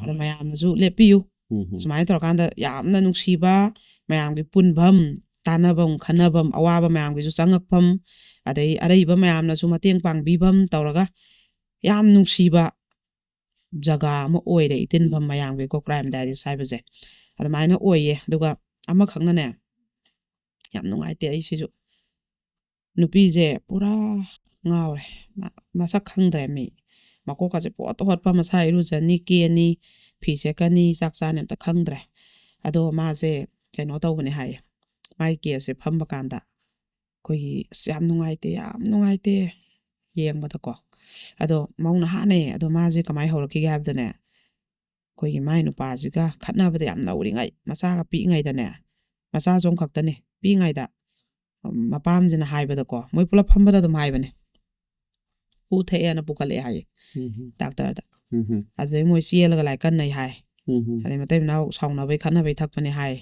ꯑꯗ ꯃꯌꯥꯝꯅꯁꯨ ꯂꯦꯞꯄꯤꯌꯨ꯫ ꯎꯝ, ꯎꯝ꯫ ꯁꯨꯃꯥꯏꯅ ꯇꯧꯔꯀꯥꯟꯗ ꯌꯥꯝꯅ ꯅꯨꯡꯁꯤꯕ, ꯃꯌꯥꯝꯒꯤ ꯄꯨꯟꯐꯝ, ꯇꯥꯟꯅꯐꯝ, ꯈꯟꯅꯐꯝ, ꯑꯋꯥꯕ ꯃꯌꯥꯝꯒꯤꯁꯨ ꯆꯪꯉꯛꯐꯝ, ꯑꯗꯩ ꯑꯔꯩꯕ ꯃꯌꯥꯝꯅꯁꯨ ꯃꯇꯦꯡ ꯄꯥꯡꯕꯤꯐꯝ ꯇꯧꯔꯒ ꯌꯥꯝ ꯅꯨꯡꯁꯤꯕ ꯖꯒꯥ ꯑꯃ ꯑꯣꯏꯔꯦ, ꯏꯇꯤꯟꯐꯝ ꯃꯌꯥꯝꯒꯤꯀꯣ, ꯀ꯭ꯔꯥꯏꯝ ꯗꯥꯏꯔꯤꯁ ꯍꯥꯏꯕꯁꯦ꯫ ꯑꯗꯨꯃꯥꯏꯅ ꯑꯣꯏꯌꯦ꯫ ꯑꯗꯨꯒ ꯑꯃꯈꯛꯅꯅꯦ, ꯌꯥꯝ ꯅꯨꯡꯉꯥꯏꯇꯦ ꯑꯩ ꯁꯤꯁꯨ꯫ ꯅꯨꯄꯤꯁꯦ ꯄꯨꯔꯥ ꯉꯥꯎꯔꯦ꯫ ꯃ-, ꯃꯁꯛ ꯈꯪꯗ꯭ꯔꯦ ꯃꯤ꯫ ꯃꯀꯣꯛꯀꯁꯦ ꯄꯣꯠꯇ ꯍꯣꯠꯄ, ꯃꯁꯥ ꯏꯔꯨꯖꯅꯤ, ꯀꯦꯅꯤ, ꯐꯤ ꯁꯦꯠꯀꯅꯤ, ꯆꯥꯛ ꯆꯥꯅꯤ, ꯑꯝꯇ ꯈꯪꯗ꯭ꯔꯦ꯫ ꯑꯗꯣ ꯃꯥꯁꯦ ꯀꯩꯅꯣ ꯇꯧꯕꯅꯦ ꯍꯥꯏꯌꯦ꯫ ꯃꯥꯒꯤ ꯀꯦꯁꯁꯦ ꯐꯝꯕ ꯀꯥꯟꯗ ꯑꯩꯈꯣꯏꯒꯤ, "ꯑꯁ, ꯌꯥꯝ ꯅꯨꯡꯉꯥꯏꯇꯦ, ꯌꯥꯝ ꯅꯨꯡꯉꯥꯏꯇꯦ" ꯌꯦꯡꯕꯗꯀꯣ꯫ ꯑꯗꯣ ꯃꯧ ꯅꯍꯥꯅꯦ꯫ ꯑꯗꯣ ꯃꯥꯁꯦ ꯀꯃꯥꯏꯅ ꯍꯧꯔꯛꯈꯤꯒꯦ ꯍꯥꯏꯕꯗꯅꯦ, ꯑꯩꯈꯣꯏꯒꯤ ꯃꯥꯏ ꯅꯨꯄꯥꯁꯤꯒ ꯈꯠꯅꯕꯗ ꯌꯥꯝ ꯅꯧꯔꯤꯉꯩ, ꯃꯆꯥꯒ ꯄꯤꯛꯏꯉꯩꯗꯅꯦ, ꯃꯆꯥꯁꯨ ꯑꯃꯈꯛꯇꯅꯦ, ꯄꯤꯛꯏꯉꯩꯗ, ꯎꯝ, ꯃꯄꯥꯝꯁꯤꯅ ꯍꯥꯏꯕꯗꯀꯣ, ꯃꯣꯏ ꯄꯨꯂꯞ ꯐꯝꯕꯗ ꯑꯗꯨꯝ ꯍꯥꯏꯕꯅꯦ, "ꯎ ꯊꯛꯑꯦꯅ ꯄꯨꯈꯠꯂꯛꯑꯦ" ꯍꯥꯏꯌꯦ ꯎꯝ, ꯎꯝ꯫ ꯗꯥꯛꯇꯔꯗ꯫ ꯎꯝ, ꯎꯝ꯫ ꯑꯗꯨꯗꯩ ꯃꯣꯏ ꯆꯦꯜꯂꯒ ꯂꯥꯏ ꯀꯟꯅꯩ ꯍꯥꯏ꯫ ꯎꯝ, ꯎꯝ꯫ ꯑꯗꯩ ꯃꯇꯩ ꯃꯅꯥꯎ ꯁꯥꯎꯅꯕꯩ ꯈꯠꯅꯕꯩ ꯊꯛꯄꯅꯦ ꯍꯥꯏ꯫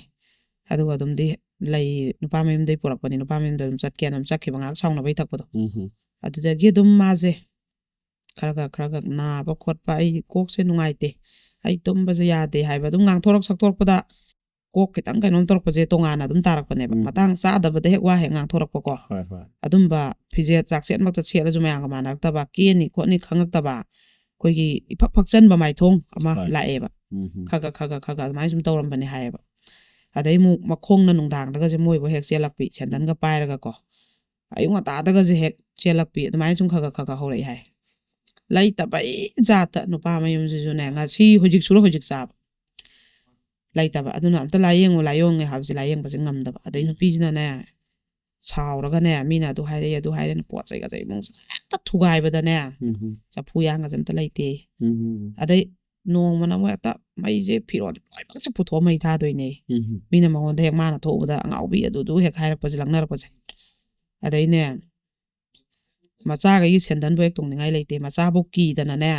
ꯑꯗꯨꯒ ꯑꯗꯨꯝꯗꯤ ꯂꯩ, ꯅꯨꯄꯥ ꯃꯌꯨꯝꯗꯩ ꯄꯨꯔꯛꯄꯅꯤ, ꯅꯨꯄꯥ ꯃꯌꯨꯝꯗ ꯑꯗꯨꯝ ꯆꯠꯀꯦꯅ ꯑꯗꯨꯝ ꯆꯠꯈꯤꯕ, ꯉꯥꯏꯍꯥꯛ ꯁꯥꯎꯅꯕꯩ ꯊꯛꯄꯗꯣ꯫ ꯎꯝ, ꯎꯝ꯫ ꯑꯗꯨꯗꯒꯤ ꯑꯗꯨꯝ ꯃꯥꯁꯦ ꯈꯔ ꯈꯔ ꯈꯔ ꯈꯔ ꯅꯥꯕ ꯈꯣꯠꯄ, "ꯑꯩ ꯀꯣꯛꯁꯦ ꯅꯨꯡꯉꯥꯏꯇꯦ, ꯑꯩ ꯇꯨꯝꯕꯁꯦ ꯌꯥꯗꯦ" ꯍꯥꯏꯕ ꯑꯗꯨꯝ ꯉꯥꯡꯊꯣꯔꯛ ꯁꯛꯇꯣꯔꯛꯄꯗ, ꯀꯣꯛ ꯈꯤꯇꯪ ꯀꯩꯅꯣꯝ ꯇꯧꯔꯛꯄꯁꯦ ꯇꯣꯉꯥꯟꯅ ꯑꯗꯨꯝ ꯇꯥꯔꯛꯄꯅꯦꯕ꯫ ꯎꯝ. ꯃꯇꯥꯡ ꯆꯥꯗꯕꯗ ꯍꯦꯛ ꯋꯥ ꯍꯦꯛ ꯉꯥꯡꯊꯣꯔꯛꯄꯀꯣ꯫ ꯍꯣꯏ, ꯍꯣꯏ꯫ ꯑꯗꯨꯝꯕ ꯐꯤꯖꯦꯠ ꯆꯥꯛꯁꯦꯠꯃꯛꯇ ꯁꯦꯠꯂꯁꯨ ꯃꯌꯥꯝꯒ ꯃꯥꯟꯅꯔꯛꯇꯕ, ꯀꯦꯅꯤ ꯈꯣꯠꯅꯤ ꯈꯪꯉꯛꯇꯕ, ꯑꯩꯈꯣꯏꯒꯤ ꯏꯐꯛ ꯐꯛꯆꯟꯕ ꯃꯥꯏꯊꯣꯡ ꯑꯃ ꯍꯣꯏ. ꯂꯥꯛꯑꯦꯕ꯫ ꯎꯝ, ꯎꯝ. ꯈꯒ ꯈꯒ ꯈꯒ ꯑꯗꯨꯃꯥꯏꯅ ꯁꯨꯝ ꯇꯧꯔꯝꯕꯅꯦ ꯍꯥꯏꯌꯦꯕ꯫ ꯑꯗꯩ ꯑꯃꯨꯛ ꯃꯈꯣꯡꯅ ꯅꯨꯡꯗꯥꯡꯗꯒꯁꯦ ꯃꯣꯏꯕꯨ ꯍꯦꯛ ꯆꯦꯜꯂꯛꯄꯤ, ꯁꯦꯟꯗꯟꯒ ꯄꯥꯏꯔꯒꯀꯣ꯫ ꯑꯌꯨꯛ ꯉꯟꯇꯥꯗꯒꯁꯦ ꯍꯦꯛ ꯆꯦꯜꯂꯛꯄꯤ, ꯑꯗꯨꯃꯥꯏꯅ ꯁꯨꯝ ꯈꯒ ꯈꯒ ꯍꯧꯔꯛꯏ ꯍꯥꯏ꯫ ꯂꯩꯇꯕꯩ ꯖꯥꯠꯇ ꯅꯨꯄꯥ ꯃꯌꯨꯝꯁꯤꯁꯨꯅꯦ, ꯉꯁꯤ ꯍꯧꯖꯤꯛ ꯁꯨꯔ ꯍꯧꯖꯤꯛ ꯆꯥꯕ꯫ ꯂꯩꯇꯕ꯫ ꯑꯗꯨꯅ ꯑꯝꯇ ꯂꯥꯏꯌꯦꯡꯉꯨ, ꯂꯥꯏꯌꯦꯡꯉꯦ ꯍꯥꯏꯕꯁꯦ ꯂꯥꯏꯌꯦꯡꯕꯁꯦ ꯉꯝꯗꯕ꯫ ꯑꯗꯩ ꯎꯝ. ꯅꯨꯄꯤꯁꯤꯅꯅꯦ, ꯁꯥꯎꯔꯒꯅꯦ, ꯃꯤꯅ ꯑꯗꯨ ꯍꯥꯏꯔꯛꯑꯦ, ꯑꯗꯨ ꯍꯥꯏꯔꯦꯅ ꯄꯣꯠ ꯆꯩꯒꯁꯦ ꯏꯃꯨꯡꯁꯦ ꯍꯦꯛꯇ ꯊꯨꯒꯥꯏꯕꯗꯅꯦ, ꯎꯝ, ꯎꯝ. ꯆꯐꯨ ꯌꯥꯡꯒꯁꯦ ꯑꯝꯇ ꯂꯩꯇꯦ꯫ ꯎꯝ, ꯎꯝ. ꯑꯗꯩ ꯅꯣꯡꯃꯅ ꯑꯃꯨꯛ ꯍꯦꯛꯇ ꯃꯩꯁꯦ, ꯐꯤꯔꯣꯜ ꯂꯣꯏꯅꯃꯛꯁꯦ ꯄꯨꯊꯣꯛꯑ ꯃꯩ ꯊꯥꯗꯣꯏꯅꯦ꯫ ꯎꯝ, ꯎꯝ. ꯃꯤꯅ ꯃꯉꯣꯟꯗ ꯍꯦꯛ, ꯃꯥꯅ ꯊꯣꯛꯎꯕꯗ ꯑꯉꯥꯎꯕꯤ ꯑꯗꯨꯗꯨ ꯍꯦꯛ ꯍꯥꯏꯔꯛꯄꯁꯦ, ꯂꯪꯅꯔꯛꯄꯁꯦ꯫ ꯑꯗꯩꯅꯦ, ꯃꯆꯥꯈꯩꯒꯤ ꯁꯦꯟꯗꯟꯕꯨ ꯍꯦꯛ ꯇꯣꯡꯅꯤꯡꯉꯥꯏ ꯂꯩꯇꯦ, ꯃꯆꯥꯕꯨ ꯀꯤꯗꯅꯅꯦ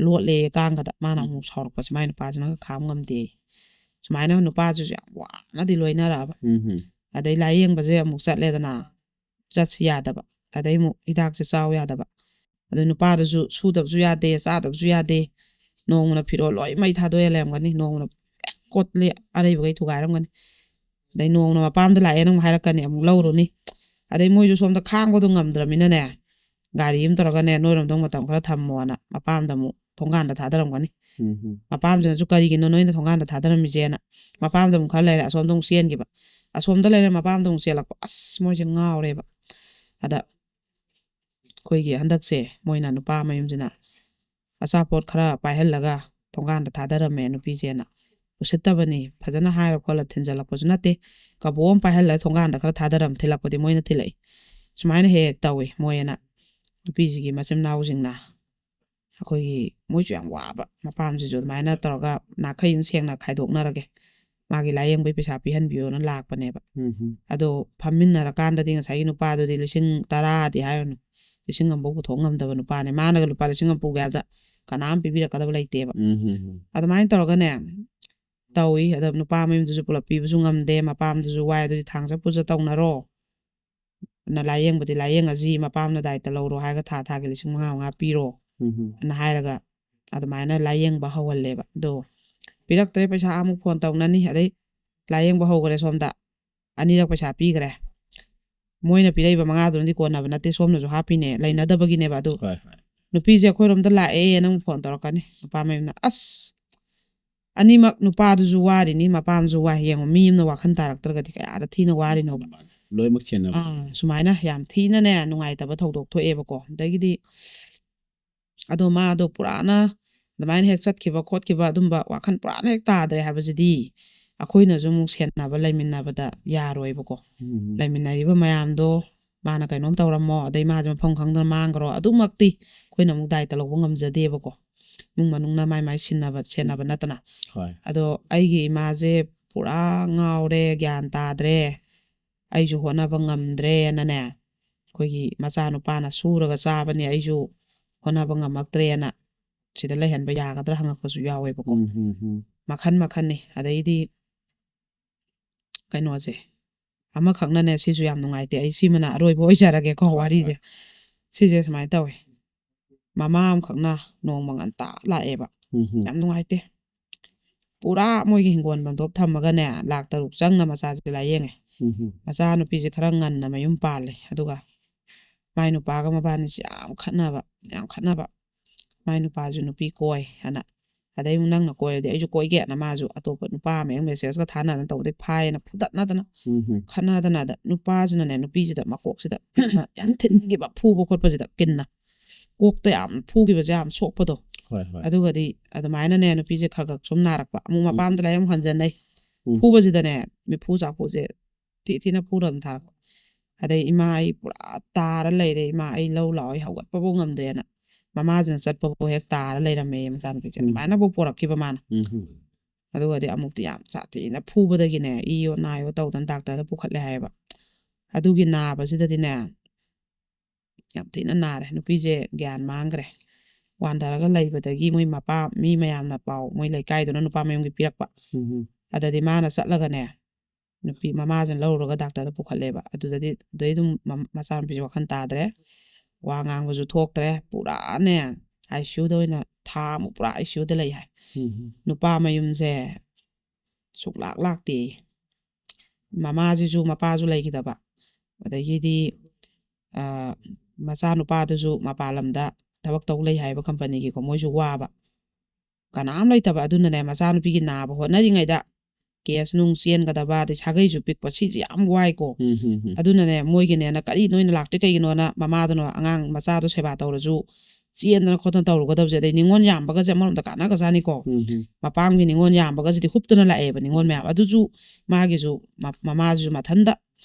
ꯂꯣꯠꯂꯦ ꯀꯥꯡꯒꯗ꯫ ꯃꯥꯅ ꯎꯝ. ꯑꯃꯨꯛ ꯁꯥꯎꯔꯛꯄꯁꯦ, ꯃꯥꯏ ꯅꯨꯄꯥꯁꯤꯅꯒ ꯈꯥꯝ ꯉꯝꯗꯦ꯫ ꯁꯨꯃꯥꯏꯅ ꯅꯨꯄꯥꯁꯤꯁꯨ ꯌꯥꯝ ꯋꯥꯅꯗꯤ ꯂꯣꯏꯅꯔꯛꯑꯕ꯫ ꯎꯝ, ꯎꯝ. ꯑꯗꯩ ꯂꯥꯏꯌꯦꯡꯕꯁꯦ ꯑꯃꯨꯛ ꯆꯠꯂꯦꯗꯅ, ꯆꯠꯁꯤ ꯌꯥꯗꯕ꯫ ꯑꯗꯩ ꯑꯃꯨꯛ ꯍꯤꯗꯥꯛꯁꯦ ꯆꯥꯎ ꯌꯥꯗꯕ꯫ ꯑꯗꯩ ꯅꯨꯄꯥꯗꯨꯁꯨ ꯁꯨꯗꯕꯁꯨ ꯌꯥꯗꯦ, ꯆꯥꯗꯕꯁꯨ ꯌꯥꯗꯦ꯫ ꯅꯣꯡꯃꯅ ꯐꯤꯔꯣꯜ ꯂꯣꯏ ꯃꯩ ꯊꯥꯗꯣꯛꯑ ꯂꯩꯔꯝꯒꯅꯤ, ꯅꯣꯡꯃꯅ ꯍꯦꯛ ꯀꯣꯠꯂꯤ ꯑꯔꯩꯕꯈꯩ ꯊꯨꯒꯥꯏꯔꯝꯒꯅꯤ꯫ ꯑꯗꯩ ꯅꯣꯡꯃꯅ ꯃꯄꯥꯝꯗ ꯂꯥꯛꯑꯦꯅ ꯑꯃꯨꯛ ꯍꯥꯏꯔꯛꯀꯅꯤ, ꯑꯃꯨꯛ ꯂꯧꯔꯨꯅꯤ꯫ ꯑꯗꯩ ꯃꯣꯏꯁꯨ ꯁꯣꯝꯗ ꯈꯥꯡꯕꯗꯣ ꯉꯝꯗ꯭ꯔꯃꯤꯅꯅꯦ, ꯒꯥꯔꯤ ꯑꯃ ꯇꯧꯔꯒꯅꯦ, ꯅꯣꯏꯔꯣꯝꯗ ꯑꯃꯨꯛ ꯃꯇꯝ ꯈꯔ ꯊꯝꯃꯣꯅ ꯃꯄꯥꯝꯗ ꯑꯃꯨꯛ ꯊꯣꯡꯒꯥꯟꯗ ꯊꯥꯗꯔꯝꯒꯅꯤ꯫ ꯎꯝ, ꯎꯝ. ꯃꯄꯥꯝꯁꯤꯅꯁꯨ "ꯀꯔꯤꯒꯤꯅꯣ ꯅꯣꯏꯅ ꯊꯣꯡꯒꯥꯟꯗ ꯊꯥꯗꯔꯝꯃꯤꯁꯦꯅ"꯫ ꯃꯄꯥꯝꯗ ꯑꯃꯨꯛ ꯈꯔ ꯂꯩꯔꯦ, ꯑꯁꯣꯝꯗ ꯑꯃꯨꯛ ꯆꯦꯟꯈꯤꯕ꯫ ꯑꯁꯣꯝꯗ ꯂꯩꯔꯦ, ꯃꯄꯥꯝꯗ ꯑꯃꯨꯛ ꯆꯦꯜꯂꯛꯄ꯫ ꯑꯁ, ꯃꯣꯏꯁꯦ ꯉꯥꯎꯔꯦꯕ꯫ ꯑꯗ ꯑꯩꯈꯣꯏꯒꯤ ꯍꯟꯗꯛꯁꯦ ꯃꯣꯏꯅ, ꯅꯨꯄꯥ ꯃꯌꯨꯝꯁꯤꯅ ꯑꯆꯥꯄꯣꯠ ꯈꯔ ꯄꯥꯏꯍꯜꯂꯒ ꯊꯣꯡꯒꯥꯟꯗ ꯊꯥꯗꯔꯝꯃꯦ ꯅꯨꯄꯤꯁꯦꯅ꯫ ꯎꯁꯤꯠꯇꯕꯅꯤ, ꯐꯖꯅ ꯍꯥꯏꯔ ꯈꯣꯠꯂ ꯊꯤꯟꯖꯜꯂꯛꯄꯁꯨ ꯅꯠꯇꯦ꯫ ꯀꯕꯣꯛ ꯑꯃ ꯄꯥꯏꯍꯜꯂꯒ ꯊꯣꯡꯒꯥꯟꯗ ꯈꯔ ꯊꯥꯗꯔꯝ, ꯊꯤꯜꯂꯛꯄꯗꯤ ꯃꯣꯏꯅ ꯊꯤꯜꯂꯛꯏ꯫ ꯁꯨꯃꯥꯏꯅ ꯍꯦꯛ ꯍꯦꯛ ꯇꯧꯏ ꯃꯣꯏꯅ, ꯅꯨꯄꯤꯁꯤꯒꯤ ꯃꯆꯤꯟ ꯃꯅꯥꯎꯁꯤꯡꯅ꯫ ꯑꯩꯈꯣꯏꯒꯤ ꯃꯣꯏꯁꯨ ꯌꯥꯝ ꯋꯥꯕ, ꯃꯄꯥꯝꯁꯤꯁꯨ ꯑꯗꯨꯃꯥꯏꯅ ꯇꯧꯔꯒ ꯅꯥꯈꯩ ꯑꯃ ꯁꯦꯡꯅ ꯈꯥꯏꯗꯣꯛꯅꯔꯒꯦ, ꯃꯥꯒꯤ ꯂꯥꯏꯌꯦꯡꯕꯒꯤ ꯄꯩꯁꯥ ꯄꯤꯍꯟꯕꯤꯌꯣꯅ ꯂꯥꯛꯄꯅꯦꯕ꯫ ꯎꯝ, ꯎꯝ. ꯑꯗꯣ ꯐꯝꯃꯤꯟꯅꯔꯀꯥꯟꯗꯗꯤ ꯉꯁꯥꯏꯒꯤ ꯅꯨꯄꯥꯗꯨꯗꯤ ꯂꯤꯁꯤꯡ ꯇꯔꯥꯗꯤ ꯍꯥꯏꯔꯨꯅꯨ, ꯂꯤꯁꯤꯡ ꯑꯃꯐꯥꯎ ꯄꯨꯊꯣꯛ ꯉꯝꯗꯕ ꯅꯨꯄꯥꯅꯦ꯫ ꯃꯥꯅꯒ ꯂꯨꯄꯥ ꯂꯤꯁꯤꯡ ꯑꯃ ꯄꯨꯒꯦ ꯍꯥꯏꯕꯗ ꯀꯅꯥꯝ ꯄꯤꯕꯤꯔꯛꯀꯗꯕ ꯂꯩꯇꯦꯕ꯫ ꯎꯝ, ꯎꯝ, ꯎꯝ. ꯑꯗꯨꯃꯥꯏꯅ ꯇꯧꯔꯒꯅꯦ ꯇꯧꯏ꯫ ꯑꯗ ꯅꯨꯄꯥ ꯃꯌꯨꯝꯗꯨꯁꯨ ꯄꯨꯂꯞ ꯄꯤꯕꯁꯨ ꯉꯝꯗꯦ, ꯃꯄꯥꯝꯗꯨꯁꯨ ꯋꯥꯏ꯫ "ꯑꯗꯨꯗꯤ ꯊꯥꯡ ꯆꯠ ꯄꯨ ꯆꯠ ꯇꯧꯅꯔꯣ, ꯅ ꯂꯥꯏꯌꯦꯡꯕꯗꯤ ꯂꯥꯏꯌꯦꯡꯉꯁꯤ, ꯃꯄꯥꯝꯅ ꯗꯥꯏꯇ ꯂꯧꯔꯣ ꯍꯥꯏꯔꯒ ꯊꯥ ꯊꯥꯒꯤ ꯂꯤꯁꯤꯡ ꯃꯉꯥ ꯃꯉꯥ ꯄꯤꯔꯣ ꯎꯝ ꯎꯝ ꯑꯅ ꯍꯥꯏꯔꯒ ꯑꯗꯨꯃꯥꯏꯅ ꯂꯥꯏꯌꯦꯡꯕ ꯍꯧꯍꯜꯂꯦꯕ꯫ ꯑꯗꯣ ꯄꯤꯔꯛꯇ꯭ꯔꯦ ꯄꯩꯁꯥ, ꯑꯃꯨꯛ ꯐꯣꯟ ꯇꯧꯅꯅꯤ, ꯑꯗꯩ ꯂꯥꯏꯌꯦꯡꯕ ꯍꯧꯈ꯭ꯔꯦ ꯁꯣꯝꯗ, ꯑꯅꯤꯔꯛ ꯄꯩꯁꯥ ꯄꯤꯈ꯭ꯔꯦ꯫ ꯃꯣꯏꯅ ꯄꯤꯔꯛꯏꯕ ꯃꯉꯥꯗꯨꯅꯗꯤ ꯀꯣꯟꯅꯕ ꯅꯠꯇꯦ, ꯁꯣꯝꯅꯁꯨ ꯍꯥꯞꯄꯤꯅꯦ, ꯂꯩꯅꯗꯕꯒꯤꯅꯦꯕ꯫ ꯑꯗꯨ ꯍꯣꯏ ꯍꯣꯏ ꯅꯨꯄꯤꯁꯦ ꯑꯩꯈꯣꯏꯔꯣꯝꯗ ꯂꯥꯛꯑꯦ ꯅꯪ ꯐꯣꯟ ꯇꯧꯔꯛꯀꯅꯤ꯫ ꯅꯨꯄꯥ ꯃꯌꯨꯝꯅ ꯑꯁ ꯑꯅꯤꯃꯛ, ꯅꯨꯄꯥꯗꯨꯁꯨ ꯋꯥꯔꯤꯅꯤ, ꯃꯄꯥꯝꯁꯨ ꯋꯥꯏ꯫ ꯌꯦꯡꯉꯣ, ꯃꯤ ꯑꯃꯅ ꯋꯥꯈꯜ ꯇꯥꯔꯛꯇ꯭ꯔꯒꯗꯤ ꯀꯌꯥꯗ ꯊꯤꯅ ꯋꯥꯔꯤꯅꯣꯕ꯫ ꯂꯣꯏꯅꯃꯛ ꯆꯦꯟꯅꯕ ꯑꯥ, ꯁꯨꯃꯥꯏꯅ ꯌꯥꯝ ꯊꯤꯅꯅꯦ ꯅꯨꯡꯉꯥꯏꯇꯕ ꯊꯧꯗꯣꯛ ꯊꯣꯛꯑꯦꯕꯀꯣ꯫ ꯑꯗꯒꯤꯗꯤ ꯑꯗꯣ ꯃꯥꯗꯣ ꯄꯨꯔꯥꯅ ꯑꯗꯨꯃꯥꯏꯅ ꯍꯦꯛ ꯆꯠꯈꯤꯕ ꯈꯣꯠꯈꯤꯕ ꯑꯗꯨꯝꯕ ꯋꯥꯈꯜ ꯄꯨꯔꯥꯅ ꯍꯦꯛ ꯇꯥꯗ꯭ꯔꯦ ꯍꯥꯏꯕꯁꯤꯗꯤ ꯑꯩꯈꯣꯏꯅꯁꯨ ꯑꯃꯨꯛ ꯁꯦꯟꯅꯕ ꯂꯩꯃꯤꯟꯅꯕꯗ ꯌꯥꯔꯣꯏꯕꯀꯣ꯫ ꯎꯝ ꯂꯩꯃꯤꯟꯅꯔꯤꯕ ꯃꯌꯥꯝꯗꯣ ꯃꯥꯅ ꯀꯩꯅꯣꯝ ꯇꯧꯔꯝꯃꯣ, ꯑꯗꯩ ꯃꯥꯁꯦ ꯃꯐꯝ ꯈꯪꯗꯅ ꯃꯥꯡꯈ꯭ꯔꯣ, ꯑꯗꯨꯃꯛꯇꯤ ꯑꯩꯈꯣꯏꯅ ꯑꯃꯨꯛ ꯗꯥꯏꯇ ꯂꯧꯕ ꯉꯝꯖꯗꯦꯕꯀꯣ꯫ ꯏꯃꯨꯡ ꯃꯅꯨꯡꯅ ꯃꯥꯏ ꯃꯥꯏ ꯁꯤꯟꯅꯕ ꯁꯦꯟꯅꯕ ꯅꯠꯇꯅ꯫ ꯍꯣꯏ ꯑꯗꯣ ꯑꯩꯒꯤ ꯏꯃꯥꯁꯦ ꯄꯨꯔꯥ ꯉꯥꯎꯔꯦ, ꯒ꯭ꯌꯥꯟ ꯇꯥꯗ꯭ꯔꯦ, ꯑꯩꯁꯨ ꯍꯣꯠꯅꯕ ꯉꯝꯗ꯭ꯔꯦꯅꯅꯦ, ꯑꯩꯈꯣꯏꯒꯤ ꯃꯆꯥꯅꯨꯄꯥꯅ ꯁꯨꯔꯒ ꯆꯥꯕꯅꯦ, ꯑꯩꯁꯨ ꯍꯣꯠꯅꯕ ꯉꯝꯃꯛꯇ꯭ꯔꯦꯅ ꯁꯤꯗ ꯂꯩꯍꯟꯕ ꯌꯥꯒꯗ꯭ꯔꯥ ꯍꯪꯉꯛꯄꯁꯨ ꯌꯥꯎꯋꯦꯕꯀꯣ꯫ ꯎꯝ ꯎꯝ ꯎꯝ ꯃꯈꯟ ꯃꯈꯟꯅꯤ꯫ ꯑꯗꯩꯗꯤ ꯀꯩꯅꯣꯁꯦ ꯑꯃꯈꯛꯅꯅꯦ, ꯁꯤꯁꯨ ꯌꯥꯝ ꯅꯨꯡꯉꯥꯏꯇꯦ, ꯑꯩ ꯁꯤꯃꯅ ꯑꯔꯣꯏꯕ ꯑꯣꯏꯖꯔꯒꯦꯀꯣ꯫ ꯍꯣꯏ, ꯋꯥꯔꯤꯁꯦ ꯁꯤꯁꯦ ꯁꯨꯃꯥꯏꯅ ꯇꯧꯋꯦ꯫ ꯃꯃꯥ ꯑꯃꯈꯛꯅ ꯅꯣꯡꯃ ꯉꯟꯇꯥ ꯂꯥꯛꯑꯦꯕ꯫ ꯎꯝ ꯎꯝ ꯌꯥꯝ ꯅꯨꯡꯉꯥꯏꯇꯦ꯫ ꯄꯨꯔꯥ ꯃꯣꯏꯒꯤ ꯍꯤꯡꯒꯣꯜ ꯕꯟꯗꯣꯞ ꯊꯝꯃꯒꯅꯦ, ꯂꯥꯛ ꯇꯔꯨꯛ ꯆꯪꯅ ꯃꯆꯥꯁꯦ ꯂꯥꯏꯌꯦꯡꯉꯦ꯫ ꯎꯝ ꯎꯝ ꯃꯆꯥꯅꯨꯄꯤꯁꯦ ꯈꯔ ꯉꯟꯅ ꯃꯌꯨꯝ ꯄꯥꯜꯂꯦ꯫ ꯑꯗꯨꯒ ꯃꯥꯏ ꯅꯨꯄꯥꯒ ꯃꯕꯥꯅꯤꯁꯦ ꯌꯥꯝ ꯈꯠꯅꯕ, ꯌꯥꯝ ꯈꯠꯅꯕ꯫ ꯃꯥꯏ ꯅꯨꯄꯥꯁꯨ ꯅꯨꯄꯤ ꯀꯣꯏ ꯍꯥꯏꯅ, ꯑꯗꯩ ꯑꯃꯨꯛ ꯅꯪꯅ ꯀꯣꯏꯔꯗꯤ ꯑꯩꯁꯨ ꯀꯣꯏꯒꯦꯅ ꯃꯥꯁꯨ ꯑꯇꯣꯞꯄ ꯅꯨꯄꯥ ꯑꯃ ꯃꯦꯁꯦꯖꯀ ꯊꯥꯅꯗꯅ ꯇꯧꯕꯗꯩ ꯐꯥꯏꯌꯦꯅ ꯐꯨꯗꯠꯅꯗꯅ ꯎꯝ ꯎꯝ ꯈꯠꯅꯗꯅ꯫ ꯑꯗ ꯅꯨꯄꯥꯁꯤꯅꯅꯦ, ꯅꯨꯄꯤꯁꯤꯗ ꯃꯀꯣꯛꯁꯤꯗ ꯀꯤꯟꯅ ꯌꯥꯝ ꯊꯤꯟꯈꯤꯕ, ꯐꯨꯕ ꯈꯣꯠꯄꯁꯤꯗ ꯀꯤꯟꯅ꯫ ꯀꯣꯛꯇ ꯌꯥꯝ ꯐꯨꯈꯤꯕꯁꯦ ꯌꯥꯝ ꯁꯣꯛꯄꯗꯣ꯫ ꯍꯣꯏ ꯍꯣꯏ ꯑꯗꯨꯒꯗꯤ ꯑꯗꯨꯃꯥꯏꯅꯅꯦ, ꯅꯨꯄꯤꯁꯦ ꯈꯔ ꯈꯔ ꯁꯨꯝ ꯅꯥꯔꯛꯄ, ꯑꯃꯨꯛ ꯃꯄꯥꯝꯗ ꯂꯥꯏꯌꯦꯡ ꯍꯟꯖꯟꯅꯩ꯫ ꯎꯝ ꯐꯨꯕꯁꯤꯗꯅꯦ, ꯃꯤꯐꯨ ꯆꯥꯐꯨꯁꯦ ꯊꯤ ꯊꯤꯅ ꯐꯨꯔ ꯑꯗꯨꯝ ꯊꯥꯔꯛꯄ꯫ ꯑꯗꯩ ꯏꯃꯥ ꯑꯩ ꯄꯨꯔꯥ ꯇꯥꯔ ꯂꯩꯔꯦ, ꯏꯃꯥ ꯑꯩ ꯂꯧ ꯂꯥꯛꯑꯣ, ꯑꯩ ꯍꯧꯒꯠꯄꯕꯨ ꯉꯝꯗ꯭ꯔꯦꯅ꯫ ꯃꯃꯥꯁꯤꯅ ꯆꯠꯄꯕꯨ ꯍꯦꯛ ꯇꯥꯔ ꯂꯩꯔꯝꯃꯦ ꯃꯆꯥꯅꯨꯄꯤꯁꯦ꯫ ꯎꯝ꯫ ꯑꯗꯨꯃꯥꯏꯅꯕꯨ ꯄꯣꯔꯛꯈꯤꯕ ꯃꯥꯅ꯫ ꯎꯝ ꯎꯝ ꯑꯗꯨꯒꯗꯤ ꯑꯃꯨꯛꯇꯤ ꯌꯥꯝ ꯁꯥꯊꯤꯅ ꯐꯨꯕꯗꯒꯤꯅꯦ, ꯏꯌꯣ ꯅꯥꯏꯌꯣ ꯇꯧꯗꯅ ꯗꯥꯛꯇꯔꯗ ꯄꯨꯈꯠꯂꯦ ꯍꯥꯏꯌꯦꯕ꯫ ꯑꯗꯨꯒꯤ ꯅꯥꯕꯁꯤꯗꯗꯤꯅꯦ, ꯌꯥꯝ ꯊꯤꯅ ꯅꯥꯔꯦ, ꯅꯨꯄꯤꯁꯦ ꯒ꯭ꯌꯥꯟ ꯃꯥꯡꯈ꯭ꯔꯦ꯫ ꯋꯥꯟꯊꯔꯒ ꯂꯩꯕꯗꯒꯤ ꯃꯣꯏ ꯃꯄꯥ, ꯃꯤ ꯃꯌꯥꯝꯅ ꯄꯥꯎ, ꯃꯣꯏ ꯂꯩꯀꯥꯏꯗꯨꯅ ꯅꯨꯄꯥ ꯃꯌꯨꯝꯒꯤ ꯄꯤꯔꯛꯄ꯫ ꯎꯝ ꯎꯝ ꯑꯗꯗꯤ ꯃꯥꯅ ꯆꯠꯂꯒꯅꯦ, ꯅꯨꯄꯤ ꯃꯃꯥꯁꯤꯅ ꯂꯧꯔꯨꯔꯒ ꯗꯥꯛꯇꯔꯗ ꯄꯨꯈꯠꯂꯦꯕ꯫ ꯑꯗꯨꯗꯗꯤ ꯑꯗꯩ ꯑꯗꯨꯝ ꯃ- ꯃꯆꯥꯅꯨꯄꯤꯁꯦ ꯋꯥꯈꯜ ꯇꯥꯗ꯭ꯔꯦ, ꯋꯥ ꯉꯥꯡꯕꯁꯨ ꯊꯣꯛꯇ꯭ꯔꯦ, ꯄꯨꯔꯥꯅꯦ ꯑꯥꯏ ꯁꯤ ꯌꯨꯗ ꯑꯣꯏꯅ ꯊꯥ ꯑꯃꯨꯛ ꯄꯨꯔꯥ ꯑꯥꯏ ꯁꯤ ꯌꯨꯗ ꯂꯩ ꯍꯥꯏ꯫ ꯎꯝ. ꯅꯨꯄꯥ ꯃꯌꯨꯝꯁꯦ ꯁꯨꯛꯂꯥꯛ ꯂꯥꯛꯇꯦ꯫ ꯃꯃꯥꯁꯤꯁꯨ ꯃꯄꯥꯁꯨ ꯂꯩꯈꯤꯗꯕ, ꯑꯗꯒꯤꯗꯤ ꯑ, ꯃꯆꯥꯅꯨꯄꯥꯗꯨꯁꯨ ꯃꯄꯥꯟ ꯂꯝꯗ ꯊꯕꯛ ꯇꯧ ꯂꯩ ꯍꯥꯏꯕ ꯀꯝꯄꯅꯤꯒꯤꯀꯣ, ꯃꯣꯏꯁꯨ ꯋꯥꯕ, ꯀꯅꯥꯝ ꯂꯩꯇꯕ꯫ ꯑꯗꯨꯅꯅꯦ ꯃꯆꯥꯅꯨꯄꯤꯒꯤ ꯅꯥꯕ ꯍꯣꯠꯅꯔꯤꯉꯩꯗ ꯀꯦꯁ ꯅꯨꯡ ꯆꯦꯟꯒꯗꯕ, ꯑꯗꯩ ꯁꯥꯒꯩꯁꯨ ꯄꯤꯛꯄ, ꯁꯤꯁꯦ ꯌꯥꯝ ꯋꯥꯏꯀꯣ꯫ ꯎꯝ, ꯎꯝ, ꯎꯝ. ꯑꯗꯨꯅꯅꯦ ꯃꯣꯏꯒꯤꯅꯦꯅ ꯀꯔꯤ ꯅꯣꯏꯅ ꯂꯥꯛꯇꯦ ꯀꯩꯒꯤꯅꯣꯅ ꯃꯃꯥꯗꯨꯅ ꯑꯉꯥꯡ ꯃꯆꯥꯗꯣ ꯁꯦꯕꯥ ꯇꯧꯔꯁꯨ ꯆꯦꯟꯗꯅ ꯈꯣꯠꯇꯅ ꯇꯧꯔꯨꯒꯗꯕꯁꯦ꯫ ꯑꯗꯩ ꯅꯤꯉꯣꯜ ꯌꯥꯝꯕꯒꯁꯦ ꯑꯃꯔꯣꯝꯗ ꯀꯥꯟꯅꯒꯖꯥꯅꯤꯀꯣ꯫ ꯎꯝ, ꯎꯝ. ꯃꯄꯥꯝꯒꯤ ꯅꯤꯉꯣꯜ ꯌꯥꯝꯕꯒꯁꯤꯗꯤ ꯍꯨꯞꯇꯅ ꯂꯥꯛꯑꯦꯕ ꯅꯤꯉꯣꯜ ꯃꯌꯥꯝ꯫ ꯑꯗꯨꯁꯨ ꯃꯥꯒꯤꯁꯨ ꯃ- ꯃꯃꯥꯁꯤꯁꯨ ꯃꯊꯟꯇ,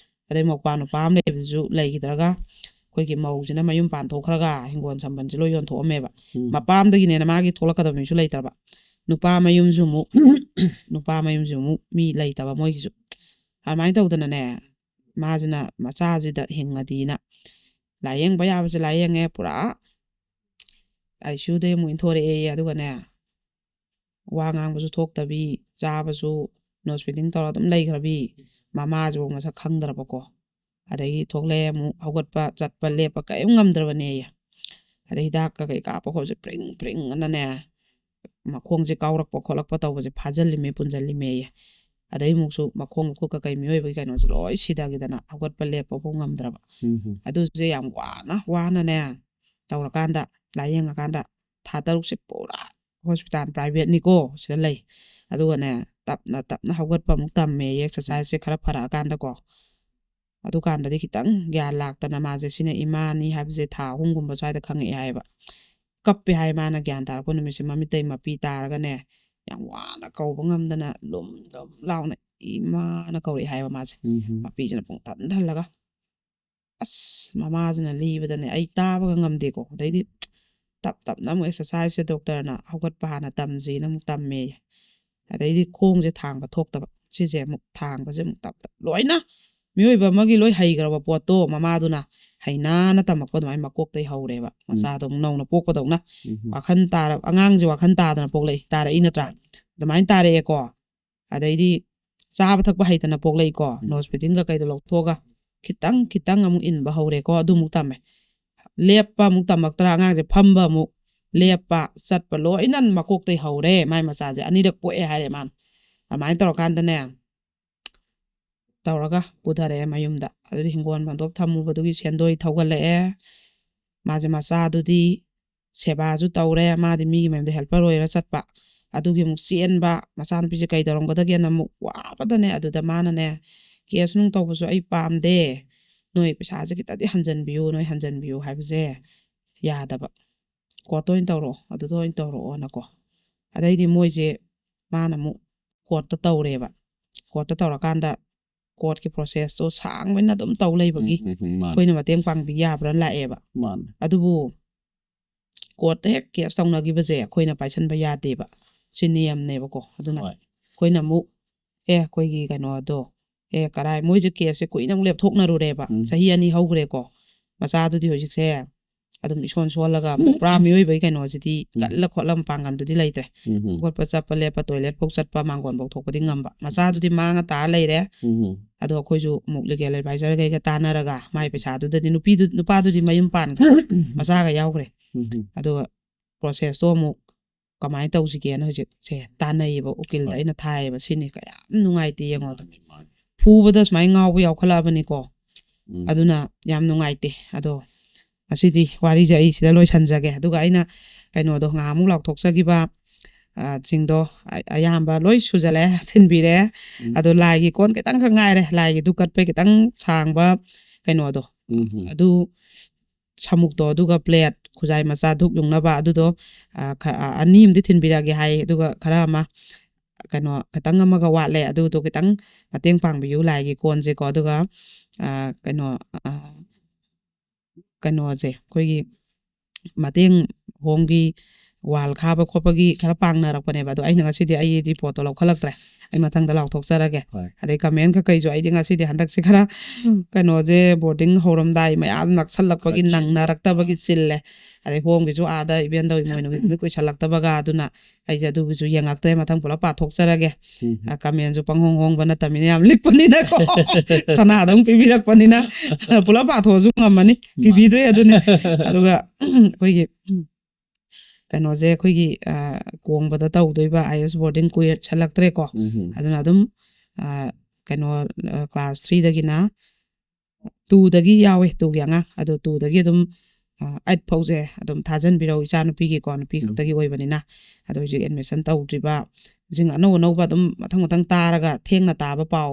ꯑꯗꯩ ꯃꯧꯄꯥ ꯅꯨꯄꯥ ꯑꯃ ꯂꯩꯕꯗꯨꯁꯨ ꯂꯩꯈꯤꯗ꯭ꯔꯒ ꯑꯩꯈꯣꯏꯒꯤ ꯃꯧꯁꯤꯅ ꯃꯌꯨꯝ ꯄꯥꯟꯊꯣꯛꯈ꯭ꯔꯒ ꯍꯤꯡꯒꯣꯜ ꯁꯝꯕꯜꯁꯦ ꯂꯣꯏ ꯌꯣꯟꯊꯣꯛꯑꯝꯃꯦꯕ꯫ ꯎꯝ. ꯃꯄꯥꯝꯗꯒꯤꯅꯦꯅ ꯃꯥꯒꯤ ꯊꯣꯛꯂꯛꯀꯗꯕ ꯃꯤꯁꯨ ꯂꯩꯇ꯭ꯔꯕ, ꯅꯨꯄꯥ ꯃꯌꯨꯝꯁꯨ ꯑꯃꯨꯛ ꯅꯨꯄꯥ ꯃꯌꯨꯝꯁꯨ ꯑꯃꯨꯛ ꯃꯤ ꯂꯩꯇꯕ ꯃꯣꯏꯒꯤꯁꯨ꯫ ꯑꯗꯨꯃꯥꯏꯅ ꯇꯧꯗꯅꯅꯦ ꯃꯥꯁꯤꯅ ꯃꯆꯥꯁꯤꯗ ꯍꯤꯡꯉꯗꯤꯅ ꯂꯥꯏꯌꯦꯡꯕ ꯌꯥꯕꯁꯦ ꯂꯥꯏꯌꯦꯡꯉꯦ, ꯄꯨꯔꯥ ꯑꯥꯏ ꯁꯤ ꯌꯨꯗꯩ ꯑꯃꯨꯛ ꯏꯟꯊꯣꯔꯛꯑꯦꯌꯦ꯫ ꯑꯗꯨꯒꯅꯦ ꯋꯥ ꯉꯥꯡꯕꯁꯨ ꯊꯣꯛꯇꯕꯤ, ꯆꯥꯕꯁꯨ ꯅꯣꯁ ꯐꯤꯗꯤꯡ ꯇꯧꯔ ꯑꯗꯨꯝ ꯂꯩꯈ꯭ꯔꯕꯤ, ꯃꯃꯥꯁꯤꯐꯥꯎ ꯃꯁꯛ ꯈꯪꯗ꯭ꯔꯕꯀꯣ꯫ ꯑꯗꯒꯤ ꯊꯣꯛꯂꯛꯑꯦ ꯑꯃꯨꯛ, ꯍꯧꯒꯠꯄ ꯆꯠꯄ ꯂꯦꯞꯄ ꯀꯔꯤꯝ ꯉꯝꯗ꯭ꯔꯕꯅꯦꯌꯦ꯫ ꯑꯗꯩ ꯍꯤꯗꯥꯛꯀ ꯀꯩ ꯀꯥꯞꯄ ꯈꯣꯠꯄꯁꯦ ꯄ꯭ꯔꯤꯡ ꯄ꯭ꯔꯤꯡ ꯑꯅꯅꯦ ꯃꯈꯣꯡꯁꯦ ꯀꯥꯎꯔꯛꯄ ꯈꯣꯠꯂꯛꯄ ꯇꯧꯕꯁꯦ ꯐꯥꯖꯤꯜꯂꯤꯃꯦ, ꯄꯨꯟꯁꯤꯜꯂꯤꯃꯦꯌꯦ꯫ ꯑꯗꯩ ꯑꯃꯨꯛꯁꯨ ꯃꯈꯣꯡ ꯃꯈꯨꯠꯀ ꯀꯩ ꯃꯤꯑꯣꯏꯕꯒꯤ ꯀꯩꯅꯣꯁꯦ ꯂꯣꯏ ꯁꯤꯊꯈꯤꯗꯅ ꯍꯧꯒꯠꯄ ꯂꯦꯞꯄ ꯐꯥꯎ ꯉꯝꯗ꯭ꯔꯕ꯫ ꯎꯝ, ꯎꯝ. ꯑꯗꯨꯁꯦ ꯌꯥꯝ ꯋꯥꯅ ꯋꯥꯅꯅꯦ ꯇꯧꯔꯀꯥꯟꯗ, ꯂꯥꯏꯌꯦꯡꯉꯀꯥꯟꯗ ꯊꯥ ꯇꯔꯨꯛꯁꯦ ꯄꯨꯔꯥ ꯍꯣꯁꯄꯤꯇꯥꯜ ꯄ꯭ꯔꯥꯏꯚꯦꯠꯅꯤꯀꯣ ꯁꯤꯗ ꯂꯩ꯫ ꯑꯗꯨꯒꯅꯦ ꯇꯞꯅ ꯇꯞꯅ ꯍꯧꯒꯠꯄ ꯑꯃꯨꯛ ꯇꯝꯃꯦꯌꯦ, ꯑꯦꯛꯁꯔꯁꯥꯏꯖꯁꯦ ꯈꯔ ꯐꯔꯛꯑꯀꯥꯟꯗꯀꯣ꯫ ꯑꯗꯨꯀꯥꯟꯗꯗꯤ ꯈꯤꯇꯪ ꯒ꯭ꯌꯥꯟ ꯂꯥꯛꯇꯅ ꯃꯥꯁꯦ ꯁꯤꯅ ꯏꯃꯥꯅꯤ ꯍꯥꯏꯕꯁꯦ ꯊꯥ ꯑꯍꯨꯝꯒꯨꯝꯕ ꯁ꯭ꯋꯥꯏꯗ ꯈꯪꯉꯛꯑꯦ ꯍꯥꯏꯌꯦꯕ꯫ ꯀꯞꯄꯦ ꯍꯥꯏ ꯃꯥꯅ ꯒ꯭ꯌꯥꯟ ꯇꯥꯔꯛꯄ ꯅꯨꯃꯤꯠꯁꯦ, ꯃꯃꯤꯠꯇꯩ ꯃꯄꯤ ꯇꯥꯔꯒꯅꯦ ꯌꯥꯝ ꯋꯥꯅ ꯀꯧꯕ ꯉꯝꯗꯅ ꯂꯨꯝ ꯂꯨꯝ ꯂꯥꯎꯅ ꯏꯃꯥꯅ ꯀꯧꯔꯛꯑꯦ ꯍꯥꯏꯌꯦꯕ ꯃꯥꯁꯦ꯫ ꯎꯝ, ꯎꯝ. ꯃꯄꯤꯁꯤꯅ ꯄꯨꯡ ꯊꯟ ꯊꯜꯂꯒ꯫ ꯑꯁ, ꯃꯃꯥꯁꯤꯅ ꯂꯤꯕꯗꯅꯦ ꯑꯩ ꯇꯥꯕꯒ ꯉꯝꯗꯦꯀꯣ꯫ ꯑꯗꯩꯗꯤ ꯇꯞ ꯇꯞꯅ ꯑꯃꯨꯛ ꯑꯦꯛꯁꯔꯁꯥꯏꯖꯁꯦ ꯗꯣꯛꯇꯔꯅ ꯍꯧꯒꯠꯄ ꯍꯥꯟꯅ ꯇꯝꯁꯦꯅ ꯑꯃꯨꯛ ꯇꯝꯃꯦ꯫ ꯑꯗꯩꯗꯤ ꯈꯣꯡꯁꯦ ꯊꯥꯡꯕ ꯊꯣꯛꯇꯕ, ꯁꯤꯁꯦ ꯑꯃꯨꯛ ꯊꯥꯡꯕꯁꯦ ꯑꯃꯨꯛ ꯇꯞ ꯇꯞ, ꯂꯣꯏꯅ ꯃꯤꯑꯣꯏꯕ ꯑꯃꯒꯤ ꯂꯣꯏ ꯍꯩꯈ꯭ꯔꯕ ꯄꯣꯠꯇꯣ ꯃꯃꯥꯗꯨꯅ ꯍꯩꯅꯥꯅ ꯇꯝꯃꯛꯄ ꯑꯗꯨꯃꯥꯏꯅ ꯃꯀꯣꯛꯇꯩ ꯍꯧꯔꯦꯕ꯫ ꯃꯆꯥꯗꯣ ꯑꯃꯨꯛ ꯅꯧꯅ ꯄꯣꯛꯄꯗꯧꯅ ꯎꯝ, ꯎꯝ. ꯋꯥꯈꯜ ꯇꯥꯔ, ꯑꯉꯥꯡꯁꯦ ꯋꯥꯈꯜ ꯇꯥꯗꯅ ꯄꯣꯛꯂꯛꯏ, ꯇꯥꯔꯛꯏ ꯅꯠꯇ꯭ꯔꯥ? ꯑꯗꯨꯃꯥꯏꯅ ꯇꯥꯔꯛꯑꯦꯀꯣ꯫ ꯑꯗꯩꯗꯤ ꯆꯥꯕ ꯊꯛꯄ ꯍꯩꯇꯅ ꯄꯣꯛꯂꯛꯏꯀꯣ꯫ ꯎꯝ꯫ ꯅꯣꯁ ꯐꯤꯗꯤꯡꯒ ꯀꯩꯗꯣ ꯂꯧꯊꯣꯛꯑꯒ ꯈꯤꯇꯪ ꯈꯤꯇꯪ ꯑꯃꯨꯛ ꯏꯟꯕ ꯍꯧꯔꯦꯀꯣ꯫ ꯑꯗꯨꯃꯨꯛ ꯇꯝꯃꯦ꯫ ꯂꯦꯞꯄ ꯑꯃꯨꯛ ꯇꯝꯃꯛꯇ꯭ꯔꯥ? ꯑꯉꯥꯡꯁꯦ ꯐꯝꯕ ꯑꯃꯨꯛ, ꯂꯦꯞꯄ, ꯆꯠꯄ, ꯂꯣꯏꯅ ꯃꯀꯣꯛꯇꯩ ꯍꯧꯔꯦ꯫ ꯃꯥꯏ ꯃꯆꯥꯁꯦ ꯑꯅꯤꯔꯛ ꯄꯣꯛꯑꯦ ꯍꯥꯏꯔꯦ ꯃꯥꯅ꯫ ꯑꯗꯨꯃꯥꯏꯅ ꯇꯧꯔꯀꯥꯟꯗꯅꯦ, ꯇꯧꯔꯒ ꯄꯨꯊꯔꯛꯑꯦ ꯃꯌꯨꯝꯗ꯫ ꯑꯗꯨꯗꯤ ꯍꯤꯡꯒꯣꯜ ꯃꯟꯗꯣꯞ ꯊꯝꯃꯨꯕꯗꯨꯒꯤ ꯁꯦꯟꯗꯣꯏ ꯊꯧꯒꯠꯂꯛꯑꯦ꯫ ꯃꯥꯁꯦ ꯃꯆꯥꯗꯨꯗꯤ ꯁꯦꯕꯥꯁꯨ ꯇꯧꯔꯦ, ꯃꯥꯗꯤ ꯃꯤꯒꯤ ꯃꯌꯨꯝꯗ ꯍꯦꯜꯄꯔ ꯑꯣꯏꯔ ꯆꯠꯄ꯫ ꯑꯗꯨꯒꯤ ꯑꯃꯨꯛ ꯆꯦꯟꯕ, ꯃꯆꯥꯅꯨꯄꯤꯁꯦ ꯀꯩꯗꯧꯔꯝꯒꯗꯒꯦꯅ ꯑꯃꯨꯛ ꯋꯥꯕꯗꯅꯦ꯫ ꯑꯗꯨꯗ ꯃꯥꯅꯅꯦ, "ꯀꯦꯁ ꯅꯨꯡ ꯇꯧꯕꯁꯨ ꯑꯩ ꯄꯥꯝꯗꯦ, ꯅꯣꯏ ꯄꯩꯁꯥꯁꯦ ꯈꯤꯇꯗꯤ ꯍꯟꯖꯟꯕꯤꯌꯨ, ꯅꯣꯏ ꯍꯟꯖꯟꯕꯤꯌꯨ" ꯍꯥꯏꯕꯁꯦ ꯌꯥꯗꯕ꯫ "ꯀꯣꯔꯠꯇ ꯑꯣꯏꯅ ꯇꯧꯔꯛꯑꯣ, ꯑꯗꯨꯗ ꯑꯣꯏꯅ ꯇꯧꯔꯛꯑꯣꯅꯀꯣ"꯫ ꯑꯗꯩꯗꯤ ꯃꯣꯏꯁꯦ, ꯃꯥꯅ ꯑꯃꯨꯛ ꯀꯣꯔꯠꯇ ꯇꯧꯔꯦꯕ꯫ ꯀꯣꯔꯠꯇ ꯇꯧꯔꯀꯥꯟꯗ ꯀꯣꯔꯠꯀꯤ ꯄ꯭ꯔꯣꯁꯦꯁꯇꯣ ꯁꯥꯡꯕꯅ ꯑꯗꯨꯝ ꯇꯧ ꯂꯩꯕꯒꯤ ꯎꯝ, ꯎꯝ, ꯎꯝ, ꯃꯥꯅꯦ꯫ ꯑꯩꯈꯣꯏꯅ ꯃꯇꯦꯡ ꯄꯥꯡꯕꯤ ꯌꯥꯕ꯭ꯔꯥ ꯂꯥꯛꯑꯦꯕ꯫ ꯃꯥꯅꯦ꯫ ꯑꯗꯨꯕꯨ ꯀꯣꯔꯠꯇ ꯍꯦꯛ ꯀꯦꯁ ꯇꯧꯅꯈꯤꯕꯁꯦ ꯑꯩꯈꯣꯏꯅ ꯄꯥꯏꯁꯟꯕ ꯌꯥꯗꯦꯕ꯫ ꯁꯤ ꯅꯤꯌꯝꯅꯦꯕꯀꯣ꯫ ꯑꯗꯨꯅ ꯍꯣꯏ꯫ ꯑꯩꯈꯣꯏꯅ ꯑꯃꯨꯛ, ꯑꯦ, ꯑꯩꯈꯣꯏꯒꯤ ꯀꯩꯅꯣꯗꯣ, ꯑꯦ, ꯀꯔꯥꯏ, ꯃꯣꯏꯁꯦ ꯀꯦꯁꯁꯦ ꯀꯨꯏꯅ ꯑꯃꯨꯛ ꯂꯦꯞꯊꯣꯛꯅꯔꯨꯔꯦꯕ꯫ ꯎꯝ꯫ ꯆꯍꯤ ꯑꯅꯤ ꯍꯧꯈ꯭ꯔꯦꯀꯣ꯫ ꯃꯆꯥꯗꯨꯗꯤ ꯍꯧꯖꯤꯛꯁꯦ ꯑꯗꯨꯝ ꯏꯁꯣꯟ ꯁꯣꯜꯂꯒ ꯄꯨꯔꯥ ꯃꯤꯑꯣꯏꯕꯒꯤ ꯀꯩꯅꯣꯁꯤꯗꯤ ꯎꯝ꯫ ꯀꯜꯂ ꯈꯣꯠꯂ ꯃꯄꯥꯡꯒꯜꯗꯨꯗꯤ ꯂꯩꯇ꯭ꯔꯦ꯫ ꯎꯝ, ꯎꯝ꯫ ꯍꯧꯒꯠꯄ ꯆꯠꯄ ꯂꯦꯞꯄ, ꯇꯣꯏꯂꯦꯠ ꯐꯥꯎ ꯆꯠꯄ, ꯃꯥꯡꯒꯣꯟ ꯐꯥꯎ ꯊꯣꯛꯄꯗꯤ ꯉꯝꯕ꯫ ꯃꯆꯥꯗꯨꯗꯤ ꯃꯥꯡꯉ ꯇꯥꯔ ꯂꯩꯔꯦ꯫ ꯎꯝ, ꯎꯝ꯫ ꯑꯗꯣ ꯑꯩꯈꯣꯏꯁꯨ ꯑꯃꯨꯛ ꯂꯤꯒꯦꯜ ꯑꯦꯗꯚꯥꯏꯖꯔꯈꯩꯒ ꯇꯥꯟꯅꯔꯒ ꯃꯥꯏ ꯄꯩꯁꯥꯗꯨꯗꯗꯤ, ꯅꯨꯄꯤꯗꯨ, ꯅꯨꯄꯥꯗꯨꯗꯤ ꯃꯌꯨꯝ ꯄꯥꯟꯈ꯭ꯔꯦ, ꯃꯆꯥꯒ ꯌꯥꯎꯈ꯭ꯔꯦ꯫ ꯎꯝ, ꯎꯝ꯫ ꯑꯗꯨꯒ ꯄ꯭ꯔꯣꯁꯦꯁꯇꯣ ꯑꯃꯨꯛ ꯀꯃꯥꯏꯅ ꯇꯧꯁꯤꯒꯦꯅ ꯍꯧꯖꯤꯛꯁꯦ ꯇꯥꯟꯅꯩꯌꯦꯕ꯫ ꯎꯀꯤꯜꯗ ꯍꯣꯏ꯫ ꯑꯩꯅ ꯊꯥꯏꯌꯦꯕ꯫ "ꯁꯤꯅꯤ ꯀꯌꯥꯝ ꯅꯨꯡꯉꯥꯏꯇꯦ ꯌꯦꯡꯉꯣꯗꯣ꯫ ꯃꯥꯅꯦ, ꯃꯥꯅꯦ꯫ ꯐꯨꯕꯗ ꯁꯨꯃꯥꯏꯅ ꯉꯥꯎꯕ ꯌꯥꯎꯈꯠꯂꯛꯑꯕꯅꯤꯀꯣ꯫ ꯎꯝ꯫ ꯑꯗꯨꯅ ꯌꯥꯝ ꯅꯨꯡꯉꯥꯏꯇꯦ꯫ ꯑꯗꯣ ꯉꯁꯤꯗꯤ ꯋꯥꯔꯤꯁꯦ ꯑꯩ ꯁꯤꯗ ꯂꯣꯏꯁꯟꯖꯒꯦ꯫ ꯑꯗꯨꯒ ꯑꯩꯅ ꯀꯩꯅꯣꯗꯣ ꯉꯥꯏꯍꯥꯛꯃꯨꯛ ꯂꯥꯎꯊꯣꯛꯆꯈꯤꯕ, ꯑ, ꯁꯤꯡꯗꯣ ꯑ-, ꯑꯌꯥꯝꯕ ꯂꯣꯏ ꯁꯨꯖꯜꯂꯛꯑꯦ, ꯊꯤꯟꯕꯤꯔꯦ꯫ ꯎꯝ꯫ ꯑꯗꯣ ꯂꯥꯏꯒꯤ ꯀꯣꯟ ꯈꯤꯇꯪꯈꯛ ꯉꯥꯏꯔꯦ, ꯂꯥꯏꯒꯤ ꯙꯨꯞ ꯀꯠꯄꯩ ꯈꯤꯇꯪ ꯁꯥꯡꯕ ꯀꯩꯅꯣꯗꯣ, ꯎꯝ, ꯎꯝ꯫ ꯑꯗꯨ ꯁꯃꯨꯛꯇꯣ, ꯑꯗꯨꯒ ꯄ꯭ꯂꯦꯠ, ꯈꯨꯖꯥꯏ ꯃꯆꯥ ꯙꯨꯞ ꯌꯨꯡꯅꯕ, ꯑꯗꯨꯗꯣ, ꯑ, ꯈ-, ꯑ, ꯑꯅꯤ ꯑꯃꯗꯤ ꯊꯤꯟꯕꯤꯔꯛꯑꯒꯦ ꯍꯥꯏ꯫ ꯑꯗꯨꯒ ꯈꯔ ꯑꯃ, ꯀꯩꯅꯣ, ꯈꯤꯇꯪ ꯑꯃꯒ ꯋꯥꯠꯂꯦ, ꯑꯗꯨꯗꯣ ꯈꯤꯇꯪ ꯃꯇꯦꯡ ꯄꯥꯡꯕꯤꯌꯨ, ꯂꯥꯏꯒꯤ ꯀꯣꯟꯁꯦꯀꯣ꯫ ꯑꯗꯨꯒ, ꯑ, ꯀꯩꯅꯣ, ꯑ, ꯀꯩꯅꯣꯁꯦ, ꯑꯩꯈꯣꯏꯒꯤ ꯃꯇꯦꯡ, ꯍꯣꯝꯒꯤ ꯋꯥꯜ ꯈꯥꯕ ꯈꯣꯠꯄꯒꯤ ꯈꯔ ꯄꯥꯡꯅꯔꯛꯄꯅꯦꯕ꯫ ꯑꯗꯣ ꯑꯩꯅ ꯉꯁꯤꯗꯤ ꯑꯩ ꯔꯤꯄꯣꯔꯠꯇꯣ ꯂꯧꯈꯠꯂꯛꯇ꯭ꯔꯦ꯫ ꯑꯩ ꯃꯊꯪꯗ ꯂꯥꯎꯊꯣꯛꯆꯔꯒꯦ꯫ ꯍꯣꯏ꯫ ꯑꯗꯩ ꯀꯃꯦꯟ ꯀꯩꯀꯩꯁꯨ ꯑꯩꯗꯤ ꯉꯁꯤꯗꯤ ꯍꯟꯗꯛꯁꯦ ꯈꯔ ꯀꯩꯅꯣꯁꯦ, ꯕꯣꯔꯗꯤꯡ ꯍꯧꯔꯝꯗꯥꯏ ꯃꯌꯥ ꯅꯛꯁꯜꯂꯛꯄꯒꯤ, ꯈꯔ ꯆꯤꯟꯕ꯫ ꯅꯪꯅꯔꯛꯇꯕꯒꯤ ꯆꯤꯜꯂꯦ꯫ ꯑꯗꯩ ꯍꯣꯝꯒꯤꯁꯨ ꯑꯥꯗ ꯏꯕꯦꯟꯗꯧ ꯏꯃꯣꯏꯅꯨꯒꯤ ꯀꯨꯏꯁꯜꯂꯛꯇꯕꯒ, ꯑꯗꯨꯅ ꯑꯩꯁꯦ ꯑꯗꯨꯒꯤꯁꯨ ꯌꯦꯡꯉꯛꯇ꯭ꯔꯦ꯫ ꯃꯊꯪ ꯄꯨꯂꯞ ꯄꯥꯊꯣꯛꯆꯔꯒꯦ꯫ ꯎꯝ꯫ ꯑ, ꯀꯃꯦꯟꯁꯨ ꯄꯪꯍꯣꯡ ꯍꯣꯡꯕ ꯅꯠꯇꯕꯅꯤꯅ, ꯌꯥꯝ ꯂꯤꯛꯄꯅꯤꯅꯀꯣ꯫ ꯁꯅꯥꯗꯧ ꯄꯤꯕꯤꯔꯛꯄꯅꯤꯅ ꯄꯨꯂꯞ ꯄꯥꯊꯣꯛꯑꯁꯨ ꯉꯝꯃꯅꯤ꯫ ꯃꯥ- ꯀꯤꯕꯤꯗ꯭ꯔꯦ ꯑꯗꯨꯅꯤ꯫ ꯑꯗꯨꯒ ꯑꯩꯈꯣꯏꯒꯤ ꯀꯩꯅꯣꯁꯦ, ꯑꯩꯈꯣꯏꯒꯤ, ꯑ, ꯀꯣꯡꯕꯗ ꯇꯧꯗꯣꯏꯕ ꯑꯥꯏ ꯑꯦꯁ ꯕꯣꯔꯗꯤꯡ ꯀꯨꯏꯁꯜꯂꯛꯇ꯭ꯔꯦꯀꯣ꯫ ꯎꯝ꯫ ꯑꯗꯨꯅ ꯑꯗꯨꯝ, ꯑ, ꯀꯩꯅꯣ, ꯑ, ꯀ꯭ꯂꯥꯁ ꯊ꯭ꯔꯤꯗꯒꯤꯅ ꯇꯨꯗꯒꯤ ꯌꯥꯎꯋꯦ, ꯇꯨꯒꯤ ꯑꯉꯥꯡ꯫ ꯑꯗꯣ ꯇꯨꯗꯒꯤ ꯑꯗꯨꯝ, ꯑ, ꯑꯩꯠ ꯐꯥꯎꯁꯦ ꯑꯗꯨꯝ ꯊꯥꯖꯟꯕꯤꯔꯛꯎ, ꯏꯆꯥꯅꯨꯄꯤꯒꯤꯀꯣ, ꯅꯨꯄꯤ ꯎꯝ꯫ ꯈꯛꯇꯒꯤ ꯑꯣꯏꯕꯅꯤꯅ꯫ ꯑꯗꯣ ꯍꯧꯖꯤꯛ ꯑꯦꯗꯃꯤꯁꯟ ꯇꯧꯗ꯭ꯔꯤꯕ ꯁꯤꯡ ꯑꯅꯧ ꯑꯅꯧꯕ ꯑꯗꯨꯝ ꯃꯊꯪ ꯃꯊꯪ ꯇꯥꯔꯒ, ꯊꯦꯡꯅ ꯇꯥꯕ ꯄꯥꯎ,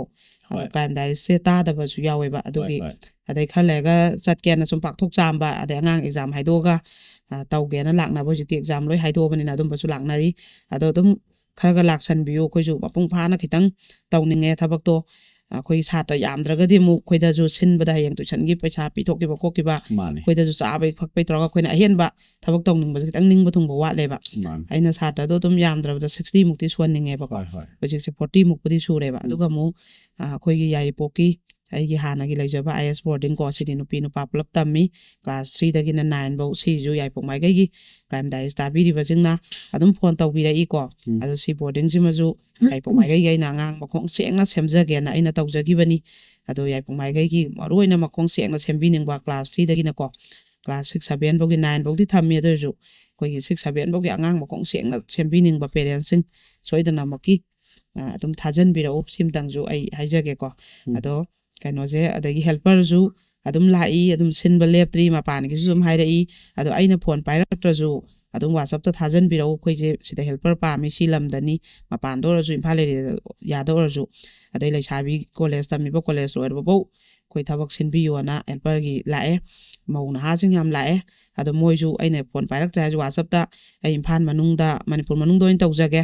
ꯑ, ꯍꯣꯏ꯫ ꯀ꯭ꯔꯥꯏꯝ ꯗꯥꯏꯔꯤꯁꯁꯦ ꯇꯥꯗꯕꯁꯨ ꯌꯥꯎꯋꯦꯕ꯫ ꯍꯣꯏ, ꯑꯗꯨꯒꯤ ꯍꯣꯏ꯫ ꯑꯗꯩ ꯈꯔ ꯂꯩꯔꯒ ꯆꯠꯀꯦꯅ ꯁꯨꯝ ꯄꯥꯛꯊꯣꯛ ꯆꯥꯝꯕ, ꯑꯗꯩ ꯑꯉꯥꯡ ꯑꯦꯛꯖꯥꯝ ꯍꯥꯏꯗꯣꯛꯑꯒ, ꯑ, ꯇꯧꯒꯦꯅ ꯂꯥꯛꯅꯕ, ꯍꯧꯖꯤꯛꯇꯤ ꯑꯦꯛꯖꯥꯝ ꯂꯣꯏ ꯍꯥꯏꯗꯣꯛꯑꯕꯅꯤꯅ ꯑꯗꯨꯝꯕꯁꯨ ꯂꯥꯛꯅꯔꯤ꯫ ꯑꯗꯣ ꯑꯗꯨꯝ ꯈꯔꯒ ꯂꯥꯛꯁꯟꯕꯤꯌꯨ꯫ ꯑꯩꯈꯣꯏꯁꯨ ꯃꯄꯨꯡ ꯐꯥꯅ ꯈꯤꯇꯪ ꯇꯧꯅꯤꯡꯉꯦ ꯊꯕꯛꯇꯣ꯫ ꯑꯩꯈꯣꯏ ꯁꯥꯇ꯭ꯔ ꯌꯥꯝꯗ꯭ꯔꯒꯗꯤ ꯑꯃꯨꯛ ꯑꯩꯈꯣꯏꯗꯁꯨ ꯁꯤꯟꯕꯗ ꯍꯌꯦꯡ ꯇꯨꯏꯁꯟꯒꯤ ꯄꯩꯁꯥ ꯄꯤꯊꯣꯛꯈꯤꯕ ꯈꯣꯠꯈꯤꯕ, ꯃꯥꯅꯦ꯫ ꯑꯩꯈꯣꯏꯗꯁꯨ ꯆꯥꯕꯩ ꯊꯛꯄꯩ ꯇꯧꯔꯒ ꯑꯩꯈꯣꯏꯅ ꯑꯍꯦꯟꯕ ꯊꯕꯛ ꯇꯧꯅꯤꯡꯕꯁꯦ ꯈꯤꯇꯪ ꯅꯤꯡꯕ ꯊꯨꯡꯕ ꯋꯥꯠꯂꯦꯕ꯫ ꯃꯥꯅꯦ꯫ ꯑꯩꯅ ꯁꯥꯇ꯭ꯔꯗꯣ ꯑꯗꯨꯝ ꯌꯥꯝꯗ꯭ꯔꯕꯗ ꯁꯤꯛꯁꯇꯤ ꯃꯨꯛꯇꯤ ꯁꯨꯍꯟꯅꯤꯡꯉꯦꯕꯀꯣ꯫ ꯍꯣꯏ, ꯍꯣꯏ꯫ ꯍꯧꯖꯤꯛꯁꯦ ꯐꯣꯔꯇꯤ ꯃꯨꯛꯄꯨꯗꯤ ꯁꯨꯔꯦꯕ꯫ ꯎꯝ꯫ ꯑꯗꯨꯒ ꯑꯃꯨꯛ, ꯑ, ꯑꯩꯈꯣꯏꯒꯤ ꯌꯥꯏꯔꯤꯄꯣꯛꯀꯤ ꯑꯩꯒꯤ ꯍꯥꯟꯅꯒꯤ ꯂꯩꯖꯕ ꯑꯥꯏ ꯑꯦꯁ ꯕꯣꯔꯗꯤꯡ ꯀꯣ, ꯁꯤꯗꯤ ꯅꯨꯄꯤ ꯅꯨꯄꯥ ꯄꯨꯂꯞ ꯇꯝꯃꯤ꯫ ꯀ꯭ꯂꯥꯁ ꯊ꯭ꯔꯤꯗꯒꯤꯅ ꯅꯥꯏꯟ ꯐꯧ꯫ ꯁꯤꯁꯨ ꯌꯥꯏꯔꯤꯄꯣꯛ ꯃꯥꯏꯀꯩꯒꯤ ꯀ꯭ꯔꯥꯏꯝ ꯗꯥꯏꯔꯤꯁ ꯇꯥꯕꯤꯔꯤꯕꯁꯤꯡꯅ ꯑꯗꯨꯝ ꯐꯣꯟ ꯇꯧꯕꯤꯔꯛꯏꯀꯣ꯫ ꯎꯝ꯫ ꯑꯗꯣ ꯁꯤ ꯕꯣꯔꯗꯤꯡꯁꯤꯃꯁꯨ ꯌꯥꯏꯔꯤꯄꯣꯛ ꯃꯥꯏꯀꯩꯒꯤ ꯑꯩꯅ ꯑꯉꯥꯡ ꯃꯈꯣꯡ ꯁꯦꯡꯅ ꯁꯦꯝꯖꯒꯦꯅ ꯑꯩꯅ ꯇꯧꯖꯈꯤꯕꯅꯤ꯫ ꯑꯗꯣ ꯌꯥꯏꯔꯤꯄꯣꯛ ꯃꯥꯏꯀꯩꯒꯤ ꯃꯔꯨꯑꯣꯏꯅ ꯃꯈꯣꯡ ꯁꯦꯡꯅ ꯁꯦꯝꯕꯤꯅꯤꯡꯕ ꯀ꯭ꯂꯥꯁ ꯊ꯭ꯔꯤꯗꯒꯤꯅꯀꯣ ꯀ꯭ꯂꯥꯁ ꯁꯤꯛꯁ, ꯁꯚꯦꯟ ꯐꯥꯎꯒꯤ, ꯅꯥꯏꯟ ꯐꯥꯎꯗꯤ ꯊꯝꯃꯤ꯫ ꯑꯗꯨ ꯑꯣꯏꯔꯁꯨ ꯑꯩꯈꯣꯏꯒꯤ ꯁꯤꯛꯁ, ꯁꯚꯦꯟ ꯐꯥꯎꯒꯤ ꯑꯉꯥꯡ ꯃꯈꯣꯡ ꯁꯦꯡꯅ ꯁꯦꯝꯕꯤꯅꯤꯡꯕ ꯄꯦꯔꯦꯟꯁꯁꯤꯡ ꯁꯣꯏꯗꯅꯃꯛꯀꯤ, ꯑ, ꯑꯗꯨꯝ ꯊꯥꯖꯟꯕꯤꯔꯛꯎ꯫ ꯁꯤꯝꯇꯪꯁꯨ ꯑꯩ ꯍꯥꯏꯖꯒꯦꯀꯣ꯫ ꯎꯝ꯫ ꯑꯗꯣ ꯀꯩꯅꯣꯁꯦ, ꯑꯗꯒꯤ ꯍꯦꯜꯄꯔꯁꯨ ꯑꯗꯨꯝ ꯂꯥꯛꯏ, ꯑꯗꯨꯝ ꯁꯤꯟꯕ ꯂꯦꯞꯇ꯭ꯔꯤ, ꯃꯄꯥꯟꯒꯤꯁꯨ ꯑꯗꯨꯝ ꯍꯥꯏꯔꯛꯏ꯫ ꯑꯗꯣ ꯑꯩꯅ ꯐꯣꯟ ꯄꯥꯏꯔꯛꯇ꯭ꯔꯁꯨ ꯑꯗꯨꯝ WhatsApp-ꯇ ꯊꯥꯖꯟꯕꯤꯔꯛꯎ, "ꯑꯩꯈꯣꯏꯁꯦ ꯁꯤꯗ ꯍꯦꯜꯄꯔ ꯄꯥꯝꯃꯤ, ꯁꯤ ꯂꯝꯗꯅꯤ, ꯃꯄꯥꯟꯗ ꯑꯣꯏꯔꯁꯨ, ꯏꯝꯐꯥꯜ ꯑꯦꯔꯤꯌꯥꯗ ꯑꯣꯏꯔꯁꯨ", ꯑꯗꯩ ꯂꯩꯁꯥꯕꯤ ꯀꯣꯂꯦꯖ ꯇꯝꯃꯤꯕ ꯀꯣꯂꯦꯖ ꯂꯣꯏꯔꯕꯐꯥꯎ ꯑꯩꯈꯣꯏ ꯊꯕꯛ ꯁꯤꯟꯕꯤꯌꯣꯅ ꯍꯦꯜꯄꯔꯒꯤ ꯂꯥꯛꯑꯦ꯫ ꯃꯧ ꯅꯍꯥꯁꯤꯡ ꯌꯥꯝ ꯂꯥꯛꯑꯦ꯫ ꯑꯗꯣ ꯃꯣꯏꯁꯨ ꯑꯩꯅ ꯐꯣꯟ ꯄꯥꯏꯔꯛꯇ꯭ꯔꯦ ꯍꯥꯏꯔꯁꯨ WhatsApp-ꯇ "ꯑꯩ ꯏꯝꯐꯥꯜ ꯃꯅꯨꯡꯗ, ꯃꯅꯤꯄꯨꯔ ꯃꯅꯨꯡꯗ ꯑꯣꯏꯅ ꯇꯧꯖꯒꯦ,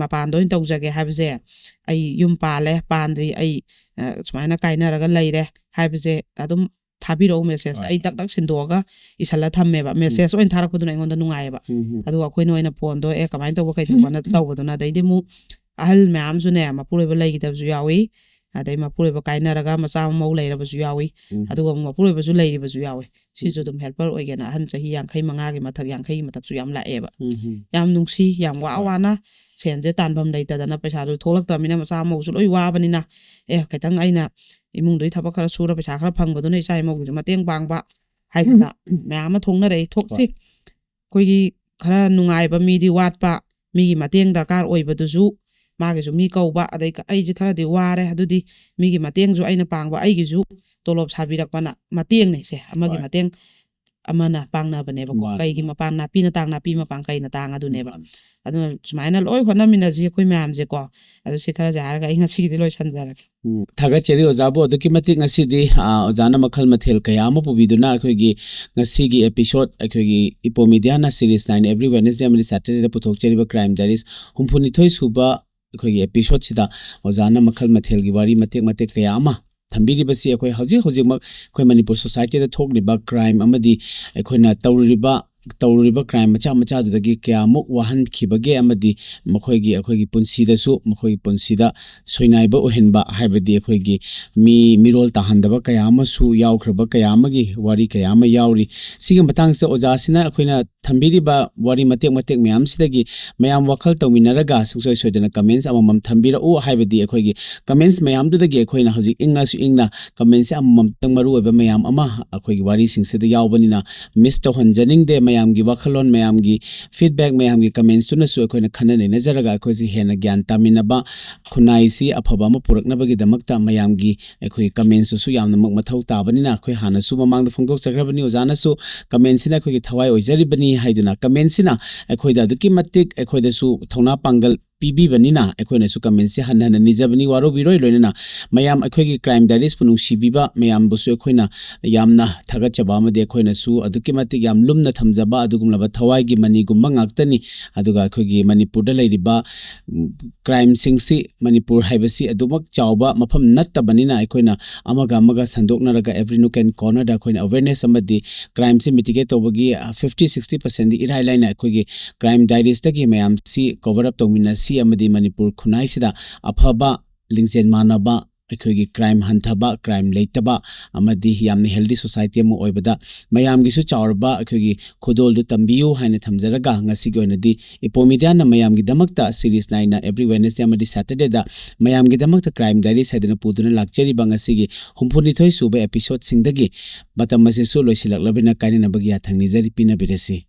ꯃꯄꯥꯟꯗ ꯑꯣꯏꯅ ꯇꯧꯖꯒꯦ" ꯍꯥꯏꯕꯁꯦ, "ꯑꯩ ꯌꯨꯝ ꯄꯥꯜꯂꯦ, ꯄꯥꯟꯗ꯭ꯔꯤ, ꯑꯩ, ꯑ, ꯁꯨꯃꯥꯏꯅ ꯀꯥꯏꯅꯔꯒ ꯂꯩꯔꯦ" ꯍꯥꯏꯕꯁꯦ ꯑꯗꯨꯝ ꯊꯥꯕꯤꯔꯛꯎ ꯃꯦꯁꯦꯖ꯫ ꯍꯣꯏ, ꯑꯩ ꯍꯣꯏ꯫ ꯇꯛ ꯇꯛ ꯁꯤꯟꯗꯣꯛꯑꯒ ꯏꯁꯜꯂ ꯊꯝꯃꯦꯕ꯫ ꯃꯦꯁꯦꯖ ꯑꯣꯏꯅ ꯊꯥꯔꯛꯄꯗꯨꯅ ꯑꯩꯉꯣꯟꯗ ꯅꯨꯡꯉꯥꯏꯌꯦꯕ꯫ ꯎꯝ, ꯎꯝ꯫ ꯑꯗꯨꯒ ꯑꯩꯈꯣꯏꯅ ꯑꯣꯏꯅ ꯐꯣꯟꯗꯣ, "ꯑꯦ, ꯀꯃꯥꯏꯅ ꯇꯧꯕ, ꯀꯩꯗꯧꯕꯅ?" ꯇꯧꯕꯗꯨꯅ꯫ ꯑꯗꯩꯗꯤ ꯑꯃꯨꯛ ꯑꯍꯜ ꯃꯌꯥꯝꯁꯨꯅꯦ, ꯃꯄꯨꯔꯣꯏꯕ ꯂꯩꯈꯤꯗꯕꯁꯨ ꯌꯥꯎꯏ, ꯑꯗꯩ ꯃꯄꯨꯔꯣꯏꯕ ꯀꯥꯏꯅꯔꯒ ꯃꯆꯥ ꯃꯃꯧ ꯂꯩꯔꯕꯁꯨ ꯌꯥꯎꯏ, ꯎꯝ꯫ ꯑꯗꯨꯒ ꯑꯃꯨꯛ ꯃꯄꯨꯔꯣꯏꯕꯁꯨ ꯂꯩꯔꯤꯕꯁꯨ ꯌꯥꯎꯏ꯫ ꯁꯤꯁꯨ ꯑꯗꯨꯝ ꯍꯦꯜꯄꯔ ꯑꯣꯏꯒꯦꯅ ꯑꯍꯟ ꯆꯍꯤ ꯌꯥꯡꯈꯩ ꯃꯉꯥꯒꯤ ꯃꯊꯛ, ꯌꯥꯡꯈꯩꯒꯤ ꯃꯊꯛꯁꯨ ꯌꯥꯝ ꯂꯥꯛꯑꯦꯕ꯫ ꯎꯝ, ꯎꯝ꯫ ꯌꯥꯝ ꯅꯨꯡꯁꯤ, ꯌꯥꯝ ꯋꯥ ꯍꯣꯏ꯫ ꯋꯥꯅ ꯁꯦꯟꯁꯦ ꯇꯥꯟꯐꯝ ꯂꯩꯇꯗꯅ, ꯄꯩꯁꯥꯗꯨ ꯊꯣꯛꯂꯛꯇ꯭ꯔꯕꯅꯤꯅ ꯃꯆꯥ ꯃꯃꯧꯁꯨ ꯂꯣꯏ ꯋꯥꯕꯅꯤꯅ, "ꯑꯦ, ꯈꯤꯇꯪ ꯑꯩꯅ ꯏꯃꯨꯡꯗꯨꯒꯤ ꯊꯕꯛ ꯈꯔ ꯁꯨꯔ ꯄꯩꯁꯥ ꯈꯔ ꯐꯪꯕꯗꯨꯅ ꯏꯆꯥ ꯏꯃꯧꯒꯤꯁꯨ ꯃꯇꯦꯡ ꯄꯥꯡꯕ" ꯍꯥꯏꯗꯅ ꯃꯌꯥꯝ ꯑꯃ ꯊꯣꯛꯅꯔꯛꯏ, ꯊꯣꯛꯈꯤ꯫ ꯍꯣꯏ꯫ ꯑꯩꯈꯣꯏꯒꯤ ꯈꯔ ꯅꯨꯡꯉꯥꯏꯕ ꯃꯤꯗꯤ ꯋꯥꯠꯄ, ꯃꯤꯒꯤ ꯃꯇꯦꯡ ꯗꯔꯀꯥꯔ ꯑꯣꯏꯕꯗꯨꯁꯨ ꯃꯥꯒꯤꯁꯨ ꯃꯤ ꯀꯧꯕ, ꯑꯗꯩ ꯑꯩꯁꯦ ꯈꯔꯗꯤ ꯋꯥꯔꯦ, ꯑꯗꯨꯗꯤ ꯃꯤꯒꯤ ꯃꯇꯦꯡꯁꯨ ꯑꯩꯅ ꯄꯥꯡꯕ, ꯑꯩꯒꯤꯁꯨ ꯇꯣꯂꯣꯞ ꯁꯥꯕꯤꯔꯛꯄꯅ ꯃꯇꯦꯡꯅꯦ ꯁꯦ, ꯑꯃꯒꯤ ꯍꯣꯏ꯫ ꯃꯇꯦꯡ ꯑꯃꯅ ꯄꯥꯡꯅꯕꯅꯦꯕꯀꯣ꯫ ꯃꯥꯅꯤ, ꯀꯩꯒꯤ ꯃꯥꯅꯤ꯫ ꯃꯄꯥꯟ ꯅꯥꯄꯤꯅ ꯇꯥꯡ, ꯅꯥꯄꯤ ꯃꯄꯥꯟ ꯀꯩꯅ ꯇꯥꯡ ꯑꯗꯨꯅꯦꯕ꯫ ꯃꯥꯅꯤ꯫ ꯑꯗꯨꯅ ꯁꯨꯃꯥꯏꯅ ꯂꯣꯏ ꯍꯣꯠꯅꯃꯤꯟꯅꯁꯤ ꯑꯩꯈꯣꯏ ꯃꯌꯥꯝꯁꯦꯀꯣ꯫ ꯑꯗꯨ ꯁꯤ ꯈꯔꯁꯦ ꯍꯥꯏꯔꯒ ꯑꯩ ꯉꯁꯤꯒꯤꯗꯤ ꯂꯣꯏꯁꯟꯖꯔꯒꯦ꯫ ꯎꯝ, ꯊꯥꯒꯠꯆꯔꯤ ꯑꯣꯖꯥꯕꯨ ꯑꯗꯨꯛꯀꯤ ꯃꯇꯤꯛ꯫ ꯉꯁꯤꯗꯤ, ꯑ, ꯑꯣꯖꯥꯅ ꯃꯈꯜ ꯃꯊꯦꯜ ꯀꯌꯥ ꯑꯃ ꯄꯨꯕꯤꯗꯨꯅ ꯑꯩꯈꯣꯏꯒꯤ ꯉꯁꯤꯒꯤ episode, ꯑꯩꯈꯣꯏꯒꯤ ꯏꯄꯣ ꯃꯤꯗꯤꯌꯥꯅ series nine every Wednesday ꯑꯃꯗꯤ Saturday ꯗ ꯄꯨꯊꯣꯛꯆꯔꯤꯕ Crime Diaries ꯍꯨꯝꯐꯨꯅꯤꯊꯣꯏ ꯁꯨꯕ ꯑꯩꯈꯣꯏꯒꯤ episode ꯁꯤꯗ ꯑꯣꯖꯥꯅ ꯃꯈꯜ ꯃꯊꯦꯜꯒꯤ ꯋꯥꯔꯤ ꯃꯇꯦꯛ ꯃꯇꯦꯛ ꯀꯌꯥ ꯑꯃ ꯊꯝꯕꯤꯔꯤꯕꯁꯤ ꯑꯩꯈꯣꯏ ꯍꯧꯖꯤꯛ ꯍꯧꯖꯤꯛꯃꯛ ꯑꯩꯈꯣꯏ ꯃꯅꯤꯄꯨꯔ society ꯗ ꯊꯣꯛꯂꯤꯕ crime ꯑꯃꯗꯤ ꯑꯩꯈꯣꯏꯅ ꯇꯧꯔꯤꯕ, ꯇꯧꯔꯤꯕ crime ꯃꯆꯥ ꯃꯆꯥꯗꯨꯗꯒꯤ ꯀꯌꯥꯃꯨꯛ ꯋꯥꯍꯟꯈꯤꯕꯒꯦ ꯑꯃꯗꯤ ꯃꯈꯣꯏꯒꯤ, ꯑꯩꯈꯣꯏꯒꯤ ꯄꯨꯟꯁꯤꯗꯁꯨ, ꯃꯈꯣꯏꯒꯤ ꯄꯨꯟꯁꯤꯗ ꯁꯣꯏꯅꯥꯏꯕ ꯑꯣꯏꯍꯟꯕ, ꯍꯥꯏꯕꯗꯤ ꯑꯩꯈꯣꯏꯒꯤ ꯃꯤ ꯃꯤꯔꯣꯜ ꯇꯥꯍꯟꯗꯕ ꯀꯌꯥ ꯑꯃꯁꯨ ꯌꯥꯎꯈ꯭ꯔꯕ, ꯀꯌꯥ ꯑꯃꯒꯤ ꯋꯥꯔꯤ ꯀꯌꯥ ꯑꯃ ꯌꯥꯎꯔꯤ꯫ ꯁꯤꯒꯤ ꯃꯇꯥꯡꯁꯤꯗ ꯑꯣꯖꯥꯁꯤꯅ ꯑꯩꯈꯣꯏꯅ ꯊꯝꯕꯤꯔꯤꯕ ꯋꯥꯔꯤ ꯃꯇꯦꯛ ꯃꯇꯦꯛ ꯃꯌꯥꯝꯁꯤꯗꯒꯤ ꯃꯌꯥꯝ ꯋꯥꯈꯜ ꯇꯧꯃꯤꯟꯅꯔꯒ ꯁꯨꯡꯁꯣꯏ ꯁꯣꯏꯗꯅ comments ꯑꯃꯃꯝ ꯊꯝꯕꯤꯔꯛꯎ꯫ ꯍꯥꯏꯕꯗꯤ ꯑꯩꯈꯣꯏꯒꯤ comments ꯃꯌꯥꯝꯗꯨꯗꯒꯤ ꯑꯩꯈꯣꯏꯅ ꯍꯧꯖꯤꯛ ꯏꯪꯅꯁꯨ ꯏꯪꯅ comments ꯁꯦ ꯑꯃꯃꯝꯇꯪ ꯃꯔꯨ ꯑꯣꯏꯕ ꯃꯌꯥꯝ ꯑꯃ ꯑꯩꯈꯣꯏꯒꯤ ꯋꯥꯔꯤꯁꯤꯡꯁꯤꯗ ꯌꯥꯎꯕꯅꯤꯅ miss ꯇꯧꯍꯟꯖꯅꯤꯡꯗꯦ꯫ ꯃꯌꯥꯝꯒꯤ ꯋꯥꯈꯜꯂꯣꯟ, ꯃꯌꯥꯝꯒꯤ feedback, ꯃꯌꯥꯝꯒꯤ comments ꯇꯨꯅꯁꯨ ꯑꯩꯈꯣꯏꯅ ꯈꯟꯅ ꯅꯩꯅꯖꯔꯒ ꯑꯩꯈꯣꯏꯁꯤ ꯍꯦꯟꯅ ꯒ꯭ꯌꯥꯟ ꯇꯥꯃꯤꯟꯅꯕ, ꯈꯨꯟꯅꯥꯏꯁꯤ ꯑꯐꯕ ꯑꯃ ꯄꯨꯔꯛꯅꯕꯒꯤꯗꯃꯛꯇ ꯃꯌꯥꯝꯒꯤ ꯑꯩꯈꯣꯏꯒꯤ comments ꯇꯨꯁꯨ ꯌꯥꯝꯅꯃꯛ ꯃꯊꯧ ꯇꯥꯕꯅꯤꯅ ꯑꯩꯈꯣꯏ ꯍꯥꯟꯅꯁꯨ ꯃꯃꯥꯡꯗ ꯐꯣꯡꯗꯣꯛꯆꯈ꯭ꯔꯕꯅꯤ꯫ ꯑꯣꯖꯥꯅꯁꯨ comment ꯁꯤꯅ ꯑꯩꯈꯣꯏꯒꯤ ꯊꯋꯥꯏ ꯑꯣꯏꯖꯔꯤꯕꯅꯤ ꯍꯥꯏꯗꯨꯅ comment ꯁꯤꯅ ꯑꯩꯈꯣꯏꯗ ꯑꯗꯨꯛꯀꯤ ꯃꯇꯤꯛ ꯑꯩꯈꯣꯏꯗꯁꯨ ꯊꯧꯅꯥ ꯄꯥꯡꯒꯜ ꯄꯤꯕꯤꯕꯅꯤꯅ ꯑꯩꯈꯣꯏꯅꯁꯨ ꯀꯃꯦꯟꯁꯦ ꯍꯟꯅ ꯍꯟꯅ ꯅꯤꯖꯕꯅꯤ, ꯋꯥꯔꯧꯕꯤꯔꯣꯏ꯫ ꯂꯣꯏꯅꯅ ꯃꯌꯥꯝ ꯑꯩꯈꯣꯏꯒꯤ Crime Diaries ꯄꯨ ꯅꯨꯡꯁꯤꯕꯤꯕ ꯃꯌꯥꯝꯕꯨꯁꯨ ꯑꯩꯈꯣꯏꯅ ꯌꯥꯝꯅ ꯊꯥꯒꯠꯆꯕ ꯑꯃꯗꯤ ꯑꯩꯈꯣꯏꯅꯁꯨ ꯑꯗꯨꯛꯀꯤ ꯃꯇꯤꯛ ꯌꯥꯝ ꯂꯨꯝꯅ ꯊꯝꯖꯕ ꯑꯗꯨꯒꯨꯝꯂꯕ ꯊꯋꯥꯏꯒꯤ ꯃꯅꯤꯒꯨꯝꯕ ꯉꯥꯛꯇꯅꯤ꯫ ꯑꯗꯨꯒ ꯑꯩꯈꯣꯏꯒꯤ ꯃꯅꯤꯄꯨꯔꯗ ꯂꯩꯔꯤꯕ, ꯎꯝ, crimeꯁꯤꯡꯁꯤ, ꯃꯅꯤꯄꯨꯔ ꯍꯥꯏꯕꯁꯤ ꯑꯗꯨꯃꯛ ꯆꯥꯎꯕ ꯃꯐꯝ ꯅꯠꯇꯕꯅꯤꯅ ꯑꯩꯈꯣꯏꯅ ꯑꯃꯒ ꯑꯃꯒ ꯁꯟꯗꯣꯛꯅꯔꯒ every nook and cornerꯗ ꯑꯩꯈꯣꯏꯅ awareness ꯑꯃꯗꯤ crimeꯁꯤ mitigate ꯇꯧꯕꯒꯤ, ꯑ, fifty sixty percentꯗꯤ ꯏꯔꯥꯏ ꯂꯥꯏꯅ ꯑꯩꯈꯣꯏꯒꯤ Crime Diariesꯇꯒꯤ ꯃꯌꯥꯝꯁꯤ cover up ꯇꯧꯃꯤꯟꯅꯁꯤ ꯑꯃꯗꯤ ꯃꯅꯤꯄꯨꯔ ꯈꯨꯟꯅꯥꯏꯁꯤꯗ ꯑꯐꯕ, ꯂꯤꯡꯖꯦꯜ ꯃꯥꯟꯅꯕ, ꯑꯩꯈꯣꯏꯒꯤ crime ꯍꯟꯊꯕ, crime ꯂꯩꯇꯕ ꯑꯃꯗꯤ ꯌꯥꯝꯅ healthy society ꯑꯃ ꯑꯣꯏꯕꯗ ꯃꯌꯥꯝꯒꯤꯁꯨ ꯆꯥꯎꯔꯕ ꯑꯩꯈꯣꯏꯒꯤ ꯈꯨꯗꯣꯜꯗꯨ ꯇꯝꯕꯤꯌꯨ ꯍꯥꯏꯅ ꯊꯝꯖꯔꯒ, ꯉꯁꯤꯒꯤ ꯑꯣꯏꯅꯗꯤ Ipo Mediaꯅ ꯃꯌꯥꯝꯒꯤꯗꯃꯛꯇ series ꯅꯥꯏꯅ every Wednesday ꯑꯃꯗꯤ Saturdayꯗ ꯃꯌꯥꯝꯒꯤꯗꯃꯛꯇ Crime Diaries ꯍꯥꯏꯗꯨꯅ ꯄꯨꯗꯨꯅ ꯂꯥꯛꯆꯔꯤꯕ ꯉꯁꯤꯒꯤ ꯍꯨꯝꯐꯨꯅꯤꯊꯣꯏ ꯁꯨꯕ episodeꯁꯤꯡꯗꯒꯤ ꯃꯇꯝ ꯑꯁꯤꯁꯨ ꯂꯣꯏꯁꯤꯜꯂꯛꯂꯕꯅꯤꯅ ꯀꯥꯏꯅꯅꯕꯒꯤ ꯌꯥꯊꯪ ꯅꯤꯖꯔꯤ, ꯄꯤꯅꯕꯤꯔꯁꯤ꯫